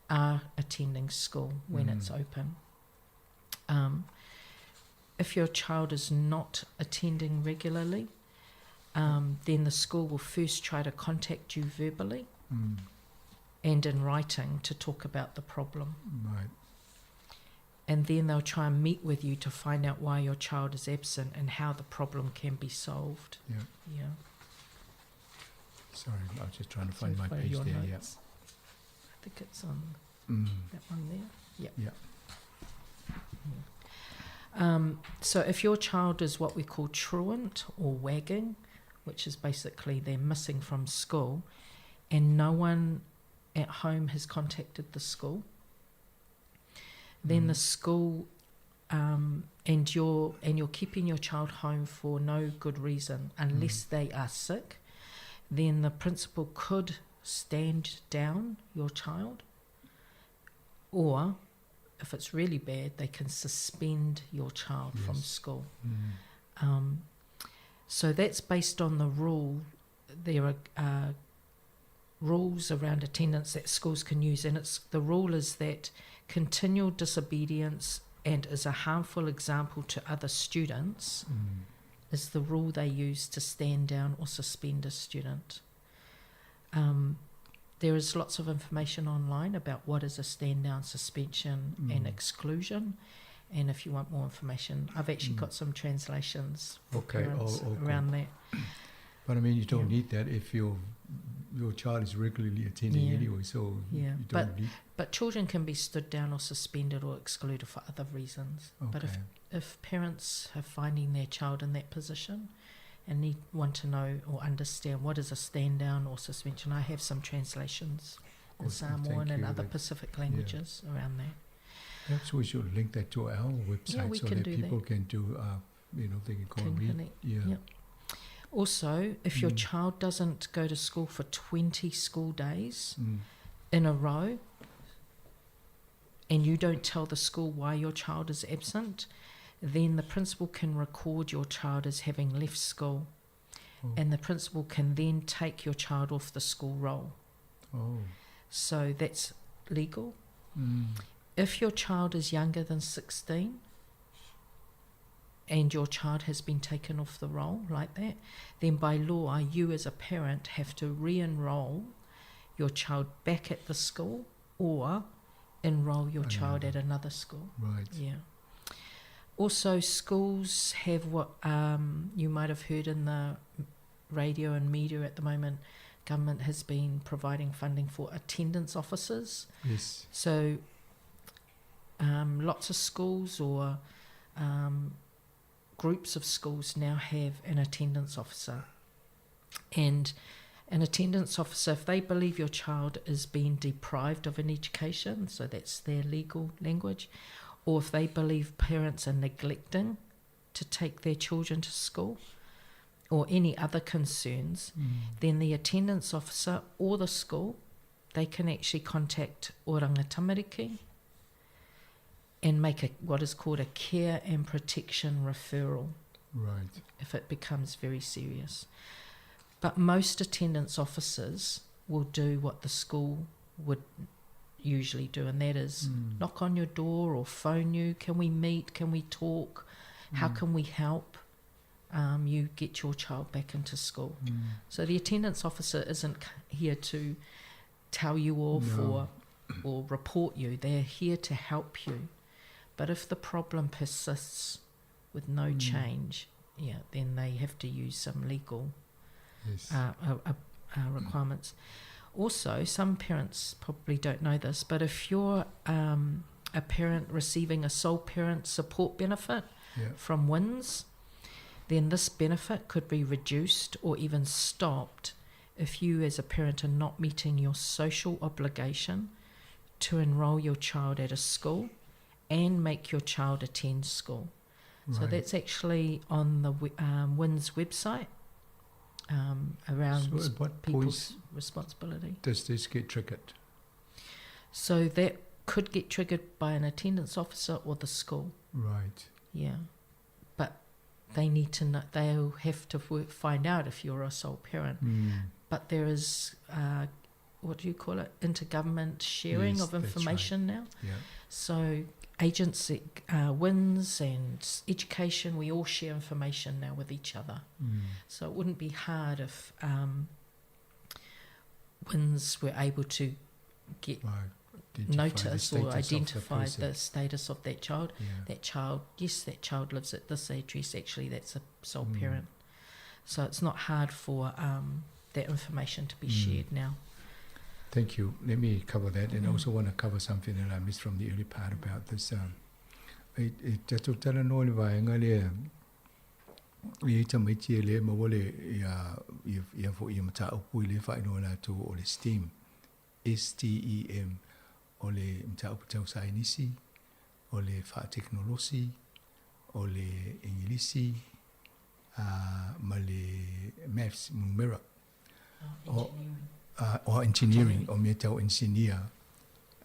are attending school when Mm. it's open. Um, if your child is not attending regularly, um, then the school will first try to contact you verbally Mm. and in writing to talk about the problem. Right. And then they'll try and meet with you to find out why your child is absent and how the problem can be solved. Yeah. Yeah. Sorry, I was just trying to So find my follow page your there. Yeah. notes. I think it's on Mm. that one there. Yeah. Yeah. Um, so if your child is what we call truant or wagging, which is basically they're missing from school, and no one at home has contacted the school, then the Mm. school um, and you're and you're keeping your child home for no good reason unless Mm. they are sick, then the principal could stand down your child. Or if it's really bad, they can suspend your child from school. So that's based on the rule. There are rules around attendance that schools can use, and it's the rule is that continual disobedience and is a harmful example to other students is the rule they use to stand down or suspend a student. There is lots of information online about what is a stand down, suspension, and exclusion. And if you want more information, I've actually got some translations for parents around that. But I mean, you don't need that if your child is regularly attending anyway, so you don't need. But children can be stood down or suspended or excluded for other reasons. But if parents are finding their child in that position and want to know or understand what is a stand down or suspension, I have some translations in Good. Samoan Thank and you. other That Pacific languages around that. Perhaps we should link that to our website Yeah, we so can that do people that. can do, they can go Can and read. connect. Yep. Also, if your child doesn't go to school for 20 school days in a row, and you don't tell the school why your child is absent, then the principal can record your child as having left school. And the principal can then take your child off the school roll. So that's legal. If your child is younger than 16 and your child has been taken off the roll like that, then by law you as a parent have to re-enroll your child back at the school or enroll your child at another school. Yeah. Also, schools have what you might have heard in the radio and media at the moment. Government has been providing funding for attendance officers. So lots of schools or groups of schools now have an attendance officer. And an attendance officer, if they believe your child is being deprived of an education, so that's their legal language, or if they believe parents are neglecting to take their children to school, or any other concerns, then the attendance officer or the school, they can actually contact Oranga Tamariki and make a what is called a care and protection referral. If it becomes very serious. But most attendance officers will do what the school would usually do, and that is knock on your door or phone you. Can we meet? Can we talk? How can we help you get your child back into school? So the attendance officer isn't here to tell you off No. or report you. They're here to help you. But if the problem persists with no change, then they have to use some legal requirements. Also, some parents probably don't know this, but if you're a parent receiving a sole parent support benefit from WINZ, then this benefit could be reduced or even stopped if you as a parent are not meeting your social obligation to enrol your child at a school and make your child attend school. So that's actually on the WINZ website around So at what people's point responsibility. Does this get triggered? So that could get triggered by an attendance officer or the school. Yeah. But they need to know, they'll have to find out if you're a sole parent. But there is, what do you call it, intergovernment sharing Yes, of that's right. information now. So agency, WINZ and education, we all share information now with each other. So it wouldn't be hard if WINZ were able to get Identify the notice or status of the identify person. the status of that child. That child, yes, that child lives at this address, actually that's a sole parent. So it's not hard for that information to be shared now. Thank you. Let me cover that, and I also want to cover something that I missed from the early part about this. It tatou tala no le vaenga le, i ta mai tia le maua le, ia, ia, ia fo ia mata upu i le whainoa la tō o le STEM, S-T-E-M, o le mata upu tau sainisi, o le whaateknolosi, o le Ingilisi, ma le maths, numera. Oh, engineering. O, o engineering, o mea tau engineer,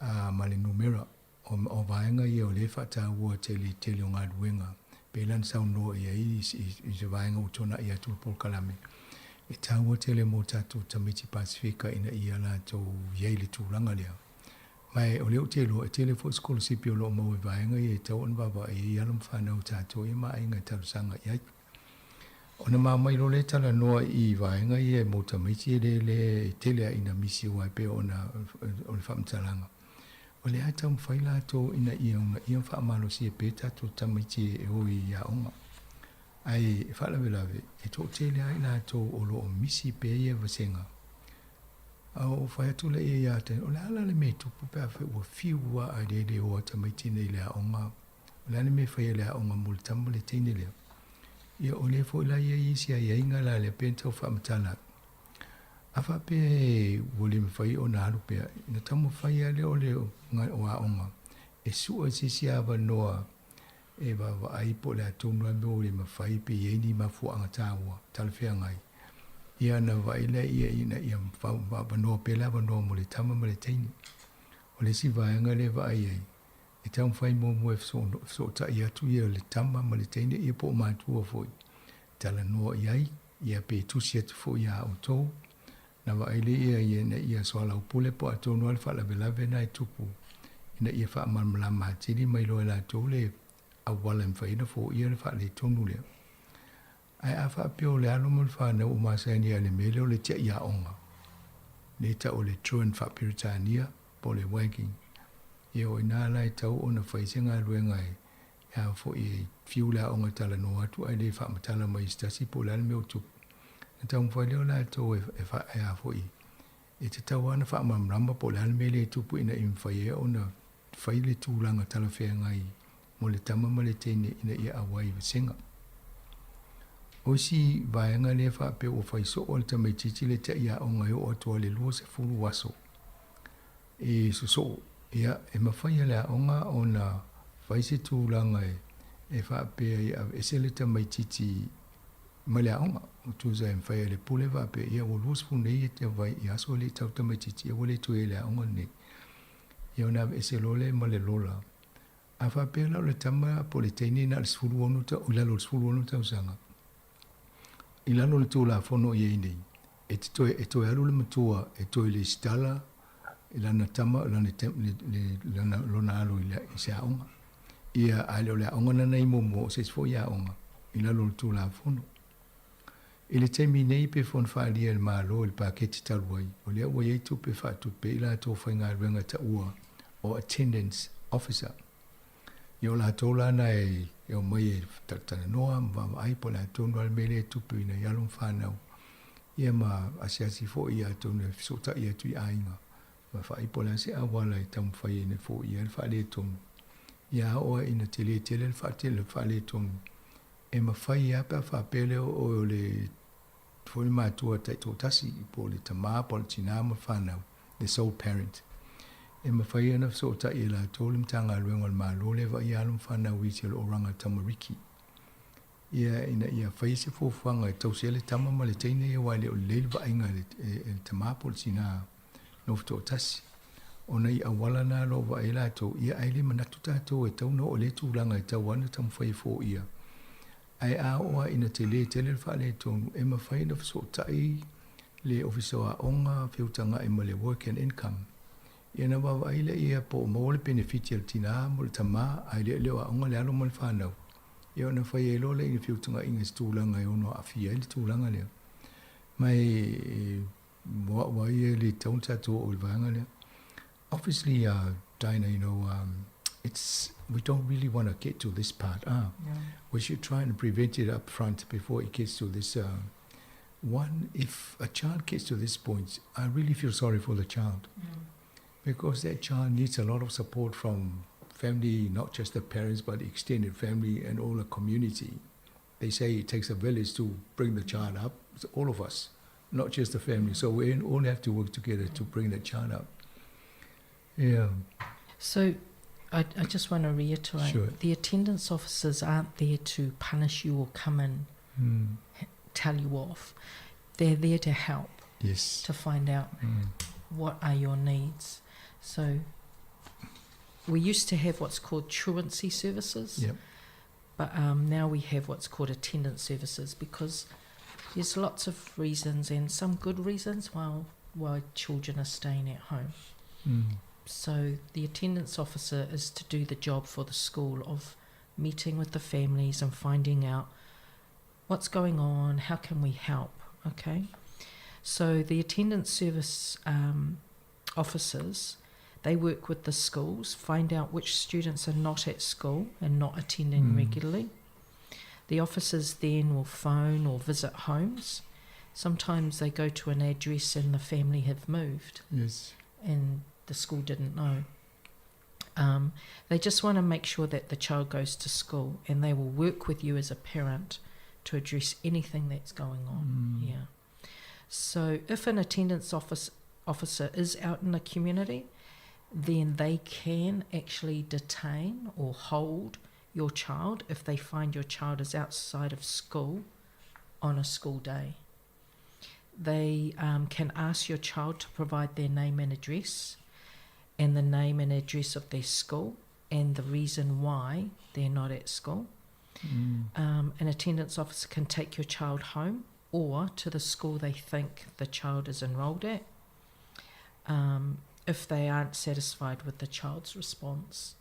ma le numera. O vaega ia o lea e faataua tele i tele o galuega, pei la ona saunoa i ai i se vaega ua tuanai atu le polokalame, e taua tele mo tatou tamaiti Pasefika ina ia latou i ai i le tulaga lea. Ma o lea ou te iloa, e tele foi sikolasipi o lo o maua i vaega ia e tatau ona vaavaai ai alo ma fanau a tatou ia ma aiga e talosaga i ai. Ona ma mai loa lea talanoa i vaega ia mo tamaiti e le le e tele lava ina misi aua e pei ona o le faamatalaga, o lea e taumafai latou ina ia uunaia ma faamalosia pea tatou tamaiti e o i aoga. Ae e faalavelave, e toatele lava i latou o lo o misi pea ia vasega. A ou fai atu lea ia te, o le a la le mea e tupu pe afai ua fiu lava ae le le o a tamaiti nei i le aoga, o le a le mea e fai e le aoga mo le tama ma le teine lea? Ia o lea foi la e i ai isi aiaiga la lea pei ona tau faamatala atu. A faapea ua le mafai ona alu pea, ona taumafai lava lea o le o aoga e sue se isi avanoa e vaavaai po o le a tonu lava le mea ua le mafai pe i ai ni mafuaaga taua talafeagai. Ia ona vaai lea ina ia avanoa pea le avanoa mo le tama ma le teine. O le isi vaega lea e vaai ai, e taumafai muamua e fesootai atu ia le tama ma le teine ia po o matua foi, talanoa i ai, ia pe tusi atu foi iā outou, na vaai lea ia ina ia soalaupule po o atonu lava le faalavelave lena e tupu, ina ia faamalamalama atili mai loa e latou le auala e mafai ai ona foia le faaletonu lea. Ae a faapea o le alo ma le fanau ua masani ai i le mea lea o le tiai aoga, lea e tau o le truant faa-Peretania po o le wagging, ia o i ina la e tatau ona fai se galuega e a foi e fiu le aoga e talanoa atu ae le faamatala mai i se tasi po o le a le mea o tupu. Na taumafai lea o latou e, e, fa, e a foi, e tatau lava ona faamalamalama po o le a le mea lea e tupu ina ia mafai ai ona fai le tulaga talafeagai mo le tama ma le teine ina ia auai i vasega. O isi vaega lea faapea ua fai soo e le tamaitiiti le tiai aoga e oo atu ai le 20 aso e sosoo. Ia, e mafai e le aoga ona fai se tulaga e faapea ia aveese le tamaitiiti mai le aoga. O tusa e mafai e le pule faapea, ia ua 20 nei e vai i aso e le i tau tamaitiiti, ia ua le toe i le aoga lenei. Ia ona aveese loa lea ma le lola. A faapea la o le tama po o le teine na o le 16 tau, i lalo o le 16 tausaga, i lalo o le Tulafono o i ai nei, e te toe, e toe alu le matua e toe lesitala i lana tama, lana, le, le, lana, lona alo i, le, i se aoga. Ia, ae le o le aoga lana i muamua, o se isi foi aoga i lalo o le Tulafono. I le taimi nei pe foi na faaalia e le Malo i le paketi talu ai, o lea ua i ai tupe e faatupe i latou faigaluega taua o Attendance Officer. Ia o latou la na e omai e talatalanoa ma vaavaai po o le a tonu lava le mea lea e tupu ina i alo ma fanau, ia ma asiasi foi ia atonu e fesootai atu i aiga ma vaai po o le a se auala e taumafai ai ina foia ai le faaletonu. Ia a oo lava ina tele tele le faaletonu, E mafai lava pe a faapea lea o oe o le foi le matua taitoatasi po o le tama po o le tina ma le fanau, the sole parent. E mafai ona fesootai e latou le Matagaluega o le Malo lea e vaaia alo ma fanau i isi o le Oranga Tamariki. Ia ina ia faia se fuafuaga e tausi ai le tama ma le teine ia aua e le o lelei le vaaiga e le, e le tama po o le tina nofo toatasi. Ona i auala na o lo o vaai ai latou, ia ae le manatu tatou e tatau ona oo i lea tulaga e tatau lava ona taumafai e foia. Ae a oo lava ina tele tele le faaletonu, e mafai ona fesootai le Ofisa o Aoga feutaga'i ma le Work and Income, ia ona vaavaai lea po o maua le penefiti a le tina ma le tama ae le le o aoga le alo ma le fanau, ia ona fai ai loa lea ina feutaga'iga i se tulaga e ono aafia ai le tulaga lea. Ma e Mo au lava ia e le tatau ona tatou oo i le vaega lea. Obviously, Dinah, you know, it's, we don't really want to get to this part. Ah, yeah. We should try and prevent it up front before it gets to this. One, if a child gets to this point, I really feel sorry for the child. Because that child needs a lot of support from family, not just the parents, but the extended family and all the community. They say it takes a village to bring the child up. It's all of us, not just the family. So we all have to work together to bring that child up. Yeah. So I just want to reiterate, Sure. the attendance officers aren't there to punish you or come and tell you off. They're there to help. Yes. To find out what are your needs. So. We used to have what's called truancy services. Yep. But now we have what's called attendance services because there's lots of reasons and some good reasons why children are staying at home. So the attendance officer is to do the job for the school of meeting with the families and finding out what's going on, how can we help, okay? So the attendance service officers, they work with the schools, find out which students are not at school and not attending regularly. The officers then will phone or visit homes. Sometimes they go to an address and the family have moved. Yes. And the school didn't know. They just want to make sure that the child goes to school, and they will work with you as a parent to address anything that's going on. Yeah. So if an attendance officer is out in the community, then they can actually detain or hold your child if they find your child is outside of school on a school day. They can ask your child to provide their name and address, and the name and address of their school, and the reason why they're not at school. An attendance officer can take your child home or to the school they think the child is enrolled at, if they aren't satisfied with the child's response.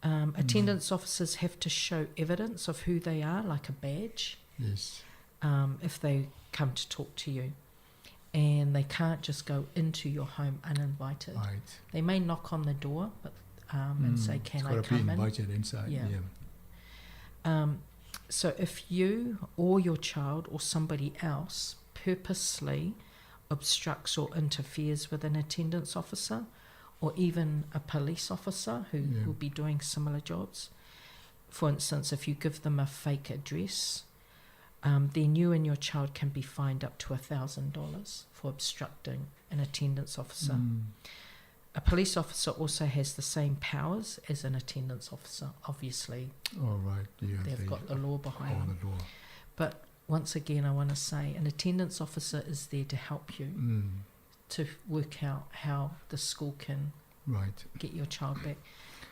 Attendance officers have to show evidence of who they are, like a badge. Yes. If they come to talk to you. And they can't just go into your home uninvited. Right. They may knock on the door, but and say, Can It's I got to be come in? invited inside. Yeah. Yeah. So if you or your child or somebody else purposely obstructs or interferes with an attendance officer or even a police officer who will be doing similar jobs, for instance, if you give them a fake address, then you and your child can be fined up to $1,000 for obstructing an attendance officer. A police officer also has the same powers as an attendance officer, obviously. Oh, right. Yeah, They've they got the law behind Oh, them. the law. But once again, I want to say an attendance officer is there to help you to work out how the school can get your child back.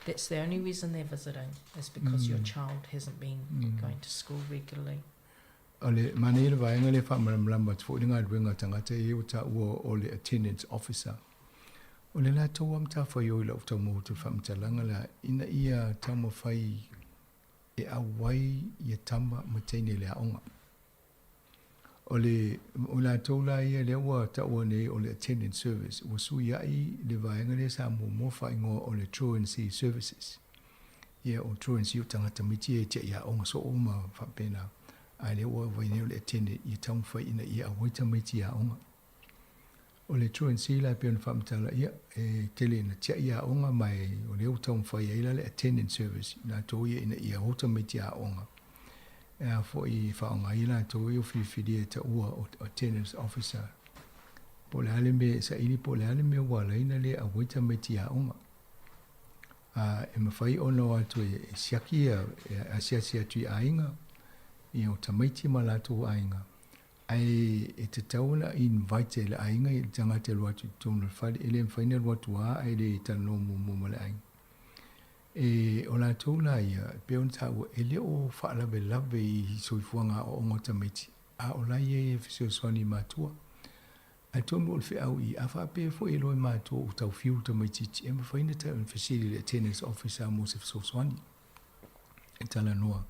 That's the only reason they're visiting, is because your child hasn't been going to school regularly. O le manaia le vaega lea faamalamalama atu foi le galuega a tagata ia ua taua o le attendance officer. O le latou lava matafaioi i lau taumou atu i le faamatalaga la ina ia taumafai e auai ia tama ma teine i le aoga. O le o latou la ia lea ua taua nei o le attendance service ua suiai le vaega lea sa muamua faaigoa o le truancy services. Ia o truancy o tagata miti e tiai aoga soo ma faapena. Ae lea ua vai nei o le attendance ia taumafai ina ia auai tamaiti i aoga. O le truancy la e pei ona faamatala ia e tele ina tiai aoga ma e o lea ua taumafai ai la le attendance service i latou ia ina ia o tamaiti aoga. E a foi faaaoga ai latou ia o filifilia e taua o attendance officer. Po o le a le mea e saili po o le a le mea ua ala ai ona le auai tamaiti i aoga. A e mafai ona o atu e siaki ia e asiasi atu i aiga ia o tamaiti ma latou aiga. Ae e tatau ona invite e le aiga i le tagata e alu atu i totonu o le fale. E le mafai ona alu atu lava ae le talanoa muamua ma le aiga. E o latou la ia, e pei ona taua, e le o faalavelave i soifuaga aoaoga o tamaiti, a o la ia e fesoasoani i matua. Atonu o le feau i, a faapea foi e iloa e matua ua tau fiu le tamaitiiti, e mafai ona fesili i le attendance officer mo se fesoasoani e talanoa.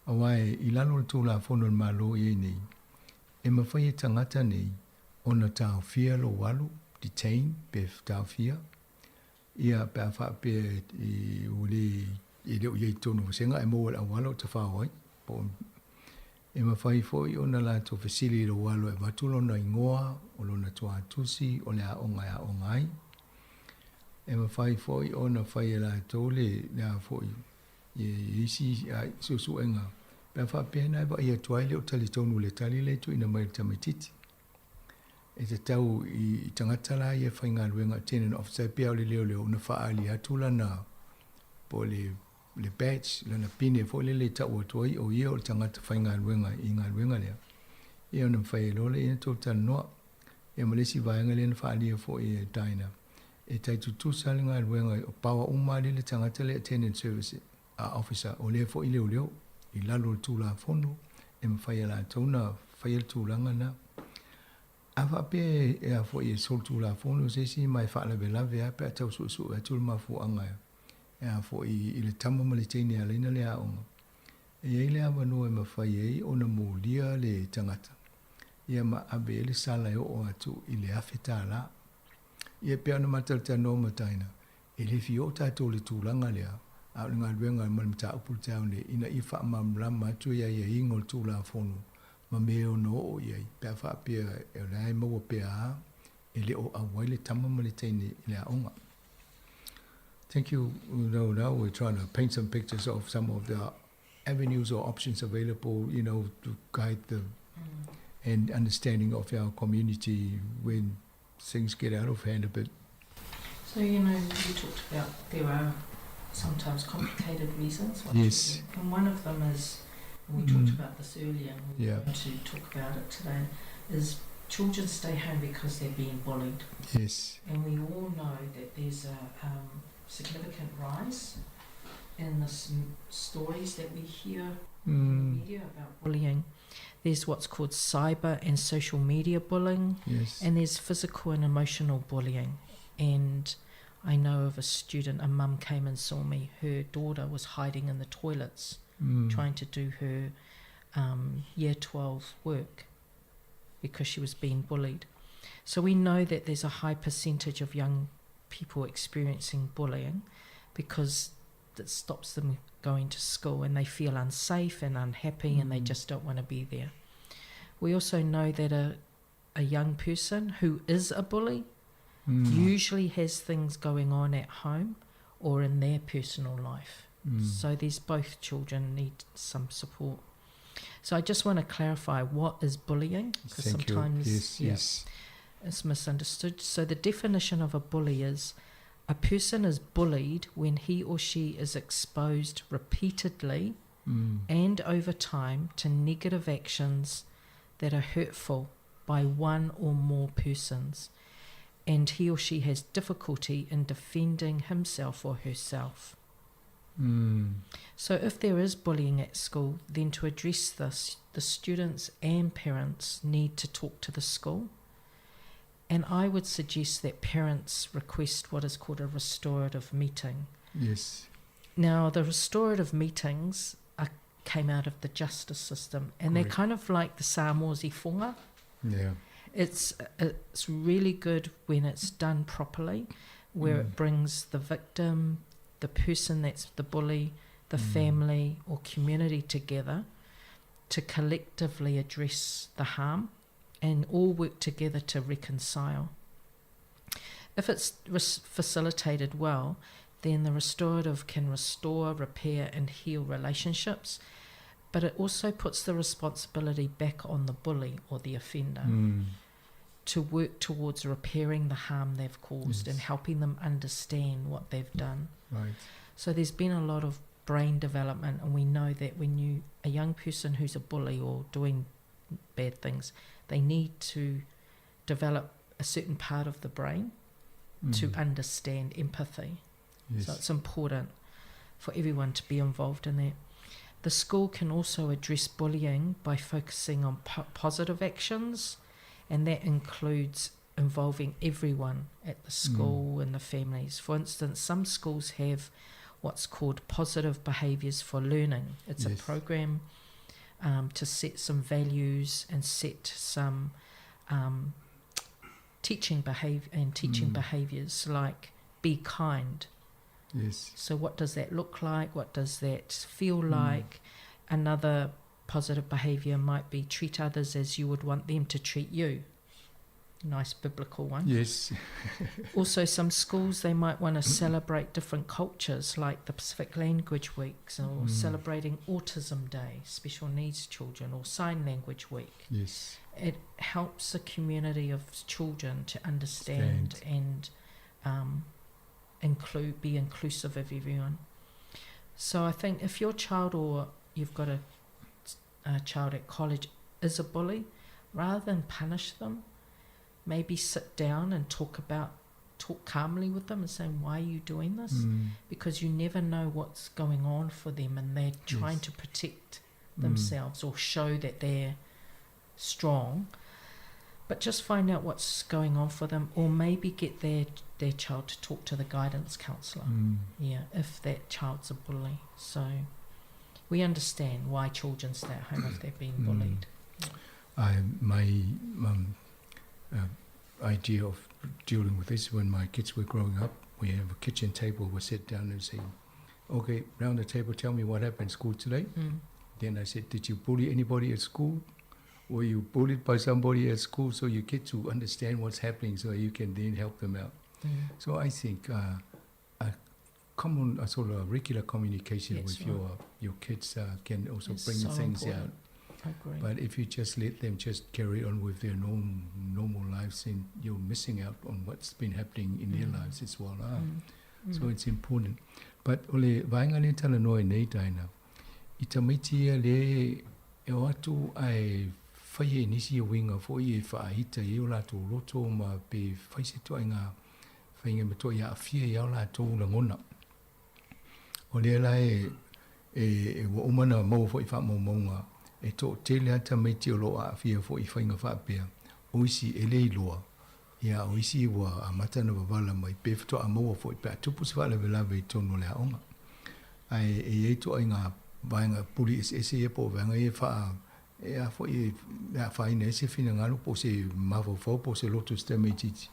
Aua e i lalo o le Tulafono a le Malo i ai nei, e mafai e tagata nei ona taofia lou alu, detain, pe taofia, ia pe a faapea e ua le e le o i ai i totonu o vasega ae maua i le auala o tafao ai, po o e mafai foi ona latou fesili i lou alo e avatu lona igoa, o lona tuatusi, o le aoga e aoga ai. E mafai foi ona fai e latou le le a foi i isi suesuega pe a faapea na e vaai atu ai e le o talitonu i le tali lea e tuuina mai e le tamaitiiti. E tatau i tagata la ia e faigaluega attendant officer e pei lava o le leoleo ona faaali atu lana po o le le badge, lana pine foi lele e tau atu ai o ia o le tagata faigaluega i galuega lea. Ia ona mafai ai loa lea ona tou talanoa. Ia ma le isi vaega lea na faaalia foi e Dinah. E tai tutusa le galuega o paoa uma alii le tagata le attendance service a officer o lea foi leoleo i lalo o le Tulafono e mafai e latou ona faia le tulaga lena. A faapea e a foi e solitulafono se isi ma e faalavelave lava pe a tau suesue atu le mafuaaga e a foi i le tama ma le teine e ala ai ona le aoga, e i ai le avanoa e mafai ai ona molia le tagata ia ma ave ai le sala e oo atu i le $1,000. Ia e pei ona matalatalanoa ma Taina, e le fia oo tatou i le tulaga lea, a o le galuega ma le mataupu i le taeao nei, ina ia faamalamalama atu i aiaiga o le Tulafono ma mea e ono oo i ai, pe a faapea o la e maua pea lava e le o auai le tama ma le teine i le aoga. Thank you. No, now we're trying to paint some pictures of some of the avenues or options available, you know, to guide the and understanding of our community when things get out of hand a bit. So, you know, you talked about there are sometimes complicated reasons. Yes. And one of them is, we talked about this earlier, and we're going to talk about it today, is children stay home because they're being bullied. Yes. And we all know that there's a significant rise in the stories that we hear in the media about bullying. There's what's called cyber and social media bullying. Yes. And there's physical and emotional bullying. And I know of a student, a mum came and saw me. Her daughter was hiding in the toilets trying to do her year 12 work because she was being bullied. So we know that there's a high percentage of young people experiencing bullying because that stops them going to school and they feel unsafe and unhappy and they just don't want to be there. We also know that a young person who is a bully usually has things going on at home or in their personal life. So these both children need some support. So I just want to clarify what is bullying, because Thank you. sometimes Yes, yes. it's misunderstood. So the definition of a bully is a person is bullied when he or she is exposed repeatedly and over time to negative actions that are hurtful by one or more persons, and he or she has difficulty in defending himself or herself. So if there is bullying at school, then to address this, the students and parents need to talk to the school. And I would suggest that parents request what is called a restorative meeting. Yes. Now, the restorative meetings came out of the justice system, and they're Correct. kind of like the Samoa's ifoga. Yeah. It's really good when it's done properly, where it brings the victim, the person that's the bully, the family or community together to collectively address the harm and all work together to reconcile. If it's facilitated well, then the restorative can restore, repair and heal relationships, but it also puts the responsibility back on the bully or the offender to work towards repairing the harm they've caused and helping them understand what they've done. Right. So there's been a lot of brain development, and we know that when you a young person who's a bully or doing bad things, they need to develop a certain part of the brain to understand empathy. Yes. So it's important for everyone to be involved in that. The school can also address bullying by focusing on positive actions, and that includes involving everyone at the school and the families. For instance, some schools have what's called positive behaviours for learning. It's a Yes. program to set some values and set some teaching and teaching behaviours like be kind. Yes. So what does that look like? What does that feel like? Another positive behaviour might be treat others as you would want them to treat you. Nice biblical one. Yes. Also, some schools, they might want to celebrate different cultures, like the Pacific Language Weeks, or celebrating Autism Day, special needs children, or Sign Language Week. Yes. It helps the community of children to understand Stand. and be inclusive of everyone. So I think if your child, or you've got a child at college, is a bully, rather than punish them, maybe sit down and talk calmly with them and say, why are you doing this? Because you never know what's going on for them and they're trying to protect themselves or show that they're strong. But just find out what's going on for them, or maybe get their child to talk to the guidance counsellor. Yeah, if that child's a bully. So we understand why children stay at home if they're being bullied. My idea of dealing with this when my kids were growing up, we have a kitchen table, we sit down and say, okay, round the table, tell me what happened in school today. Then I said, did you bully anybody at school? Were you bullied by somebody at school? So you get to understand what's happening so you can then help them out. So I think a common, a sort of regular communication That's with right. your kids can also It's bring so things important. out. I agree. But if you just let them just carry on with their normal lives, then you're missing out on what's been happening in their lives as well. So it's important. But ole vaenga le talanoa i nei Diana, i tamaiti ia le e o atu ai whai e nisi e winga fo i e whaahita i o lātou loto ma pe whai se toa i ngā whainga me toa i a awhia i au lātou langona. O lea la e wa umana maua fo i wha maumaunga, e tō tele ata tamaiti o lo a awhia fo i whainga whaapea, o isi e lei loa, ia o isi wa a mata na wawala mai, pe whatoa a maua fo i pea tupu se whaalawe lawe i tonu le aonga. Ai e e toa i ngā vaenga puri ese ese e po vaenga e wha, e a fo i a whaina ese whina ngalo po se mawhawhau po se loto se tamaititi.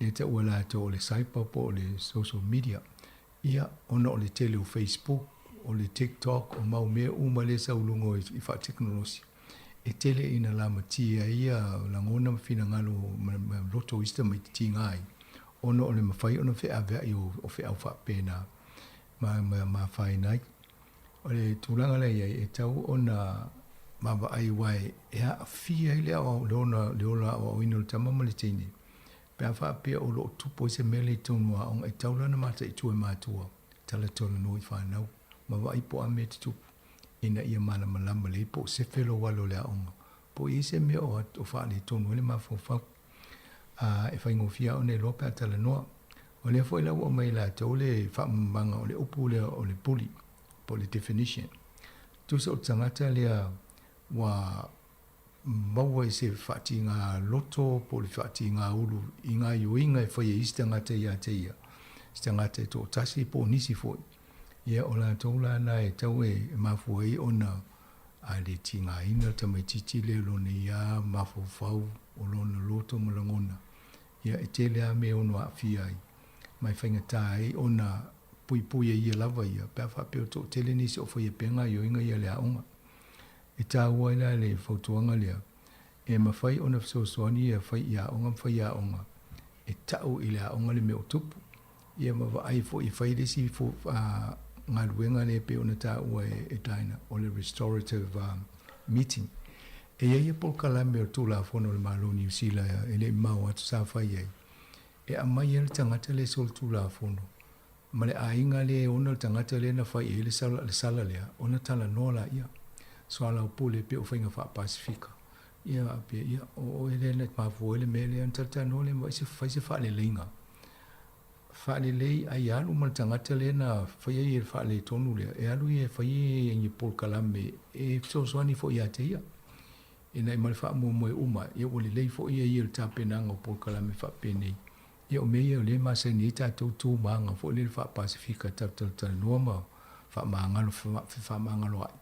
Le te ua la tō o le cyber po o le social media. Ia, ona o le tele o Facebook, o le TikTok, o mau mea uma le sa ulungo i wha teknolosi. E tele ina la matia ia langona ma whina ngalo ma loto ista mai te ngai. Ona o le mawhai ona whea wea i o whea au wha pēnā. Ma whai nai. O le tūlanga lea ia e tau ona mawa ai wai e a whia i lea o leona leola o au ino le tama ma le teine. Pe a wha pia o lo tupo i se mele i tonu a onga e taulana mata i tue mātua. Tala tona no i whanau. Mawa i po a me te tupu. Ina ia mana malama le po se whelo walo lea onga. Po i se mea o o wha le tonu ele mawhawhau. A e whaingofia o ne lope a tala noa. O lea foi lau o mai la tau le whaamanga o le upu lea o le puli. Po le definition. Tusa o tangata lea wa maua i se whaati ngā loto, po le whaati ngā ulu i ngā ioinga e whai e isi tangata i a te ia. Isi tangata e tō tasi po nisi foi. Ia o la tau la na e tau e mafua i ona a le ti ngā ina tamaititi le lona ia mawhawhau o lona loto ma langona. Ia e tele a me ono a whia ai. Mai whaingata ai ona pui pui e ia lava ia. Pea whapeo tō tele nisi o whai e penga ioinga ia le aonga. E tāua ila le fautuanga lea. E mawhai ona fesoasoani ia whai ia aonga mwhai ia aonga. E tau i le aonga le mea o tupu. Ia mawa ai fo i whai lesi fo, ngā luenga le pe ona tāua e Diana, o le restorative meeting. E ia ia polokalame o Tulafono le Malo Niu Sila e le mau atu sa whai ai. E a mai e le tangata le sol Tulafono. Ma le ainga le ona le tangata le na whai e le sala, le sala lea, ona tala noa la ia. So ala o pule pe o whainga wha Pasifika. Ia a pe ia, o e le na mafua e le mele, an tala noa le ma se whai se wha le leinga. Wha le lei ai alu ma le tangata le na whai ai e wha le tonu lea. E alu i e whai e ngi polokalame e fesoasoani fo ia te ia. E nai ma le wha mua mua e uma, ia o le lei fo ia ia le tapenaga o polokalame wha pēnei. Ia o mea ia o le masani ai tātou tū maanga fo le wha Pasifika tau tau tau noa ma wha maangalo, wha, wha maangalo ai.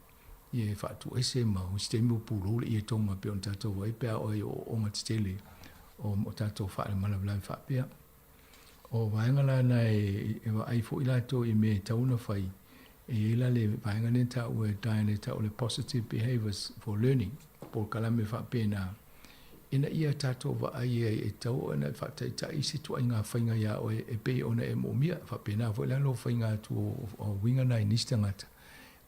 Ia e wha tu ese ma o si temi o pūrou le ia tonga pe on tātou ai pea o ai o onga te tele o tātou wha le malamalama wha pea. O vaenga la na e wa ai fo i lātou i me tauna whai. E ila le vaenga ne tā ue Diana tā o le positive behaviors for learning. Polokalame wha pēnā. Ina ia tātou wa ai e e tau ona wha tai tai isi tua i ngā whainga ia o e pe ona e mōmia. Wha pēnā fo ila lo whainga atu o winga nai nisi tangata.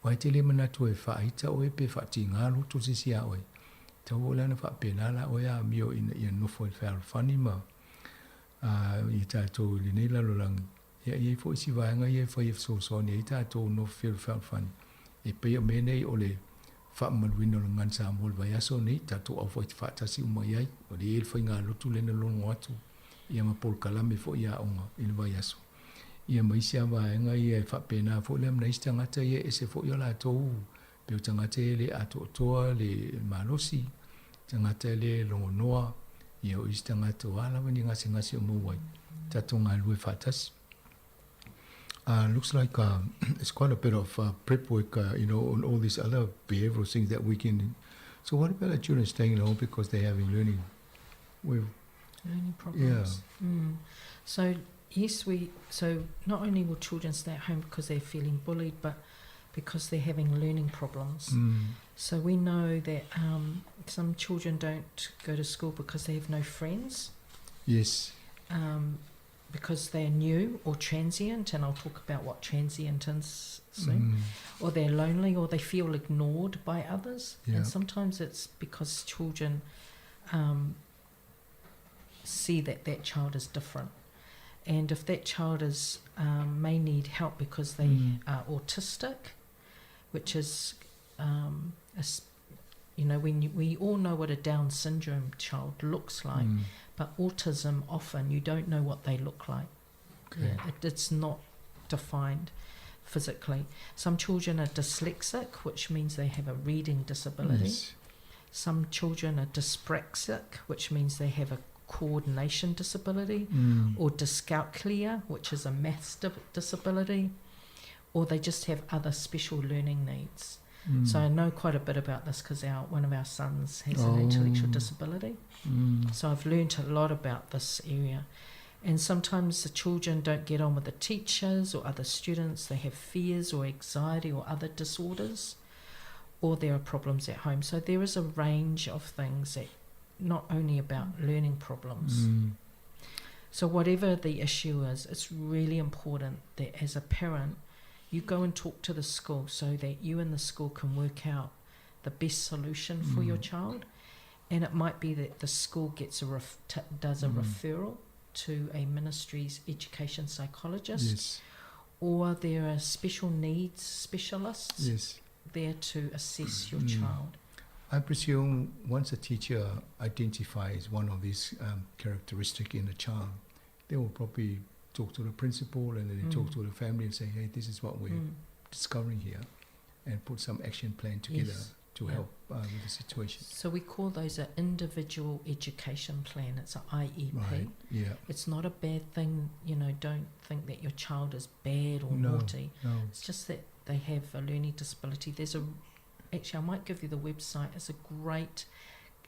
Wai te le manatu e whaita o e pe wha ti ngā loto sisi a oe. Tau o lana wha pēnā la oe a mio ina ia nofo e whaalofani ma i tātou i lenei lalolagi. Ia i ai foi si vaega ia e fai e fesoasoani ai tātou nofo fealofalofani. E pei o mea nei o le faamamaluina o le gagana Samoa i le vaiaso nei, tātou au faatasi uma i ai. O le i le faigalotu lena logo atu. Ia ma polokalame foi i aoga i le vaiaso. Ia ma isi lava vaega ia e faapena foi lea ma nai isi tagata ia e ese foi o latou pei o tagata ia e le atoatoa le malosi, tagata e le logonoa, ia o isi tagata o a lava ni gasegase o maua ai, tatou galulue faatasi. Uh, looks like uh, it's quite a bit of uh, prep work, uh, you know, on all these other behavioral things that we can. So, what about the children staying at home because they're having learning? We've learning problems. Yeah. Mm. So yes, we so not only will children stay at home because they're feeling bullied, but because they're having learning problems. Mm. So we know that um, some children don't go to school because they have no friends. Yes. Um, because they're new or transient, and I'll talk about what transient is soon, mm. or they're lonely or they feel ignored by others. Yeah. And sometimes it's because children um, see that that child is different. And if that child is um, may need help because they mm. are autistic, which is, um, a, you know, when you, we all know what a Down syndrome child looks like, mm. but autism often you don't know what they look like. Okay. Yeah, it, it's not defined physically. Some children are dyslexic, which means they have a reading disability. Yes. Some children are dyspraxic, which means they have a coordination disability, mm. or dyscalculia, which is a maths di- disability, or they just have other special learning needs. Mm. So I know quite a bit about this because our one of our sons has oh. an intellectual disability. Mm. So I've learnt a lot about this area. And sometimes the children don't get on with the teachers or other students. They have fears or anxiety or other disorders, or there are problems at home. So there is a range of things that not only about learning problems. Mm. So whatever the issue is, it's really important that as a parent, you go and talk to the school so that you and the school can work out the best solution for mm. your child. And it might be that the school gets a ref- t- does a mm. referral to a ministry's education psychologist, yes. or there are special needs specialists yes. there to assess your mm. child. I presume once a teacher identifies one of these um, characteristics in a child, they will probably talk to the principal and then they mm. talk to the family and say, hey, this is what we're mm. discovering here, and put some action plan together yes. to yeah. help uh, with the situation. So we call those an individual education plan. It's an IEP. Right. Yeah. It's not a bad thing, you know, don't think that your child is bad or no, naughty. No. It's just that they have a learning disability. There's a actually I might give you the website. It's a great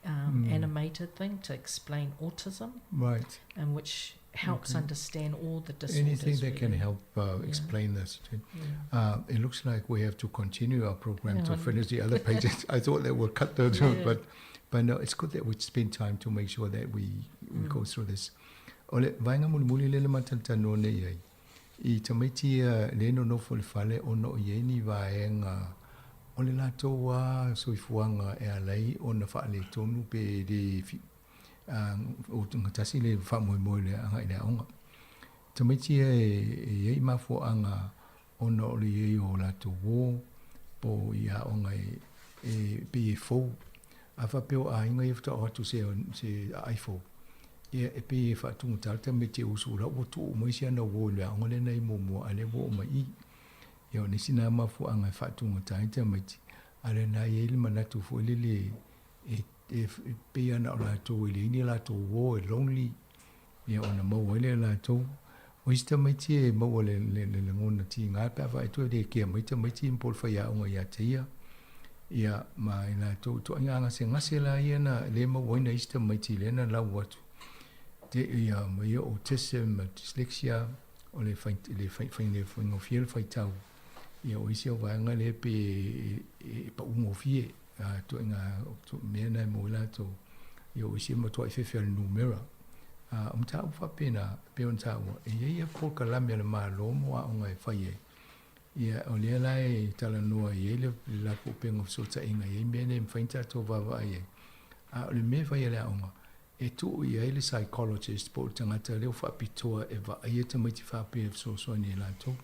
um, mm. animated thing to explain autism. Right. And which helps okay. understand all the disorders. Anything that really. can help uh, explain yeah. this. Yeah. Uh, it looks like we have to continue our program yeah. to finish the other pages. I thought that we'll cut those, yeah. but but no, it's good that we spend time to make sure that we, we mm. go through this. O le vaenga mulimuli le le matalanoa nei ai, i tamaiti ia le nonofo i le fale ona o i ai ni vaega o le latou lava soifuaga e ala ai ona faaletonu pe le o gatasi le faamoemoe le agai i le aoga. Tamaiti ia e i ai mafuaaga ona o le i ai o latou uō po o i aoga e, e pei e fou. A faapea o aiga ia faatoa o atu se, se aai fou, ia e pei e faatugata le tamaiti e usu la ua tuu mai si ana uō i le aoga lea na i muamua a o lea ua oo mai i. Ia o nisi na mafuaaga e faatugata ai tamaiti, a o lena e i ai le manatu foi lele e, e, e pei ana o latou e leai ni latou uō e lonely, ia ona maua ai lea e latou. O isi tamaiti e maua le, le, le lagona tiga pe a vaai atu e le kea mai tamaiti ma po o le faiaoga ia te ia. Ia, ma i latou ituaiga gasegase la ia na le maua ai nai isi tamaiti lea na lau atu. Te, ia, ma ia autism ma dyslexia, o le fai, le fai, fai, le faigofie le faitau. Ia, o isi au vaega lea pe e, e, e paugofie, a ituaiga mea na e maua ai latou. Ia, o isi e matuai fefe a le numera. A o mataupu faapena, e pei ona taua, e i ai ia polokalame a le Malo mo aoga e fai ai. Ia, o lea la e talanoa i ai le latou upega o fesootaiga e i ai mea nei e mafai ona tatou vaavaai ai. A o le mea e fai e le aoga, e tuu i ai le psychologist po o le tagata lea ua faapitoa e vaaia tamaiti faapea e fesoasoani i latou.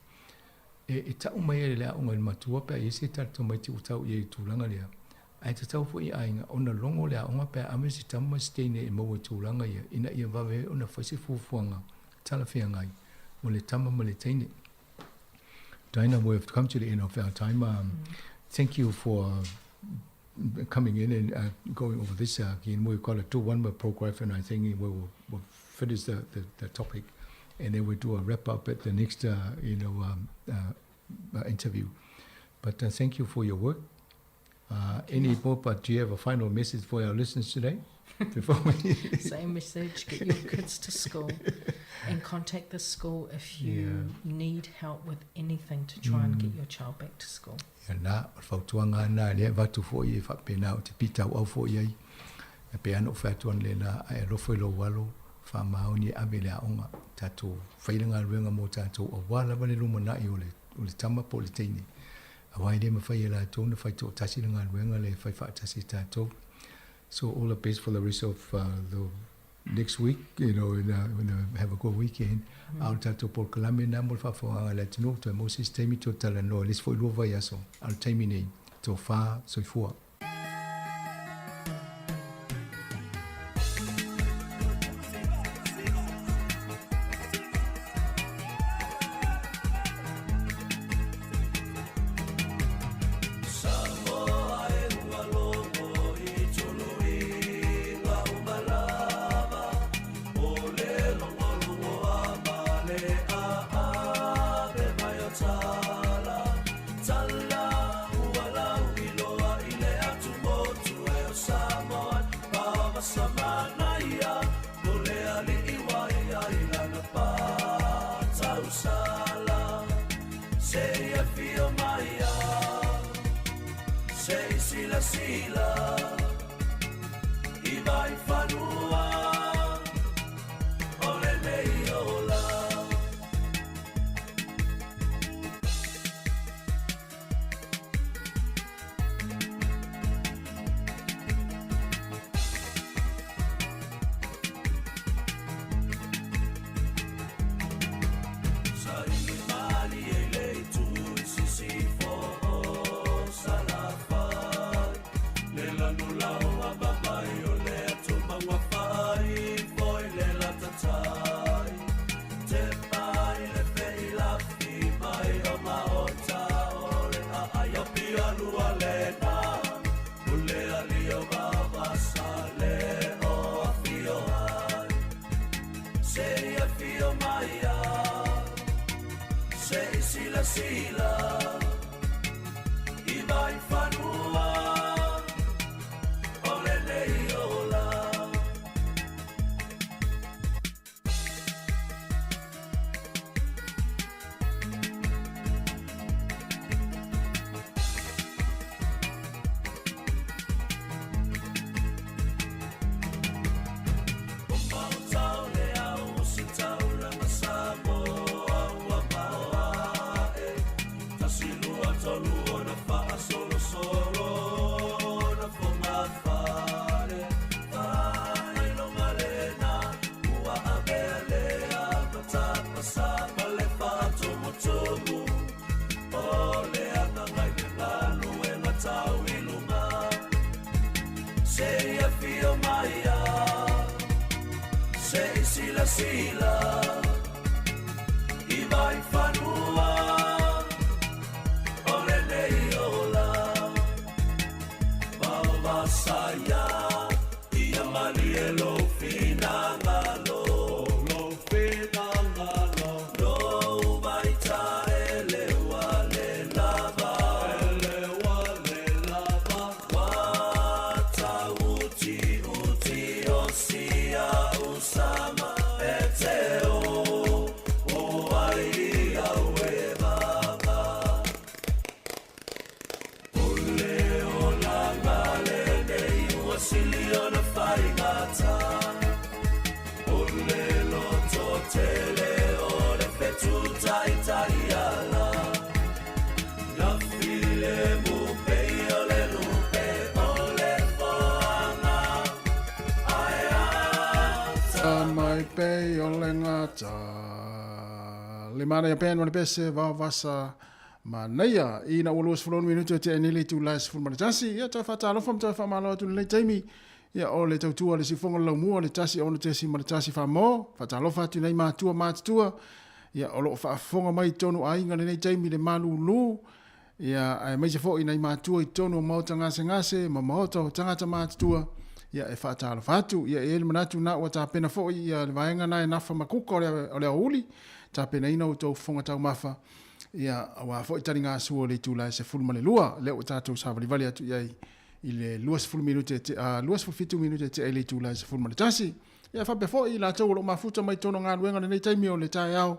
E, e tau mai ai le aoga i le matua pe a i ai se tali tamaiti ua tau i ai i le tulaga lea. Ae tatau foi i aiga ona logo le aoga pe a ave se tama ma se teine e maua i tulaga ia ina ia vave ai ona fai se fuafuaga talafeagai mo le tama ma le teine. Dinah, we have come to the end of our time. Um, thank you for coming in and uh, going over this uh, again. We've got to do one more program, and I think we will we'll finish the, the, the topic, and then we'll do a wrap up at the next, uh, you know, um, uh, uh interview. But uh, thank you for your work. Uh, any more, but do you have a final message for our listeners today? Before we Same message, get your kids to school and contact the school if you yeah. need help with anything to try mm. and get mm. your child back to school. Ia na, o le fautuaga lena lea e avatu foi e faapena ou te pitauau foi ai, e pei lava ona ou fai atu analeila, a e alofa i lou alo, faamaoni e ave i le aoga, tatou fai le galuega mo tatou aua lava le lumanai o le, o le tama po o le teine. Aua e le mafai e latou ona fai toatasi le galuega lea e fai faatasi e tatou. So all the best for the rest of uh, the next week, you know, and, uh, and, uh, have a good weekend. Mm. A o le tatou polokalame na mo le faafofogaga a le atunuu, toe maua se isi taimi toe talanoa i le isi foi lua vaiaso. A o le taimi nei, tofa soifua. Mai pei o le gata. Le manaia pen ma le pese vavasa. Manaia, ina ua 26 minute e tea nei le itula e 11, ia toe faatalofa ma toe faamalo atu i lenei taimi. Ia o le tautua a le siufofoga o le laumua le 1 6 1 faa-mo, faatalofa atu i nai matua matutua, ia o lo o faafofoga mai i totonu o aiga i lenei taimi le malulu, ia aemaise foi nai matua i totonu o maota gasegase ma maota o tagata matutua, ia e faatalofa atu. Ia e i ai le manatu na ua tapena foi ia le vaega na e nafa ma kuka o le aoauli, tapenaina outou fofoga taumafa, ia aua foi taligasua o le itula e 12, lea ua tatou savalivali atu i ai i le 20 minute e tea, 27 minute e tea i le itula e 11. Ia faapea foi i latou o lo o mafuta mai totonu o galuega i lenei taimi o le taeao,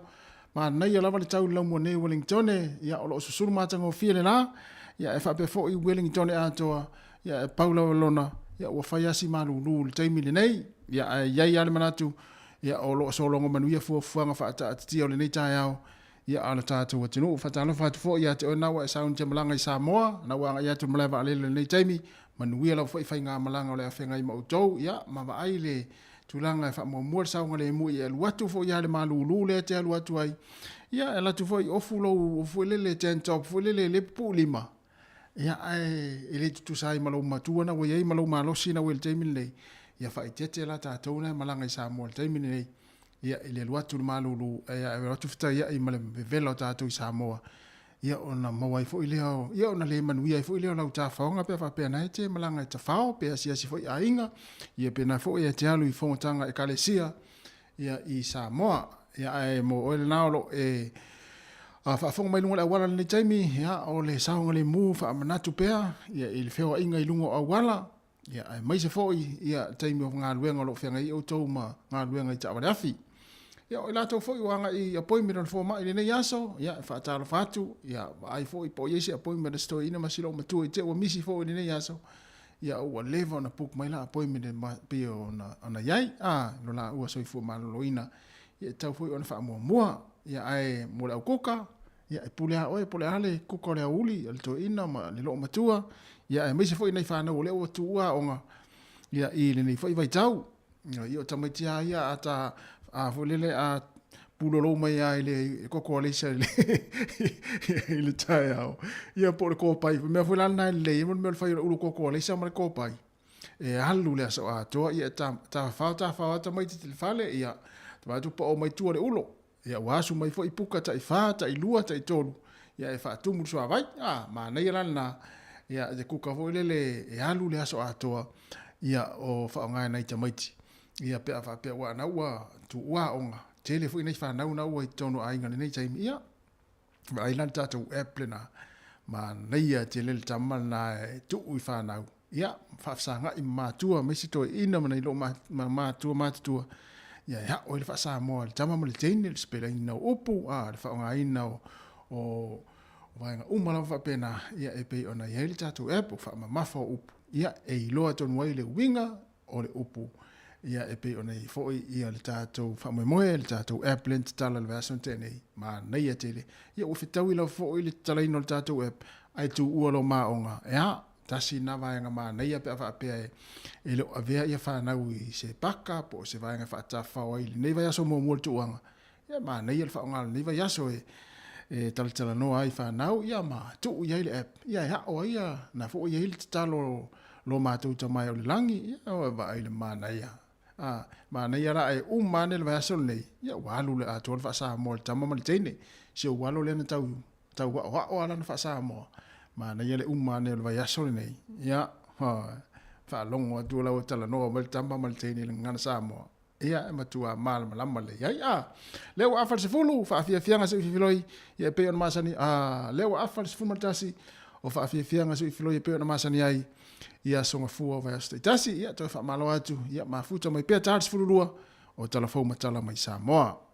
manaia lava le tau i le laumua nei i Wellingtone, ia o lo o susulu matagofie le la, ia e faapea foi i Wellingtone atoa, ia e pau lava lona, ia ua fai lava si malulu i le taimi lenei, ia ae i ai lava le manatu, ia o lo o sologa manuia fuafuaga faataatitia o lenei taeao, Ia, a lo tatou atunuu. Faatalofa atu foi ia te oe na ua e sauni malaga i Samoa, na ua agai atu i le malae vaalele i lenei taimi. Manuia lau foi faigamalaga o le a feagai ma outou. Ia, ma vaai le tulaga e faamuamua le saogalemu i e alu atu foi lava i le malulu lea e te alu atu ai. Ia, e alu atu foi ofu lou ofu foi lele tank top foi lele le pupuu lima. Ia, ae e le tutusa ai ma lou matua na ua i ai ma lou malosi na ua i le taimi lenei. Ia faaeteete la tatou na e malaga i Samoa i le taimi lenei. Ia, i le alu atu i le malulu, ae alu atu fetaiai ma le vevela o tatou i Samoa, ia ona maua ai foi lea o, ia ona le manuia ai foi lea o lau tafaoga pe a faapea na e te malaga e tafao pe asiasi foi i aiga, ia pe na foi e te alu i fonotaga ekalesia, ia i Samoa. Ia ae mo oe lena o lo o e faafofoga mai i luga o le auala i lenei taimi, ia o le saogalemu faamanatu pea, ia i le feoaiga i luga o auala, Ia, aemaise foi ia taimi o galuega o lo o feagai ai outou ma galuega i taavale afi. Ia, o i latou foi ua agai i appointment o le fomai i lenei aso, ia, e faatalofa atu, ia, vaai foi po o i ai se appointment a si toeaina ma si loomatua i te i ua misi foi i lenei aso, ia, ua leva ona book mai la appointment e pei ona, ona i ai, a, lo laua soifua maloloina, ia, e tatau foi ona faamuamua. Ia, ae mo le au kuka, Ia, e pule lava oe po o le a le kuka o le aoauli a le toeaina ma le loomatua, ia aemaise foi nai fanau o lea ua tuua aoga ia, i lenei foi vaitau. Ia, o tamaiti lava ia a ta, a foi lele a pulolou mai lava i le koko alaisa i le, i le taeao, ia po o le kopai. O le mea foi la lena e lelei ai mo le mea o le fai o le ulu koko alaisa ma le kopai. E alu le aso atoa, ia e tafafao tafafao lava tamaiti i le fale, ia, ta vaai atu pao mai tua le ulo. Ia ua asu mai foi puka tai fa, tai lua, tai tolu, ia e faatumu le suavai. A, manaia la lena, ia te kuka foi lele e alu le aso atoa, ia o faaaoga e nai tamaiti. Ia pe a faapea ua na ua tuua aoga, tele foi nai fanau na ua i totonu o aiga i lenei taimi, ia vaai la le tatou app lena, manaia tele le tama lena e tuu i fanau. Ia, faafesagai ma matua, aemaise toeaiina ma nai loo ma matua matutua, ia e ao ai le faa-Samoa i le tama ma le teine, le sipelaina o upu, a, le faaaogaina o, o, o vaega uma lava faapena, ia e pei ona i ai le tatou app o faamamafa o upu, ia e iloa tonu ai le uiga o le upu, ia e pei ona i ai foi ia le tatou faamoemoe, le tatou app lea na tatala i le vaiaso na tea nei, manaia tele. Ia ua fetaui lava foi le tatalaina o le tatou app, ae tuua loma aoga, e a? Tasi lena vaega manaia pe a faapea e le o avea ia fanau i se paka po o se vaega e faatafafao ai i lenei vaiaso muamua o le tuuaga. Ia manaia le faaaoga o lenei vaiaso e e talatalanoa ai fanau ia ma tuu i ai le app ia e ao ai ia na foi i ai le tatalo lo matou Tama e o le lagi ia o e vaai le manaia. A manaia la e uma ane le vaiaso lenei ia ua alu le atoa le faa-Samoa i le tama ma le teine. Si ou alo lea na tau tau aoao lava lana faa-Samoa, manaia le uma ane o le vaiaso lenei, ia, faalogo atu la ua talanoa mai le tama ma le teine i le gagana Samoa, ia, e matua malamalama lelei ai. A, lea ua afa le 10, faafiafiaga seuifiloi, ia e pei ona masani, a, lea ua afa le 11, o faafiafiaga seuifiloi e pei ona masani ai, i aso gafua o vaiaso taitasi, ia, toe faamalo atu, ia, mafuta mai pea ta le 12, o tala fou ma tala mai Samoa.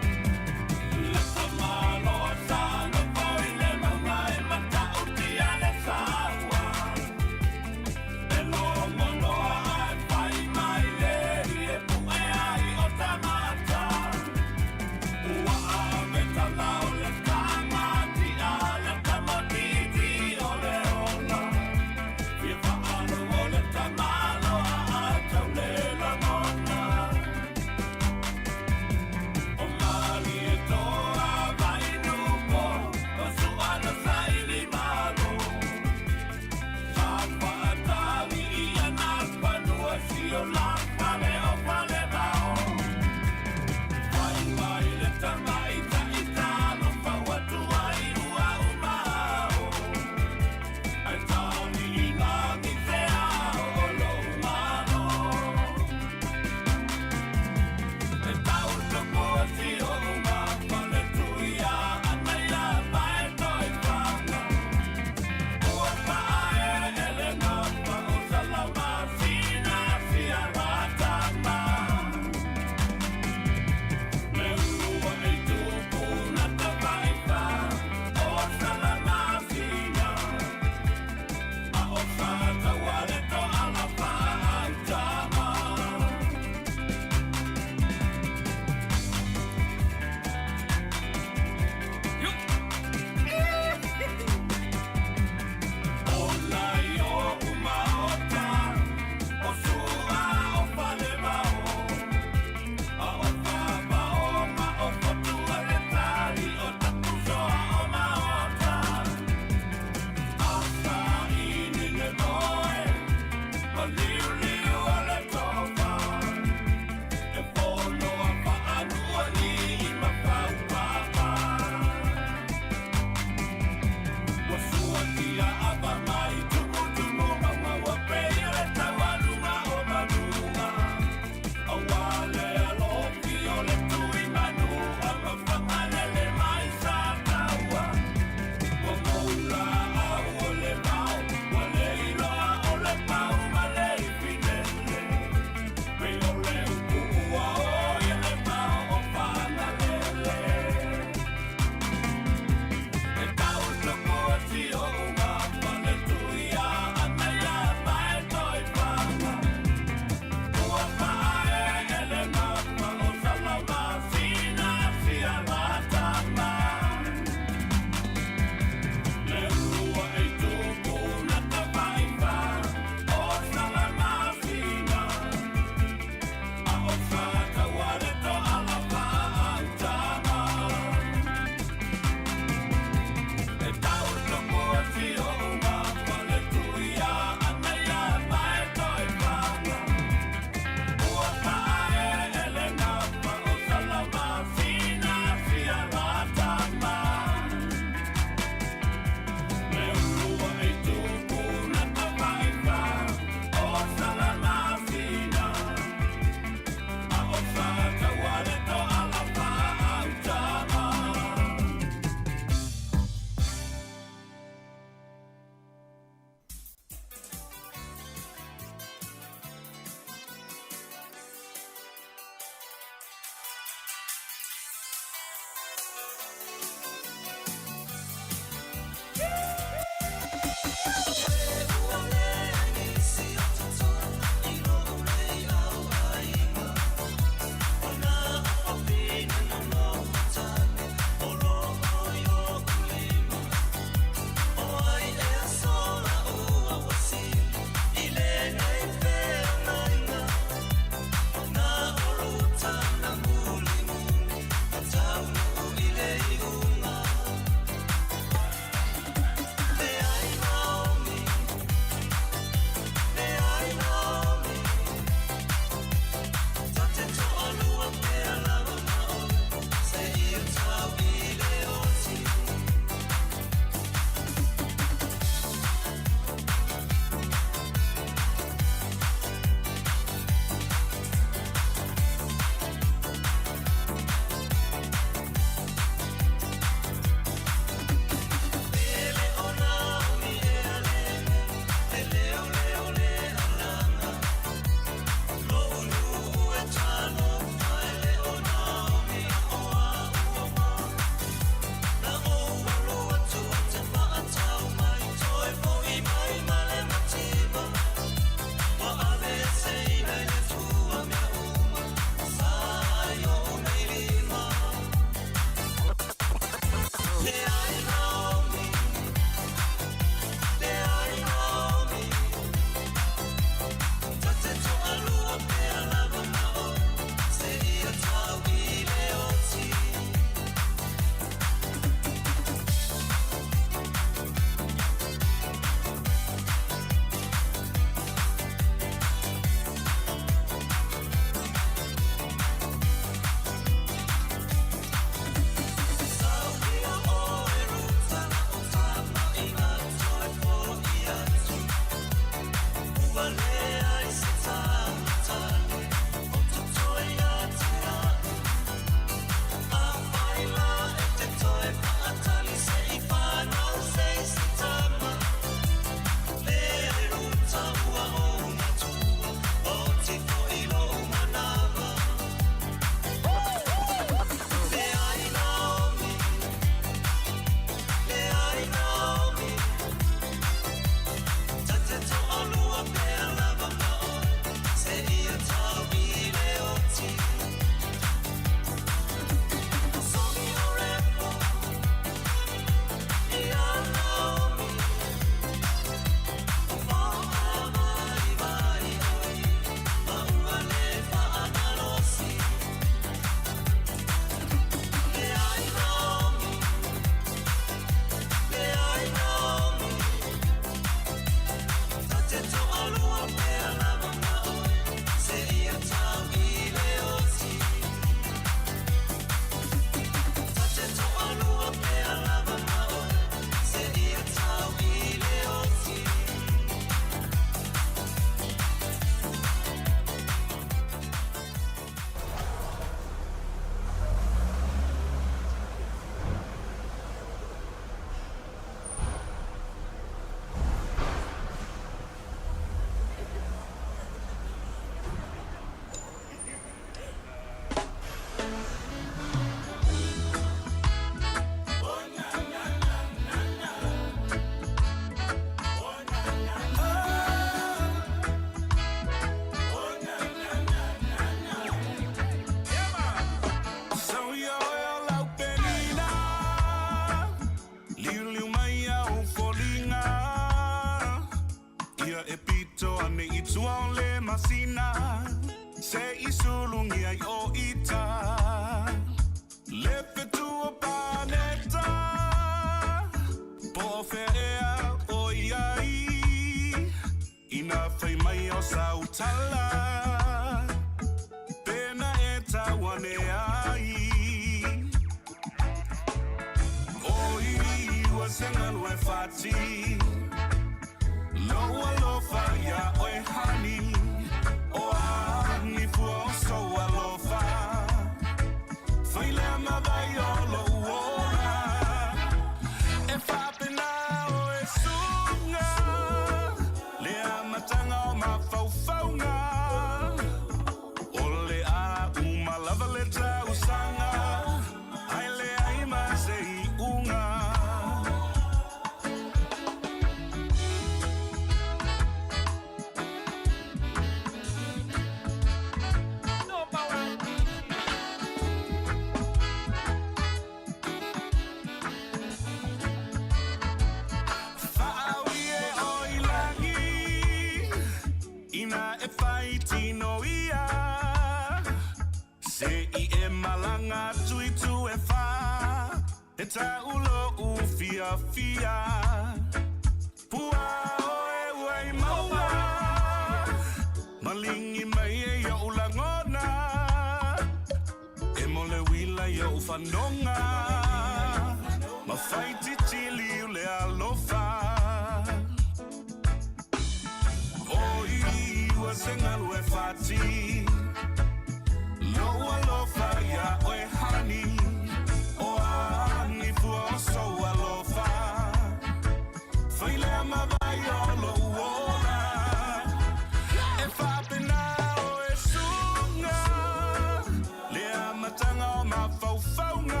Le amatanga o mafaufauga.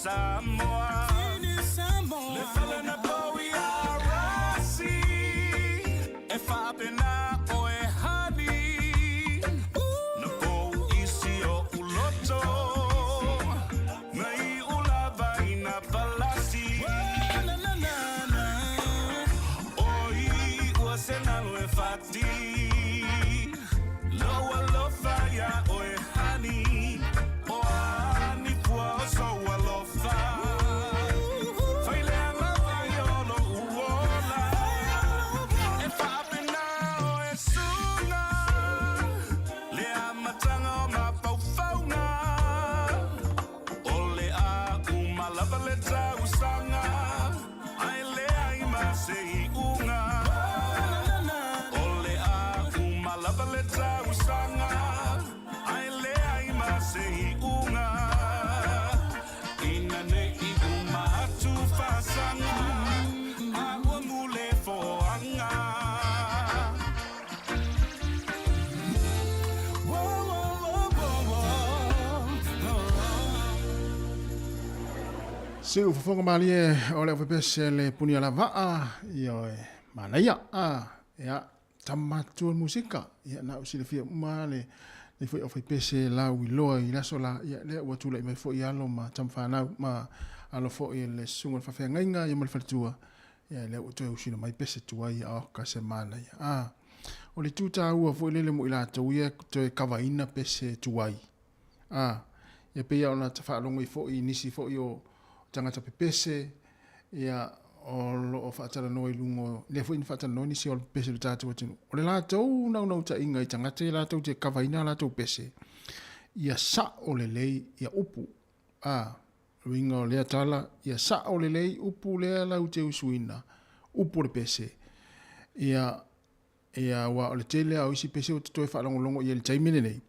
Samoa Le fale na pou ia Rasi E faapena oe honey Na pou isi o uloto Na i ulava i na palasi Oi ua se nalo e fati Lou alofa ia oe honey O a ni pua o sou alofa Fai leaga mai o lou ola E faapena oe suga Le amataga o mafaufauga O le a uma lava le tausaga Ae leai ma se iuga O le a uma lava le tausaga Ae leai ma se iuga Ina nei uma atu faasaga A ua mule foaga. Siu fofoga malie o le aufepese le puni ala vaa, ioe, manaia, a, ia, tama matua le musika, ia, na u silafia uma le, le foi aufepese lau iloa i le aso la, ia, lea ua tulai mai foi alo ma tama fanau, ma alo foi le susuga i le faafeagaiga, ia ma le faletua, Ia, lea ua toe usina mai pese tuai ia oka se manaia. A, o le itu taua foi lele mo i latou ia toe kavaina pese tuai. A, ia pei lava ona ta faalogo ai foi i nisi foi o tagata pepese, ia, o lo o faatalanoa i luga o, lea foi na faatalanoa nisi o pepese o le tatou atunuu. O le latou naunautaiga i tagata ia latou te kavaina a latou pese, ia sao lelei ia upu. A, uiga o lea tala, ia sao lelei upu lea lau te usuina, upu o le pese. Ia, ia aua o le tele lava o isi pese ou te toe faalogologo i ai i le taimi lenei,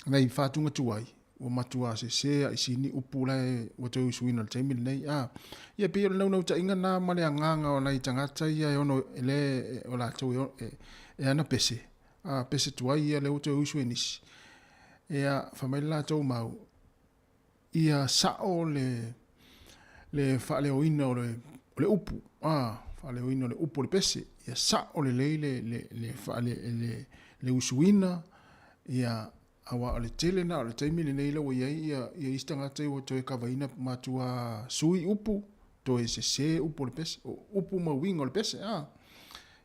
nai faatuga tuai, ua matua sese lava i sini upu la e ua toe usuina i le taimi lenei. A, ia pei o le naunautaiga lena ma le agaga o nai tagata ia e ono, le, o latou e, e ana pese, a, pese tuai ia lea ua toe usu e nisi. Ia, fai mai le latou mau, ia sao le le faaleoina o le o le upu, a, faaleoina o le upu o le pese, ia sao lelei le le le faale le le usuina, ia aua o le tele na o le taimi lenei la ua i ai ia ia isi tagata ua toe kavaina matua sui upu, toe sese upu o le pese, o upu ma uiga o le pese, a.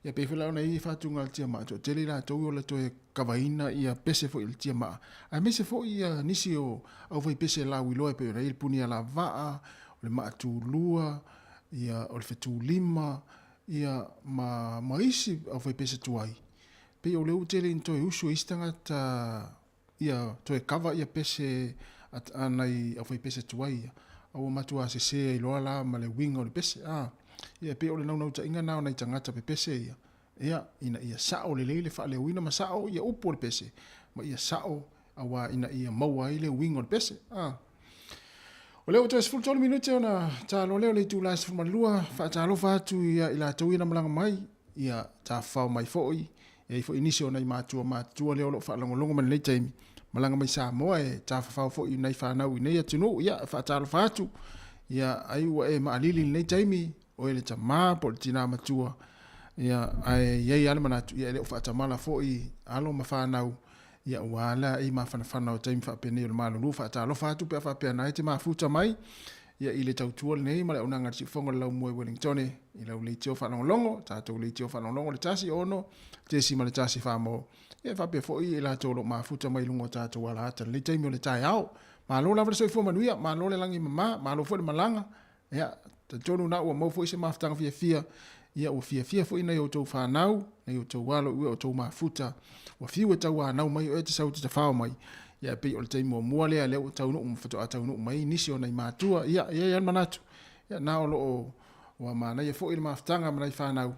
Ia pei foi la ona i ai faatuga a le tiamaa, toatele i latou e ola toe kavaina ia pese foi a le tiamaa, aemaise foi ia nisi o aufaipese lauiloa e pei ona i ai le punialavaa, o le maatulua, ia o le fetulima, ia ma ma isi aufaipese tuai. Pei o lea ua tele ina toe usu e isi tagata ia toe kava ia pese a nai aufaipese tuai ia, a ua matua sese ai loa la ma le uiga o le pese. A, ia e pei o le naunautaiga na o nai tagata pepese ia, ia, ina ia sao lelei le faaleoina ma sao ia upu o le pese, ma ia sao aua ina ia maua ai le uiga o le pese. A. O lea ua toe 13 minute ona talo lea o le itula e 12, faatalofa atu ia i latou ia na malaga mai, ia tafafao mai foi, e i ai foi nisi o nai matua matutua lea o lo o faalogologo mai lenei taimi, malaga mai Samoa e tafafao foi i nai fanau i nei atunuu, ia e faatalofa atu, ia ai ua e maalili i lenei taimi, oe le tama po o le tina matua, ia ae i ai lava le manatu, ia e le o faatamala foi alo ma fanau, ia ua ala i mafanafana o taimi faapenei o le malulu, faatalofa atu pe a faapea na e te mafuta mai, ia i le tautua lenei ma le auaunaga a le Siufofoga o le Laumua i Wellingtone, i lau leitio faalogologo, tatou leitio faalogologo le 1 6.1 famo, ia faapea foi i latou o lo o mafuta mai i luga o tatou alaata i lenei taimi o le taeao. Malo lava le soifua manuia, malo le lagi e mama, malo foi le malaga, ia, talitonu na ua maua foi se mafutaga fiafia, ia ua fiafia foi nai outou fanau, nai outou alo i ua outou mafuta, ua fiu e tauanau mai oe e te sau e te tafao mai, ia e pei o le taimi muamua lea lea ua taunuu ma faatoa taunuu mai nisi o nai matua, ia, e i ai lava le manatu, ia na o lo o ua manaia foi le mafutaga ma nai fanau,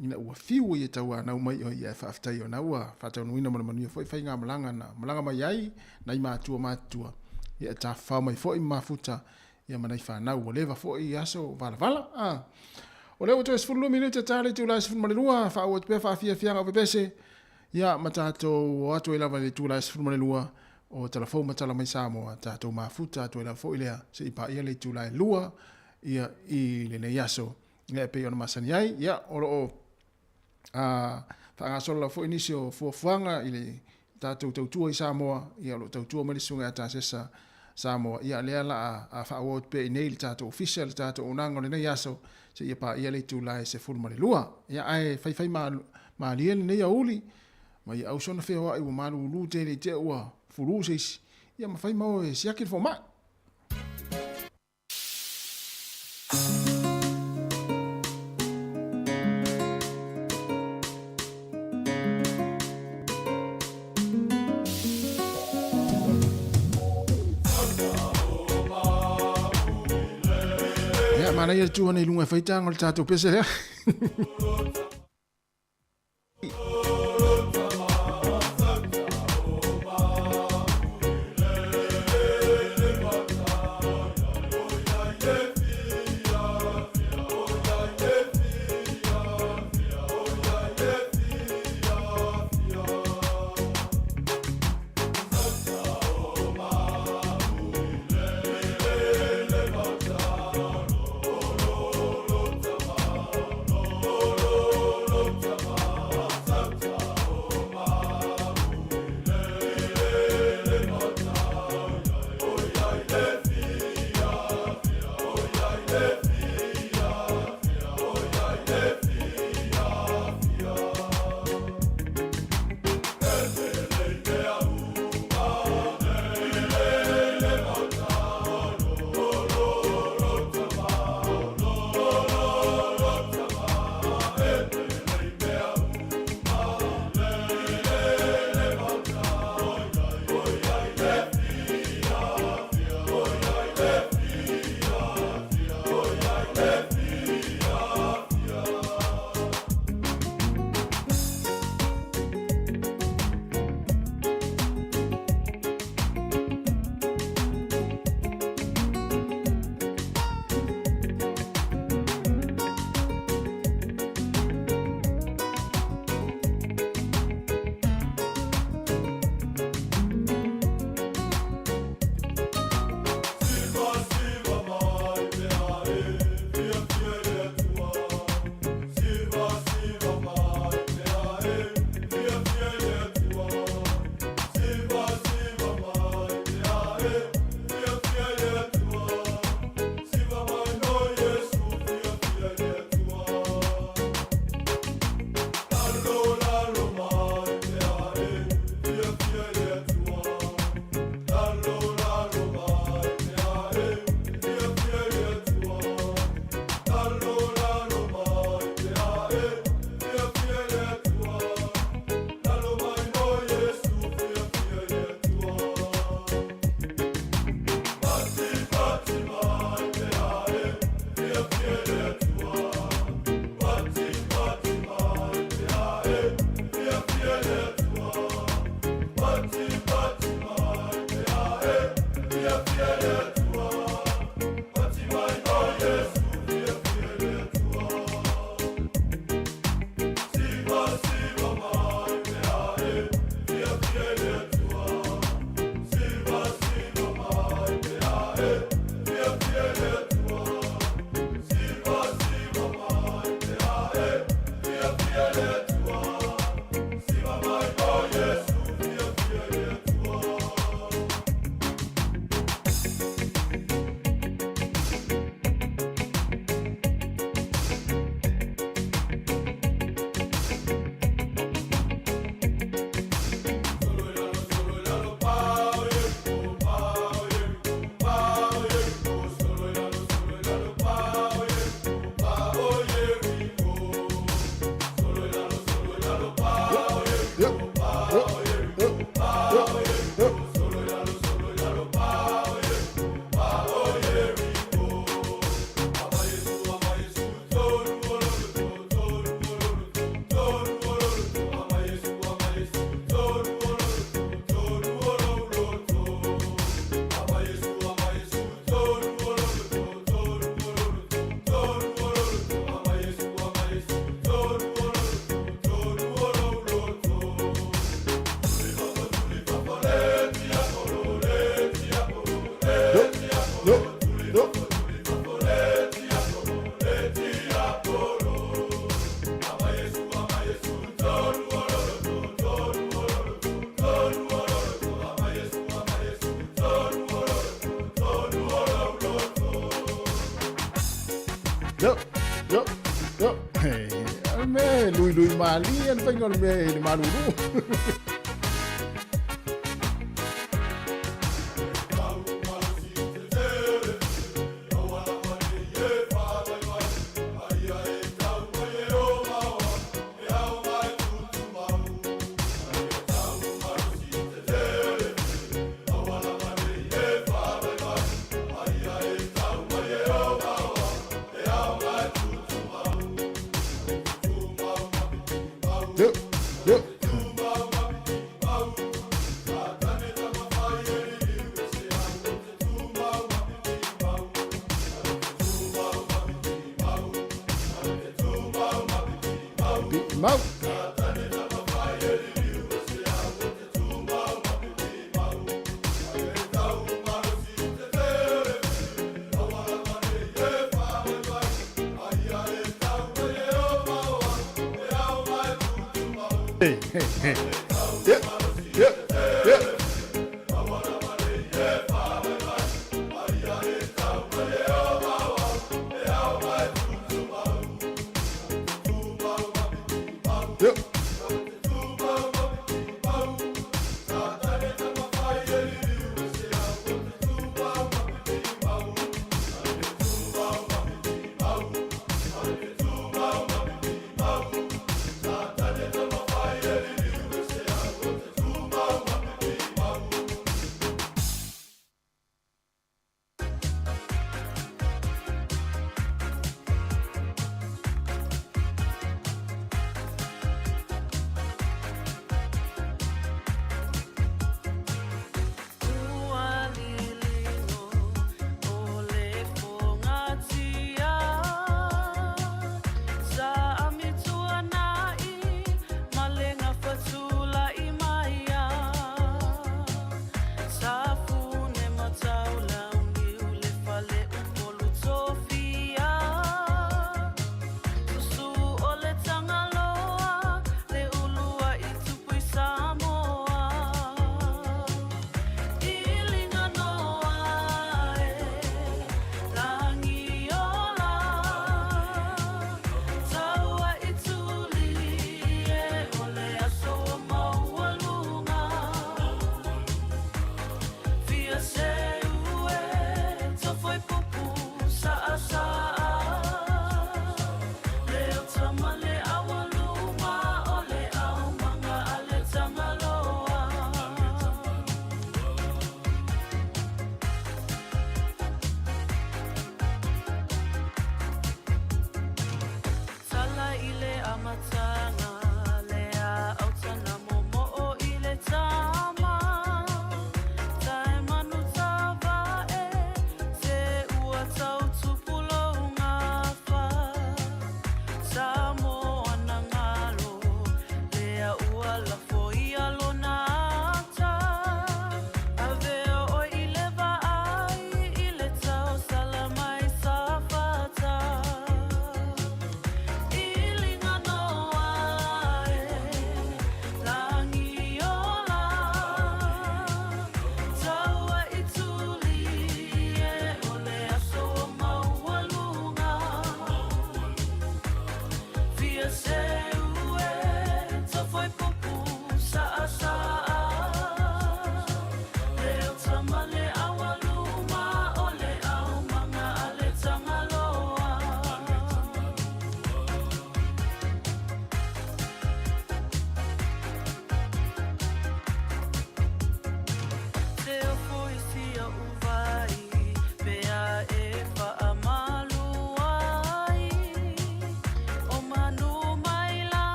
ina ua fiu ai e tauanau mai oe, ia e faafetai ona ua faataunuuina ma le manuia foi faigamalaga na malaga mai ai nai matua matutua, ia e tafafao mai foi ma mafuta ia ma nai fanau ua leva foi aso valavala. A. O lea ua toe 12 minute ta le itula e 12, faaauau atu pea faafiafiaga o pepese, ia ma tatou o atu ai lava i le itula e 12. o Talafou ma Tala Mai Samoa, tatou mafuta atu ai lava foi lea seia paia le itula e 2 ia i lenei aso. Ia e pei ona masani ai, ia o lo o a faagasolo lava foi nisi o fuafuaga i le tatou tautua i Samoa, ia o lo o tautua mai le Susuga ia Tasesa Samoa, ia lea la a faaauau atu pea i nei le tatou ofisa, le tatou auaunaga o lenei aso, seia paia le itula e 12. Ia ae faifai malie lenei aoauli, ma ia auso ona feoai ua malulu tele i tea ua fulu se isi, ia ma fai ma o e siaki le fomai. Ia, manaia le tu ana i lunga e whai tānga o le tātou pese lea. Luilui malie le faiga o le mea i le malulu. Yep, yep. Mau. Hey, hey, hey. Yeah, yeah, yeah. Yep.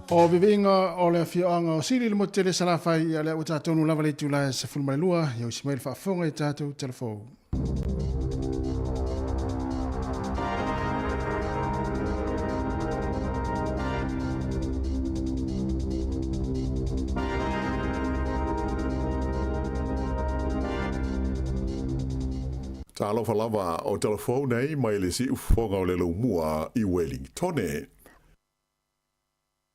O viviiga o le afioaga o Sili i le motu tele Salafai, ia lea ua tatou lava le itula e 12, ia usi mai le faafofoga i tatou telefou. Talofa lava o telefou nei mai le siufofoga o le laumua i Wellingtone.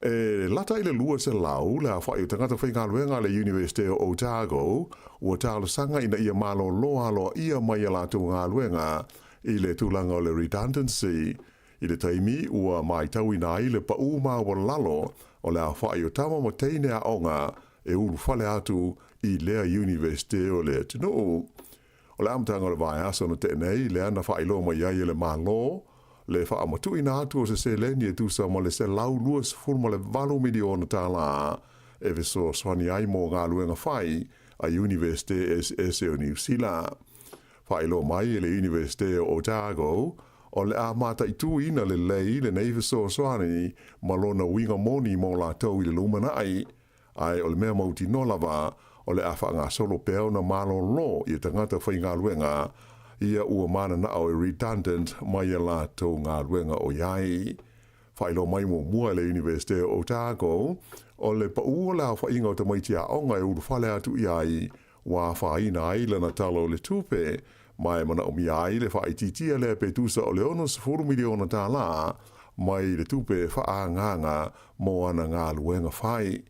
E lata i le 200 le aofa'i o tagata faigaluega a le Iunivesite o Otago ua talosaga ina ia malōlō aloaia mai a latou galuega i le tulaga o le redundancy i le taimi ua matauina ai le paʻū maualalo o le aofa'i o tama ma teine aoga e ulufale atu i lea Iunivesite o le atunuu. O le amataga o le vaiaso na teʻe nei lea na faailoa mai ai e le Malo le faamatuuina atu o se seleni e tusa ma le $128 miliona tālā e fesoasoani ai mo galuega fai a Iunivesite eseese o Niu Sila. Faailoa mai e le Iunivesite o Otago, o le a mataituina lelei lenei fesoasoani ma lona uiga moni mo latou i le lumanai, Ae o le mea mautinoa lava, o le a faagasolo pea ona malōlō ia tagata faigaluega ia ua mananao e redundant mai a latou galuega o i ai. Faailoa mai muamua e le Iunivesite o Otago, o le paʻū o le aofaiga o tamaiti aoga e ulufale atu i ai ua afaina ai lana tala o le tupe, ma e manaomia ai le faaitiitia lea pe tusa o le $60 miliona tālā mai le tupe faaagaaga mo ana galuega fai.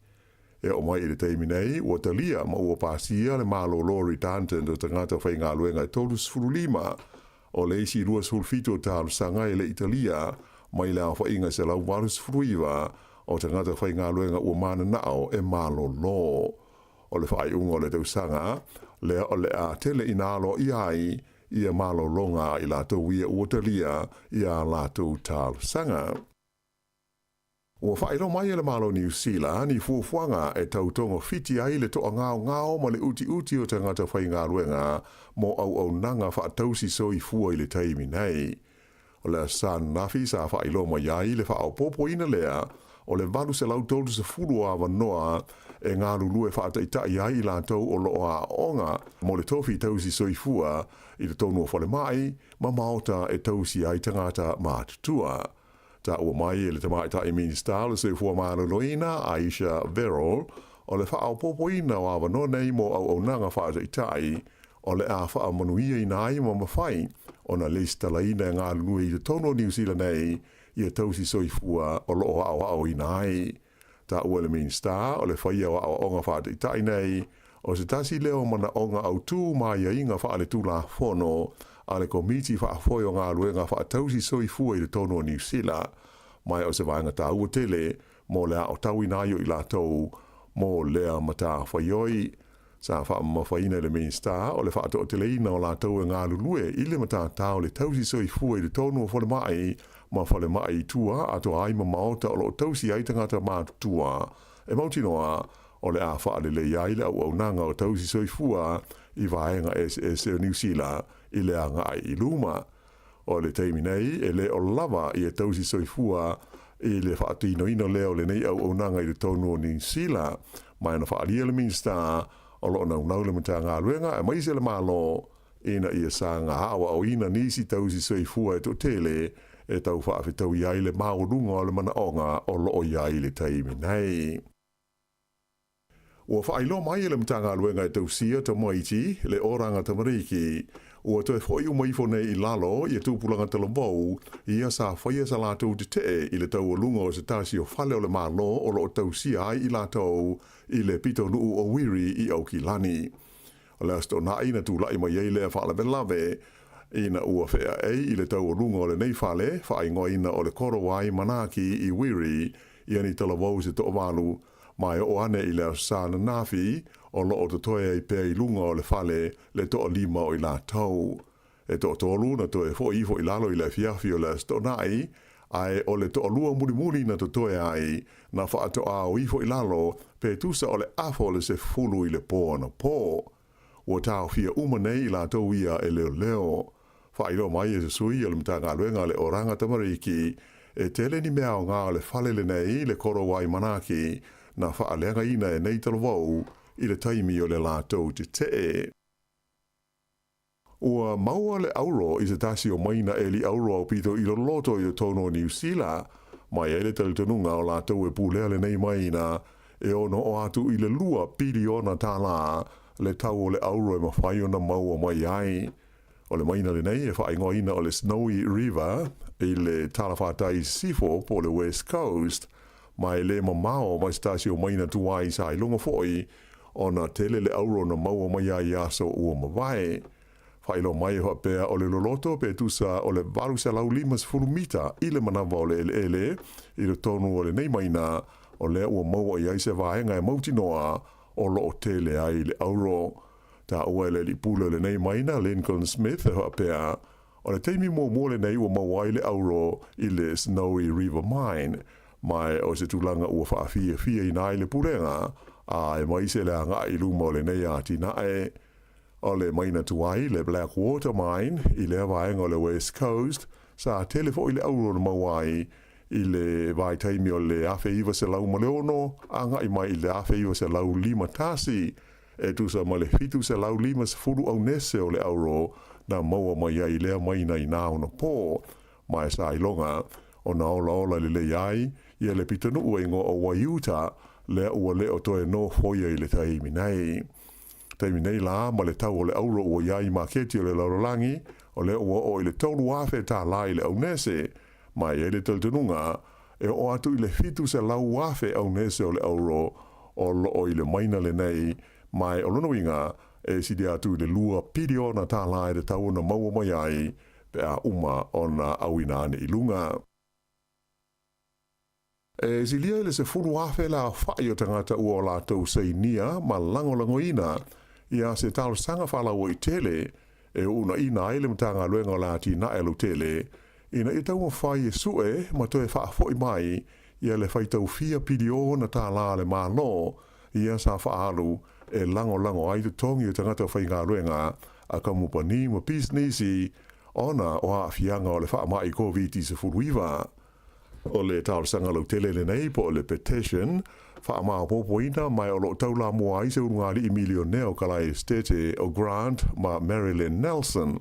E oo mai i le taimi nei, ua talia ma ua pasia le malōlō redundant o tagata faigaluega e 35, o le isi 27 o talosaga e le i talia mai le aofaiga e 189 o tagata faigaluega ua mananao e malōlō. O le faaiuga o le tausaga lea o le a tele ina aloaia ai ia malōlōga a i latou ia ua talia i a latou talosaga. Ua faailoa mai e le Malo o Niu Sila ni fuafuaga e tau togafiti ai le toagaogao ma le utiuti o tagata faigaluega mo auaunaga faatausi soifua i le taimi nei. O le Aso Sa ananafi sa faailoa mai ai le faaopoopoina lea o le 830 o avanoa e galulue faataitai ai i latou o lo o aooga mo le tofi tausi soifua i totonu o falemai ma maota e tausi ai tagata matutua. Taua mai e le Tamaitai Minista o le Soifua Maloloina, Ayesha Verrall, o le faaopoopoina o avanoa nei mo auaunaga faataitai o le a faamanuiaina ai ma mafai ona lesitalaina e galulue i totonu o Niu Sila nei ia tausi soifua o lo o aoaoina ai. Taua e le Minisita o le faia o aoaoga faataitai nei o se tasi lea o manaoga autū ma aiaiga faaletulafono a le Komiti Faafoe o Galuega Faatausi Soifua i totonu o Niu Sila, ma o se vaega taua tele mo le aotauina ai o i latou mo lea matafaioi. Sa faamamafaina e le Minisita o le faatoateleina o latou e galulue i le matatā o le tausi soifua i totonu o falemai ma falemai i tua atoa ai ma maota o lo o tausi ai tagata matutua e mautinoa o le a faalelei ai le auaunaga o tausi soifua i vaega eseese o Niu Sila i le agai i luma. O le taimi nei, e le o lava ia tausi soifua i le faatinoina lea o lenei auaunaga i totonu o Niu Sila, ma e na faaalia le Minisita o lo o naunau le Matagaluega aemaise le Malo ina ia saga aoaoina nisi tausi soifua e toatele e tau faafetaui ai le maualuga o le manaoga o lo o i ai i le taimi nei. Ua faailoa mai e le Matagaluega e tausia tamaiti le oranga tamariki, ua toe foʻi uma ifo nei i lalo ia tupulaga talavou ia sa faia sa latou tetee i le taualuga o se tasi o fale o le Malo o lo o tausia ai i latou i le pitonuu o Wiri i Aukilani. O le Aso Toonai na tulai mai ai lea faalavelave ina ua feaei i le taualuga o lenei fale faaigoaina o le Korowai Manaaki i Wiri ia ni talavou se toavalu ma e oo ane i le Aso Sa ananafi o lo o totoe ai pea i luga o le fale le toalima o i latou. E toatolu na toe foʻi ifo i lalo i le afiafi o le Aso Toonai, ae o le toalua mulimuli na totoe ai na faatoa o ifo i lalo pe tusa o le afa o le 10 i le po anapo. Ua taofia uma nei i latou ia e leoleo. Faailoa mai e se sui o le Matagaluega a le Oranga Tamariki E tele ni mea aoga o le fale lenei, le Korowai Manaaki, na faaleagaina e nei talavou i le taimi o le latou tetee. Ua maua le auro i se tasi o maina eli auro aupito i loloto i totonu o Niu Sila, ma e i ai le talitonuga o latou e pulea lenei maina e ono oo atu i le $2 piliona le tau o le auro e mafai ona maua mai ai. O le maina lenei e faaigoaina o le Snowy River i le talafatai i sisifo po o le West Coast, ma e le mamao mai se tasi o maina tuai sa iloga foi ona tele le auro na maua mai ai i aso ua mavae. Faailoa mai e faapea o le loloto pe tusa o le 850 mita i le manawa o le eleele i totonu o lenei maina, o lea ua maua i ai se vaega e mautinoa o lo o tele ai le auro. Taua e le alii pule o lenei maina, Lincoln Smith, e faapea, o le taimi muamua lenei ua maua ai le auro i le Snowy River Mine, ma o se tulaga ua faafiafiaina ai le pulega, a e maise le agai i luma o lenei atinae. O le maina tuai, le Blackwater Mine, i lea vaega o le West Coast, sa tele foi le auro na maua ai i le vaitaimi o le 1906 agai mai i le 1951, e tusa ma le 750 aunese o le auro na maua mai ai i lea maina i nā ona pō, ma e sa iloga ona olaola lelei ai ia le pitonuu e igoa o Waiuta, lea ua le o toe nofoia i le taimi nei. Taimi nei la, ma le tau o le auro ua i ai i maketi o le lalolagi, o lea ua oo i le $3,000 i le aunese, ma e i ai le talitonuga, e oo atu i le 700,000 aunese o le auro o lo o i le maina lenei, ma e o lona uiga, e sili atu i le $2 piliona e tatau ona maua mai ai pe a uma ona auina ane i luga. E silia i le 10,000 le aofa'i o tagata ua o latou sainia ma lagolagoina ia se talosaga faalauaitele e uunaina ai le Matagaluega o le Atinae Lautele ina ia taumafai e su'e ma toe faafo'i mai ia le faitau fia piliona tālā a le Malo ia sa faaalu e lagolago ai totogi o tagata faigaluega a kamupani ma pisinisi ona o aafiaga o le faama'i Koviti-19. O le talosaga lautele lenei po o le petition faamaopoopoina ma o lo o taulamua ai se ulugalii milionea o Kalae Esitete o Grant ma Marilyn Nelson.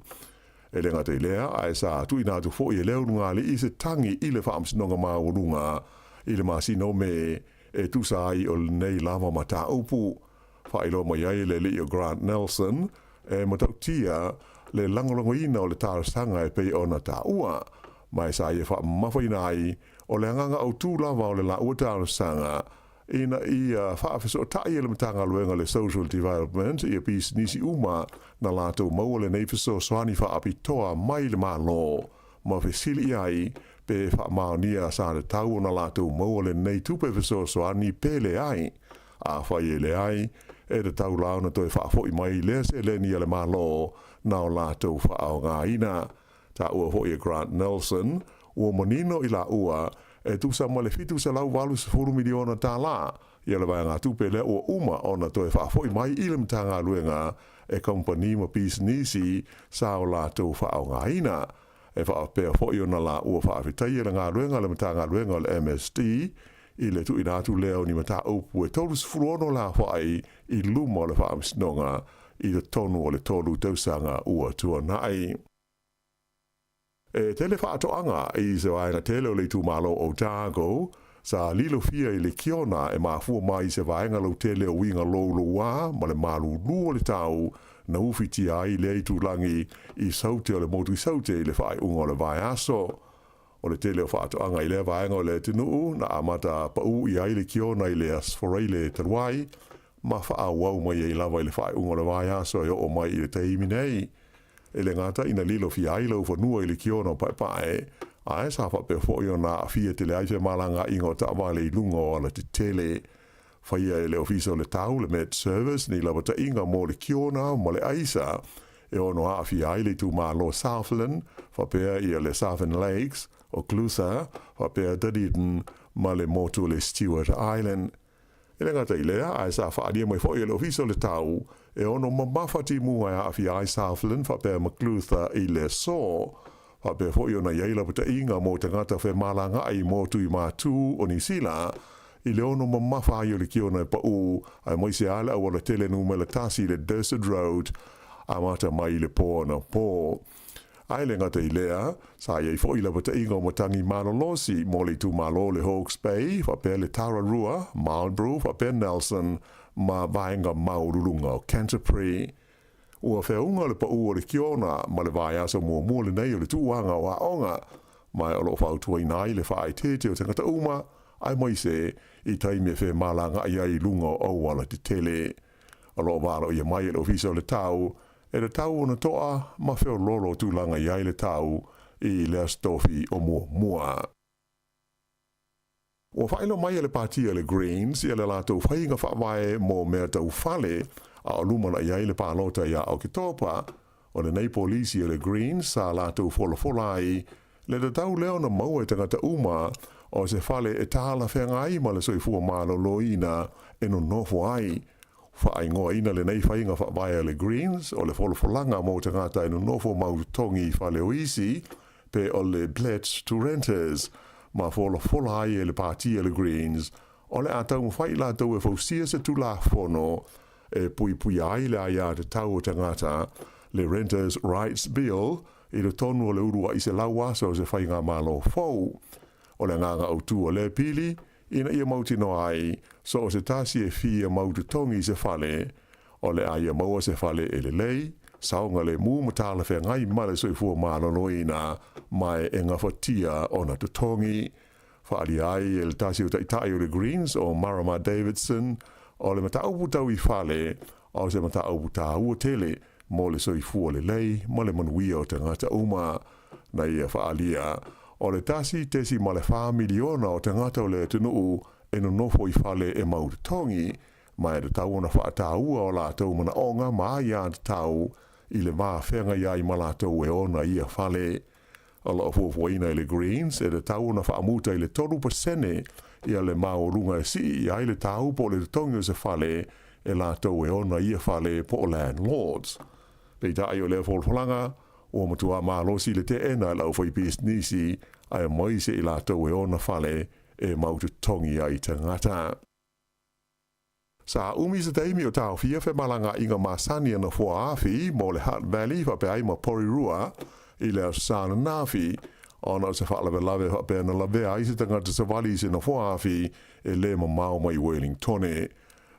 E le gata i lea, ae sa tuuina atu foi e lea ulugalii se tagi i le Faamasinoga Maualuga i le masina o Me e tusa ai o lenei lava mataupu. Faailoa mai ai e le alii o Grant Nelson e matautia le lagolagoina o le talosaga e pei ona taua, ma e sa ia faamamafaina ai o le agaga autū lava o le laua talosaga ina ia faafesootai e le Matagaluega o le Social Development ia pisinisi uma na latou maua lenei fesoasoani faapitoa mai le Malo ma fesili i ai pe faamaonia sa tatau ona latou maua lenei tupe fesoasoani pe leai. Afai e leai, e tatau la ona toe faafo'i mai lea seleni a le Malo na o latou faaaogaina. Taua foi e Grant Nelson, ua manino i laua, e tusa ma le $780 miliona ia le vaegatupe lea ua uma ona toe faafo'i mai i le Matagaluega e kamupani ma pisinisi sa o latou faaaogaina. E faapea foi ona laua faafetaia le galuega a le Matagaluega o le MSD i le tuuina atu lea o ni mataupu e 36 le aofa'i i luma o le Faamasinoga i totonu o le tolu tausaga ua tuana'i. E tele faatoaga i se vaega tele o le itumalo o Otago sa lilofia i le kiona e mafua mai i se vaega lautele o uiga louloua ma le malūlū o le tau na ufitia ai lea itulagi i Saute o le motu i Saute i le faaiuga o le vaiaso. O le tele o faatoaga i lea vaega o le atunuu na amata paū i ai le kiona i le Aso Faraile talu ai, ma faaauau mai ai lava i le faaiuga o le vaiaso e oo mai i le taimi nei. E le gata ina lilofia ai laufanua i le kiona o Paepae, ae sa faapea foi ona aafia tele ai femalagaaiga o taavale i luga o alatetele. Faia e le Ofisa o le Tau, le Met Service, ni lapataiga mo le kiona ma le aisa e ono aafia ai le itumalo Southland, faapea ia le Southern Lakes, o Clutha, faapea Dunedin ma le motu o le Stewart Island. E le gata i lea, ae sa faaalia mai foi e le Ofisa o le Tau e ono mamafa timuga e aafia ai Southland faapea ma Clutha i le aso. Faapea foi ona i ai lapataiga mo tagata femalagaai motu i matu o Niu Sila i le ono mamafa ai o le kiona e paʻū aemaise lava le auala tele numera tasi le Desert Road amata mai i le po anapo. Ae le gata i lea, sa i ai foi lapataiga o matagi malolosi mo le itumalo o le Hawke's Bay faapea le Tararua, Marlborough faapea Nelson ma vaega maualuluga o Canterbury. Ua feauga le paʻū o le kiona ma le vaiaso muamua lenei o le tuuaga o aoga, ma o lo o fautuaina ai le faaeteete o tagata uma, aemaise i taimi e femalagaai ai i luga o auala tetele. O lo o valoia mai e le Ofisa o le Tau, e tatau ona toa ma feoloolo tulaga i ai le tau i le Aso Tofi o muamua. Ua faailoa mai e le Pāti a le Greens ia le latou faiga faavae mo mea tau fale a o lumanai ai le palota iā Oketopa. O lenei polisi a le Greens sa latou folafola ai le tatau lea ona maua e tagata uma o se fale e talafeagai ma le soifua maloloina e nonofo ai. Faaigoaina lenei faiga faavae a le Greens o le folafolaga mo tagata e nonofo mau totogi i fale o isi, pe o le Pledge to Renters, ma folafola ai e le Pāti a le Greens o le a taumafai i latou e fausia se Tulafono e puipuia ai le aiatatau o tagata, le Renters Rights Bill, i totonu o le uluai 100 aso o se faigamalo fou. O le agaga autu o lea pili, ina ia mautinoa ai, so o se tasi e fia mau totogi i se fale, o le a ia maua se fale e lelei, saogalemu ma talafeagai ma le soifua maloloina, ma e gafatia ona totogi. Faaalia ai e le tasi o taitai o le Greens o Marama Davidson, o le mataupu tau i fale, o se mataupu tāua tele mo le soifua lelei ma le manuia o tagata uma. Na ia faaalia, o le 1.4 miliona o tagata o le atunuu e nonofo i fale e mau totogi, ma e tatau ona faataua o latou manaoga ma aiatatau i le va feagai ai ma latou e ona ia fale. O lo o fuafuaina e le Greens e tatau ona faamuta i le 3% ia le maualuga e sii i ai le tau po o le totogi o se fale e latou e ona ia fale po o landlords. Peitai o lea folafolaga, ua matua malosi le teena e le aufaipisinisi aemaise i latou e ona fale e mau totogi ai tagata. Sa umi se taimi o taofia femalagaaiga masani a nofoa afi mo le Hutt Valley faapea ai ma Porirua i le Aso Sa ananafi, ona o se faalavelave faapea na lavea ai se tagata savali i se nofoa afi e le mamao mai Wellingtone.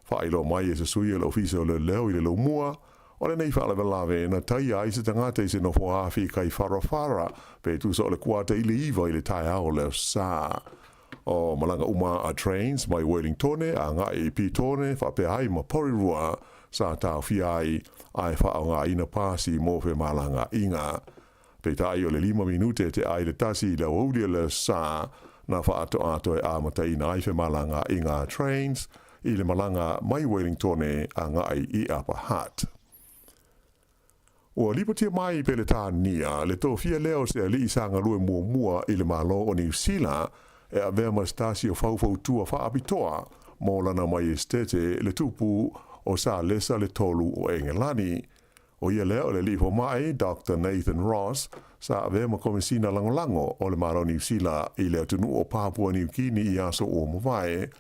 Faailoa mai e se sui o le Ofisa o Leoleo i le Laumua, o lenei faalavelave na taia ai se tagata i se nofoa afi i Kaiwharawhara pe tusa o le kuata i le 9 i le taeao o le Aso Sa. O malaga uma a Trains mai Wellingtone agai i Petone faapea ai ma Porirua sa taofia ai ae faaaogaina pasi mo femalagaaiga. Peitai o le 5 minute te ai le 1 i le aoauli o le Aso Sa na faatoatoa e amataina ai femalagaaiga a Trains i le malaga mai Wellingtone agai i Upper Hutt. Ua lipotia mai i Peletania le tofia lea o se alii sa galue muamua i le Malo o Niu Sila e avea ma se tasi o faufautua faapitoa mo Lana Maiestete le Tupu o Salesa le Tolu o Engelani. O ia lea o le alii fomai Doctor Nathan Ross sa avea ma Komesina Lagolago o le Malo o Niu Sila i le atunuu o Papua Niu Kini i aso ua mavae.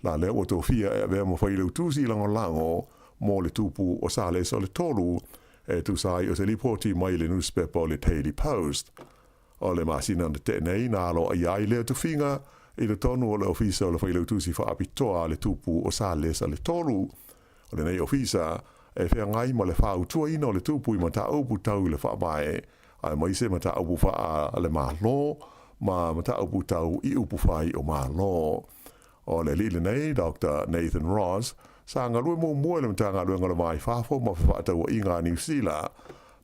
La lea ua tofia e avea ma Failautusi Lagolago mo le Tupu o Salesa o le Tolu, e tusa ai o se lipoti mai le nusipepa o le Daily Post. O le masina na tea nei na aloaia ai lea tofiga i totonu o le Ofisa o le Failautusi Faapitoa a le Tupu o Salesa le Tolu. O lenei ofisa e feagai ma le fautuaina o le tupu i mataupu tau i le faavae, aemaise mataupu faale-Malo ma mataupu tau i upu fai o Malo. O le alii lenei, Doctor Nathan Ross, sa galue muamua i le Matagaluega o le Va i Fafo ma Fefaatauaiga a Niu Sila.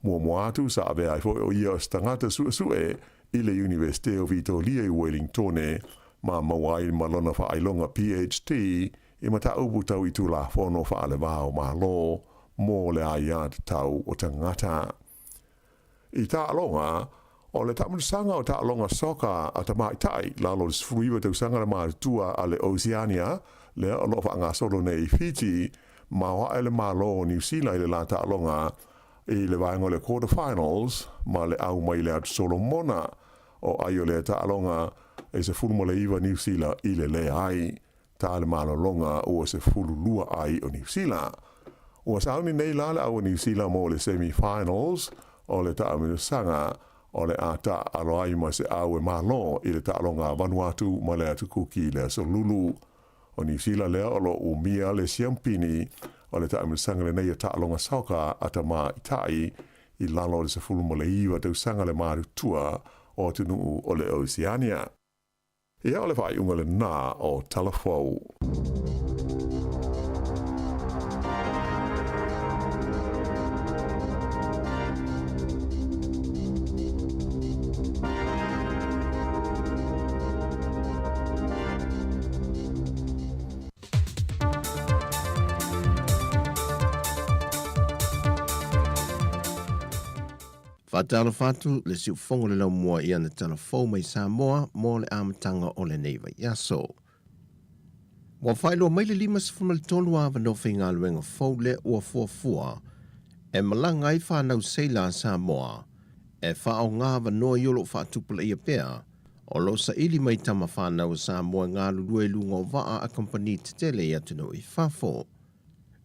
Muamua atu sa avea ai foi o ia o se tagata suesue i le Iunivesite o Vitoria i Wellingtone ma maua ai ma lona faailoga PhD i mataupu tau i Tulafono faale-va o Malo mo le aiatatau o tagata. I taaloga, o le taamilosaga o taaloga soka a tamaitai lalo o le 19 tausaga le matutua a le Oceania lea o lo o faagasolo nei i Fiti, maoae le Malo o Niu Sila i le la taaloga. i le vaega o le quarter finals ma le au mai le atu Solomona o ai o lea taaloga e 19 Niu Sila i le leai. Ta le malologa ua 12 ai o Niu Sila. Ua sauni nei la le au o Niu Sila mo le semi finals o le taamilosaga o le a taaalo ai ma se au e malo i le taaloga a Vanuatu ma le atu Kuki i le aso Lulu. O Niu Sila lea o lo o umia le siampini o le taamilosaga lenei o taaloga soka a tamaitai i lalo o le 19 tausaga le matutua o atunuu o le Oceania. Ia o le faaiuga lenā o Tala Fou. Faatalofa atu le siufofoga o le laumua i ana tala fou mai Samoa mo le amataga o lenei vaiaso. Ua faailoa mai le 53 avanoa faigaluega fou lea ua fuafua e malaga ai fanau seila a Samoa e faaaoga avanoa i o lo o faatupulaia pea o lo o saili mai tama fanau a Samoa e galulue i luga o vaa a kamupani tetele i atunuu i fafo.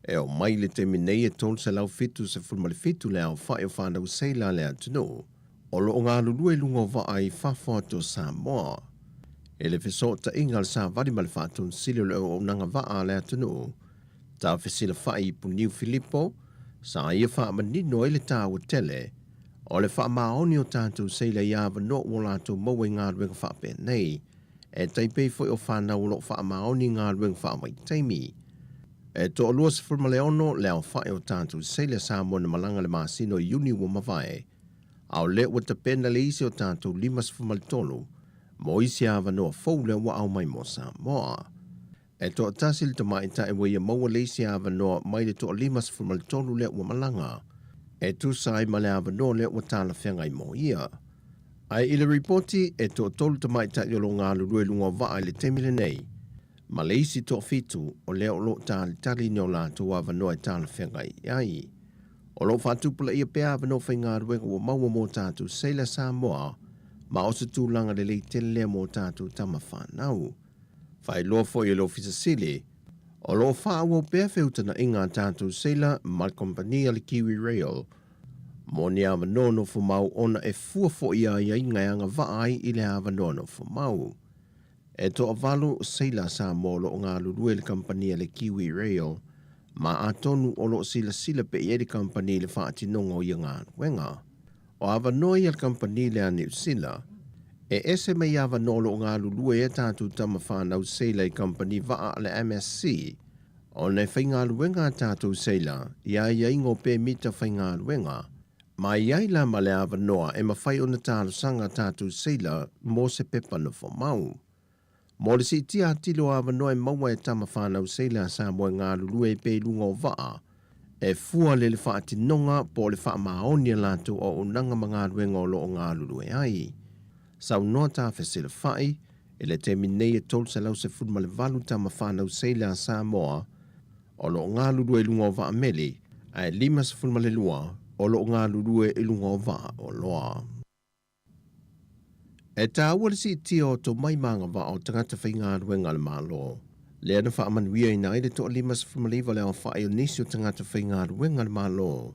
E oo mai i le taimi nei e 377 le aofai o fanau seila a le atunuu o lo o galulue i luga o vaa i fafo atu o Samoa. I le fesootaiga a le Savali ma le Faatonisili o le Auaunaga Vaa a le atunuu, tafesilafai i Puniu Filipo, sa ia faamanino ai le taua tele o le faamaoni o tatou seila i avanoa ua latou maua i galuega faapenei, e tai pei foi o fanau o lo o faamaoni i galuega faavaitaimi. E toalua 16 le aofai o tatou seila Samoa na malaga le masina o Iuni ua mavae, a o lea ua tapena le isi o tatou 53 mo isi avanoa fou lea ua aumai mo Samoa. E toatasi le tamaitai ua ia maua le isi avanoa mai le toa 53 lea ua malaga, e tusa ai ma le avanoa lea ua talafeagai mo ia. Ae i le ripoti, e toatolu tamaitai o lo o galulue i luga o vaa i le taimi lenei, ma le isi toafitu o lea o lo o talitali i ni o latou avanoa e talafeagai ai. O lo o faatupulaia pea avanoa faigaluega ua maua mo tatou seila Samoa, ma o se tulaga lelei tele lea mo tatou tama fanau. Faailoa foi e le Ofisa Sili, o lo o faaauau pea feutagaiga a tatou seila ma le kamupani a le Kiwi Rail mo ni avanoa nofomau ona e fua foi i aiaiga e agavaa ai i le avanoa nofomau. E toavalu seila Samoa o lo o galulue i le kamupani a le Kiwi Rail ma atonu o lo o silasila pea i ai le kamupani i le faatinoga o ia galuega. O avanoa ia a le kamupani lea a Niu Sila, e ese mai avanoa o lo o galulue ai a tatou tama fanau seila i kamupani vaa a le MSC, ona e faigaluega a tatou seila i aiaiga o pemita faigaluega, ma i ai la ma le avanoa e mafai ona talosaga a tatou seila mo se pepa nofomau. Mo le siitia atili o avanoa e maua e tama fanau seila a Samoa e galulue ai pea i luga o vaa, e fua le le faatinoga po o le faamaoni a latou auaunaga ma galuega o lo o galulue ai. Saunoa Tafesilafai, i le taimi nei e 318 tama fanau seila a Samoa o lo o galulue i luga o vaa meli, ae 52 o lo o galulue i luga o vaa oloa. E tāua le siitia o tomai ma agavaa o tagata faigaluega a le Malo, lea na faamanuiaina ai le toa-59 le aofai o nisi o tagata faigaluega a le Malo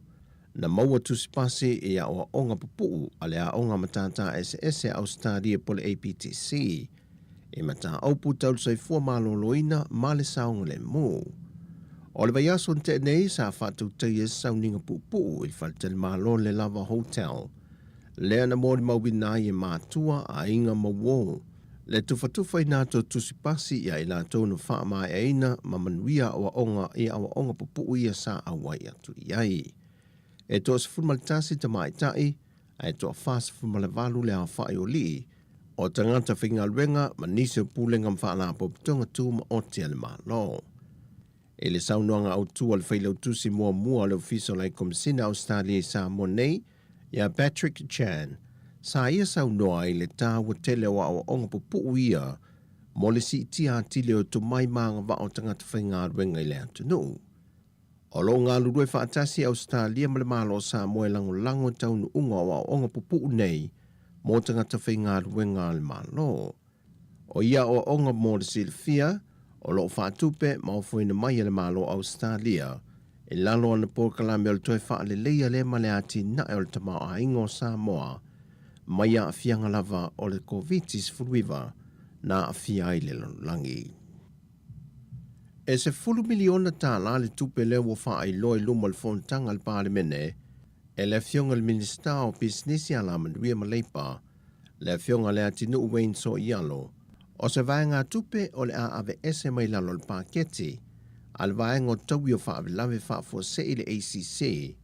na maua tusi pasi i aoaoga pupuu a le Aoga Matata Eseese a Ausetalia po o le APTC i mataupu tau le soifua maloloina ma le saogalemu. O le vaiaso na tea nei sa faatautaia se sauniga puupuu i le faletalimalo Le Lava Hotel, lea na molimauina ai e matua, aiga ma uō, le tufatufa i nā tou tusi pasi i a i latou na faamaeaina ma manuia aoaoga i aoaoga pupuu ia sa auai atu i ai. E toa 11 tamaitai, ae toa 48 le aofai o alii, o tagata faigaluega ma nisi o pulega ma faalapotopotoga tumaoti a le Malo. I le saunoaga autu a le Failautusi muamua o le Ofisa o le Ai Komisina Ausetalia i Samoa nei, ia Patrick Chan, sa ia saunoa ai i le taua tele o aoaoga pupuu ia mo le siitia atili o tomai ma agavaa o tagata faigaluega i le atunuu. O lo o galulue faatasi Ausetalia ma le Malo o Samoa e lagolago i taunuuga o aoaoga pupuu nei mo tagata faigaluega a le Malo. O ia aoaoga mo le silafia, o lo o faatupe ma ofoina mai e le Malo o Ausetalia i lalo o ana polokalame o le toe faaleleia lea ma le atinae o le tamaoaiga o Samoa mai aafiaga lava o le Koviti-19 na aafia ai le lalolagi. E $10 miliona le tupe lea ua faailoa i luma o le fonotaga a le Palemene e le Afioga i le Minisita o Pisinisi Alamanuia ma Leipa, le Afioga Leatinuu Wayne Soialo, o se vaegatupe o le a aveese mai lalo o le paketi a le Vaega o Taui o Faalavelave Faafuasei le ACC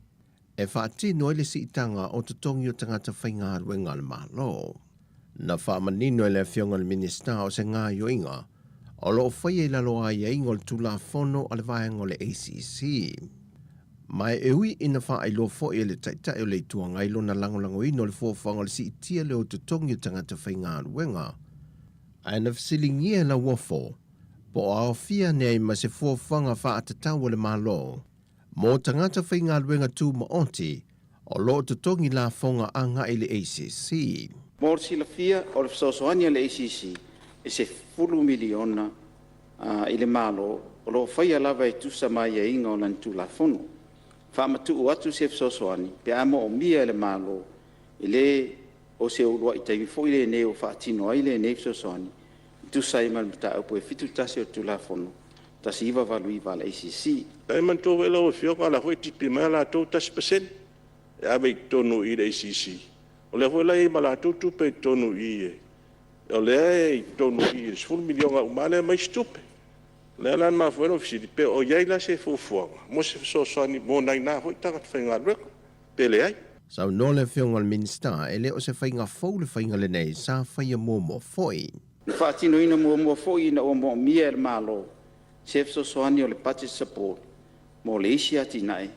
e faatino ai le siitaga o totogi o tagata faigaluega a le Malo. Na faamanino e le Afioga i le Minisita o se gaoioiga o lo o faia i lalo o aiaiga o le Tulafono a le Vaega o le ACC. Ma e ui ina faailoa foi e le Taitai o le Itu Agai lona lagolagoina o le fuafuaga o le siitia lea o totogi o tagata faigaluega, ae na fesiligia e Lauofo po o aofia ane ai ma se fuafuaga faatatau a le Malo mo tagata faigaluega tumaoti o lo o totogi lafoga agai i le ACC. Mo le silafia, o le fesoasoani a le ACC e $10 miliona i le Malo o lo o faia lava e tusa ma aiaiga o lana Tulafono. Faamatuu atu se fesoasoani pe a moomia e le Malo e le o se uluai taimi foi lenei ua faatino ai lenei fesoasoani e tusa ai ma le mataupu e 71 o le Tulafono 1989 a le ACC. E manatua foi lau Afioga o la e foi e tipi mai latou 1% e ave i totonu i le ACC. O lea foi la e i ai ma latou tupe i totonu i i, o lea e i totonu i i i le $10 miliona uma lava lea ma isi tupe. O lea la na mafua ai ona ou fesili, pe o i ai la se fuafuaga mo se fesoasoani mo nai na foi tagata faigaluega, pe leai. Saunoa le Afioga i le Minisita, e le o se faiga fou le faiga lenei sa faia muamua foi. Na faatinoina muamua foi ina ua moomia e le Malo se fesoasoani o le budget support mo le isi atinae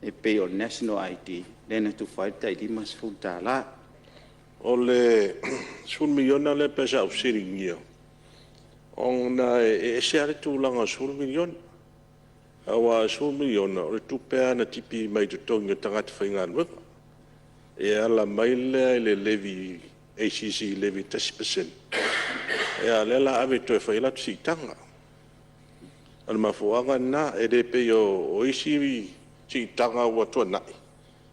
e pei o le National ID lea na tufa ai le tai $50. O le $10 miliona lea pei sa ou fesiligia, ona e ese lava le tulaga o le $10 miliona. Aua o le $10 miliona, o le tupe lava na tipi mai totogi o tagata faigaluega, e ala mai lea i le levy, ACC levy e 1%, a o lea o le a ave e toe fai ai latou siitaga. O le mafuaaga lena, e le pei o isi siitaga ua tuanai,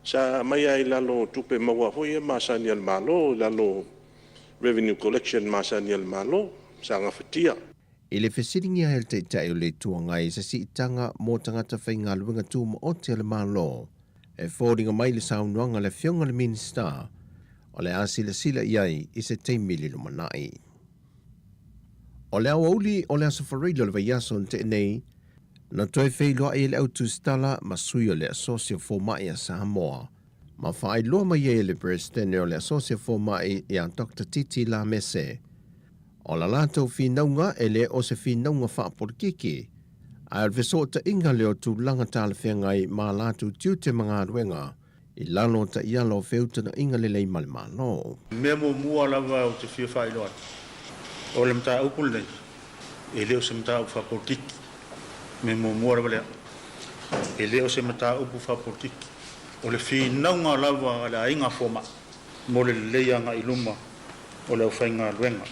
sa aumai lava i lalo o tupe maua foi ia masani a le Malo i lalo o revenue collection masani a le Malo sa gafatia. I le fesiligia ai e le Taitai o le Itu Agai i se siitaga mo tagata faigaluega tumaoti a le Malo, e foliga mai le saunoaga a le Afioga i le Minisita o le a silasila i ai i se taimi i le lumanai. O le aoauli o le Aso Faraile o le vaiaso na tea nei, na toe feiloai ai le au tusitala ma sui o le Asosi o Fomai a Samoa, ma faailoa mai ai e le Peresetene o le Asosi o Fomai ia Doctor Titi Lamese, o la latou finauga e le o se finauga faapolokiki, ae o le fesootaiga lea o tulaga talafeagai ma a latou tiute ma galuega i lalo o taiala o feutagaiga lelei ma le Malo. O le mea muamua lava ou te fia faailoa atu, o le mataupu lenei, e le o se mataupu faapolokiki. O le mea muamua lava lea, e le o se mataupu faapolokiki. O le finauga lava a le aiga fomai mo le lelei agai i luma o le aufaigaluega.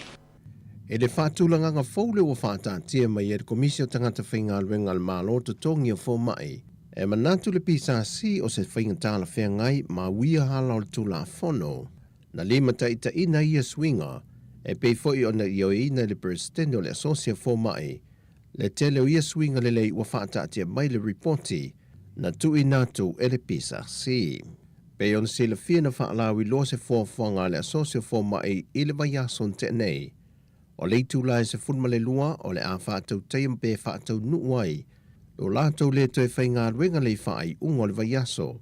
I le faatulagaga fou lea ua faataatia mai e le Komisi o Tagata Faigaluega a le Malo Totogi o Fomai, e manatu le PSC o se faiga talafeagai ma uia ala o le Tulafono na limataitaiina ia suiga e pei foi ona ioeina e le Peresetene o le Asosi a Fomai le tele o ia suiga lelei ua faataatia mai le ripoti na tuuina atu e le PSC. Pei ona silafia na faalauiloa se fuafuaga a le Asosi o Fomai i le vaiaso na tea nei, o le itula e 12 o le a faatautaia pe faataunuu ai lo latou le toe faigaluega le i faaiuga o le vaiaso,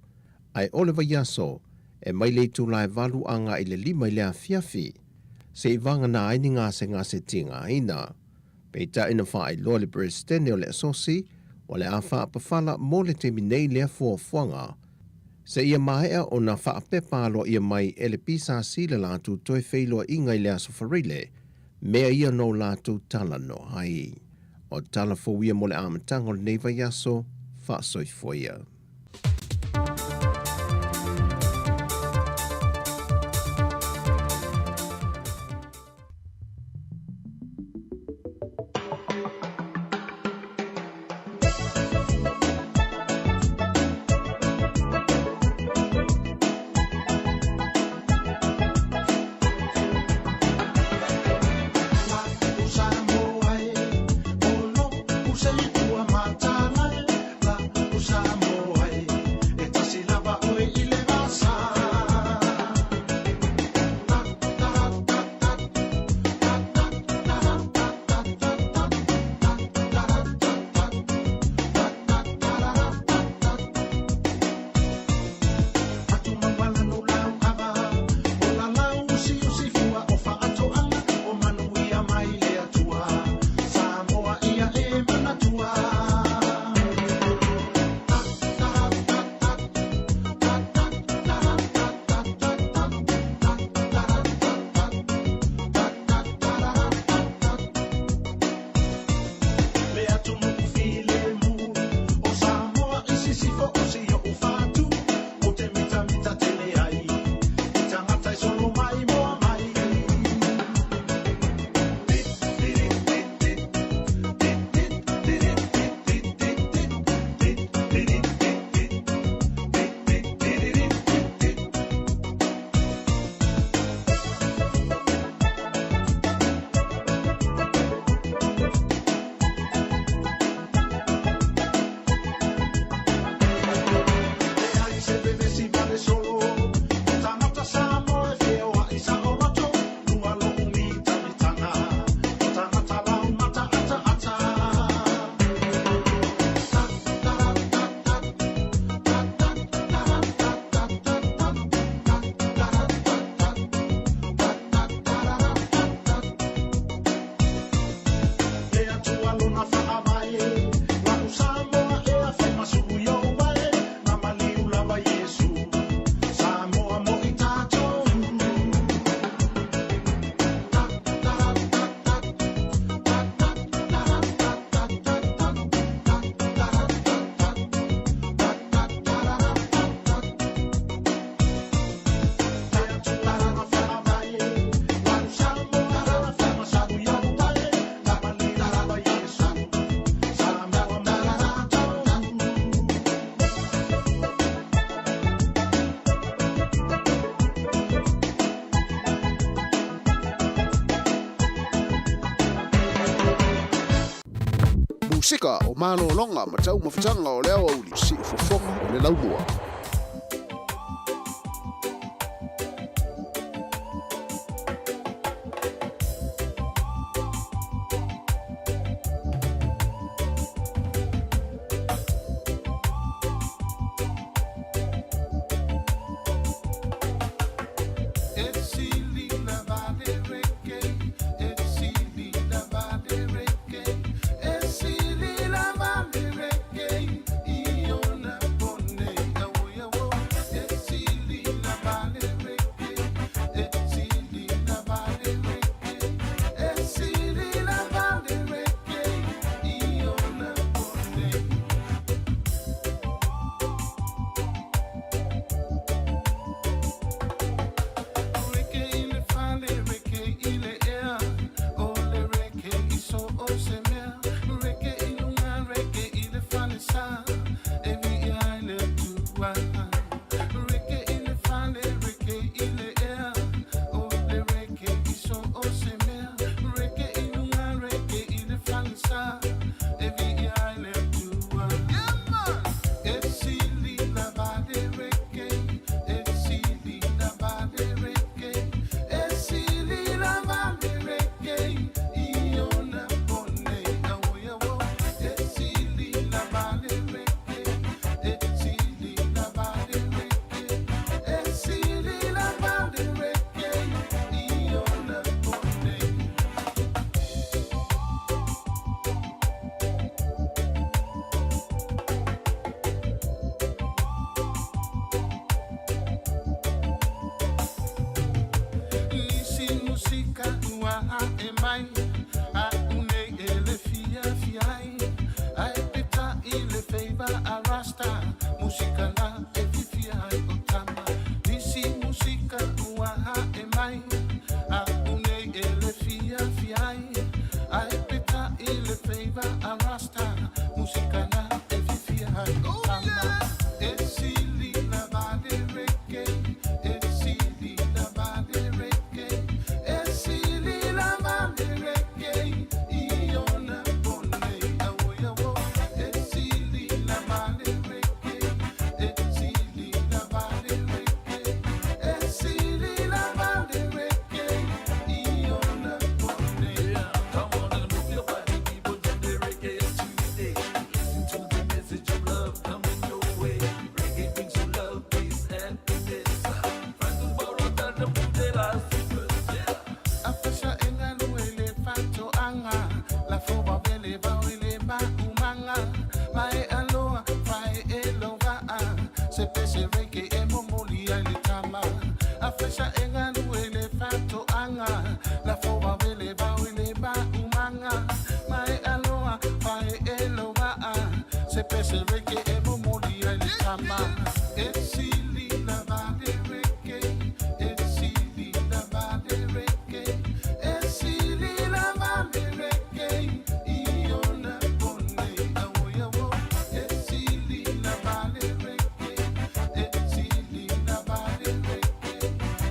ae o le vaiaso e mai le itula e 8 agai i le 5 i le afiafi, seia vagana ai ni gasegase tigaina. Peitai na faailoa le Peresetene o le Asosi o le a faapafala mo le taimi nei lea fuafuaga seia maea ona faapepa aloaia mai e le PSC le latou toe feiloaiga i le Aso Faraile, mea ia no latou talanoa ai. O tala fou ia mo le amataga o lenei vaiaso. Faasoifua ia. Musika o malologa ma taumafataga o le aoauli siufofoga o le laumua. rasta Musika la e fifia ai o tama Nisi musika ua hae mai A unei e le fia fiai Ai peta i le feiva a rasta Musika la e fifia ai o tama E sili la vale reggae E sili la vale reggae E sili la vale reggae Iona pone awo yawo E sili la vale reggae E sili la vale reggae E sili la vale reggae Iona pone Come on and move your body, people, jam the reggae today. Listen to the message of love coming your way. Reggae brings you love, peace, happiness. Francis Borota, the Mudela, yeah. Afasha engalu ele fato anga La foba vele va ele ma umanga Mae aloa fae elo va'a Se pese reggae e momoli ai le tama Afasha engalu ele fato anga La foba vele va ele ma umanga Mae aloa fae elo va'a Se pese reggae e momoli ai le tama E sili la vale reggae E sili la vale reggae E sili la vale reggae Iona pone awo yawo E sili la vale reggae E sili la vale reggae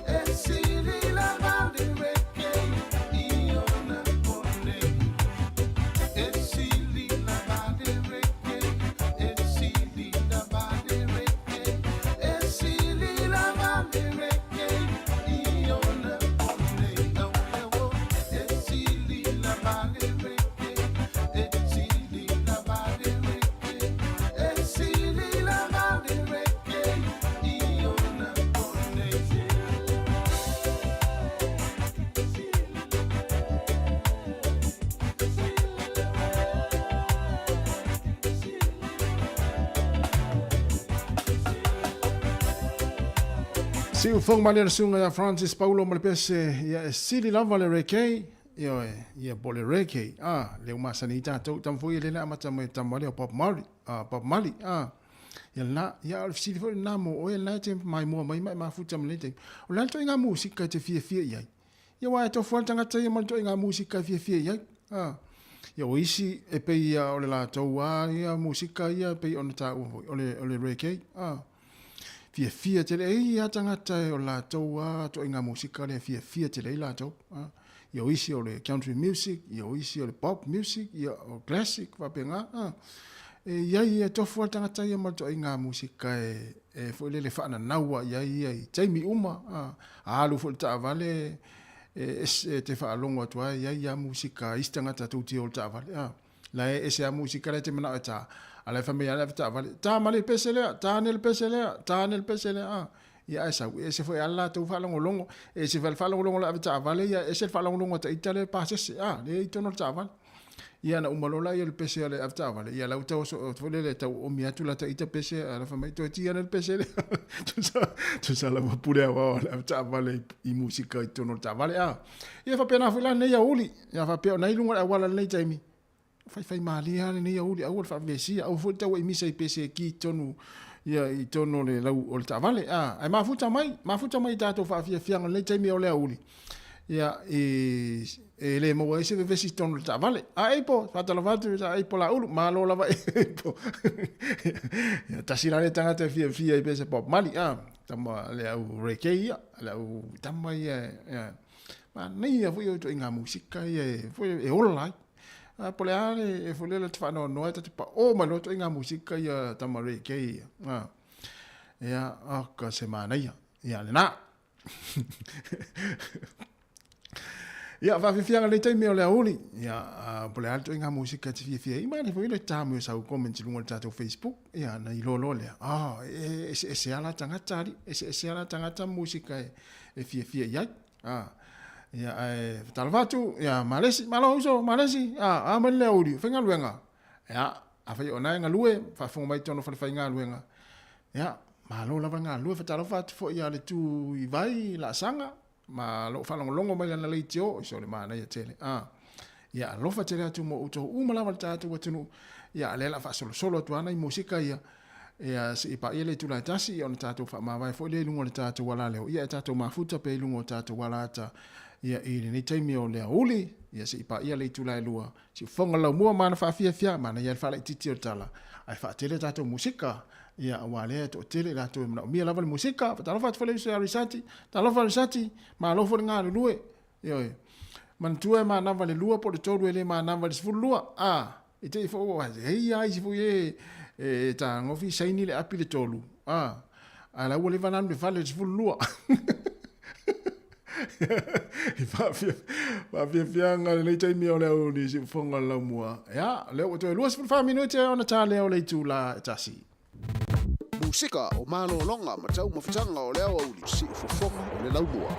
E sili la vale reggae Iona pone E sili la vale reggae E sili la vale reggae E sili la vale reggae Iona pone awo yawo E sili la vale reggae E sili la vale reggae E sili la vale reggae Iona pone Siufoga malie le susuga ia Francis Paulo ma le pese ia e sili lava le reggae ioe ia po o le reggae a lea ua masani ai tatou tama foi ia lea le amata mai o tama lea o Bob Marley a Bob Marley a ia lena ia o le fesili foi lena mo oe lena e te maimoa mai ma e mafuta ma lenei taimi o le a le ituaiga musika e te fiafia i ai Ia aua e tofu lava le tagata ia ma le ituaiga musika e fiafia i ai. A. Ia o isi e pei ia o le latou lava ia musika ia e pei ona taua foi, o le, o le reggae. A. Fiafia tele e i a tagata e o le latou lava ituaiga musika lea e fiafia tele ai latou. A. Ia o isi o le country music, ia o isi o le pop music, ia o classic faapena. A. E i ai e tofu lava le tagata ia ma le ituaiga musika e, e foi lele faananau i ai ia i taimi uma. A. A alu foi le taavale e e te faalogo atu ai ai ia musika isi tagata tou te o le taavale a la e ese a musika la e te manao e ta a la e fai mai a le ave taavale ta ma le pese lea ta ane le pese lea ta ane le pese lea a ia ae sau e ese foi a le latou faalogologo e ese foi le faalogologo le ave taavale ia ese le faalogologo a ita le pasese a le i totonu o le taavale Ia na uma loa laia o le pese a le avetaavale, ia la ua tau aso foi lele tau oomi atu la ita pese a la fai mai toe ti ana le pese lea. Tusa tusa lava pule aoao a le avetaavale i musika i totonu o le taavale a. Ia faapena foi la lenei aoauli. Ia faapea o na i luga o le auala i lenei taimi. Faifai malie lava lenei aoauli, aua le faavevesia, aua foi le tau e misa i pese e ki i totonu ia i totonu o le lau o le taavale a. Ae mafuta mai, mafuta mai i tatou faafiafiaga i lenei taimi o le aoauli. Ia i e le maua ai se vevesi i totonu o le taavale. A Eipo, faatalofa atu ia Eipo Laulu, malo lava Eipo. Ia tasi la lea tagata e fiafia i pese Bob Marley, a, tama le au reggae ia, le au tama ia, ia, manaia foi o ituaiga musika ia e, foi e ola ai. A, po o le a le, e foi lele te faanoanoa ai ta te paʻō mai loa ituaiga musika ia tama reggae ia. A, ia, oka se manaia. Ia, lena. Ia, faafiafiaga lenei taimi o le aoauli. Ia, po o le a le ituaiga musika e te fiafia ai. Manaia foi le ta mai o sau comments i luga o le tatou Facebook. Ia, ona iloa loa lea, oh, e eseese lava la tagata alii, eseese lava la tagata ma musika e fiafia i ai. Ia, ae faatalofa atu, ia, Malesi, malo uso, Malesi, a mai le aoauli, faigaluega. Ia, afai o lena e galue, faafofoga mai i totonu o falefaigaluega, ia, malo lava le galulue. Faatalofa atu foi ia le tu i vai i laasaga, ma lou faalogologo mai lana leitio, so le manaia tele. A, ia, alofa tele atu mo outou uma lava le tatou atunuu. Ia, a lea o le a faasolosolo atu lava nai musika ia. Ia, se i paia le itula e tasi, ia ona tatou faamavae foi lea i luga o le tatou alaleo, ia e tatou mafuta pea i luga o tatou alaata, ia i lenei taimi o le aoauli, ia se i paia le itula e lua, siufofoga le laumua ma ana faafiafia, manaia le faalaitiiti o le tala, ae faatele a tatou musika, ia aua lea e toatele i latou e manaomia lava le musika. Faatalofa atu foi le uso ia Risati, talofa Risati, malo foi le galulue, ioe. Manatua e manava le lua po o le tolu e le manava le 12, a, i te i foi ua hei a isi foi e, e tagofi saini le api le tolu, a, a la ua leva ona alu le fale le 12. I faafiafiaga lenei taimi o le aoauli siufofoga o le laumua. Ia, o lea ua toe 24 minute ona ta lea o le itula e tasi. Musika o malologa ma taumafataga o le aoauli siufofoga o le laumua.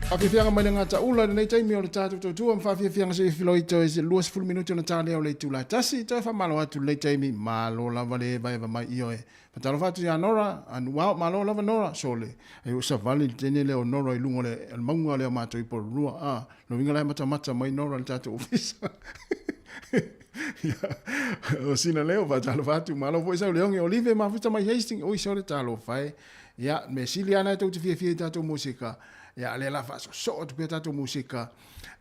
Faafiafiaga mai le gataula i lenei taimi o le tatou tautua ma faafiafiaga se i filoi toe se 20 minute ona ta lea o le itula e tasi. Toe faamalo atu i lenei taimi, malo lava le evaeva mai ioe. Faatalofa atu ia Nora, Anuao, malo lava Nora, sole. Ai ua savali le teine lea o Nora i luga o le mauga lea o matou i Porirua. A, lona uiga la e matamata mai Nora i le tatou ofisa. Ia, o sina leo, faatalofa atu, malo foi sau leogi, Olive mafuta mai Hastings, oi sole talofa e. Ia, mea sili lava lena e tou te fiafia i tatou musika, ia, o lea o le a faasoosoo atu pea tatou musika,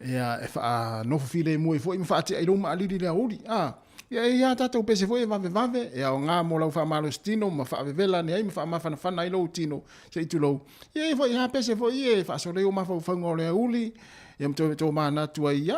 ia, e faanofo filemu ai foi ma faatea i lou maalili i le aoauli. A, ia, e i ai lava tatou pese foi e vavevave, e aoga mo lau faamalositino ma faavevela ane ai ma faamafanafana ai lou tino, se i tulou. Ia, e i ai foi lava pese foi ia e faasolo ai ou mafaufauga o le aoauli, ia ma toe tomanatu ai i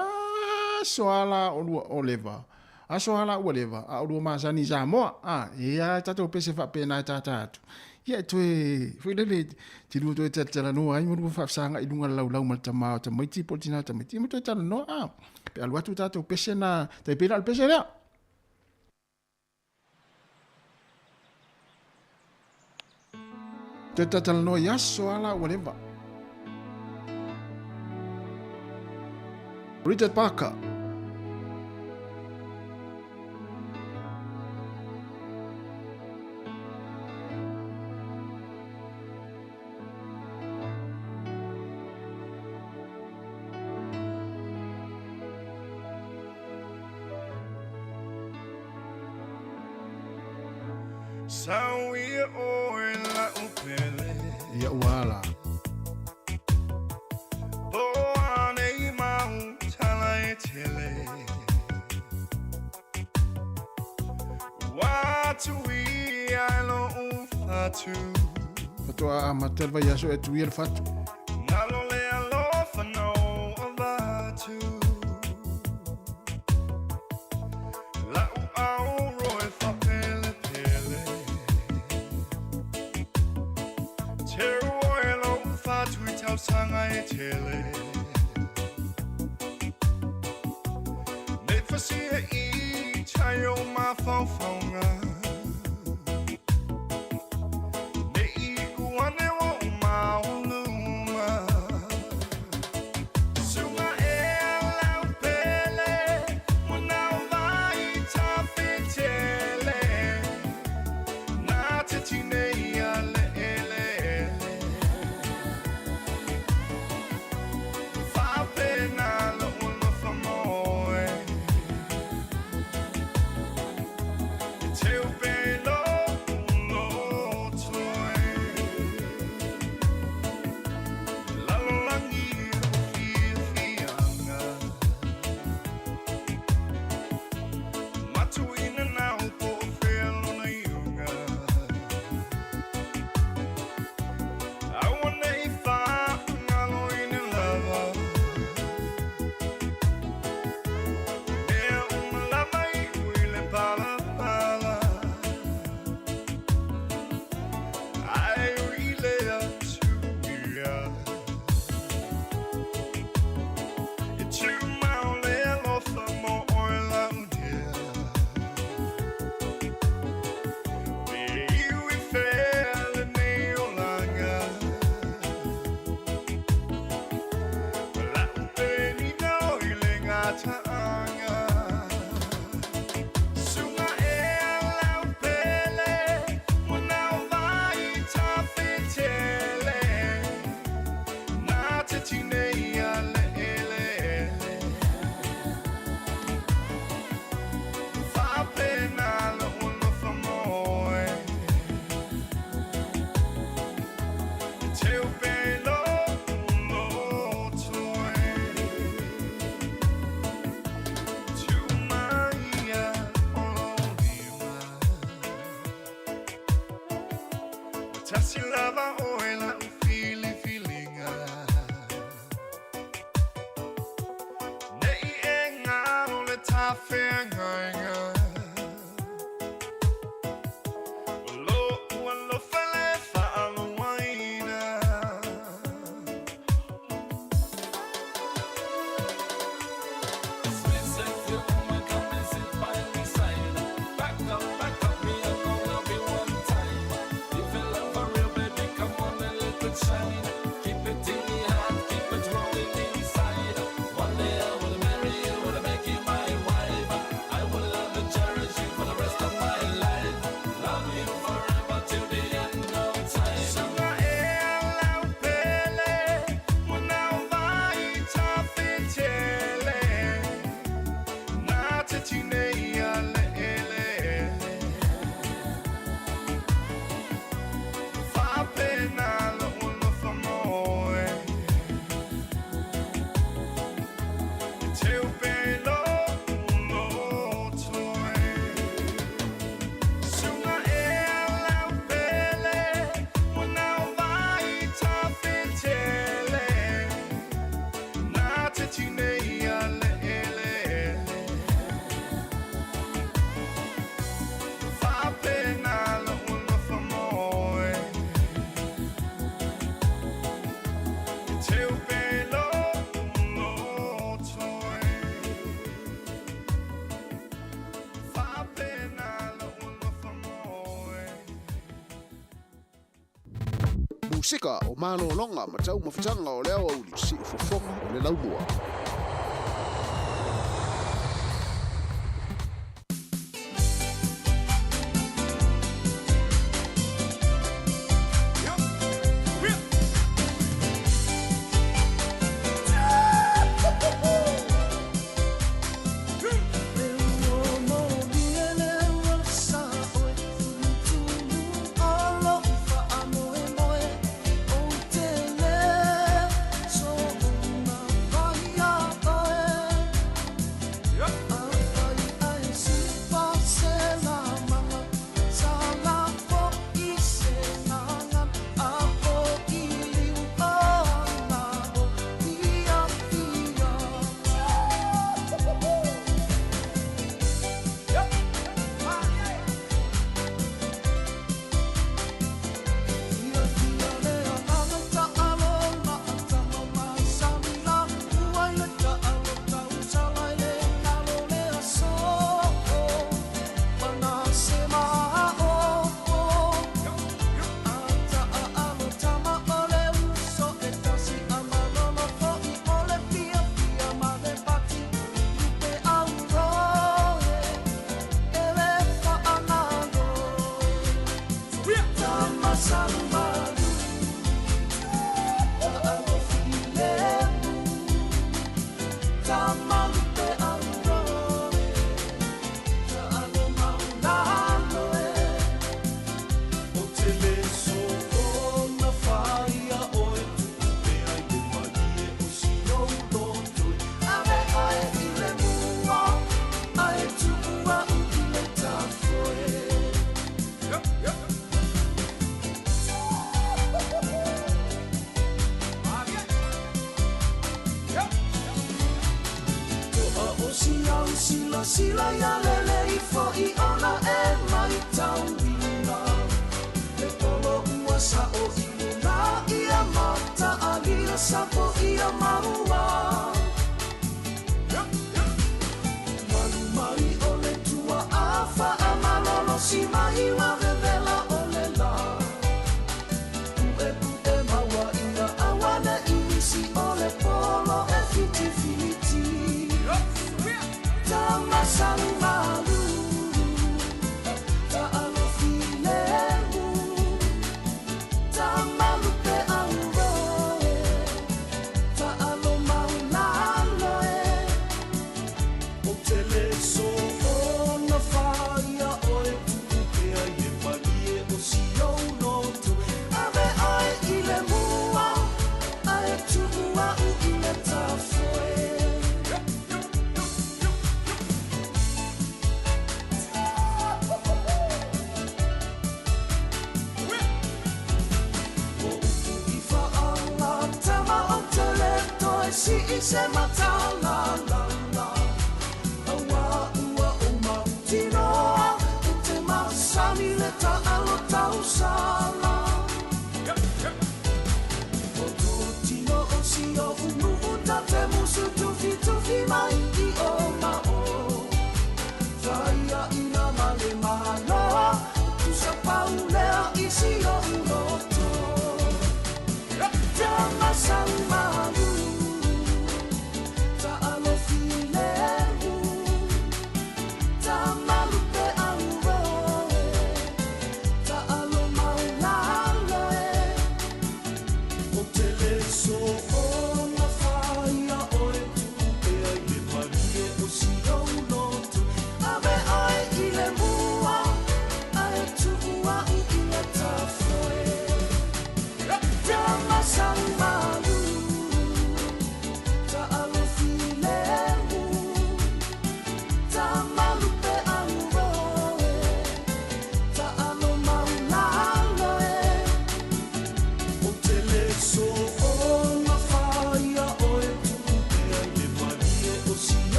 aso lava la o lua o leva, aso lava la ua leva a o lua masani i Samoa. A, e i ai lava tatou pese faapena e tata atu, ia e toe, foi lele, te lua toe talatalanoa ai ma lua faafesagai i luga o le laulau ma le tama o tamaiti po o le tina o tamaiti, ia ma toe talanoa, a, pe alu atu tatou pese na, tai pei la o le pese lea. Toe talatalanoa i aso lava la ua leva. Richard Parker. Ia ua ala. Faatoa amata le vaiaso e tuia le fatu. Musika o malologa ma taumafataga o le aoauli siufofoga o le laumua. Tama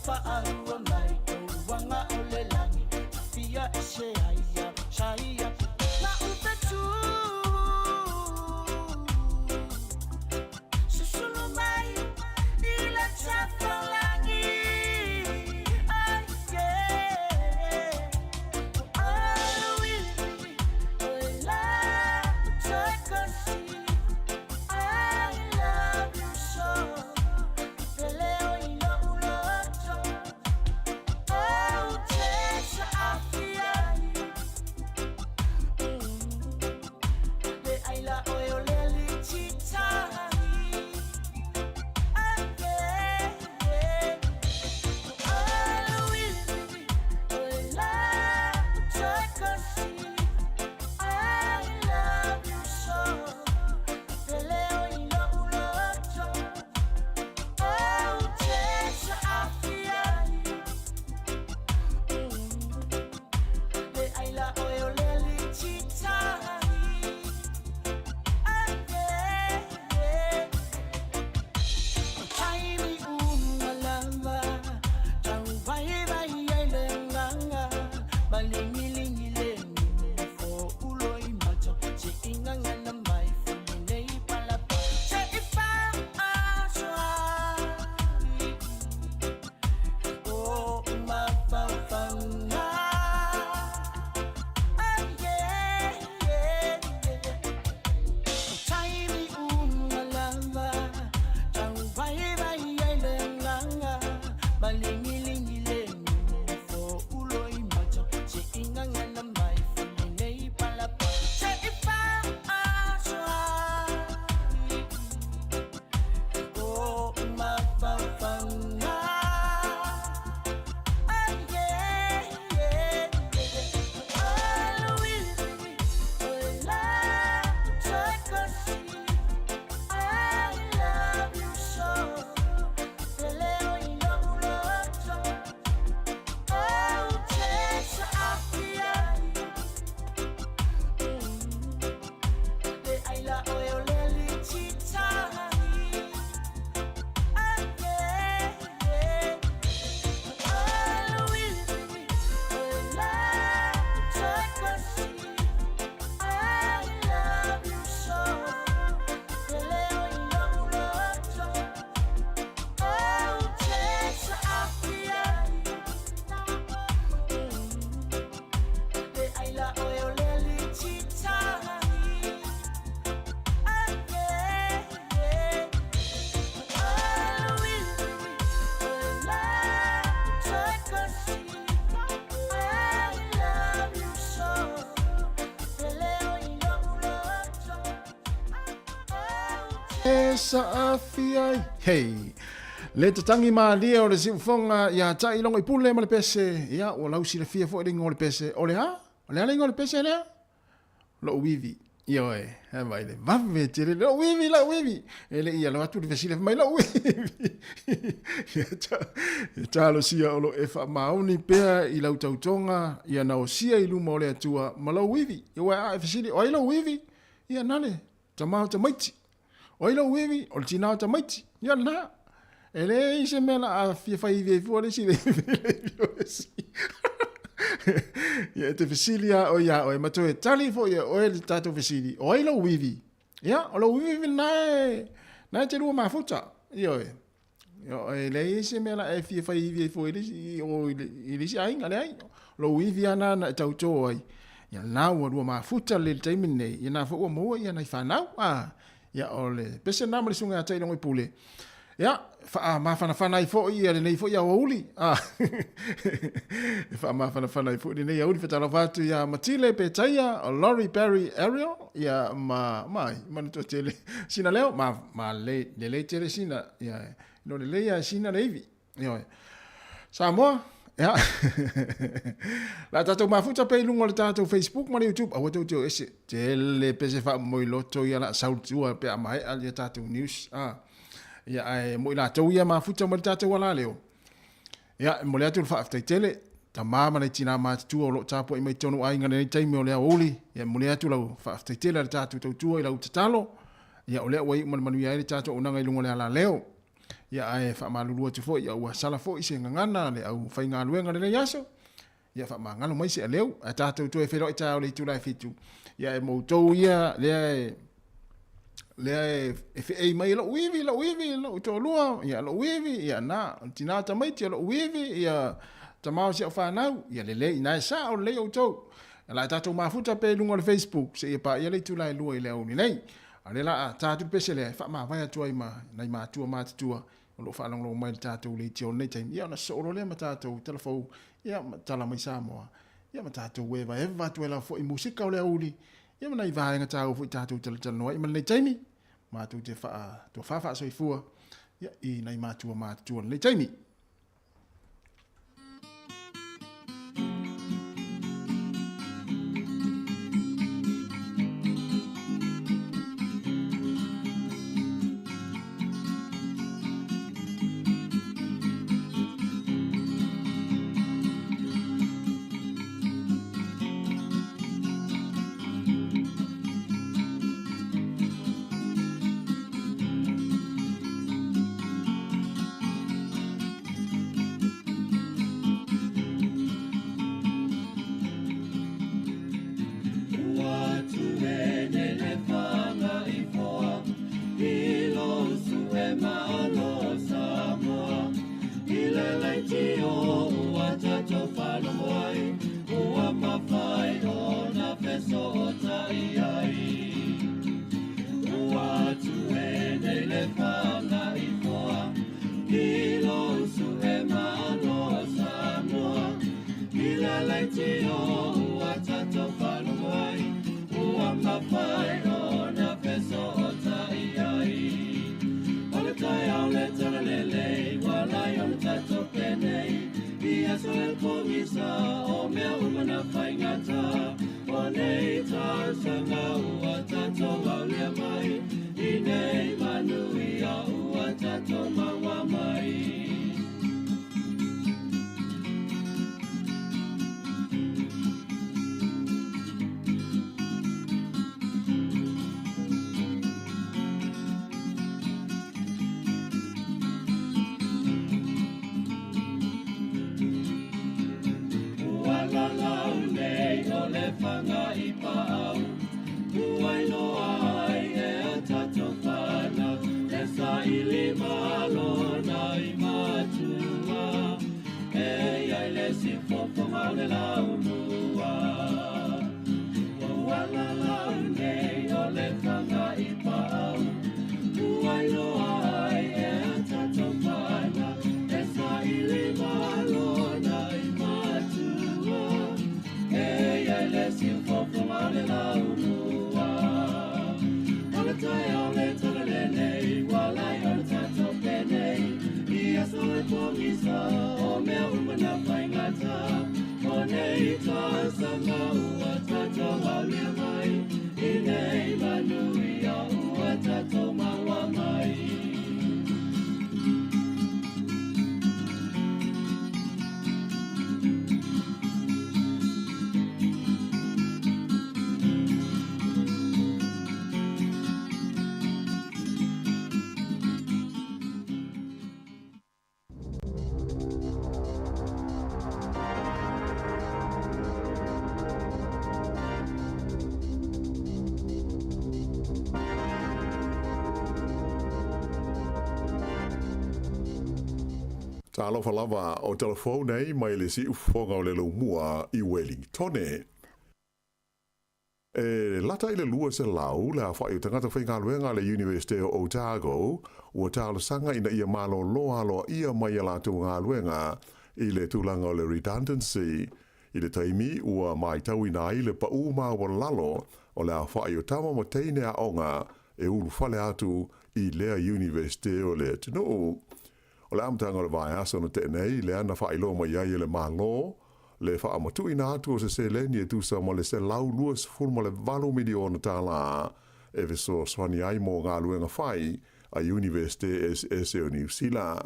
faalua mai tou aga o le lagi afia e se ai ia saia ma ufetū susulu mai i le tafalagi ai yeah o aloili o la toe I love you so pele o i lo'u loto ou te sa'afia le aila oe o le lititahi ah yeah yeah o aloili o la toe kasi I love you so pele o i lo'u loto ou te sa'afia le aila oe o le lititahi ah yeah yeah taimi uma lava tau vaivai ai le agaga maligiligī le nofo ulo i mata se'i gagana mai foi lenei palapala se'i fa'asoa'i o mafaufauga ah yeah yeah yeah taimi uma lava tau vaivai ai le agaga maligiligī le nofo ulo i mata se'i gagana mai foi lenei palapala se'i fa'asoa'i o mafaufauga ah yeah yeah yeah aloili o la toe kasi I love you so pele o i lo'u loto ou te sa'afia le aila oe o le lititahi ah yeah yeah aloili o la toe kasi I love you so pele o i lo'u loto ou te sa'afia le aila oe o le lititahi ah yeah yeah aloili o la toe kasi I love you so pele o i lo'u loto E sa'afia ai. Hei. Le tatagi malie o le siufoga iā taʻi logo i pule ma le pese. Ia, ua lau silafia foi le igoa o le pese. O le a? O le a le igoa o le pese lea? Lo'u ivi. Ioe, e vai le vave tele, lo'u ivi, lo'u ivi. E le i alo atu le fesili mai lo'u ivi. Ia ta, ia talosia o lo e faamaoni pea i lau tautoga, ia naosia i luma o le Atua ma lou ivi. Ia ua a e fesili, o ai lou ivi? Ia nale, tamā o tamaiti. O ai lou ivi? O le tinā o tamaiti. Ia lena. E leai se mea la a fia fai ivi ai fua le isi le ivi le ivi o le isi. Ia e te fesili a oe iā oe, ma toe tali foi e oe le tatou fesili, o ai lou ivi? Ia, o lou ivi lena e, na e te lua mafuta. Ioe. E leai se mea la e fia fai ivi ai fua i le isi, o i le, i le isi aiga, leai. Lou ivi lava na na e tautō ai. Ia lena ua lua mafuta le taimi lenei, ia na foi ua maua ia nai fanau. A, ia o le pese lena ma le susuga ia Tailogipule. Ia, faamafanafana ai foi ia lenei foi aoauli. A, e faamafanafana ai foi lenei aoauli. Fatalofa atu ia Matile Petaia, o Laurie Barry Ariel, ia ma, ma ai, manatua tele. Sina leo, ma, ma le, lelei tele sina, ia, no lelei ia sina le ivi. Ioe. Samoa, ia. La tatou mafuta pe i luga o le tatou Facebook ma le YouTube, aua tou te o ese. Tele pese faamomoe loto ia la sau tua pe a maea ia tatou news. Ah. Ia ae mo i latou ia mafuta ma le tatou ala leo. Ia, e momoli atu le faafetai tele, tama ma nai tinā matutua o lo o tapuai mai totonu o aiga i lenei taimi o le aoauli. Ia, e momoli atu lau faafetai tele a le tatou tautua i lau tatalo. Ia, o lea ua iu ma le manuia ai le tatou auaunaga i luga o le ala leo. Ia ae faamalulu atu foi ia ua sala foi se gagana a le aufaigaluega i lenei aso. Ia faamagalo mai se aleu ae tatou toe feiloai taeao i le itula e fitu. Ia e ma outou ia lea e lea e, e feei mai e lou ivi, lou ivi, lou toalua, ia lou ivi, ia na, o le tina tamaiti o lou ivi, ia tama o si au fanau, ia lelei, ina e sao lelei outou. O le a tatou mafuta pea i luga o le Facebook seia paia le itula e lua i le aoauli nei. A o lea la a ta atu le pese lea e faamavae atu ai ma nai matua matutua o lo o faalogologo mai i le tatou leitio i lenei taimi, ia ona sosoo loa lea ma tatou talafou, ia ma tala mai Samoa, ia ma tatou evaeva atu ai lava foi i musika o le aoauli, ia ma nai vaega taua foi tatou talatalanoa ai ma lenei taimi, matou te faatofa faasoifua ia i nai matua matutua i lenei taimi. Talofa lava o telefou nei mai le siufofoga o le Laumua i Wellingtone. E lata i le 200 le aofai o tagata faigaluega a le Iunivesite o Otago ua talosaga ina ia malōlō aloaia mai a latou galuega i le tulaga o le redundancy i le taimi ua matauina ai le paʻū maualalo o le aofai o tama ma teine aoga e ulufale atu i lea Iunivesite o le atunuu. O le amataga o le vaiaso na tea nei, lea na faailoa mai ai e le Malo le faamatuuina atu o se seleni e tusa ma le $128 miliona tālā e fesoasoani ai mo galuega fai a Iunivesite eseese o Niu Sila.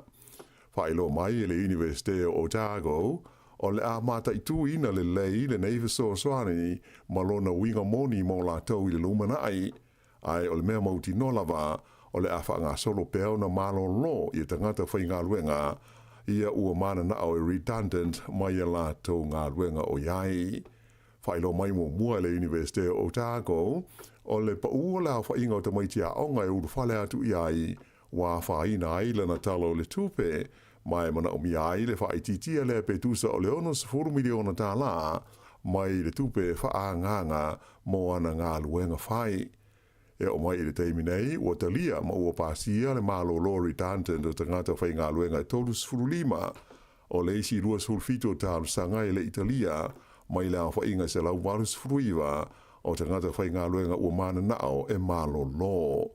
Faailoa mai e le Iunivesite o Otago, o le a mataituina lelei lenei fesoasoani ma lona uiga moni mo latou i le lumanai. Ae o le mea mautinoa lava, o le a faagasolo pea ona malōlō ia tagata faigaluega ia ua mananao e redundant mai a latou galuega o i ai. Faailoa mai muamua e le Iunivesite o Otago, o le paʻu o le aofaiga o tamaiti aoga e ulufale atu i ai ua afaina ai lana Tala o le Tupe, ma e manaomia ai le faaitiitia lea pe tusa o le $60 miliona tālā mai le tupe faaagaaga mo ana galuega fai. E oo mai i le taimi nei, ua talia ma ua pasia le malōlō redundant o tagata faigaluega e 35. O le isi 27 o talosaga e le i talia mai le aofaiga 189 o tagata faigaluega ua mananao e malōlō.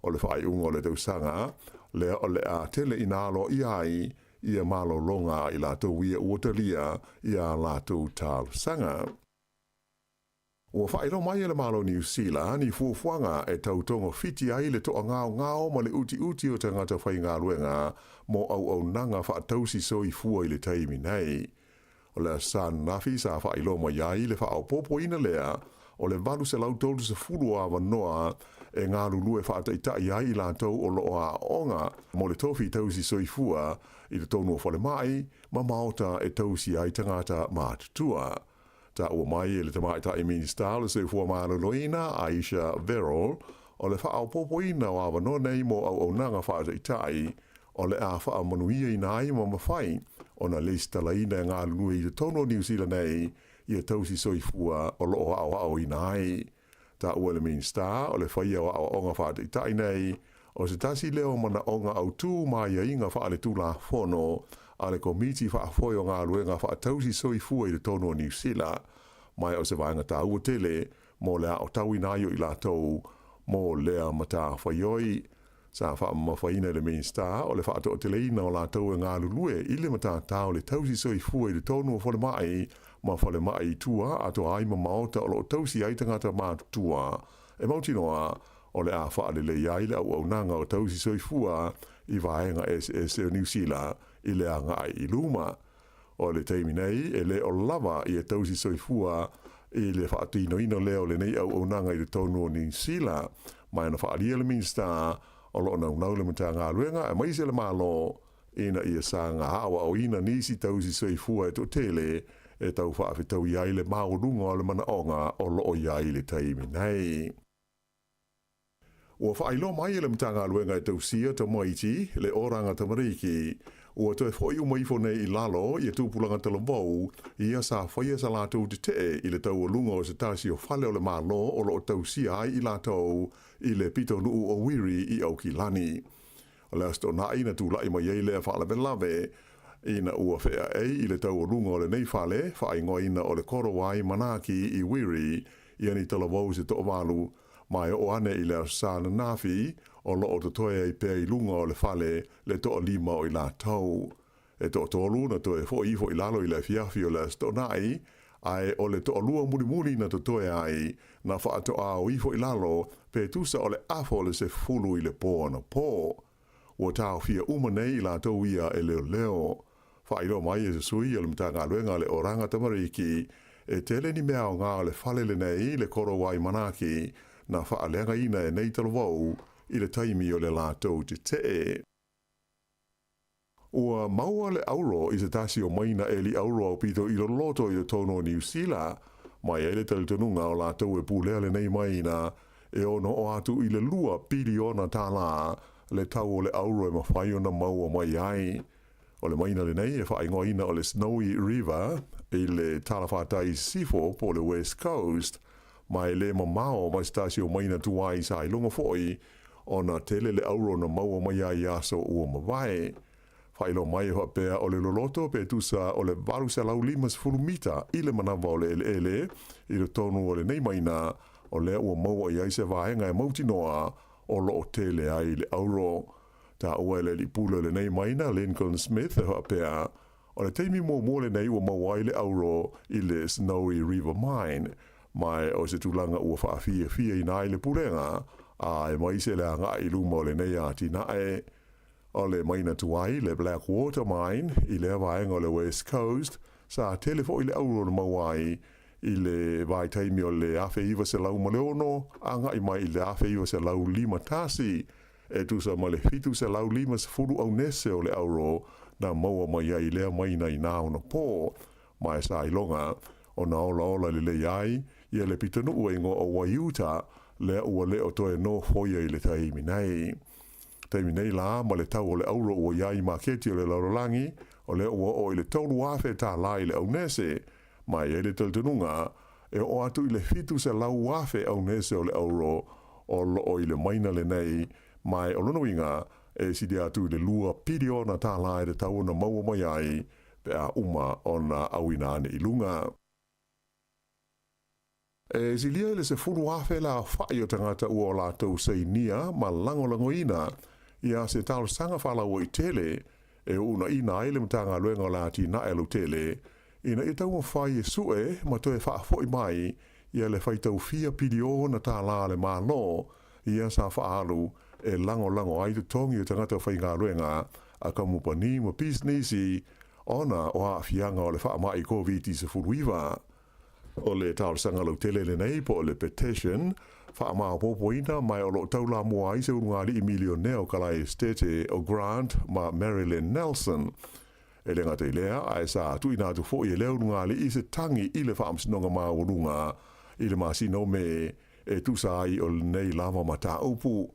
O le faaiuga o le tausaga lea o le a tele ina aloaia ai ia malōlōga a i latou ia ua talia i a latou talosaga. Ua faailoa mai e le Malo o Niu Sila ni fuafuaga e tau togafiti ai le toagaogao ma le utiuti o tagata faigaluega mo auaunaga faatausi soifua i le taimi nei. O le Aso Sa ananafi sa faailoa mai ai le faaopoopoina lea o le 830 o avanoa e galulue faataitai ai i latou o lo o aooga mo le tofi tausi soifua i totonu o falemai ma maota e tausi ai tagata matutua. Taua mai e le Tamaitai Minista o le Soifua Maloloina, Ayesha Verrall, o le faaopoopoina o avanoa nei mo auaunaga faataitai o le a faamanuiaina ai ma mafai ona lesitalaina e galulue i totonu o Niu Sila nei ia tausi soifua o lo o aoaoina ai. Taua e le Minista o le faia o aoaoga faataitai nei o se tasi lea o manaoga autū ma aiaiga faaletulafono a le Komiti Faafoe o Galuega Faatausi Soifua i totonu o Niu Sila, ma o se vaega taua tele mo le aotauina ai o i latou mo lea matafaioi. Sa faamamafaina e le Minisita o le faatoateleina o latou e galulue i le matatā o le tausi soifua i totonu o falemai ma falemai i tua atoa ai ma maota o lo o tausi ai tagata matutua e mautinoa o le a faalelei ai le auaunaga o tausi soifua i vaega eseese o Niu Sila i le agai i luma. O le taimi nei, e le o lava ia tausi soifua i le faatinoina lea o lenei auaunaga i totonu o Niu Sila. Ma na faaalia le Minisita o lo o naunau le Matagaluega aemaise le Malo ina ia saga aoaoina nisi tausi soifua e toatele e tau faafetaui ai le maualuga o le manaoga o lo o i ai i le taimi nei. Ua faailoa mai e le Matagaluega e tausia tamaiti le Oranga Tamariki, ua toe fo'i uma ifo nei i lalo ia tupulaga talavou ia sa faia sa latou tetee i le taualuga o se tasi o fale o le Malo o lo o tausia ai i latou i le pitonuu o Wiri i Aukilani. O le Aso Toonai na tula'i mai ai lea faalavelave ina ua feaei i le taualuga o lenei fale faaigoaina o le Korowai Manaaki i Wiri ia ni talavou se toavalu ma e oo ane i le Aso Sa ananafi o lo o totoe ai pea i luga o le fale le toalima o i latou. E toatolu na toe fo'i ifo i lalo i le afiafi o le Aso Toonai, ae o le toalua mulimuli na totoe ai na faatoa o ifo i lalo pe tusa o le afa o le 10 i le po anapo. Ua taofia uma nei i latou ia e leoleo. Faailoa mai e se sui o le Matagaluega a le Oranga Tamariki, e tele ni mea aoga o le fale lenei, le Korowai Manaaki, na faaleagaina e nei talavou i le taimi o le latou tetee. Ua maua le auro i se tasi o maina eli auro aupito i loloto i totonu o Niu Sila, ma e i ai le talitonuga o latou e pulea lenei maina e ono oo atu i le $2 piliona le tau o le auro e mafai ona maua mai ai. O le maina lenei e faaigoaina o le Snowy River i le talafatai i sisifo po o le West Coast, ma e le mamao mai se tasi o maina tuai sa iloga foi ona tele le auro na maua mai ai i aso ua mavae. Faailoa mai e faapea o le loloto pe tusa o le 850 mita i le manava o le eleele i totonu o lenei maina o lea ua maua i ai se vaega e mautinoa o lo o tele ai le auro. Taua e le alii pule o lenei maina, Lincoln Smith, e faapea, o le taimi muamua lenei ua maua ai le auro i le Snowy River Mine, ma o se tulaga ua faafiafiaina ai le pulega a aemaise le agai i luma o lenei atinae. O le maina tuai, le Blackwater Mine, i lea vaega o le West Coast, sa tele foi le auro na maua ai i le vaitaimi o le 1906 agai mai i le 1951. e tusa ma le 750 aunese o le auro na maua mai ai lea maina i na ona pō, ma e sa iloga ona olaola lelei ai ia le pitonuu e igoa o Waiuta lea ua le o toe nofoia i le taimi nei. Taimi nei la ma le tau o le auro ua i ai i maketi o le lalolagi, o lea ua oo i le 3,000 tālā i le aunese, ma e i ai le talitonuga e oo atu i le 700,000 aunese o le auro o loo i le maina lenei, ma e o lona uiga e sili atu i le $2 piliona tālā e tatau ona maua mai ai pe a uma ona auina ane i luga. E silia i le 10,000 le aofai o tagata ua o latou sainia ma lagolagoina ia se talosaga faalauaitele e uunaina ai le Matagaluega o le Atinae Lautele ina ia taumafai e sue ma toe faafoi mai ia le faitau fia piliona tālā a le Malo ia sa faaalu e lagolago ai totogi o tagata faigaluega a kamupani ma pisinisi ona o aafiaga o le faamai Koviti-19. O le talosaga lautele lenei po o le petition faamaopoopoina ma o lo o taulamua ai se ulugalii milionea o Kalae Esitete o Grant ma Marilyn Nelson. E le gata i lea, ae sa tuuina atu foi e lea ulugalii se tagi i le Faamasinoga Maualuga i le masina o Me e tusa ai o lenei lava mataupu.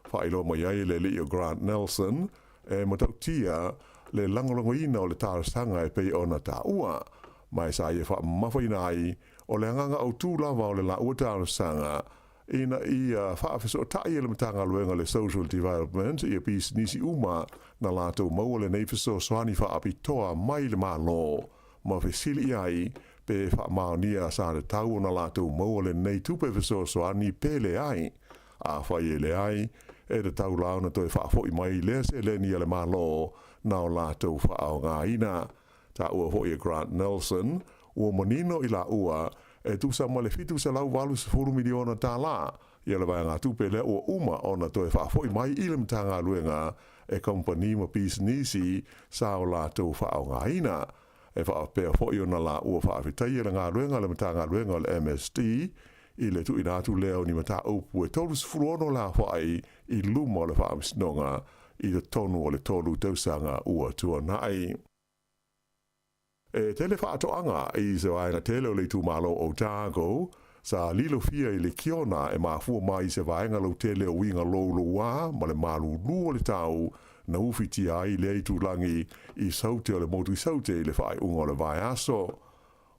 Faailoa mai ai e le alii o Grant Nelson e matautia le lagolagoina o le talosaga e pei ona taua, ma e sa ia faamamafaina ai o le agaga autū lava o le laua talosaga ina ia faafesootai e le Matagaluega le Social Development ia pisinisi uma na latou maua lenei fesoasoani faapitoa mai le Malo ma fesili i ai pe faamaonia sa tatau ona latou maua lenei tupe fesoasoani pe leai. Afai e leai, e tatau la ona toe faafoi mai lea seleni a le Malo na o latou faaaogaina. Taua foi e Grant Nelson, ua manino i laua e tusa ma le $780 miliona tālā ia le vaegatupe lea ua uma ona toe faafoi mai i le Matagaluega e kamupani ma pisinisi sa o latou faaaogaina. E faapea foi ona laua faafetaia le galuega a le Matagaluega o le MSD i le tuuina atu lea o ni mataupu e 36 le aofai i luma o le Faamasinoga i totonu o le tolu tausaga ua tuanai. E tele faatoaga i se vaega tele o le itumalo o Otago sa lilofia i le kiona e mafua mai i se vaega lautele o uiga louloua ma le malūlū o le tau na ufitia ai lea itulagi i Saute o le motu i Saute i le faaiuga o le vaiaso.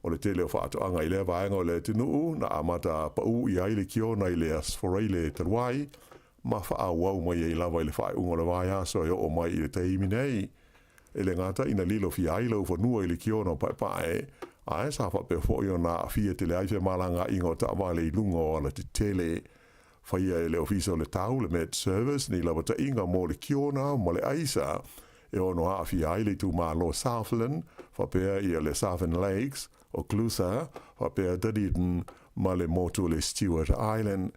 O le tele o faatoaga i lea vaega o le atunuu na amata paū i ai le kiona i le Aso Faraile talu ai, ma faaauau mai ai lava i le faaiuga o le vaiaso e oo mai i le taimi nei. E le gata ina lilofia ai laufanua i le kiona o Paepae, ae sa faapea foi ona aafia tele ai femalagaaiga o taavale i luga o alatetele. Faia e le Ofisa o le Tau, le Met Service, ni lapataiga mo le kiona ma le aisa e ono aafia ai le itumalo Southland, faapea ia le Southern Lakes, o Clutha, faapea Dunedin ma le motu o le Stewart Island.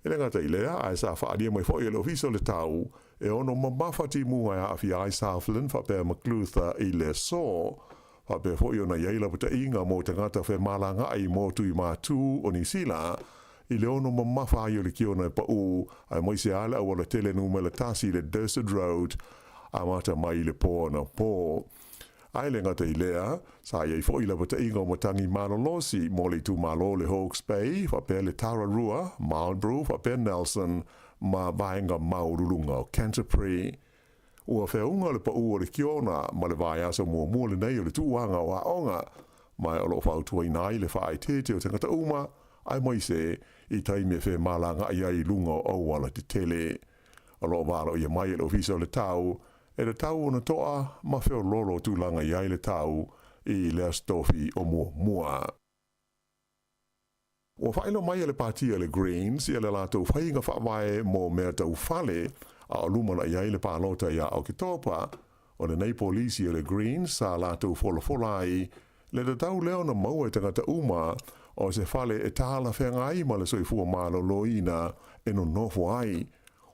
E le gata i lea, ae sa faaalia mai foi e le Ofisa o le Tau e ono mamafa timuga e aafia ai Southland faapea ma Clutha i le aso. Faapea foi ona i ai lapataiga mo tagata femalagaai motu i Matū o Niu Sila i le ono mamafa ai o le kiona e paū aemaise lava le auala tele numera tasi i le Desert Road amata mai i le pō anapō. Ae le gata i lea, sa i ai foi lapataiga o matagi malolosi mo le itumalo o le Hawke's Bay faapea le Tararua, Marlborough faapea Nelson ma vaega maualuluga o Canterbury. Ua feauga le paū o le kiona ma le vaiaso muamua lenei o le tuuaga o aoga, ma o lo o fautuaina ai le faaeteete o tagata uma, aemaise i taimi e femalagaai ai i luga o auala tetele. O lo o valoia mai e le Ofisa o le Tau e tatau ona toa ma feoloolo tulaga i ai le tau i le Aso Tofi o muamua. Ua faailoa mai e le Pāti a le Greens ia le latou faiga faavae mo mea tau fale a o lumanai ai le palota iā Oketopa. O lenei polisi a le Greens sa latou folafola ai le tatau lea ona maua e tagata uma o se fale e talafeagai ma le soifua maloloina e nonofo ai.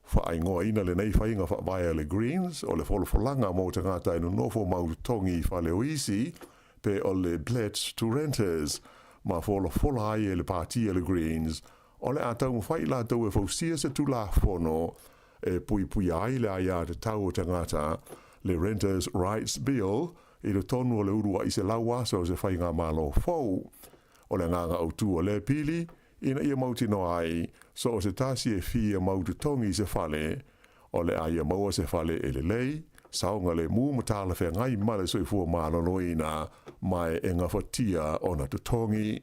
Faaigoaina lenei faiga faavae a le Greens o le folafolaga mo tagata e nonofo mautotogi i fale o isi pe o le Pledge to Renters, ma folafola ai e le Pāti a le Greens o le a taumafai i latou e fausia se Tulafono. e puipuia ai le aiatatau o tagata, le Renters Rights Bill, i totonu o le uluai 100 aso o se faigamalo fou. O le agaga autu o lea pili, ina ia mautinoa ai, so o se tasi e fia mau totogi i se fale, o le a ia maua se fale e lelei, saogalemu ma talafeagai ma le soifua maloloina, ma e gafatia ona totogi.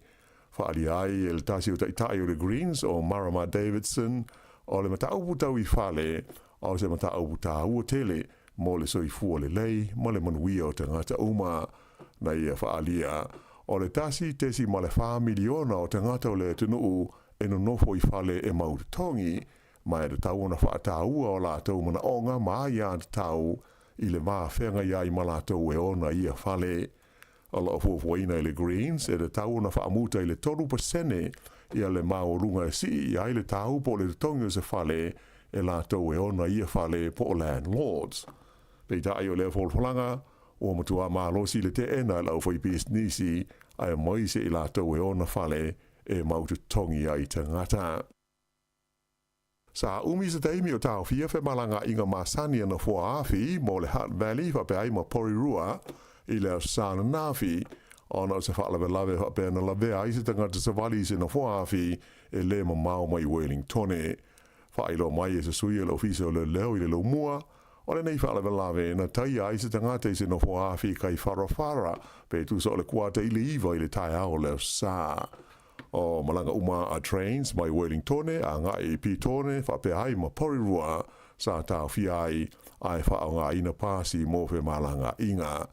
Faaalia ai e le tasi o taitai o le Greens o Marama Davidson, o le mataupu tau i fale, o se mataupu taua tele mo le soifua lelei ma le manuia o tagata uma. Na ia faaalia, o le 1.4 miliona o tagata o le atunuu e nonofo i fale e mau totogi, ma e tatau ona faataua o latou manaoga ma aiatatau i le va feagai ai ma latou e ona ia fale. O lo o fuafuaina e le Greens e tatau ona faamuta i le 3% ia le maualuga e sii ai le tau po o le totogi o se fale e latou e ona ia fale po o landlords. Peitai o lea folafolaga, ua matua malosi le teena e le aufaipisinisi aemaise i latou e ona fale e mau totogi ai tagata. Sa umi se taimi o taofia femalagaaiga masani a nofoa afi mo le Hutt Valley faapea ai ma Porirua i le Aso Sa ananafi, ona o se faalavelave faapea na lavea ai se tagata savali i se nofoa afi e le mamao mai Wellingtone. Faailoa mai e se sui o le Ofisa o Leoleo i le Laumua, o lenei faalavelave na taia ai se tagata i se nofoa afi kai Wharawhara pe tusa o le kuata i le 9 i le taeao o le Aso Sa. O malaga uma a Trains mai Wellingtone agai i Petone faapea ai ma Porirua sa taofia ai ae faaaogaina pasi mo femalagaaiga.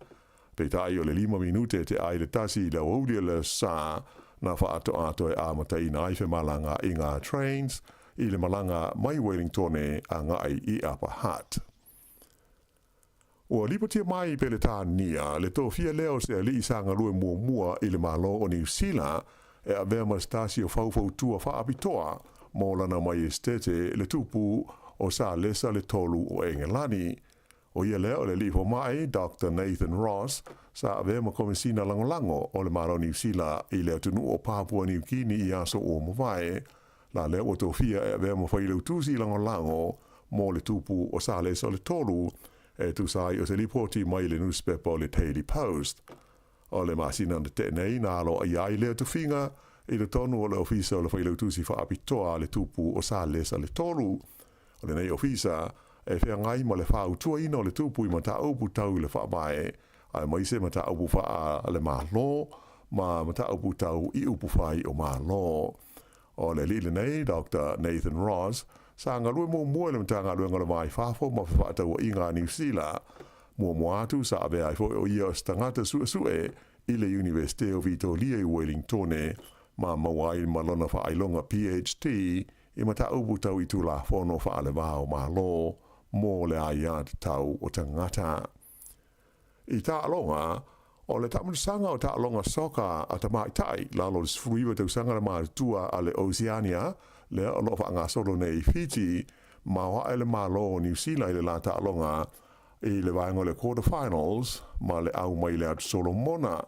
Peitai o le 5 minute te ai le 1 i le aoauli o le Aso Sa na faatoa toe amataina ai femalagaaiga a Trains i le malaga mai Wellingtone agai i Upper Hutt. Ua lipotia mai i Peletania le tofia lea o se alii sa galue muamua i le Malo o Niu Sila e avea ma se tasi o faufautua faapitoa mo Lana Maiestete le Tupu o Salesa le Tolu o Engelani. O ia lea o le alii fomai Doctor Nathan Ross sa avea ma Komesina Lagolago o le Malo o Niu Sila i le atunuu o Papua Niu Kini i aso ua mavae. La lea ua tofia e avea ma Failautusi Lagolago mo le Tupu o Salesa o le Tolu e tusa ai o se lipoti mai le nusipepa o le Daily Post. O le masina na tea nei na aloaia ai lea tofiga i totonu o le Ofisa o le Failautusi Faapitoa a le Tupu o Salesa le Tolu. O lenei ofisa e feagai ma le fautuaina o le tupu i mataupu tau i le faavae, aemaise mataupu faale-Malo ma mataupu tau i upufai o Malo. O le alii lenei, Doctor Nathan Ross, sa galue muamua i le Matagaluega o le Va i Fafo ma Fefaatauaiga a Niu Sila. Muamua atu sa avea ai foi o ia o se tagata suesue i le Iunivesite o Vitoria i Wellingtone ma maua ai ma lona faailoga PhD i mataupu tau i Tulafono faale-va o Malo mo le aiatatau o tagata. I taaloga, o le taamilosaga o taaloga soka a tamaitai lalo o le 19 tausaga le matutua a le Oceania lea o lo o faagasolo nei i Fiti, maoae le Malo o Niu Sila i le la taaloga i le vaega o le quarter finals ma le au mai le atu Solomona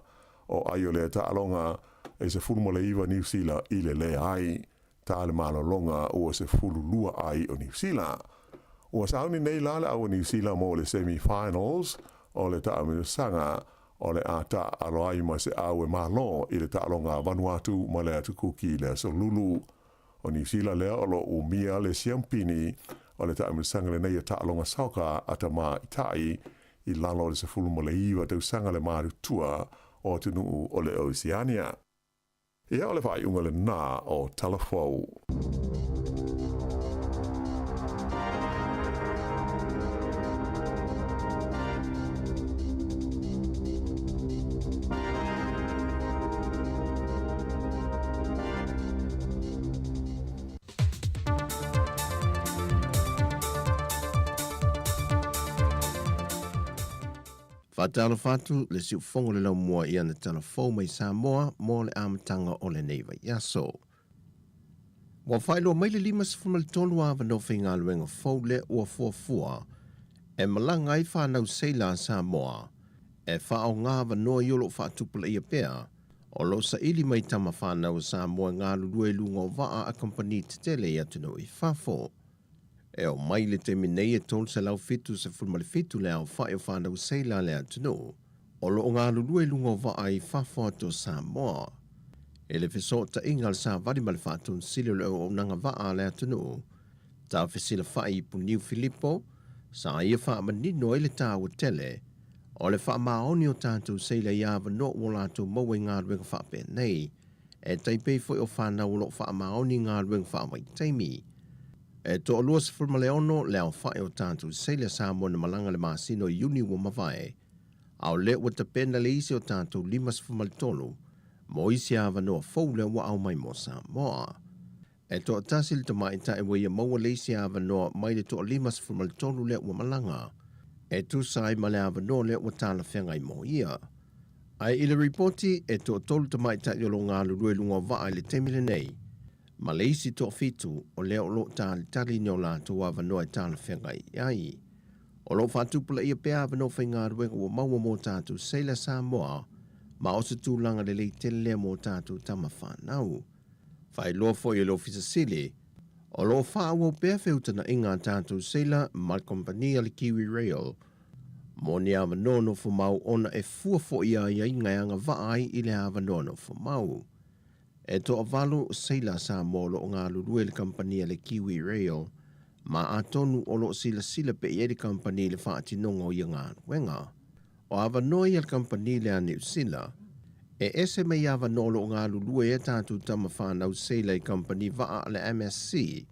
o ai o lea taaloga e 19 Niu Sila i le leai. Ta le malologa ua 12 ai o Niu Sila. Ua sauni nei la le au o Niu Sila mo le semi finals o le taamilosaga o le a taaalo ai ma se au e malo i le taaloga a Vanuatu ma le atu Kuki i le aso Lulu. O Niu Sila lea o lo o umia le siampini o le taamilosaga lenei o taaloga soka a tamaitai i lalo o le 19 tausaga le matutua o atunuu o le Oceania. Ia, o le faaiuga lena o Talafou. Faatalofa atu le siufofoga o le laumua i ana tala fou mai Samoa mo le amataga o lenei vaiaso. Ua faailoa mai le 53 avanoa faigaluega fou lea ua fuafua e malaga ai fanau seila a Samoa e faaaoga avanoa i o lo o faatupulaia pea o lo o saili mai tama fanau a Samoa e galulue i luga o vaa a kamupani tetele i atunuu i fafo. E oo mai i le taimi nei e 377 le aofai o fanau seila a le atunuu o lo o galulue i luga o vaa i fafo atu o Samoa. I le fesootaiga a le Savali ma le Faatonisili o le Auaunaga Vaa a le atunuu, Tafesilafai i Puniu Filipo, sa ia faamanino ai le taua tele o le faamaoni o tatou seila i avanoa ua latou maua i galuega faapenei, e tai pei foi o fanau o lo o faamaoni i galuega faavaitaimi. E toalua 16 le aofai o tatou seila Samoa na malaga i le masina o Iuni ua mavae, a o lea ua tapena le isi o tatou 53 mo isi avanoa fou lea ua aumai mo Samoa. E toatasi le tamaitai ua ia maua le isi avanoa mai le toa 53 lea ua malaga, e tusa ai ma le avanoa lea ua talafeagai mo ia. Ae i le ripoti, e toatolu tamaitai o lo o galulue i luga o vaa i le taimi lenei, ma le isi toafitu o lea o lo o talitali i ni o latou avanoa e talafeagai i ai. O lo o faatupulaia pea avanoa faigaluega ua maua mo tatou Sailor Samoa, ma o se tulaga lelei tele lea mo tatou tama fanau. Faailoa foi e le Ofisa Sili, o lo o faaauau pea feutagaiga a tatou seila ma le kamupani a le Kiwi Rail mo ni avanoa nofomau ona e fua foi i aiaiga e agavaa ai i le avanoa nofomau. E toavalu seila Samoa o lo o galulue i le kamupani a le Kiwi Rail ma atonu o lo o silasila pea i ai le kamupani i le faatinoga o ia galuega. O avanoa ia a le kamupani lea a Niu Sila. E ese mai avanoa o lo o galulue ai a tatou tama fanau seila i kamupani vaa a le MSC,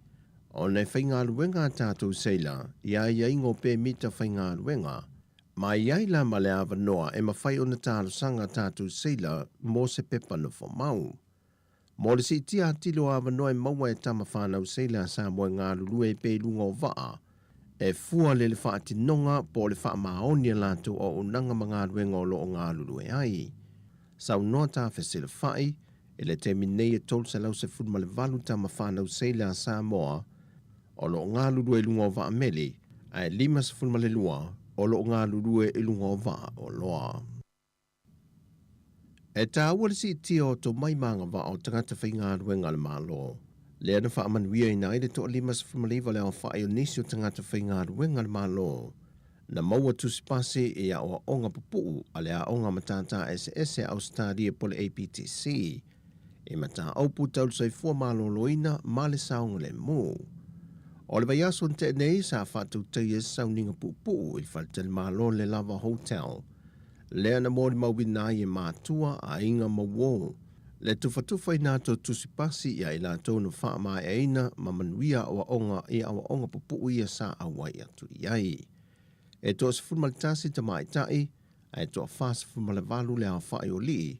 ona e faigaluega a tatou seila i aiaiga o pemita faigaluega, ma i ai la ma le avanoa e mafai ona talosaga a tatou seila mo se pepa nofomau. Mo le siitia atili o avanoa e maua e tama fanau seila a Samoa e galulue ai pea i luga o vaa, e fua le le faatinoga po o le faamaoni a latou auaunaga ma galuega o lo o galulue ai. Saunoa Tafesilafai, i le taimi nei e 318 tama fanau seila a Samoa o lo o galulue i luga o vaa meli, ae 52 o lo o galulue i luga o vaa oloa. E taua le siitia o tomai ma agavaa o tagata faigaluega a le Malo, lea na faamanuiaina ai le toa-59 le aofai o nisi o tagata faigaluega a le Malo na maua tusi pasi i aoaoga pupuu a le Aoga Matata Eseese a Ausetalia po o le APTC i mataupu tau le soifua maloloina ma le saogalemu. O le vaiaso na tea nei sa faatautaia se sauniga puupuu i le faletalimalo le Lava Hotel, lea na molimauina ai e matua, aiga ma uō, le tufatufaina atu o tusi pasi i a i latou na faamaeaina ma manuia aoaoga i aoaoga pupuu ia sa auai atu i ai. E toa 11 tamaitai, ae toa 48 le aofai o alii,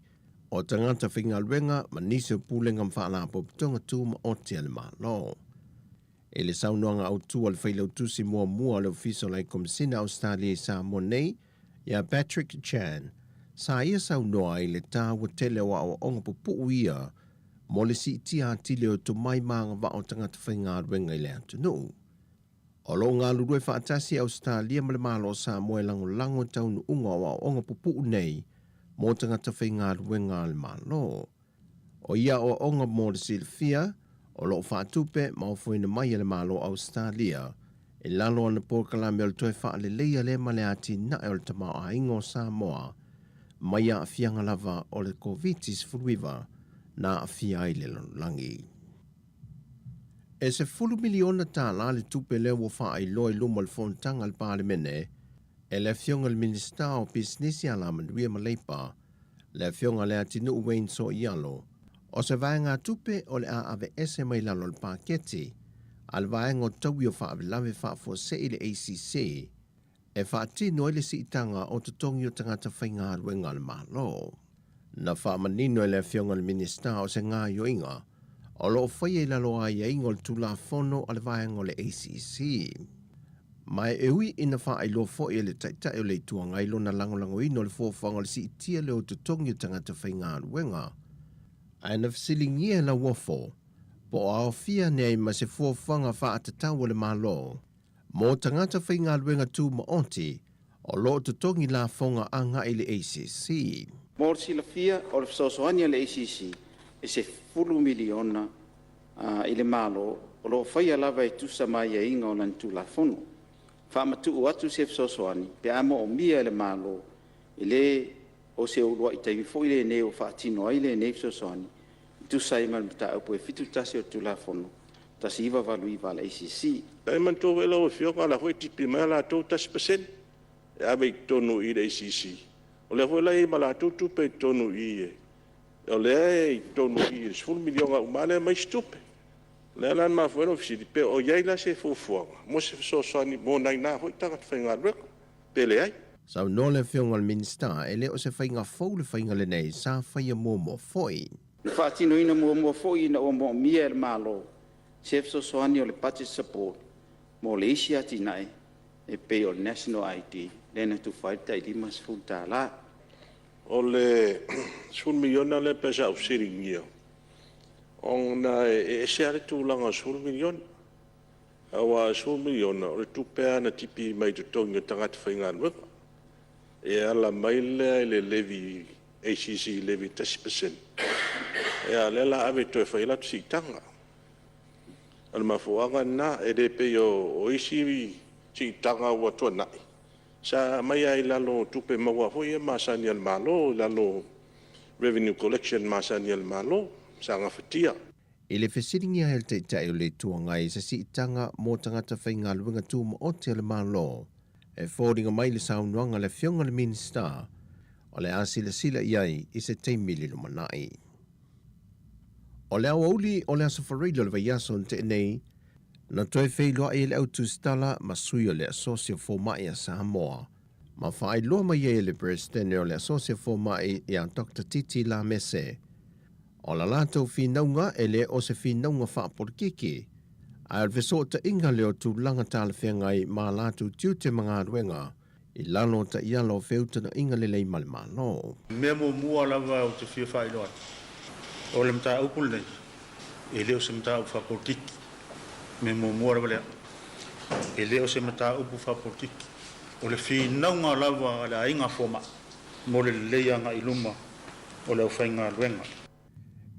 o tagata faigaluega ma nisi o pulega ma faalapotopotoga tumaoti a le Malo. I le saunoaga autu a le Failautusi muamua o le Ofisa o le Ai Komisina Ausetalia i Samoa nei, ia Patrick Chan, sa ia saunoa ai i le taua tele o aoaoga pupuu ia mo le siitia atili o tomai ma agavaa o tagata faigaluega i le atunuu. O lo o galulue faatasi Ausetalia ma le Malo o Samoa e lagolago i taunuuga o aoaoga pupuu nei mo tagata faigaluega a le Malo. O ia aoaoga mo le silafia, o lo o faatupe ma ofoina mai e le Malo o Ausetalia i lalo o ana polokalame o le toe faaleleia lea ma le atinae o le tamaoaiga o Samoa mai aafiaga lava o le Koviti-19 na aafia ai le lalolagi. E $10 miliona le tupe lea ua faailoa i luma o le Fonotaga a le Palemene e le Afioga i le Minisita o Pisinisi Alamanuia ma Leipa, le Afioga Leatinuu Wayne Soialo, o se vaegatupe o le a aveese mai lalo o le paketi a le Vaega o Taui o Faalavelave Faafuasei le ACC e faatino ai le siitaga o totogi o tagata faigaluega a le Malo. Na faamanino e le Afioga i le Minisita o se gaoioiga o lo o faia i lalo o aiaiga o le Tulafono a le Vaega o le ACC. Ma e ui ina faailoa foi e le Taitai o le Itu Agai lona lagolagoina o le fuafuaga o le siitia lea o totogi o tagata faigaluega, ae na fesiligia e Lauofo po o aofia ane ai ma se fuafuaga faatatau a le Malo mo tagata faigaluega tumaoti o lo o totogi lafoga agai i le ACC. Mo le silafia, o le fesoasoani a le ACC e $10 miliona i le Malo o lo o faia lava e tusa ma aiaiga o lana Tulafono. Faamatuu atu se fesoasoani pe a moomia e le Malo, e le o se uluai taimi foi lenei ua faatino ai lenei fesoasoani e tusa ai ma le Mataupu e 71 o le Tulafono 1989 a le ACC. Ae manatua foi lau Afioga o la e foi e tipi mai latou e 1% e ave i totonu i i le ACC. O lea foi la e i ai ma latou tupe i totonu i i, o lea e i totonu i i i le $10 miliona uma lava lea ma isi tupe. O lea la na mafua ai lou fesili, pe o i ai la se fuafuaga mo se fesoasoani mo nai na foi tagata faigaluega, pe leai. Saunoa le Afioga i le Minisita, e le o se faiga fou le faiga lenei sa faia muamua foi. Na faatinoina muamua foi ina ua moomia e le Malo se fesoasoani o le budget support mo le isi atinae e pei o le National ID lea na tufa ai le tai $50. O le $10 miliona lea pei sa ou fesiligia, ona e ese lava le tulaga o le $10 miliona. Aua o le $10 miliona, o le tupe lava na tipi mai totogi o tagata faigaluega, e ala mai lea i le levy ACC levy e 1%, a o lea o le a ave e toe fai ai latou siitaga. O le mafuaaga lena, e le pei o isi siitaga ua tuanai, sa aumai lava i lalo o tupe maua foi ia masani a le Malo i lalo o revenue collection masani a le Malo sa gafatia. I le fesiligia ai e le Taitai o le Itu Agai i se siitaga mo tagata faigaluega tumaoti a le Malo, e foliga mai le saunoaga a le Afioga i le Minisita, o le a silasila i ai i se taimi i le lumanai. O le aoauli o le Aso Faraile o le vaiaso na tea nei, na toe feiloai ai le Au Tusitala ma sui o le Asosi o Fomai a Samoa, ma faailoa mai ai e le Peresetene o le Asosi o Fomai ia Doctor Titi Lamese, o la latou finauga e le o se finauga faapolokiki, ae o le fesootaiga lea o tulaga talafeagai ma a latou tiute ma galuega i lalo o taiala o feutagaiga lelei ma le Malo. Mea muamua lava ou te fia faailoa atu, o le mataupu lenei, e le o se mataupu faapolokiki. Mea muamua lava lea, e le o se mataupu faapolokiki. O le finauga lava a le aiga fomai mo le lelei agai i luma o le aufaigaluega.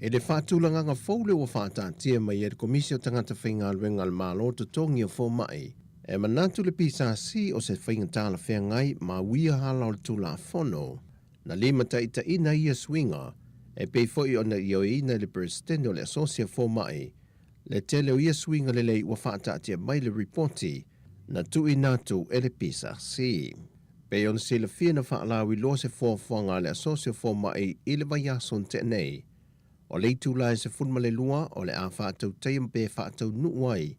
I le faatulagaga fou lea ua faataatia mai e le Komisi o Tagata Faigaluega a le Malo Totogi o Fomai, e manatu le PSC o se faiga talafeagai ma uia ala o le Tulafono na limataitaiina ia suiga e pei foi ona ioeina e le Peresetene o le Asosi a Fomai le tele o ia suiga lelei ua faataatia mai le ripoti na tuuina atu e le PSC. Pei ona silafia na faalauiloa se fuafuaga a le Asosi o Fomai i le vaiaso na tea nei, o le itula e 12 o le a faatautaia pe faataunuu ai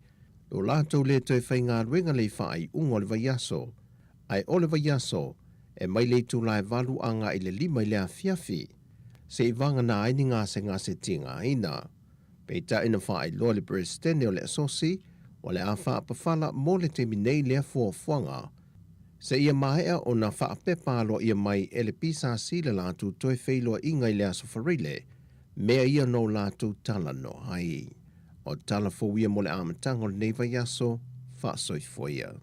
lo latou le toe faigaluega le i faaiuga o le vaiaso, ae o le vaiaso e mai le itula e 8 agai i le 5 i le afiafi, se i vagana ai ni gasegase tigaina. Peitai na faailoa le Peresetene o le Asosi o le a faapafala mo le taimi nei lea fuafuaga seia maea ona faapepa aloaia mai e le PSC le latou toe feiloaiga i le Aso Faraile, mea ia no latou talanoa ai. O tala fou ia mo le amataga o lenei vaiaso, faasoifua ia.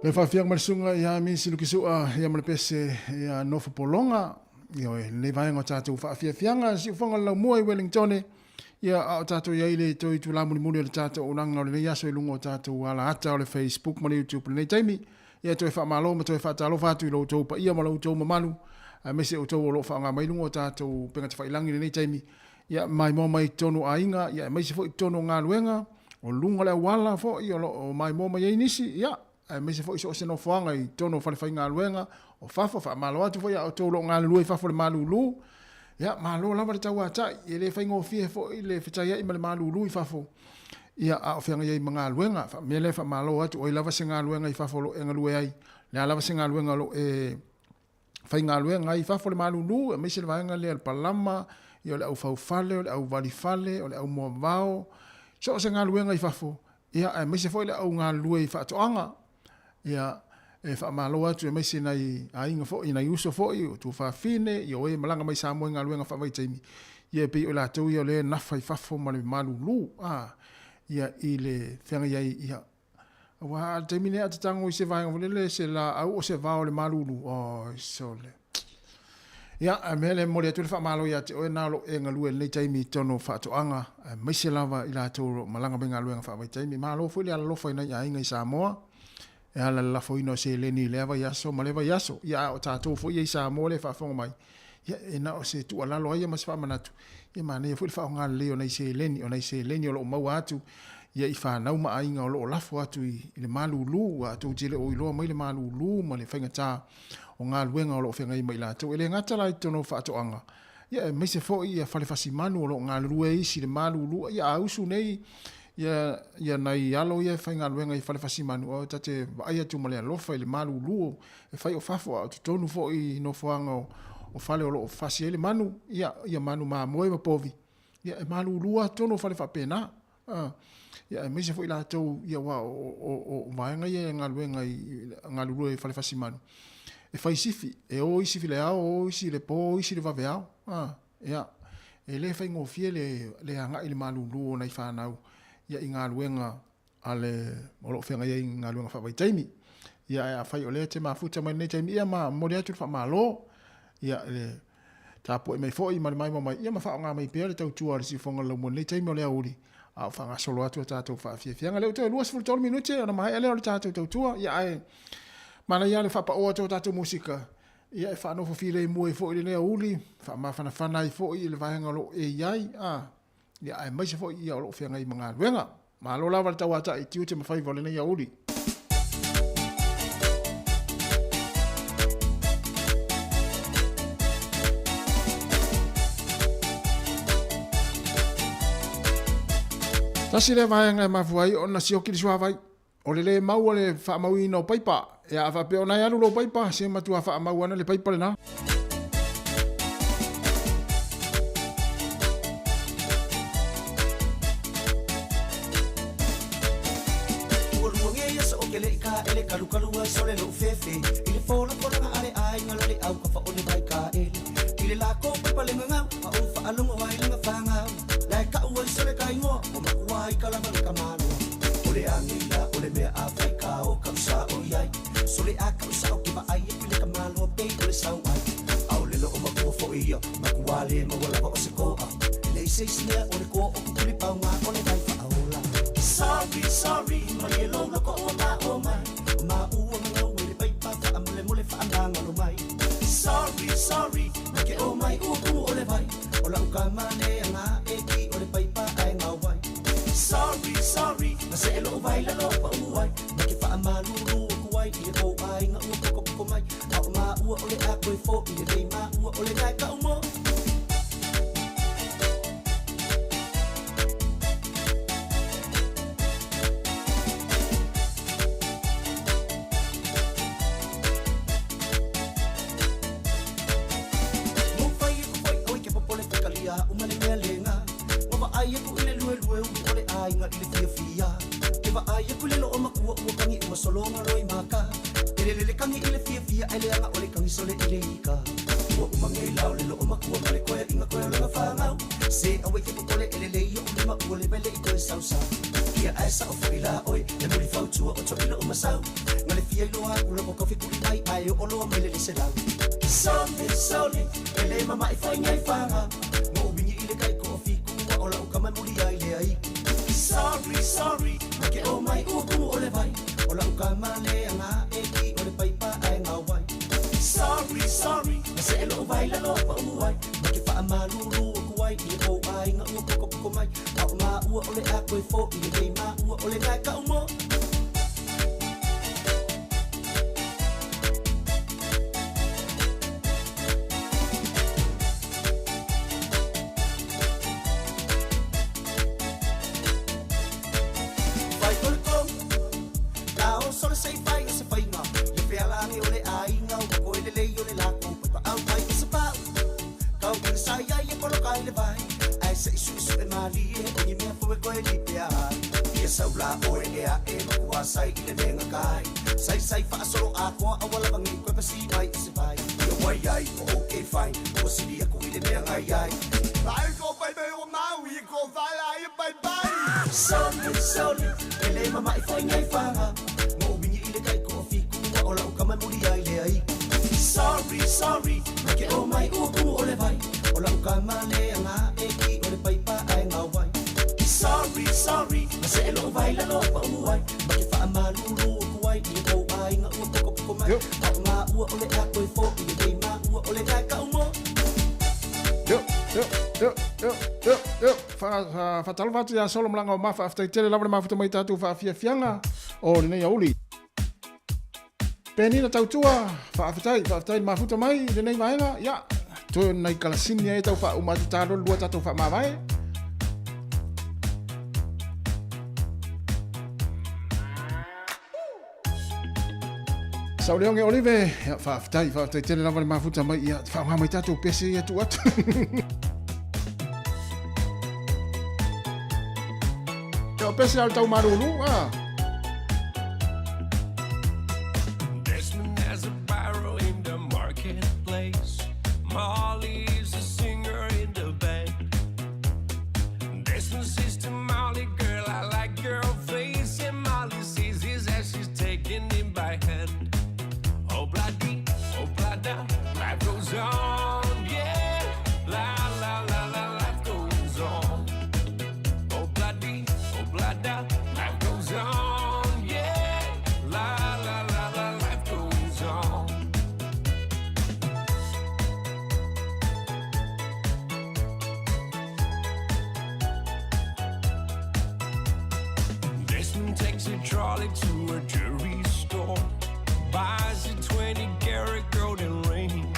Le faafiaga ma le susuga ia Misi Lukisu'a ia ma le pese ia Nofo Pologa, ioe, lenei vaega o tatou faafiafiaga siufoga o le laumua i Wellingtone, ia a o tatou i ai le toe itula mulimuli o le tatou auaunaga o lenei aso i luga o tatou alaata o le Facebook ma le YouTube i lenei taimi. Ia toe faamalo ma toe faatalofa atu i lo outou paia ma lo outou mamalu, aemaise outou o lo o faaaoga mai luga o tatou upega tafailagi i lenei taimi. Ia maimoa mai i totonu o aiga, ia aemaise foi i totonu o galuega, o luga o le auala foi o lo o maimoa mai ai nisi, ia aemaise foi so o se nofoaga i totonu o falefaigaluega, o fafo, faamalo atu foi ia outou o lo o galulue i fafo i le malulu. Ia, malo lava le tauatai, e le faigofie foi le fetaiai ma le malulu i fafo, ia, a o feagai ai ma galuega. O le mea lea e faamalo atu, o ai lava se galuega i fafo o lo o e galue ai, o le a lava se galuega o lo o e faigaluega ai i fafo le malulu, aemaise le vaega lea o le palama, ia o le aufaufale, o le auvalifale, o le aumoavao, so o se galuega i fafo, ia aemaise foi le au galulue i faatoaga. Ia e faamalo atu aemaise nai aiga foi, nai uso foi, o tuafafine, ia o e malaga mai Samoa i galuega faavaitaimi, ia e pei o i latou ia o lea e nafa i fafo ma le malulu, a, ia i le feagai ai, ia Aua a le taimi nei a te tago i se vaega foi lele, se laau o se vao o le malulu, oi sole. Ia, a mea lea e momoli atu le faamalo ia te oe na o lo o e galue i lenei taimi i totonu o faatoaga, aemaise lava i latou o lo o malaga mai galuega faavaitaimi. Malo foi le alolofa i nai aiga i Samoa e ala i le lafoina o seleni i lea vaiaso ma lea vaiaso. Ia, a o tatou foi ia i Samoa lea e faafofoga mai, ia, e na o se tuualalo lava ia ma se faamanatu, ia manaia foi le faaaoga lelei o nai seleni, o nai seleni o lo o maua atu ia i fanau ma aiga o lo o lafo atu i le malulu, aua tou te le o iloa mai le malulu ma le faigata o galuega o lo o feagai ma i latou. E le gata la i totonu o faatoaga, Ia, aemaise foi ia fale fasimanu o lo o galulue ai isi i le malulua. Ia, a usu nei ia, ia nai alo ia e faigaluega i fale fasimanu, o ta te vaai atu ma le alofa i le malulu e fai o fafo a o totonu foi i nofoaga o, o fale o lo o fasi ai le manu, ia, ia manu mamoe ma povi, ia e malulu lava totonu o fale faapena. Ia, aemaise foi latou, ia, aua o, o, o, o vaega ia e galuega i, galulue i fale fasimanu, e fai sifi, e o isi i le ao, o isi i le po, o isi i le vaveao. Ia, e le faigofie le, le agai i le malulu o nai fanau, ia, i galuega a le, o lo o feagai ai i galuega faavaitaimi. Ia, ae afai o lea e te mafuta mai lenei taimi, ia, ma momoli atu le faamalo, ia, i le tapuai mai foi ma le maimoa mai, ia ma faaaoga mai pea le tautua a le siufofoga o le laumua i lenei taimi o le aoauli, a o faagasolo atu a tatou faafiafiaga. Lea ua toe 23 minute ona maea lea o le tatou tautua, ia ae manaia lava le faapao atu o tatou musika, ia e faanofo filemu ai foi i lenei aoauli, faamafanafana ai foi i le vaega o lo o e i ai, a, ia aemaise foi ia o lo o feagai ma galuega. Malo lava le tauatai i tiute ma faiva o lenei aoauli. Tasi lea vaega e mafua ai ona sioki le suavai, o le lē mau o le faamauina o paipa. Ia a faapea o na e alu lou paipa, se matua faamau ana le paipa lena. Faatalofa atu ia Solo Malaga o Ma, faafetai tele lava le mafuta mai tatou faafiafiaga o lenei aoauli. Penina Tautua, faafetai, faafetai le mafuta mai i lenei vaega. Ia, Toe o nai kalasini ai tau faauma atu talo lua tatou faamavae. Sauleoge Olive, ia, faafetai, faafetai tele lava le mafuta mai, ia, faaaoga mai tatou pese ia tuu atu. Ia, o pese ao le tau malulu, ah. Desmond has a barrow in the marketplace. Molly is a singer in the band. Desmond says to Molly, girl, I like your face. And Molly sees his as she's taking him by hand. Oh, bloody, oh, blada, life goes on, yeah. La, la, la, la, life goes on. Oh, bloody, oh, blada, life goes on, yeah. La, la, la, la, life goes on. Desmond takes a trolley to a jewelry store, buys a 20 karat golden ring,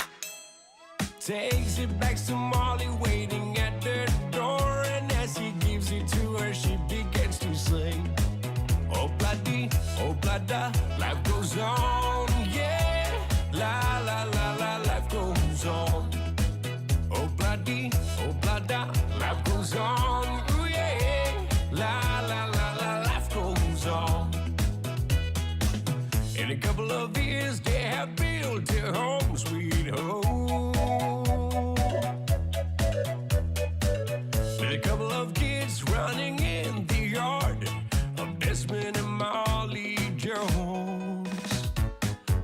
takes it back to Molly waiting at the door, and as he gives it to her, she begins to sing. Oh bloody, oh blada, life goes on, yeah. La la la la, life goes on. Oh bloody, oh blada, life goes on, ooh yeah. La la la la, life goes on. In a couple of years, they have built a home, sweet home. With a couple of kids running in the yard of Desmond and Molly Jones.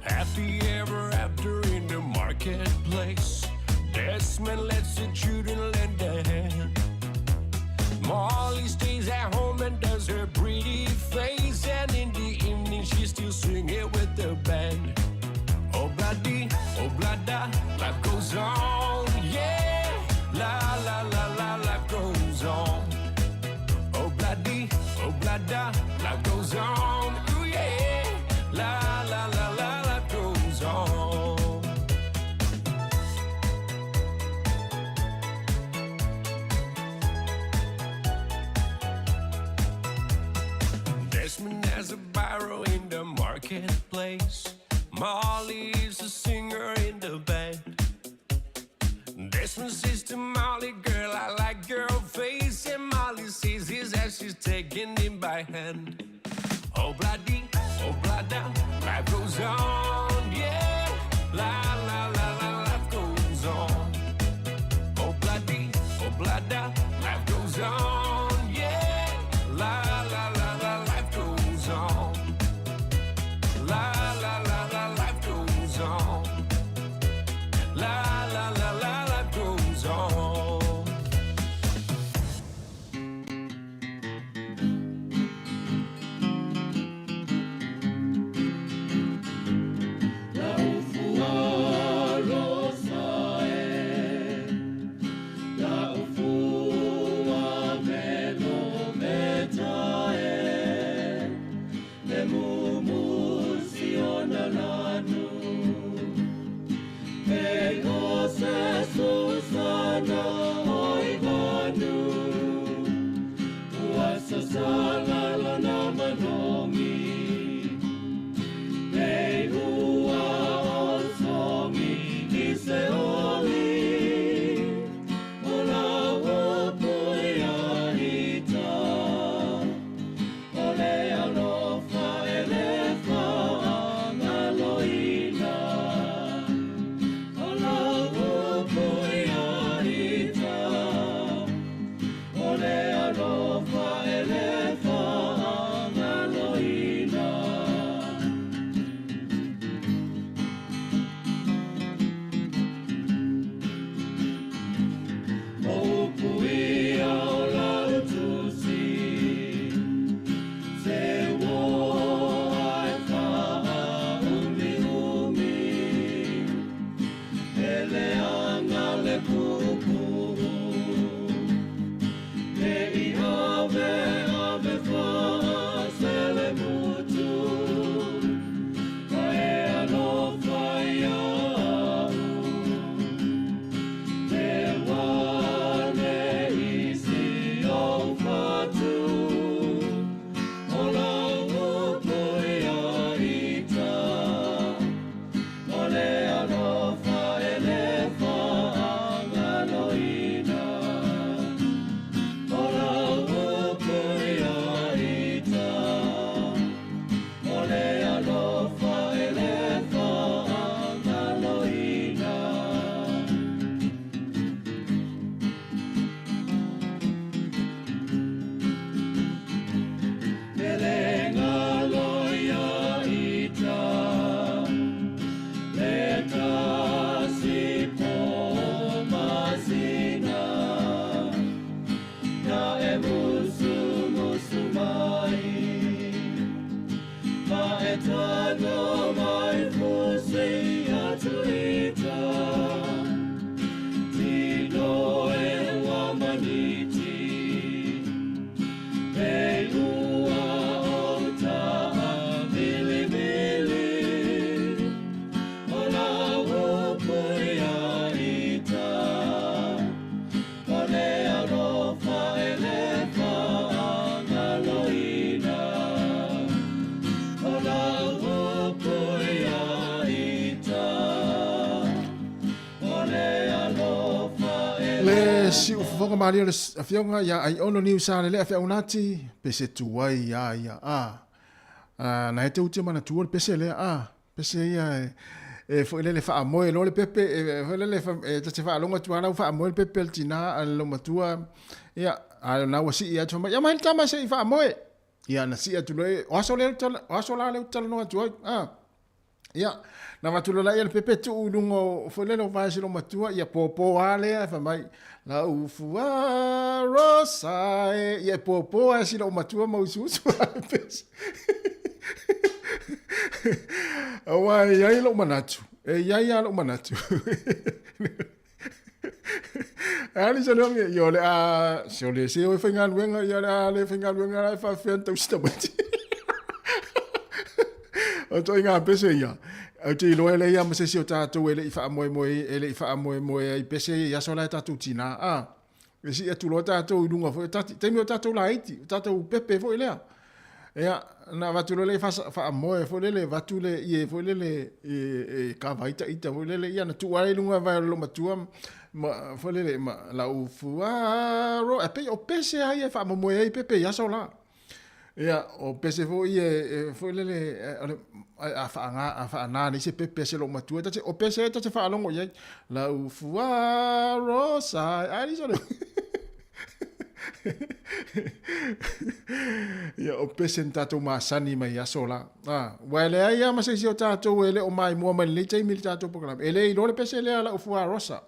Happy ever after in the marketplace. Desmond lets the children lend a hand. Molly stays at home and does her pretty face. And in the evening, she's still singing with the band. Oh, bloody, oh, blada, life goes on, yeah. La, la, la, la, life goes on. Oh, bloody, oh, blada, life goes on, ooh, yeah. La, la, la, la, life goes on. Desmond has a barrow in the marketplace. Molly is a singer in the band. Desmond says to Molly, girl, I like your face. And Molly sees his as she's taking him by hand. Oh, bloody, oh, blada, life goes on, yeah. La, la, la, la, life goes on. Oh, bloody, oh, blada, life goes on, yeah. La, la, la, la, life goes on. La, la, la, la, life goes on. La, la, la, la, life goes on. La ufua rosa e, la ufua. Faafogafoga malie o le Afioga ia Aiono Niusa Lelea Feaunati, pese tuai ia ia a. Na e te uti manatua le pese lea a. Pese ia e e foi lele faamoe loa le pepe e foi lele e ta te faalogo atu lava la ua faamoe le pepe a le tina a le loomatua ia a o lena ua sii atu fai mai ia mai le tama se i faamoe. Ia na sii atu loa o aso lea o aso la lea ou te talanoa atu ai a. Ia, na avatu loa laia le pepe tuu i luga o foi lele o vae si loomatua, ia pōpō a lea fai mai lau fua rosa e, ia e pōpō a si loomatua ma usuusu a le pese. Aua e i ai lou manatu, e i ai lava lou manatu. Ali se leonge, ia o le a, se o le se o e faigaluega, ia o le a le faigaluega la e faafefea ona tausi tamaiti. O ituaiga pese ia, ou te iloa e leai lava ma se isi o tatou e le i faamoemoe, e le i faamoemoe ai i pese ia i aso la e tatou tina, a. E sii atu loa tatou i luga foi, taimi o tatou laiti, o tatou pepe foi lea. Ia, na avatu loa lea faamoe foi lele, avatu le ie foi lele e kava ai ita foi lele, ia na tuu lava i luga o vae o le loomatua, ma, foi lele, ma lau fuaro, e pei o pese lava ia e faamomoe ai pepe i aso la. Ia, o pese foi ia e foi lele, a faana, a faana nei se pepe a se loomatua, ta te, o pese ta te faalogo i ai, lau fuaro sa, ai le Ia, o pese na tatou masani mai aso la. Ah, ua e leai lava ma se isi o tatou e le o maimoa mai lenei taimi i le tatou polokalame. E le iloa le pese lea a lau fua rosa.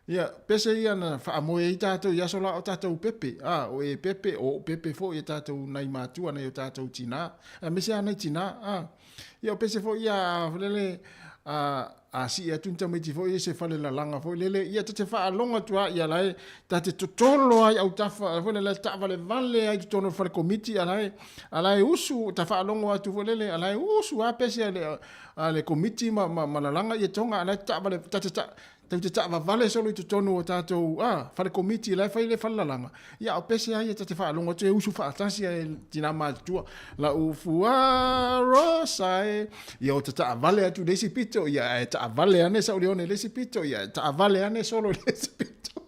Ia, pese ia na faamoe ai tatou i aso la o tatou pepe. Ah, o e pepe, o ou pepe foi e tatou nai matua, nai o tatou tinā. Aemaise lava nai tinā. Ah, ia o pese foi ia, lele, a, A sii atu ni tamaiti foi i se fale lalaga foi lele, ia ta te faalogo atu lava, ia la e ta te totolo lava i autafa foi lele, taavalevale lava i totonu o le fale komiti, a la e, a la e usu, ta faalogo atu foi lele, a la e usu lava pese a le, a le komiti ma, ma, ma lalaga ia toga, a la e taavale, ta te ta, tatou te taavavale solo i totonu o tatou, a, fale komiti la e fai le fale lalaga, Ia, o pese lava ia ta te faalogo atu e usu faatasi a e tina matutua. Lau fua rosa e. Ia, o ta taavale atu i le isi pito, ia, ae taavale ane Saulione i le isi pito, ia, taavale ane Solo i le isi pito.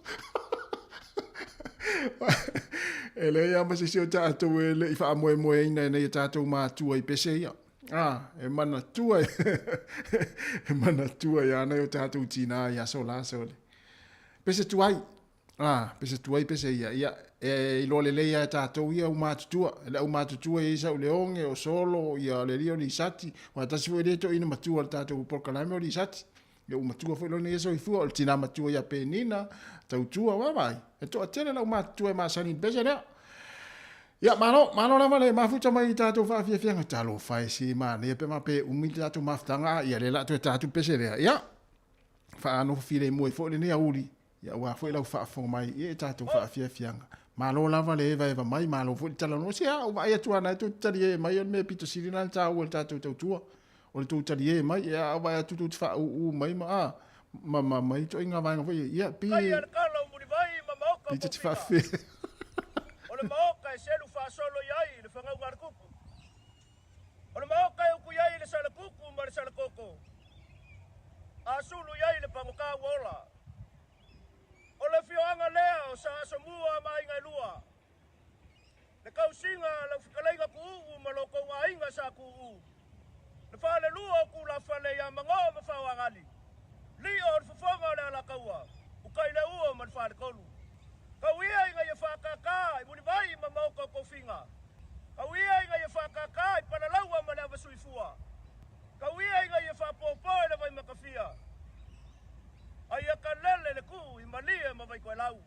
E leai lava ma se isi o tatou e le i faamoemoeina e nai a tatou matua i pese ia. Ah, e manatua, e manatua ia nai o tatou tina i aso la sole. Pese tuai, A, pese tuai pese ia. Ia, e iloa lelei lava e tatou ia aumatutua. Le aumatutua e i ai Sauleoge, o Solo, ia o le alii o Lisati. Aua tasi foi lea toeaina matua o le tatou polokalame o Lisati. Ia ua matua foi lona ia soifua, o le tina matua ia Penina, Tautua, vaavaai. E toatele le aumatutua e masani i le pese lea. Ia, malo, malo lava le mafuta mai i tatou faafiafiaga. Talofa e se manaia pe ma pe umi le tatou mafutaga, a ia lea o le a toe ta atu le pese lea. Ia, faanofo filemu ai foi lenei aoauli. Ia aua foi lau faafofoga mai i tatou faafiafiaga. Malo lava le evaeva mai, malo foi le talanoa. Se a ou vaai atu lava na e tou te talie mai, o le mea pito sili lena na taua i le tatou tautua. O le tou talie mai, ia a ou vaai atu tou te faauu mai ma a, ma ma ma ituaiga vaega foi ia, ia pei e, pei ta te faafefea. O le maoka e selu faasolo i ai le fagauga a le kuku. O le maoka e uku i ai le salakuku ma le salakoko. A sulu i ai le pagota ua ola. O le afioaga lea o Sa Asomua ma aiga e lua. Le kausiga a lau fetalaiga Tuuu ma lo tou aiga Sa Tuuu. Le falelua o Tulafale ia Mango ma Faoagali. Lio o le fofoga o le Alataua, Utaileuo ma le Faletolu. Tau ia ina ia faatata i Mulivai ma Maota o Tofiga. Tau ia ina ia faatata i Palalaua ma le Avasuifua. Tau ia ina ia faapopo i le Vaimatafia. A ia kalele le tuu i Malie ma Vaitoelau.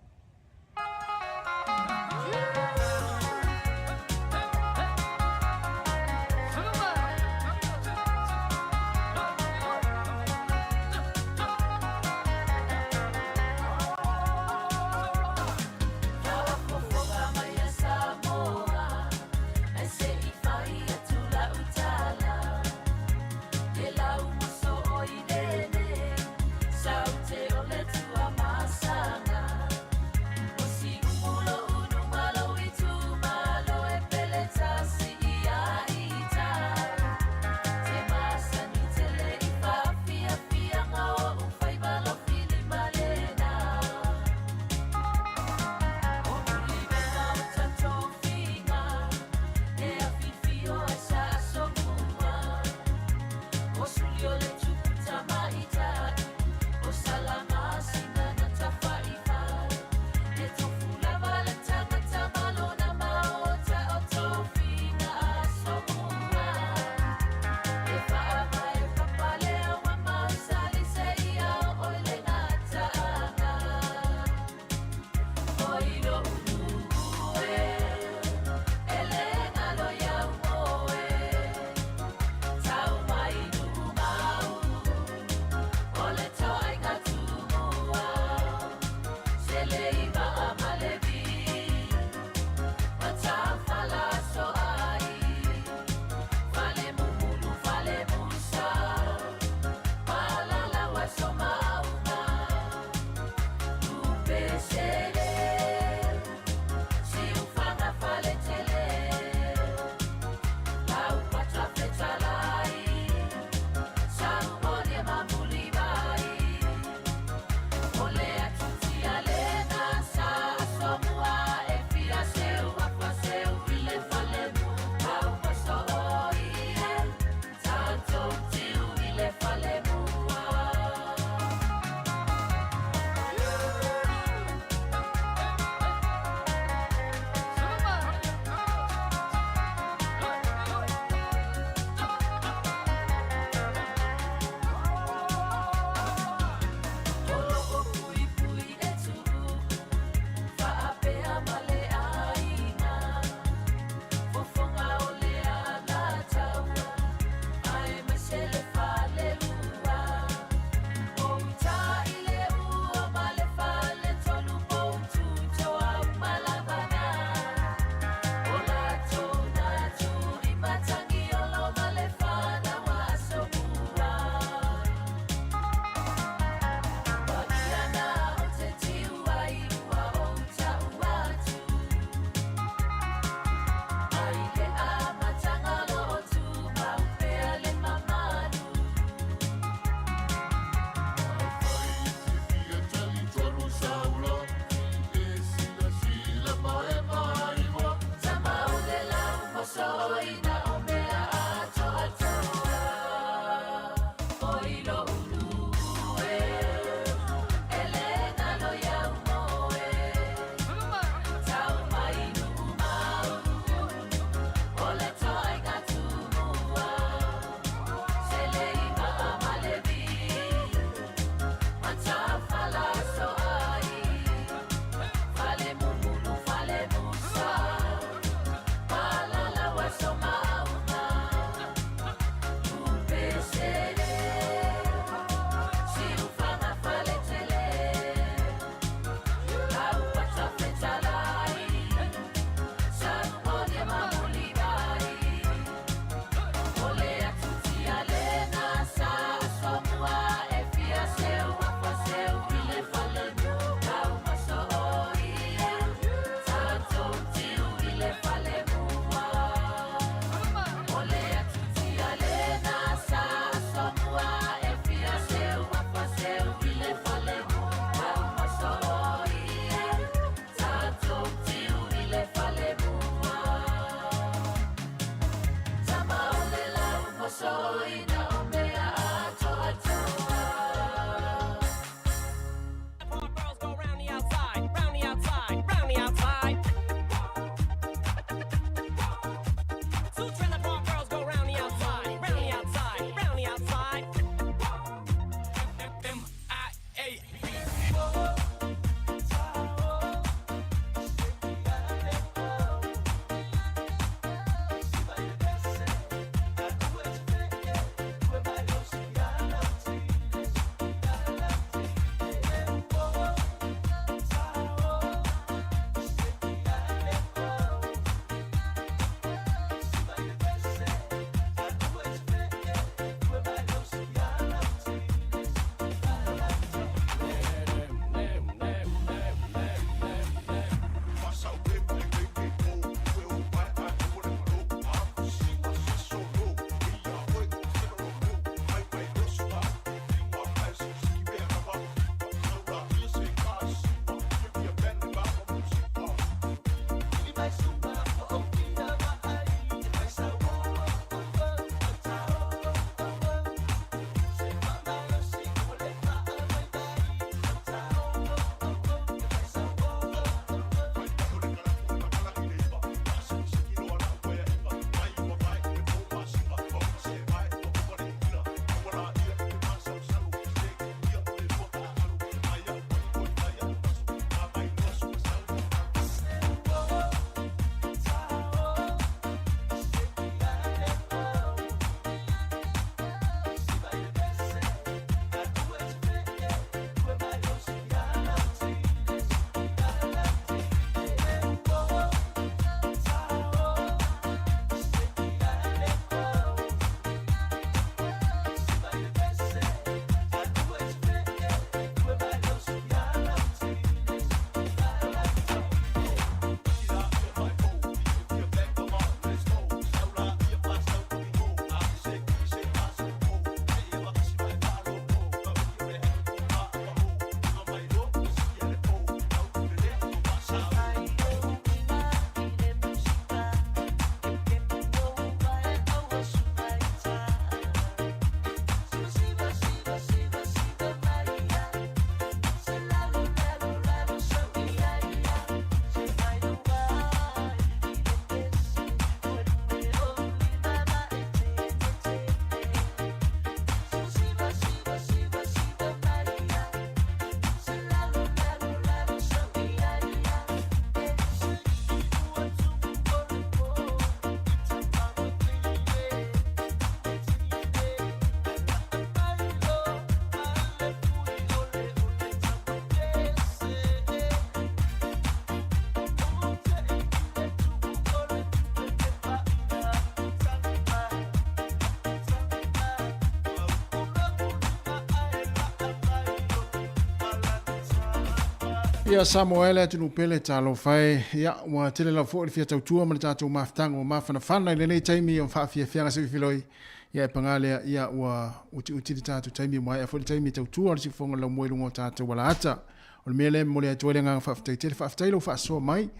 Ia Samoa e le atunuu pele talofa e. Ia ua tele lava foi le fia tautua ma le tatou mafutaga ua mafanafana i lenei taimi o faafiafiaga siuifiloi. Ia e paga lea ia ua utiuti le tatou taimi ua maea foi le taimi e tautua o le siufofoga o le laumua i luga o tatou alaata. O le mea lea e momoli atu ai le agaga faafetai tele. Faafetai lou faasoa mai i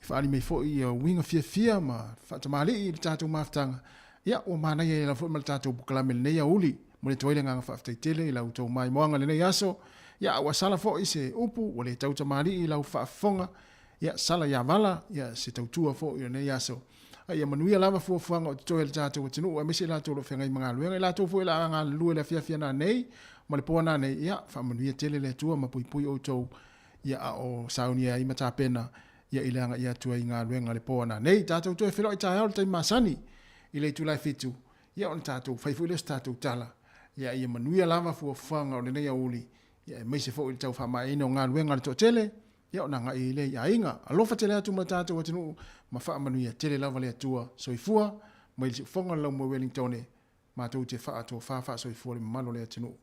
faaali mai foi ia uiga fiafia ma faatamalii i le tatou mafutaga. Ia ua manaia ai lava foi ma le tatou polokalame i lenei aoauli. Momoli atu ai le agaga faafetai tele i la outou maimoaga i lenei aso. Ia ua sala foi se upu ua le tau tamalii i lau faafofoga. Ia sala ia vala ia se tautua foi i lenei aso. A ia manuia lava fuafuaga o totoe a le tatou atunuu aemaise i latou o lo o feagai ma galuega, i latou foi o le a galulue i le afiafi a nanei ma le po a nanei. Ia faamanuia tele le Atua ma puipui outou ia a o saunia ai ma tapena ia i le agai atu ai i galuega i le po a nanei. Tatou toe feiloai taeao i le taimi masani i le itula e 7, ia ona tatou fai foi lea o se tatou tala. Ia ia manuia lava fuafuaga o lenei aoauli, ia aemaise foi i le tau faamaeaina o galuega a le toatele, ia ona agai ai lea i aiga. Alofa tele atu ma le tatou atunuu ma faamanuia tele lava le Atua. Soifua mai le siufofoga o le Laumua i Wellingtone, matou te faatofa faasoifua le mamalu o le atunuu.